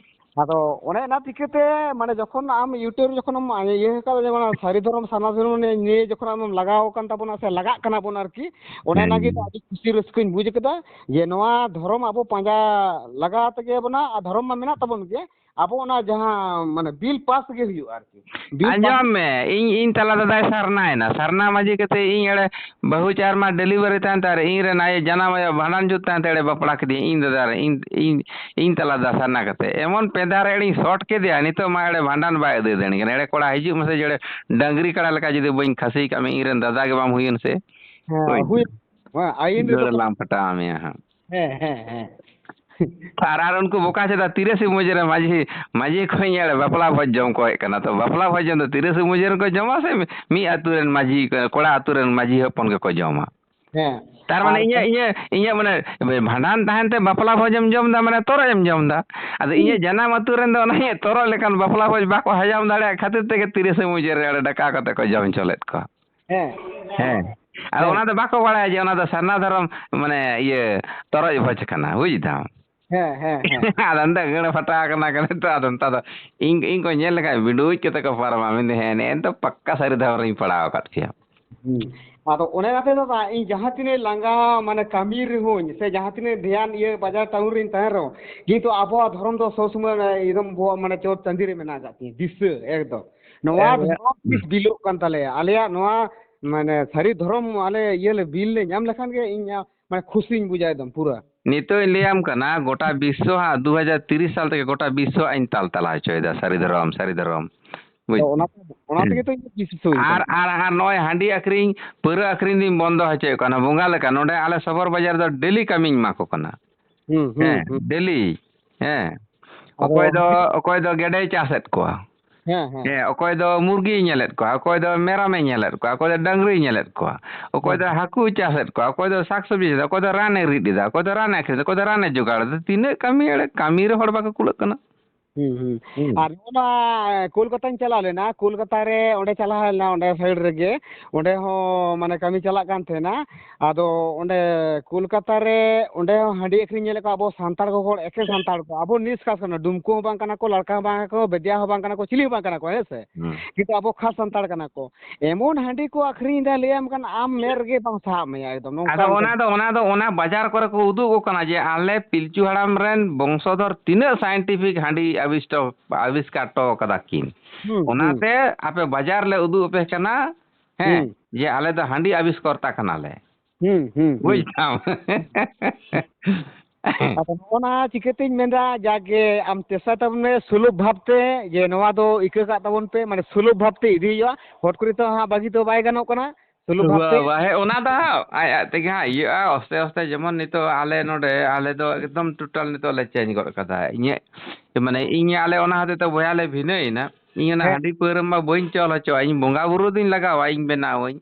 ᱟᱫᱚ ᱚᱱᱮ ᱚᱱᱟ ᱪᱤᱠᱟᱹᱛᱮ, ᱢᱟᱱᱮ, ᱡᱚᱠᱷᱚᱱ ᱟᱢ YouTube ᱡᱚᱠᱷᱚᱱᱮᱢ ᱤᱭᱟᱹ ᱟᱠᱟᱫ, ᱡᱮᱢᱚᱱ ᱥᱟᱹᱨᱤ ᱫᱷᱚᱨᱚᱢ ᱥᱟᱨᱱᱟ ᱫᱷᱚᱨᱚᱢ ᱱᱤᱭᱮ, ᱱᱤᱭᱮ ᱡᱚᱠᱷᱚᱱ ᱟᱢᱮᱢ ᱞᱟᱜᱟᱣ ᱟᱠᱟᱱ ᱛᱟᱵᱚᱱᱟ ᱥᱮ ᱞᱟᱜᱟᱜ ᱠᱟᱱᱟ ᱵᱚᱱ ᱟᱨᱠᱤ, ᱚᱱᱮ ᱦᱮᱸ, ᱚᱱᱟ ᱜᱮ ᱦᱮᱸ᱾ ᱟᱹᱰᱤ ᱠᱩᱥᱤ ᱨᱟᱹᱥᱠᱟᱹᱧ ᱵᱩᱡᱽ ᱠᱮᱫᱟ ᱡᱮ ᱱᱚᱣᱟ ᱫᱷᱚᱨᱚᱢ ᱟᱵᱚ ᱯᱟᱸᱡᱟ ᱞᱟᱜᱟᱣ ᱛᱮᱜᱮ ᱵᱚᱱᱟ, ᱟᱨ ᱫᱷᱚᱨᱚᱢ ᱢᱟ ᱢᱮᱱᱟᱜ ᱛᱟᱵᱚᱱ ᱜᱮ, ᱟᱵᱚ ᱚᱱᱟ ᱡᱟᱦᱟᱸ ᱢᱟᱱᱮ ᱵᱤᱞ ᱯᱟᱥ ᱜᱮ ᱦᱩᱭᱩᱜᱼᱟ ᱟᱨᱠᱤ᱾ ᱵᱤᱞ ᱯᱟᱥ ᱟᱸᱡᱚᱢ ᱢᱮ, ᱤᱧ, ᱤᱧ ᱛᱟᱞᱟ ᱫᱟᱫᱟᱭ ᱥᱟᱨᱱᱟᱭᱮᱱᱟ᱾ ᱥᱟᱨᱱᱟ ᱢᱟᱹᱡᱷᱤ ᱠᱟᱛᱮ ᱤᱧ ᱮᱲᱮ ᱵᱟᱹᱦᱩ ᱪᱟᱨ ᱢᱟ ᱰᱮᱞᱤᱵᱷᱟᱨᱤ ᱛᱟᱦᱮᱱ ᱛᱟᱭ ᱨᱮ, ᱤᱧ ᱨᱮᱱ ᱟᱭᱳ ᱡᱟᱱᱟᱢ ᱟᱭᱳ ᱵᱷᱟᱸᱰᱟᱱ ᱡᱩᱛ ᱛᱟᱦᱮᱱ ᱛᱮ ᱮᱲᱮ ᱵᱟᱯᱞᱟ ᱠᱮᱫᱮᱭᱟ ᱤᱧ ᱫᱟᱫᱟ ᱨᱮ, ᱤᱧ, ᱤᱧ, ᱤᱧ ᱛᱟᱞᱟ ᱫᱟ ᱥᱟᱨᱱᱟ ᱠᱟᱛᱮ᱾ ᱮᱢᱚᱱ ᱯᱮᱸᱫᱷᱟ ᱨᱮ ᱮᱲᱮᱧ ᱥᱚᱴ ᱠᱮᱫᱮᱭᱟ, ᱱᱤᱛᱚᱜ ᱢᱟ ᱮᱲᱮ ᱵᱷᱟᱸᱰᱟᱱ ᱵᱟᱭ ᱟᱹᱫᱟᱹᱭ ᱫᱟᱲᱮ ᱠᱟᱱᱟ᱾ ᱮᱲᱮ ᱠᱚᱲᱟ ᱦᱤᱡᱩᱜ ᱢᱮᱥᱮ ᱡᱮᱲᱮ ᱰᱟᱹᱝᱨᱤ ᱠᱟᱲᱟ ᱞᱮᱠᱟ ᱡᱩᱫᱤ ᱵᱟᱹᱧ ᱠᱷᱟᱹᱥᱤ ᱠᱟᱜ ᱢᱮ, ᱤᱧ ᱨᱮᱱ ᱫᱟᱫᱟ ᱜᱮ ᱵᱟᱢ ᱦᱩᱭᱮᱱ ᱥᱮ᱾ ᱦᱮᱸ, ᱦᱳᱭ᱾ ᱦᱩᱭ, ᱦᱮᱸ, ᱟᱹᱭᱤᱱ ᱨᱮᱫᱚ ᱫᱟᱹᱲ ᱞᱟᱝ ᱯᱷᱟᱴᱟᱣ ᱢᱮᱭᱟ ᱦᱟᱸᱜ᱾ ᱦᱮᱸ, ᱦᱮᱸ, ᱦᱮᱸ᱾ ᱟᱨ, ᱟᱨ ᱩᱱᱠᱩ ᱵᱚᱠᱟ ᱪᱮᱫᱟ ᱛᱤᱨᱟᱹᱥᱤ ᱢᱚᱡᱽ ᱨᱮ ᱢᱟᱹᱡᱷᱤ, ᱢᱟᱹᱡᱷᱤ ᱠᱷᱚᱱ ᱧᱮᱞ ᱵᱟᱯᱞᱟ ᱵᱷᱚᱡᱽ ᱡᱚᱢ ᱠᱚ ᱦᱮᱡ ᱠᱟᱱᱟ᱾ ᱛᱚ ᱵᱟᱯᱞᱟ ᱵᱷᱚᱡᱽ ᱡᱚᱢ ᱫᱚ ᱛᱤᱨᱟᱹᱥᱤ ᱢᱚᱡᱽ ᱨᱮᱠᱚ ᱡᱚᱢᱟ ᱥᱮ ᱢᱤᱫ ᱟᱹᱛᱩ ᱨᱮᱱ ᱢᱟᱹᱡᱷᱤ, ᱠᱚᱲᱟ ᱟᱹᱛᱩ ᱨᱮᱱ ᱢᱟᱹᱡᱷᱤ ᱦᱚᱯᱚᱱ ᱜᱮᱠᱚ ᱡᱚᱢᱟ? ᱦᱮᱸ᱾ ᱛᱟᱨ ᱢᱟᱱᱮ ᱟᱨ ᱤᱧᱟᱹᱜ, ᱤᱧᱟᱹᱜ, ᱤᱧᱟᱹᱜ ᱢᱟᱱᱮ ᱵᱷᱟᱸᱰᱟᱱ ᱛᱟᱦᱮᱱ ᱛᱮ ᱵᱟᱯᱞᱟ ᱵᱷᱚᱡᱽ ᱮᱢ ᱡᱚᱢ ᱫᱟ, ᱢᱟᱱᱮ ᱛᱚᱨᱚᱡ ᱮᱢ ᱡᱚᱢ ᱫᱟ᱾ ᱟᱫᱚ ᱤᱧᱟᱹᱜ ᱡᱟᱱᱟᱢ ᱟᱹᱛᱩ ᱨᱮᱱ ᱫᱚ ᱚᱱᱟ ᱤᱧᱟᱹᱜ ᱛᱚᱨᱚᱡ ᱞᱮᱠᱟᱱ ᱵᱟᱯᱞᱟ ᱵᱷᱚᱡᱽ ᱵᱟᱠᱚ ᱦᱟᱡᱟᱢ ᱫᱟᱲᱮᱭᱟᱜ ᱠᱷᱟᱹᱛᱤᱨ ᱛᱮᱜᱮ ᱛᱤᱨᱟᱹᱥᱤ ᱢᱚᱡᱽ ᱨᱮ ᱚᱸᱰᱮ ᱰᱟᱠᱟ ᱠᱟᱛᱮ ᱠᱚ ᱡᱚᱢ ᱦᱚᱪᱚ ᱞᱮᱫ ᱠᱚᱣᱟ᱾ ᱦᱮᱸ᱾ ᱦᱮᱸ᱾ ᱟᱫᱚ ᱦᱮᱸ᱾ ᱚᱱᱟ ᱫᱚ ᱵᱟᱠᱚ ᱵᱟᱲᱟᱭᱟ ᱡᱮ ᱚᱱᱟ ᱫᱚ ᱥᱟᱨᱱᱟ ᱫᱷᱚᱨᱚᱢ, ᱢᱟᱱᱮ, ᱤᱭᱟᱹ, ᱛᱚᱨᱚᱡ ᱵᱷᱚᱡᱽ ᱠᱟᱱᱟ, ᱵᱩᱡᱽ ᱫᱟᱢ? ᱦᱮᱸ, ᱦᱮᱸ, ᱦᱮᱸ᱾ ᱟᱫᱚ ᱚᱸᱰᱮ ᱜᱟᱹᱲ ᱯᱷᱟᱴᱟᱣ ᱠᱟᱱᱟ ᱠᱟᱱᱟ ᱛᱚ, ᱟᱫᱚ ᱱᱮᱛᱟᱨ ᱫᱚ ᱤᱧ, ᱤᱧ ᱠᱚ ᱧᱮᱞ ᱞᱮᱠᱷᱟᱱ ᱵᱤᱰᱩᱡ ᱠᱟᱛᱮ ᱠᱚ ᱯᱟᱨᱚᱢᱟ᱾ ᱢᱮᱱᱫᱟᱹᱧ, "ᱦᱮᱸ, ᱱᱮᱜᱼᱮ ᱱᱤᱛᱚᱜ ᱯᱟᱠᱠᱟ ᱥᱟᱹᱨᱤ ᱫᱷᱚᱨᱚᱢ ᱨᱤᱧ ᱯᱟᱲᱟᱣ ᱟᱠᱟᱫ ᱯᱮᱭᱟ᱾" ᱦᱩᱸ᱾ ᱟᱫᱚ ᱚᱱᱮ ᱚᱱᱟᱛᱮ ᱫᱟᱫᱟ, ᱤᱧ ᱡᱟᱦᱟᱸ ᱛᱤᱱᱟᱹᱜ ᱞᱟᱸᱜᱟ, ᱢᱟᱱᱮ, ᱠᱟᱹᱢᱤ ᱨᱮᱦᱚᱸᱧ, ᱥᱮ ᱡᱟᱦᱟᱸ ᱛᱤᱱᱟᱹᱜ ᱫᱷᱮᱭᱟᱱ, ᱤᱭᱟᱹ, ᱵᱟᱡᱟᱨ ᱴᱟᱣᱩᱱ ᱨᱤᱧ ᱛᱟᱦᱮᱱ ᱨᱮᱦᱚᱸ, ᱠᱤᱱᱛᱩ ᱟᱵᱚᱣᱟᱜ ᱫᱷᱚᱨᱚᱢ ᱫᱚ ᱥᱚᱵ ᱥᱚᱢᱚᱭ, ᱢᱟᱱᱮ, ᱮᱠᱫᱚᱢ ᱵᱚᱦᱚᱜ, ᱢᱟᱱᱮ, ᱪᱚᱴ ᱪᱟᱸᱫᱤ ᱨᱮ ᱢᱮᱱᱟᱜ ᱟᱠᱟᱫ ᱛᱤᱧᱟᱹ, ᱫᱤᱥᱟᱹ ᱮᱠᱫᱚᱢ᱾ ᱱᱚᱣᱟ ᱮᱠᱵᱟᱨᱮ᱾ ᱫᱷᱚᱨᱚᱢ ᱛᱤᱥ ᱵᱤᱞᱚᱜ ᱠᱟᱱ ᱛᱟᱞᱮᱭᱟ? ᱟᱞᱮᱭᱟᱜ ᱱᱚᱣᱟ, ᱢᱟᱱᱮ, ᱥᱟᱹᱨᱤ ᱫᱷᱚᱨᱚᱢ ᱟᱞᱮ ᱤᱭᱟᱹ ᱞᱮ, ᱵᱤᱞ ᱞᱮ ᱧᱟᱢ ᱞᱮᱠᱷᱟᱱ ᱜᱮ ᱤᱧ, ᱢᱟᱱᱮ, ᱠᱷᱩᱥᱤᱧ ᱵᱩᱡᱟ ᱮᱠᱫᱚᱢ ᱯᱩᱨᱟᱹ᱾ ᱱᱤᱛᱚᱜ ᱤᱧ ᱞᱟᱹᱭᱟᱢ ᱠᱟᱱᱟ, ᱜᱚᱴᱟ ᱵᱤᱥᱥᱚ ᱦᱟᱸᱜ ᱫᱩ ᱦᱟᱡᱟᱨ ᱛᱤᱨᱤᱥ ᱥᱟᱞ ᱛᱮᱜᱮ ᱜᱚᱴᱟ ᱵᱤᱥᱥᱚ ᱦᱟᱸᱜ ᱤᱧ ᱛᱟᱞ ᱛᱟᱞᱟ ᱦᱚᱪᱚᱭᱮᱫᱟ, ᱥᱟᱹᱨᱤ ᱫᱷᱚᱨᱚᱢ, ᱥᱟᱹᱨᱤ ᱫᱷᱚᱨᱚᱢ᱾ ᱵᱩᱡᱽ? ᱛᱚ, ᱚᱱᱟ, ᱚᱱᱟ ᱦᱩᱸ᱾ ᱛᱮᱜᱮ ᱛᱚ ᱤᱧ ᱫᱚ ᱵᱤᱥᱥᱚ ᱦᱩᱭ ᱟᱨ, ᱠᱟᱱᱟ᱾ ᱟᱨ, ᱟᱨ ᱱᱚᱜᱼᱚᱭ ᱦᱟᱺᱰᱤ ᱟᱹᱠᱷᱨᱤᱧ, ᱯᱟᱹᱣᱨᱟᱹ ᱟᱹᱠᱷᱨᱤᱧ ᱫᱩᱧ ᱵᱚᱱᱫᱚ ᱦᱚᱪᱚᱭᱮᱫ ᱠᱟᱱᱟ, ᱵᱚᱸᱜᱟ ᱞᱮᱠᱟ᱾ ᱱᱚᱰᱮ ᱟᱞᱮ ᱥᱚᱵᱚᱨ ᱵᱟᱡᱟᱨ ᱫᱚ ᱰᱮᱞᱤ ᱠᱟᱹᱢᱤᱧ ᱮᱢᱟ ᱠᱚ ᱠᱟᱱᱟ᱾ ᱦᱩᱸ, ᱦᱩᱸ, ᱦᱮᱸ, ᱦᱩᱸ᱾ ᱰᱮᱞᱤ᱾ ᱦᱮᱸ᱾ ᱟᱫᱚ ᱚᱠᱚᱭ ᱫᱚ, ᱚᱠᱚᱭ ᱫᱚ ᱜᱮᱰᱮᱭ ᱪᱟᱥᱮᱫ ᱠᱚᱣᱟ᱾ ᱦᱮᱸ, ᱦᱮᱸ᱾ ᱦᱮᱸ, ᱚᱠᱚᱭ ᱫᱚ ᱢᱩᱨᱜᱤᱭ ᱧᱮᱞᱮᱫ ᱠᱚᱣᱟ, ᱚᱠᱚᱭ ᱫᱚ ᱢᱮᱨᱚᱢᱮ ᱧᱮᱞᱮᱫ ᱠᱚᱣᱟ, ᱚᱠᱚᱭ ᱫᱚ ᱰᱟᱹᱝᱨᱤᱭ ᱧᱮᱞᱮᱫ ᱠᱚᱣᱟ, ᱚᱠᱚᱭ ᱦᱮᱸ᱾ ᱫᱚ ᱦᱟᱹᱠᱩᱭ ᱪᱟᱥᱮᱫ ᱠᱚᱣᱟ, ᱚᱠᱚᱭ ᱫᱚ ᱥᱟᱠ ᱥᱚᱵᱽᱡᱤ ᱪᱟᱥᱮᱫ, ᱚᱠᱚᱭ ᱫᱚ ᱨᱟᱱᱮ ᱨᱤᱫ ᱮᱫᱟ, ᱚᱠᱚᱭ ᱫᱚ ᱨᱟᱱᱮ ᱟᱹᱠᱷᱨᱤᱧ ᱮᱫᱟ, ᱚᱠᱚᱭ ᱫᱚ ᱨᱟᱱᱮ ᱡᱚᱜᱟᱲ ᱮᱫᱟ᱾ ᱛᱤᱱᱟᱹᱜ ᱠᱟᱹᱢᱤ ᱮᱲᱮ, ᱠᱟᱹᱢᱤ ᱨᱮ ᱦᱚᱲ ᱵᱟᱠᱚ ᱠᱩᱞᱟᱹᱜ ᱠᱟᱱᱟ᱾ ᱦᱩᱸ, ᱦᱩᱸ᱾ ᱦᱩᱸ᱾ ᱟᱨ ᱱᱚᱜᱼᱚ ᱱᱟ ᱠᱳᱞᱠᱟᱛᱟᱧ ᱪᱟᱞᱟᱣ ᱞᱮᱱᱟ, ᱠᱳᱞᱠᱟᱛᱟ ᱨᱮ ᱚᱸᱰᱮ ᱪᱟᱞᱟᱣ ᱞᱮᱱᱟ, ᱚᱸᱰᱮ side ᱨᱮᱜᱮ, ᱚᱸᱰᱮ ᱦᱚᱸ ᱢᱟᱱᱮ ᱠᱟᱹᱢᱤ ᱪᱟᱞᱟᱜ ᱠᱟᱱ ᱛᱟᱦᱮᱱᱟ᱾ ᱟᱫᱚ ᱚᱸᱰᱮ ᱠᱳᱞᱠᱟᱛᱟ ᱨᱮ, ᱚᱸᱰᱮ ᱦᱚᱸ ᱦᱟᱺᱰᱤ ᱟᱹᱠᱷᱨᱤᱧ ᱧᱮᱞᱮᱫ ᱠᱚᱣᱟ ᱟᱵᱚ ᱥᱟᱱᱛᱟᱲ ᱠᱚ, ᱦᱚᱲ ᱮᱠᱮᱱ ᱥᱟᱱᱛᱟᱲ ᱠᱚ, ᱟᱵᱚ ᱱᱤᱥᱠᱟᱥ ᱠᱟᱱᱟ, ᱰᱩᱢᱠᱩ ᱦᱚᱸ ᱵᱟᱝ ᱠᱟᱱᱟ ᱠᱚ, ᱞᱟᱲᱠᱟ ᱦᱚᱸ ᱵᱟᱝ ᱠᱟᱱᱟ ᱠᱚ, ᱵᱮᱫᱤᱭᱟ ᱦᱚᱸ ᱵᱟᱝ ᱠᱟᱱᱟ ᱠᱚ, ᱪᱤᱞᱤ ᱦᱚᱸ ᱵᱟᱝ ᱠᱟᱱᱟ ᱠᱚ, ᱦᱮᱸ ᱥᱮ? ᱦᱩᱸ᱾ ᱠᱤᱱᱛᱩ ᱟᱵᱚ ᱠᱷᱟᱥ ᱥᱟᱱᱛᱟᱲ ᱠᱟᱱᱟ ᱠᱚ᱾ ᱮᱢᱚᱱ ᱦᱟᱺᱰᱤ ᱠᱚ ᱟᱹᱠᱷᱨᱤᱧ ᱮᱫᱟ, ᱞᱟᱹᱭᱟᱢ ᱠᱟᱱᱟ ᱟᱢ ᱢᱮᱫ ᱨᱮᱜᱮ ᱵᱟᱝ ᱥᱟᱦᱟᱜ ᱢᱮᱭᱟ ᱮᱠᱫᱚᱢ, ᱱᱚᱝᱠᱟ ᱟᱫᱚ ᱢᱤᱫᱴᱮᱱ ᱚᱱᱟ ᱫᱚ, ᱚᱱᱟ ᱫᱚ, ᱚᱱᱟ ᱵᱟᱡᱟᱨ ᱠᱚᱨᱮ ᱠᱚ ᱩᱫᱩᱜ ᱟᱠᱚ ᱠᱟᱱᱟ ᱡᱮ ᱟᱞᱮ ᱯᱤᱞᱪᱩ ᱦᱟᱲᱟᱢ ᱨᱮᱱ ᱵᱚᱝᱥᱚᱫᱷᱚᱨ ᱛᱤᱱᱟᱹᱜ scientific ᱦᱟᱺᱰᱤ ᱟᱵᱤᱥᱴᱚ-, ᱟᱵᱤᱥᱠᱟᱨ ᱦᱚᱴᱚ ᱠᱟᱫᱟ ᱠᱤᱱ᱾ ᱦᱩᱸ, ᱦᱩᱸ᱾ ᱚᱱᱟᱛᱮ ᱟᱯᱮ ᱵᱟᱡᱟᱨ ᱞᱮ ᱩᱫᱩᱜ ᱟᱯᱮ ᱠᱟᱱᱟ, ᱦᱮᱸ, ᱦᱩᱸ᱾ ᱡᱮ ᱟᱞᱮ ᱫᱚ ᱦᱟᱺᱰᱤ ᱟᱵᱤᱥᱠᱚᱨᱛᱟ ᱠᱟᱱᱟᱞᱮ᱾ ᱦᱩᱸ, ᱦᱩᱸ, ᱦᱩᱸ᱾ ᱵᱩᱡᱽ ᱫᱟᱢ? ᱟᱫᱚ ᱱᱚᱜᱼᱚ ᱱᱟ ᱪᱤᱠᱟᱹᱛᱤᱧ ᱢᱮᱱᱫᱟ, ᱡᱟᱜᱮ ᱟᱢ ᱪᱮᱥᱴᱟᱭ ᱛᱟᱵᱚᱱ ᱢᱮ ᱥᱩᱞᱩᱵ ᱵᱷᱟᱵᱽ ᱛᱮ, ᱡᱮ ᱱᱚᱣᱟ ᱫᱚ ᱤᱠᱟᱹ ᱠᱟᱜ ᱛᱟᱵᱚᱱ ᱯᱮ, ᱢᱟᱱᱮ ᱥᱩᱞᱩᱵ ᱵᱷᱟᱵᱽ ᱛᱮ ᱤᱫᱤ ᱦᱩᱭᱩᱜᱼᱟ᱾ ᱦᱚᱴ ᱠᱚᱨᱮ ᱛᱚ ᱦᱟᱸᱜ ᱵᱟᱹᱜᱤ ᱫᱚ ᱵᱟᱭ ᱜᱟᱱᱚᱜ ᱠᱟᱱᱟ᱾ ᱥᱩᱞᱩᱵ ᱵᱷᱟᱵᱽ ᱵᱟ-, ᱛᱮ? ᱵᱟ-, ᱦᱮᱸ, ᱚᱱᱟ ᱫᱚ ᱦᱟᱸᱜ ᱟᱡ, ᱟᱡ ᱛᱮᱜᱮ ᱦᱟᱸᱜ ᱤᱭᱟᱹᱜᱼᱟ, ᱟᱥᱛᱮ, ᱟᱥᱛᱮ᱾ ᱡᱮᱢᱚᱱ ᱱᱤᱛᱚᱜ ᱟᱞᱮ ᱱᱚᱰᱮ, ᱟᱞᱮ ᱫᱚ ᱮᱠᱫᱚᱢ total ᱱᱤᱛᱚᱜ ᱞᱮ change ᱜᱚᱫ ᱠᱟᱫᱟ᱾ ᱤᱧᱟᱹᱜ, ᱢᱟᱱᱮ, ᱤᱧ, ᱟᱞᱮ ᱚᱱᱟ ᱦᱚᱛᱮᱡ ᱛᱮ ᱵᱚᱭᱦᱟ ᱞᱮ ᱵᱷᱤᱱᱟᱹᱭᱮᱱᱟ᱾ ᱤᱧ ᱚᱱᱟ ᱦᱮᱸ᱾ ᱦᱟᱺᱰᱤ ᱯᱟᱹᱣᱨᱟᱹ ᱢᱟ ᱵᱟᱹᱧ ᱪᱚᱞ ᱦᱚᱪᱚᱣᱟᱜ, ᱤᱧ ᱵᱚᱸᱜᱟ ᱵᱩᱨᱩ ᱫᱩᱧ ᱞᱟᱜᱟᱣᱟ, ᱤᱧ ᱵᱮᱱᱟᱣᱟᱹᱧ᱾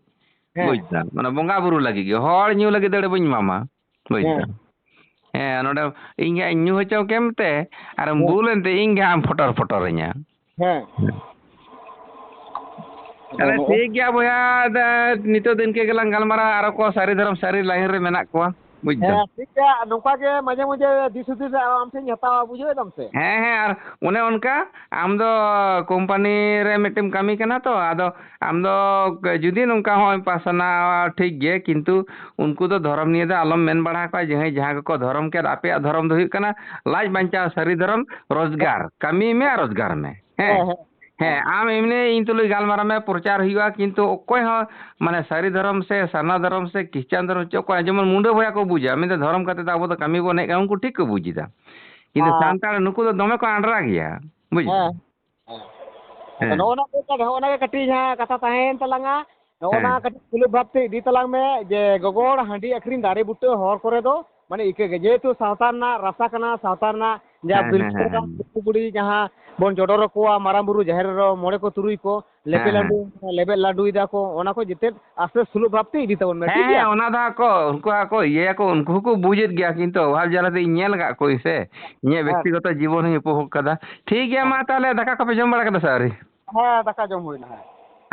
ᱦᱮᱸ᱾ ᱵᱩᱡᱽ ᱫᱟᱢ? ᱚᱱᱟ ᱵᱚᱸᱜᱟ ᱵᱩᱨᱩ ᱞᱟᱹᱜᱤᱫ ᱜᱮ, ᱦᱚᱲ ᱧᱩ ᱞᱟᱹᱜᱤᱫ ᱫᱚ ᱟᱹᱰᱤ ᱵᱟᱹᱧ ᱮᱢᱟᱢᱟ᱾ ᱵᱩᱡᱽ ᱦᱮᱸ᱾ ᱫᱟᱢ? ᱦᱮᱸ, ᱱᱚᱰᱮ ᱤᱧ ᱜᱮ ᱦᱟᱸᱜ ᱤᱧ ᱧᱩ ᱦᱚᱪᱚ ᱠᱮᱢ ᱛᱮ, ᱟᱨᱮᱢ ᱦᱮᱸ᱾ ᱵᱩᱞ ᱮᱱ ᱛᱮ ᱤᱧ ᱜᱮ ᱦᱟᱸᱜ ᱮᱢ ᱯᱷᱚᱴᱚᱨ ᱯᱷᱚᱴᱚᱨᱤᱧᱟ᱾ ᱦᱮᱸ᱾ ᱟᱫᱚ ᱛᱟᱦᱞᱮ ᱱᱚᱜᱼᱚ ᱴᱷᱤᱠ ᱜᱮᱭᱟ ᱵᱚᱭᱦᱟ, ᱫᱟ-, ᱱᱤᱛᱚᱜ ᱫᱚ ᱤᱱᱠᱟᱹ ᱜᱮᱞᱟᱝ ᱜᱟᱞᱢᱟᱨᱟᱣᱟ, ᱟᱨᱚ ᱠᱚ ᱥᱟᱹᱨᱤ ᱫᱷᱚᱨᱚᱢ ᱥᱟᱹᱨᱤ line ᱨᱮ ᱢᱮᱱᱟᱜ ᱠᱚᱣᱟ, ᱵᱩᱡᱽ ᱫᱟᱢ? ᱦᱮᱸ, ᱴᱷᱤᱠ ᱜᱮᱭᱟ, ᱱᱚᱝᱠᱟ ᱜᱮ ᱢᱟᱡᱷᱮ ᱢᱚᱫᱽᱫᱷᱮ ᱫᱤᱥ ᱦᱩᱫᱤᱥ ᱟᱢ ᱴᱷᱮᱱ ᱤᱧ ᱦᱟᱛᱟᱣᱟ, ᱵᱩᱡᱷᱟᱹᱣ ᱫᱟᱢ ᱥᱮ? ᱦᱮᱸ, ᱦᱮᱸ, ᱟᱨ ᱚᱱᱮ ᱚᱱᱠᱟ ᱟᱢ ᱫᱚ company ᱨᱮ ᱢᱤᱫᱴᱮᱱ ᱠᱟᱹᱢᱤ ᱠᱟᱱᱟ ᱛᱚ, ᱟᱫᱚ ᱟᱢ ᱫᱚ ᱡᱩᱫᱤ ᱱᱚᱝᱠᱟ ᱦᱚᱸᱜᱼᱚᱭ ᱯᱟᱥᱱᱟᱣᱟ, ᱴᱷᱤᱠ ᱜᱮ, ᱠᱤᱱᱛᱩ ᱩᱱᱠᱩ ᱫᱚ ᱫᱷᱚᱨᱚᱢ ᱱᱤᱭᱮ ᱫᱚ ᱟᱞᱚᱢ ᱢᱮᱱ ᱵᱟᱲᱟ ᱟᱠᱚᱣᱟ, ᱡᱟᱦᱟᱸᱭ ᱡᱟᱦᱟᱸ ᱜᱮᱠᱚ ᱫᱷᱚᱨᱚᱢ ᱠᱮᱫ, ᱟᱯᱮᱭᱟᱜ ᱫᱷᱚᱨᱚᱢ ᱫᱚ ᱦᱩᱭᱩᱜ ᱠᱟᱱᱟ ᱞᱟᱡ ᱵᱟᱧᱪᱟᱣ ᱥᱟᱹᱨᱤ ᱫᱷᱚᱨᱚᱢ, ᱨᱳᱡᱽᱜᱟᱨ, ᱠᱟᱹᱢᱤ ᱢᱮ ᱟᱨ ᱨᱳᱡᱽᱜᱟᱨ ᱢᱮ᱾ ᱦᱮᱸ᱾ ᱦᱮᱸ, ᱦᱮᱸ, ᱦᱮᱸ, ᱦᱮᱸ᱾ ᱟᱢ ᱮᱢᱱᱤ ᱤᱧ ᱛᱩᱞᱩᱡ ᱜᱟᱞᱢᱟᱨᱟᱣ ᱢᱮ, ᱯᱨᱚᱪᱟᱨ ᱦᱩᱭᱩᱜᱼᱟ, ᱠᱤᱱᱛᱩ ᱚᱠᱚᱭ ᱦᱚᱸ, ᱢᱟᱱᱮ, ᱥᱟᱹᱨᱤ ᱫᱷᱚᱨᱚᱢ ᱥᱮ ᱥᱟᱨᱱᱟ ᱫᱷᱚᱨᱚᱢ ᱥᱮ ᱠᱷᱨᱤᱥᱪᱟᱱ ᱫᱷᱚᱨᱚᱢ ᱪᱮᱫ ᱠᱚ ᱡᱮᱢᱚᱱ ᱢᱩᱸᱰᱟᱹ ᱵᱚᱭᱦᱟ ᱠᱚ ᱵᱩᱡᱟ, ᱢᱮᱱᱫᱟ ᱫᱷᱚᱨᱚᱢ ᱠᱟᱛᱮ ᱫᱚ ᱟᱵᱚ ᱫᱚ ᱠᱟᱹᱢᱤ ᱵᱚᱱ ᱦᱮᱡ ᱠᱟᱱᱟ, ᱩᱱᱠᱩ ᱴᱷᱤᱠ ᱠᱚ ᱵᱩᱡ ᱮᱫᱟ᱾ ᱠᱤᱱᱛᱩ ᱦᱮᱸ᱾ ᱥᱟᱱᱛᱟᱲ ᱱᱩᱠᱩ ᱫᱚ ᱫᱚᱢᱮ ᱠᱚ ᱟᱸᱰᱨᱟ ᱜᱮᱭᱟ, ᱵᱩᱡ ᱫᱟᱢ? ᱦᱮᱸ᱾ ᱦᱮᱸ᱾ ᱟᱫᱚ ᱦᱮᱸ᱾ ᱱᱚᱜᱼᱚ ᱱᱟ ᱠᱚ, ᱱᱚᱜᱼᱚ ᱱᱟ ᱜᱮ ᱠᱟᱹᱴᱤᱡ ᱦᱟᱸᱜ ᱠᱟᱛᱷᱟ ᱛᱟᱦᱮᱸᱭᱮᱱ ᱛᱟᱞᱟᱝᱟ᱾ ᱱᱚᱜᱼᱚ ᱱᱟ ᱦᱮᱸ᱾ ᱠᱟᱹᱴᱤᱡ ᱥᱩᱞᱩᱵ ᱵᱷᱟᱵᱽ ᱛᱮ ᱤᱫᱤ ᱛᱟᱞᱟᱝ ᱢᱮ ᱡᱮ ᱜᱚᱜᱚ ᱦᱚᱲ ᱦᱟᱺᱰᱤ ᱟᱹᱠᱷᱨᱤᱧ ᱫᱟᱨᱮ ᱵᱩᱴᱟᱹ ᱦᱚᱨ ᱠᱚᱨᱮ ᱫᱚ ᱢᱟᱱᱮ ᱤᱠᱟᱹ ᱜᱮ, ᱡᱮᱦᱮᱛᱩ ᱥᱟᱶᱛᱟ ᱨᱮᱱᱟᱜ ᱨᱟᱥᱟ ᱠᱟᱱᱟ, ᱥᱟᱶᱛᱟ ᱨᱮᱱᱟᱜ ᱡᱟᱦᱟᱸ ᱦᱮᱸ, ᱦᱮᱸ, ᱯᱤᱞᱪᱩ ᱦᱮᱸ, ᱦᱟᱲᱟᱢ ᱦᱮᱸ᱾ ᱯᱤᱞᱪᱩ ᱵᱩᱲᱦᱤ ᱡᱟᱦᱟᱸ ᱵᱚᱱ ᱪᱚᱰᱚᱨ ᱟᱠᱚᱣᱟ ᱢᱟᱨᱟᱝ ᱵᱩᱨᱩ ᱡᱟᱦᱮᱨ ᱮᱨᱟ ᱢᱚᱬᱮ ᱠᱚ ᱛᱩᱨᱩᱭ ᱠᱚ, ᱞᱮᱯᱮ ᱦᱮᱸ, ᱦᱮᱸ᱾ ᱞᱟᱹᱰᱩ, ᱞᱮᱵᱮᱫ ᱞᱟᱹᱰᱩᱭ ᱫᱟᱠᱚ, ᱚᱱᱟ ᱠᱚ ᱡᱮᱛᱮ ᱟᱥᱛᱮ ᱥᱩᱞᱩᱵ ᱵᱷᱟᱵᱽ ᱛᱮ ᱤᱫᱤ ᱛᱟᱵᱚᱱ ᱢᱮ, ᱴᱷᱤᱠ ᱦᱮᱸ, ᱜᱮᱭᱟ? ᱦᱮᱸ, ᱚᱱᱟ ᱫᱚ ᱦᱟᱸᱜ ᱠᱚ, ᱩᱱᱠᱩ ᱦᱟᱸᱜ ᱠᱚ ᱤᱭᱟᱹᱭᱟᱠᱚ, ᱩᱱᱠᱩ ᱦᱚᱸᱠᱚ ᱵᱩᱡᱮᱫ ᱜᱮᱭᱟ, ᱠᱤᱱᱛᱩ ᱚᱵᱷᱟᱵᱽ ᱡᱟᱞᱟᱛᱮ ᱤᱧ ᱧᱮᱞ ᱟᱠᱟᱫ ᱠᱚᱣᱟᱧ ᱥᱮ, ᱤᱧᱟᱹᱜ ᱦᱮᱸ᱾ ᱵᱮᱠᱛᱤᱜᱚᱛᱚ ᱡᱤᱵᱚᱱ ᱦᱚᱸᱧ ᱩᱯᱚᱵᱷᱳᱜᱽ ᱠᱟᱫᱟ᱾ ᱴᱷᱤᱠ ᱜᱮᱭᱟ, ᱦᱮᱸ᱾ ᱢᱟ ᱛᱟᱦᱚᱞᱮ ᱫᱟᱠᱟ ᱠᱚᱯᱮ ᱡᱚᱢ ᱵᱟᱲᱟ ᱠᱮᱫᱟ ᱥᱮ ᱟᱹᱣᱨᱤ? ᱦᱮᱸ, ᱫᱟᱠᱟ ᱡᱚᱢ ᱦᱩᱭᱱᱟ, ᱦᱮᱸ᱾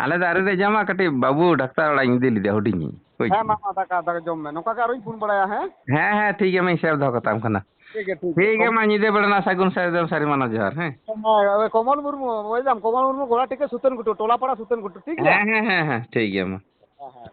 ᱟᱞᱮ ᱫᱚ ᱟᱹᱣᱨᱤ ᱞᱮ ᱡᱚᱢᱟ, ᱠᱟᱹᱴᱤᱡ ᱵᱟᱹᱵᱩ ᱰᱟᱠᱛᱟᱨ ᱚᱲᱟᱜ ᱤᱧ ᱤᱫᱤ ᱞᱮᱫᱮᱭᱟ, ᱦᱩᱰᱤᱧᱤᱡ, ᱵᱩᱡᱽ ᱦᱮᱸ, ᱢᱟ, ᱠᱮᱫᱟᱢ? ᱢᱟ, ᱫᱟᱠᱟ, ᱫᱟᱠᱟ ᱡᱚᱢ ᱢᱮ, ᱱᱚᱝᱠᱟ ᱜᱮ ᱟᱨᱚᱧ ᱯᱷᱳᱱ ᱵᱟᱲᱟᱭᱟ, ᱦᱮᱸ? ᱦᱮᱸ, ᱦᱮᱸ, ᱴᱷᱤᱠ ᱜᱮᱭᱟ, ᱢᱟᱧ ᱥᱮᱵᱷ ᱫᱚᱦᱚ ᱠᱟᱛᱟᱢ ᱠᱟᱱᱟ᱾ ᱴᱷᱤᱠ ᱜᱮᱭᱟ, ᱴᱷᱤᱠ ᱜᱮᱭᱟ᱾ ᱴᱷᱤᱠ ᱜᱮᱭᱟ, ᱠᱚᱢ- ᱢᱟ, ᱧᱤᱫᱟᱹ ᱵᱮᱲᱟ ᱨᱮᱱᱟᱜ ᱥᱟᱹᱜᱩᱱ ᱥᱟᱨ-, ᱥᱟᱹᱨᱤ ᱢᱟᱱᱟᱣ ᱡᱚᱦᱟᱨ, ᱦᱮᱸ? ᱦᱮᱸ, ᱦᱮᱸ, ᱠᱚᱢᱚᱞ ᱢᱩᱨᱢᱩ, ᱵᱩᱡᱽ ᱫᱟᱢ, ᱠᱚᱢᱚᱞ ᱢᱩᱨᱢᱩ ᱜᱚᱲᱟ ᱴᱷᱤᱠᱟᱹ ᱥᱩᱛᱟᱹᱱ ᱜᱷᱩᱴᱩ, ᱴᱚᱞᱟ ᱯᱟᱲᱟ ᱥᱩᱛᱟᱹᱱ ᱜᱷᱩᱴᱩ, ᱴᱷᱤᱠ ᱜᱮᱭᱟ? ᱦᱮᱸ, ᱦᱮᱸ, ᱦᱮᱸ, ᱦᱮᱸ, ᱴᱷᱤᱠ ᱜᱮᱭᱟ, ᱢᱟ᱾ ᱦᱮᱸ, ᱦᱮᱸ᱾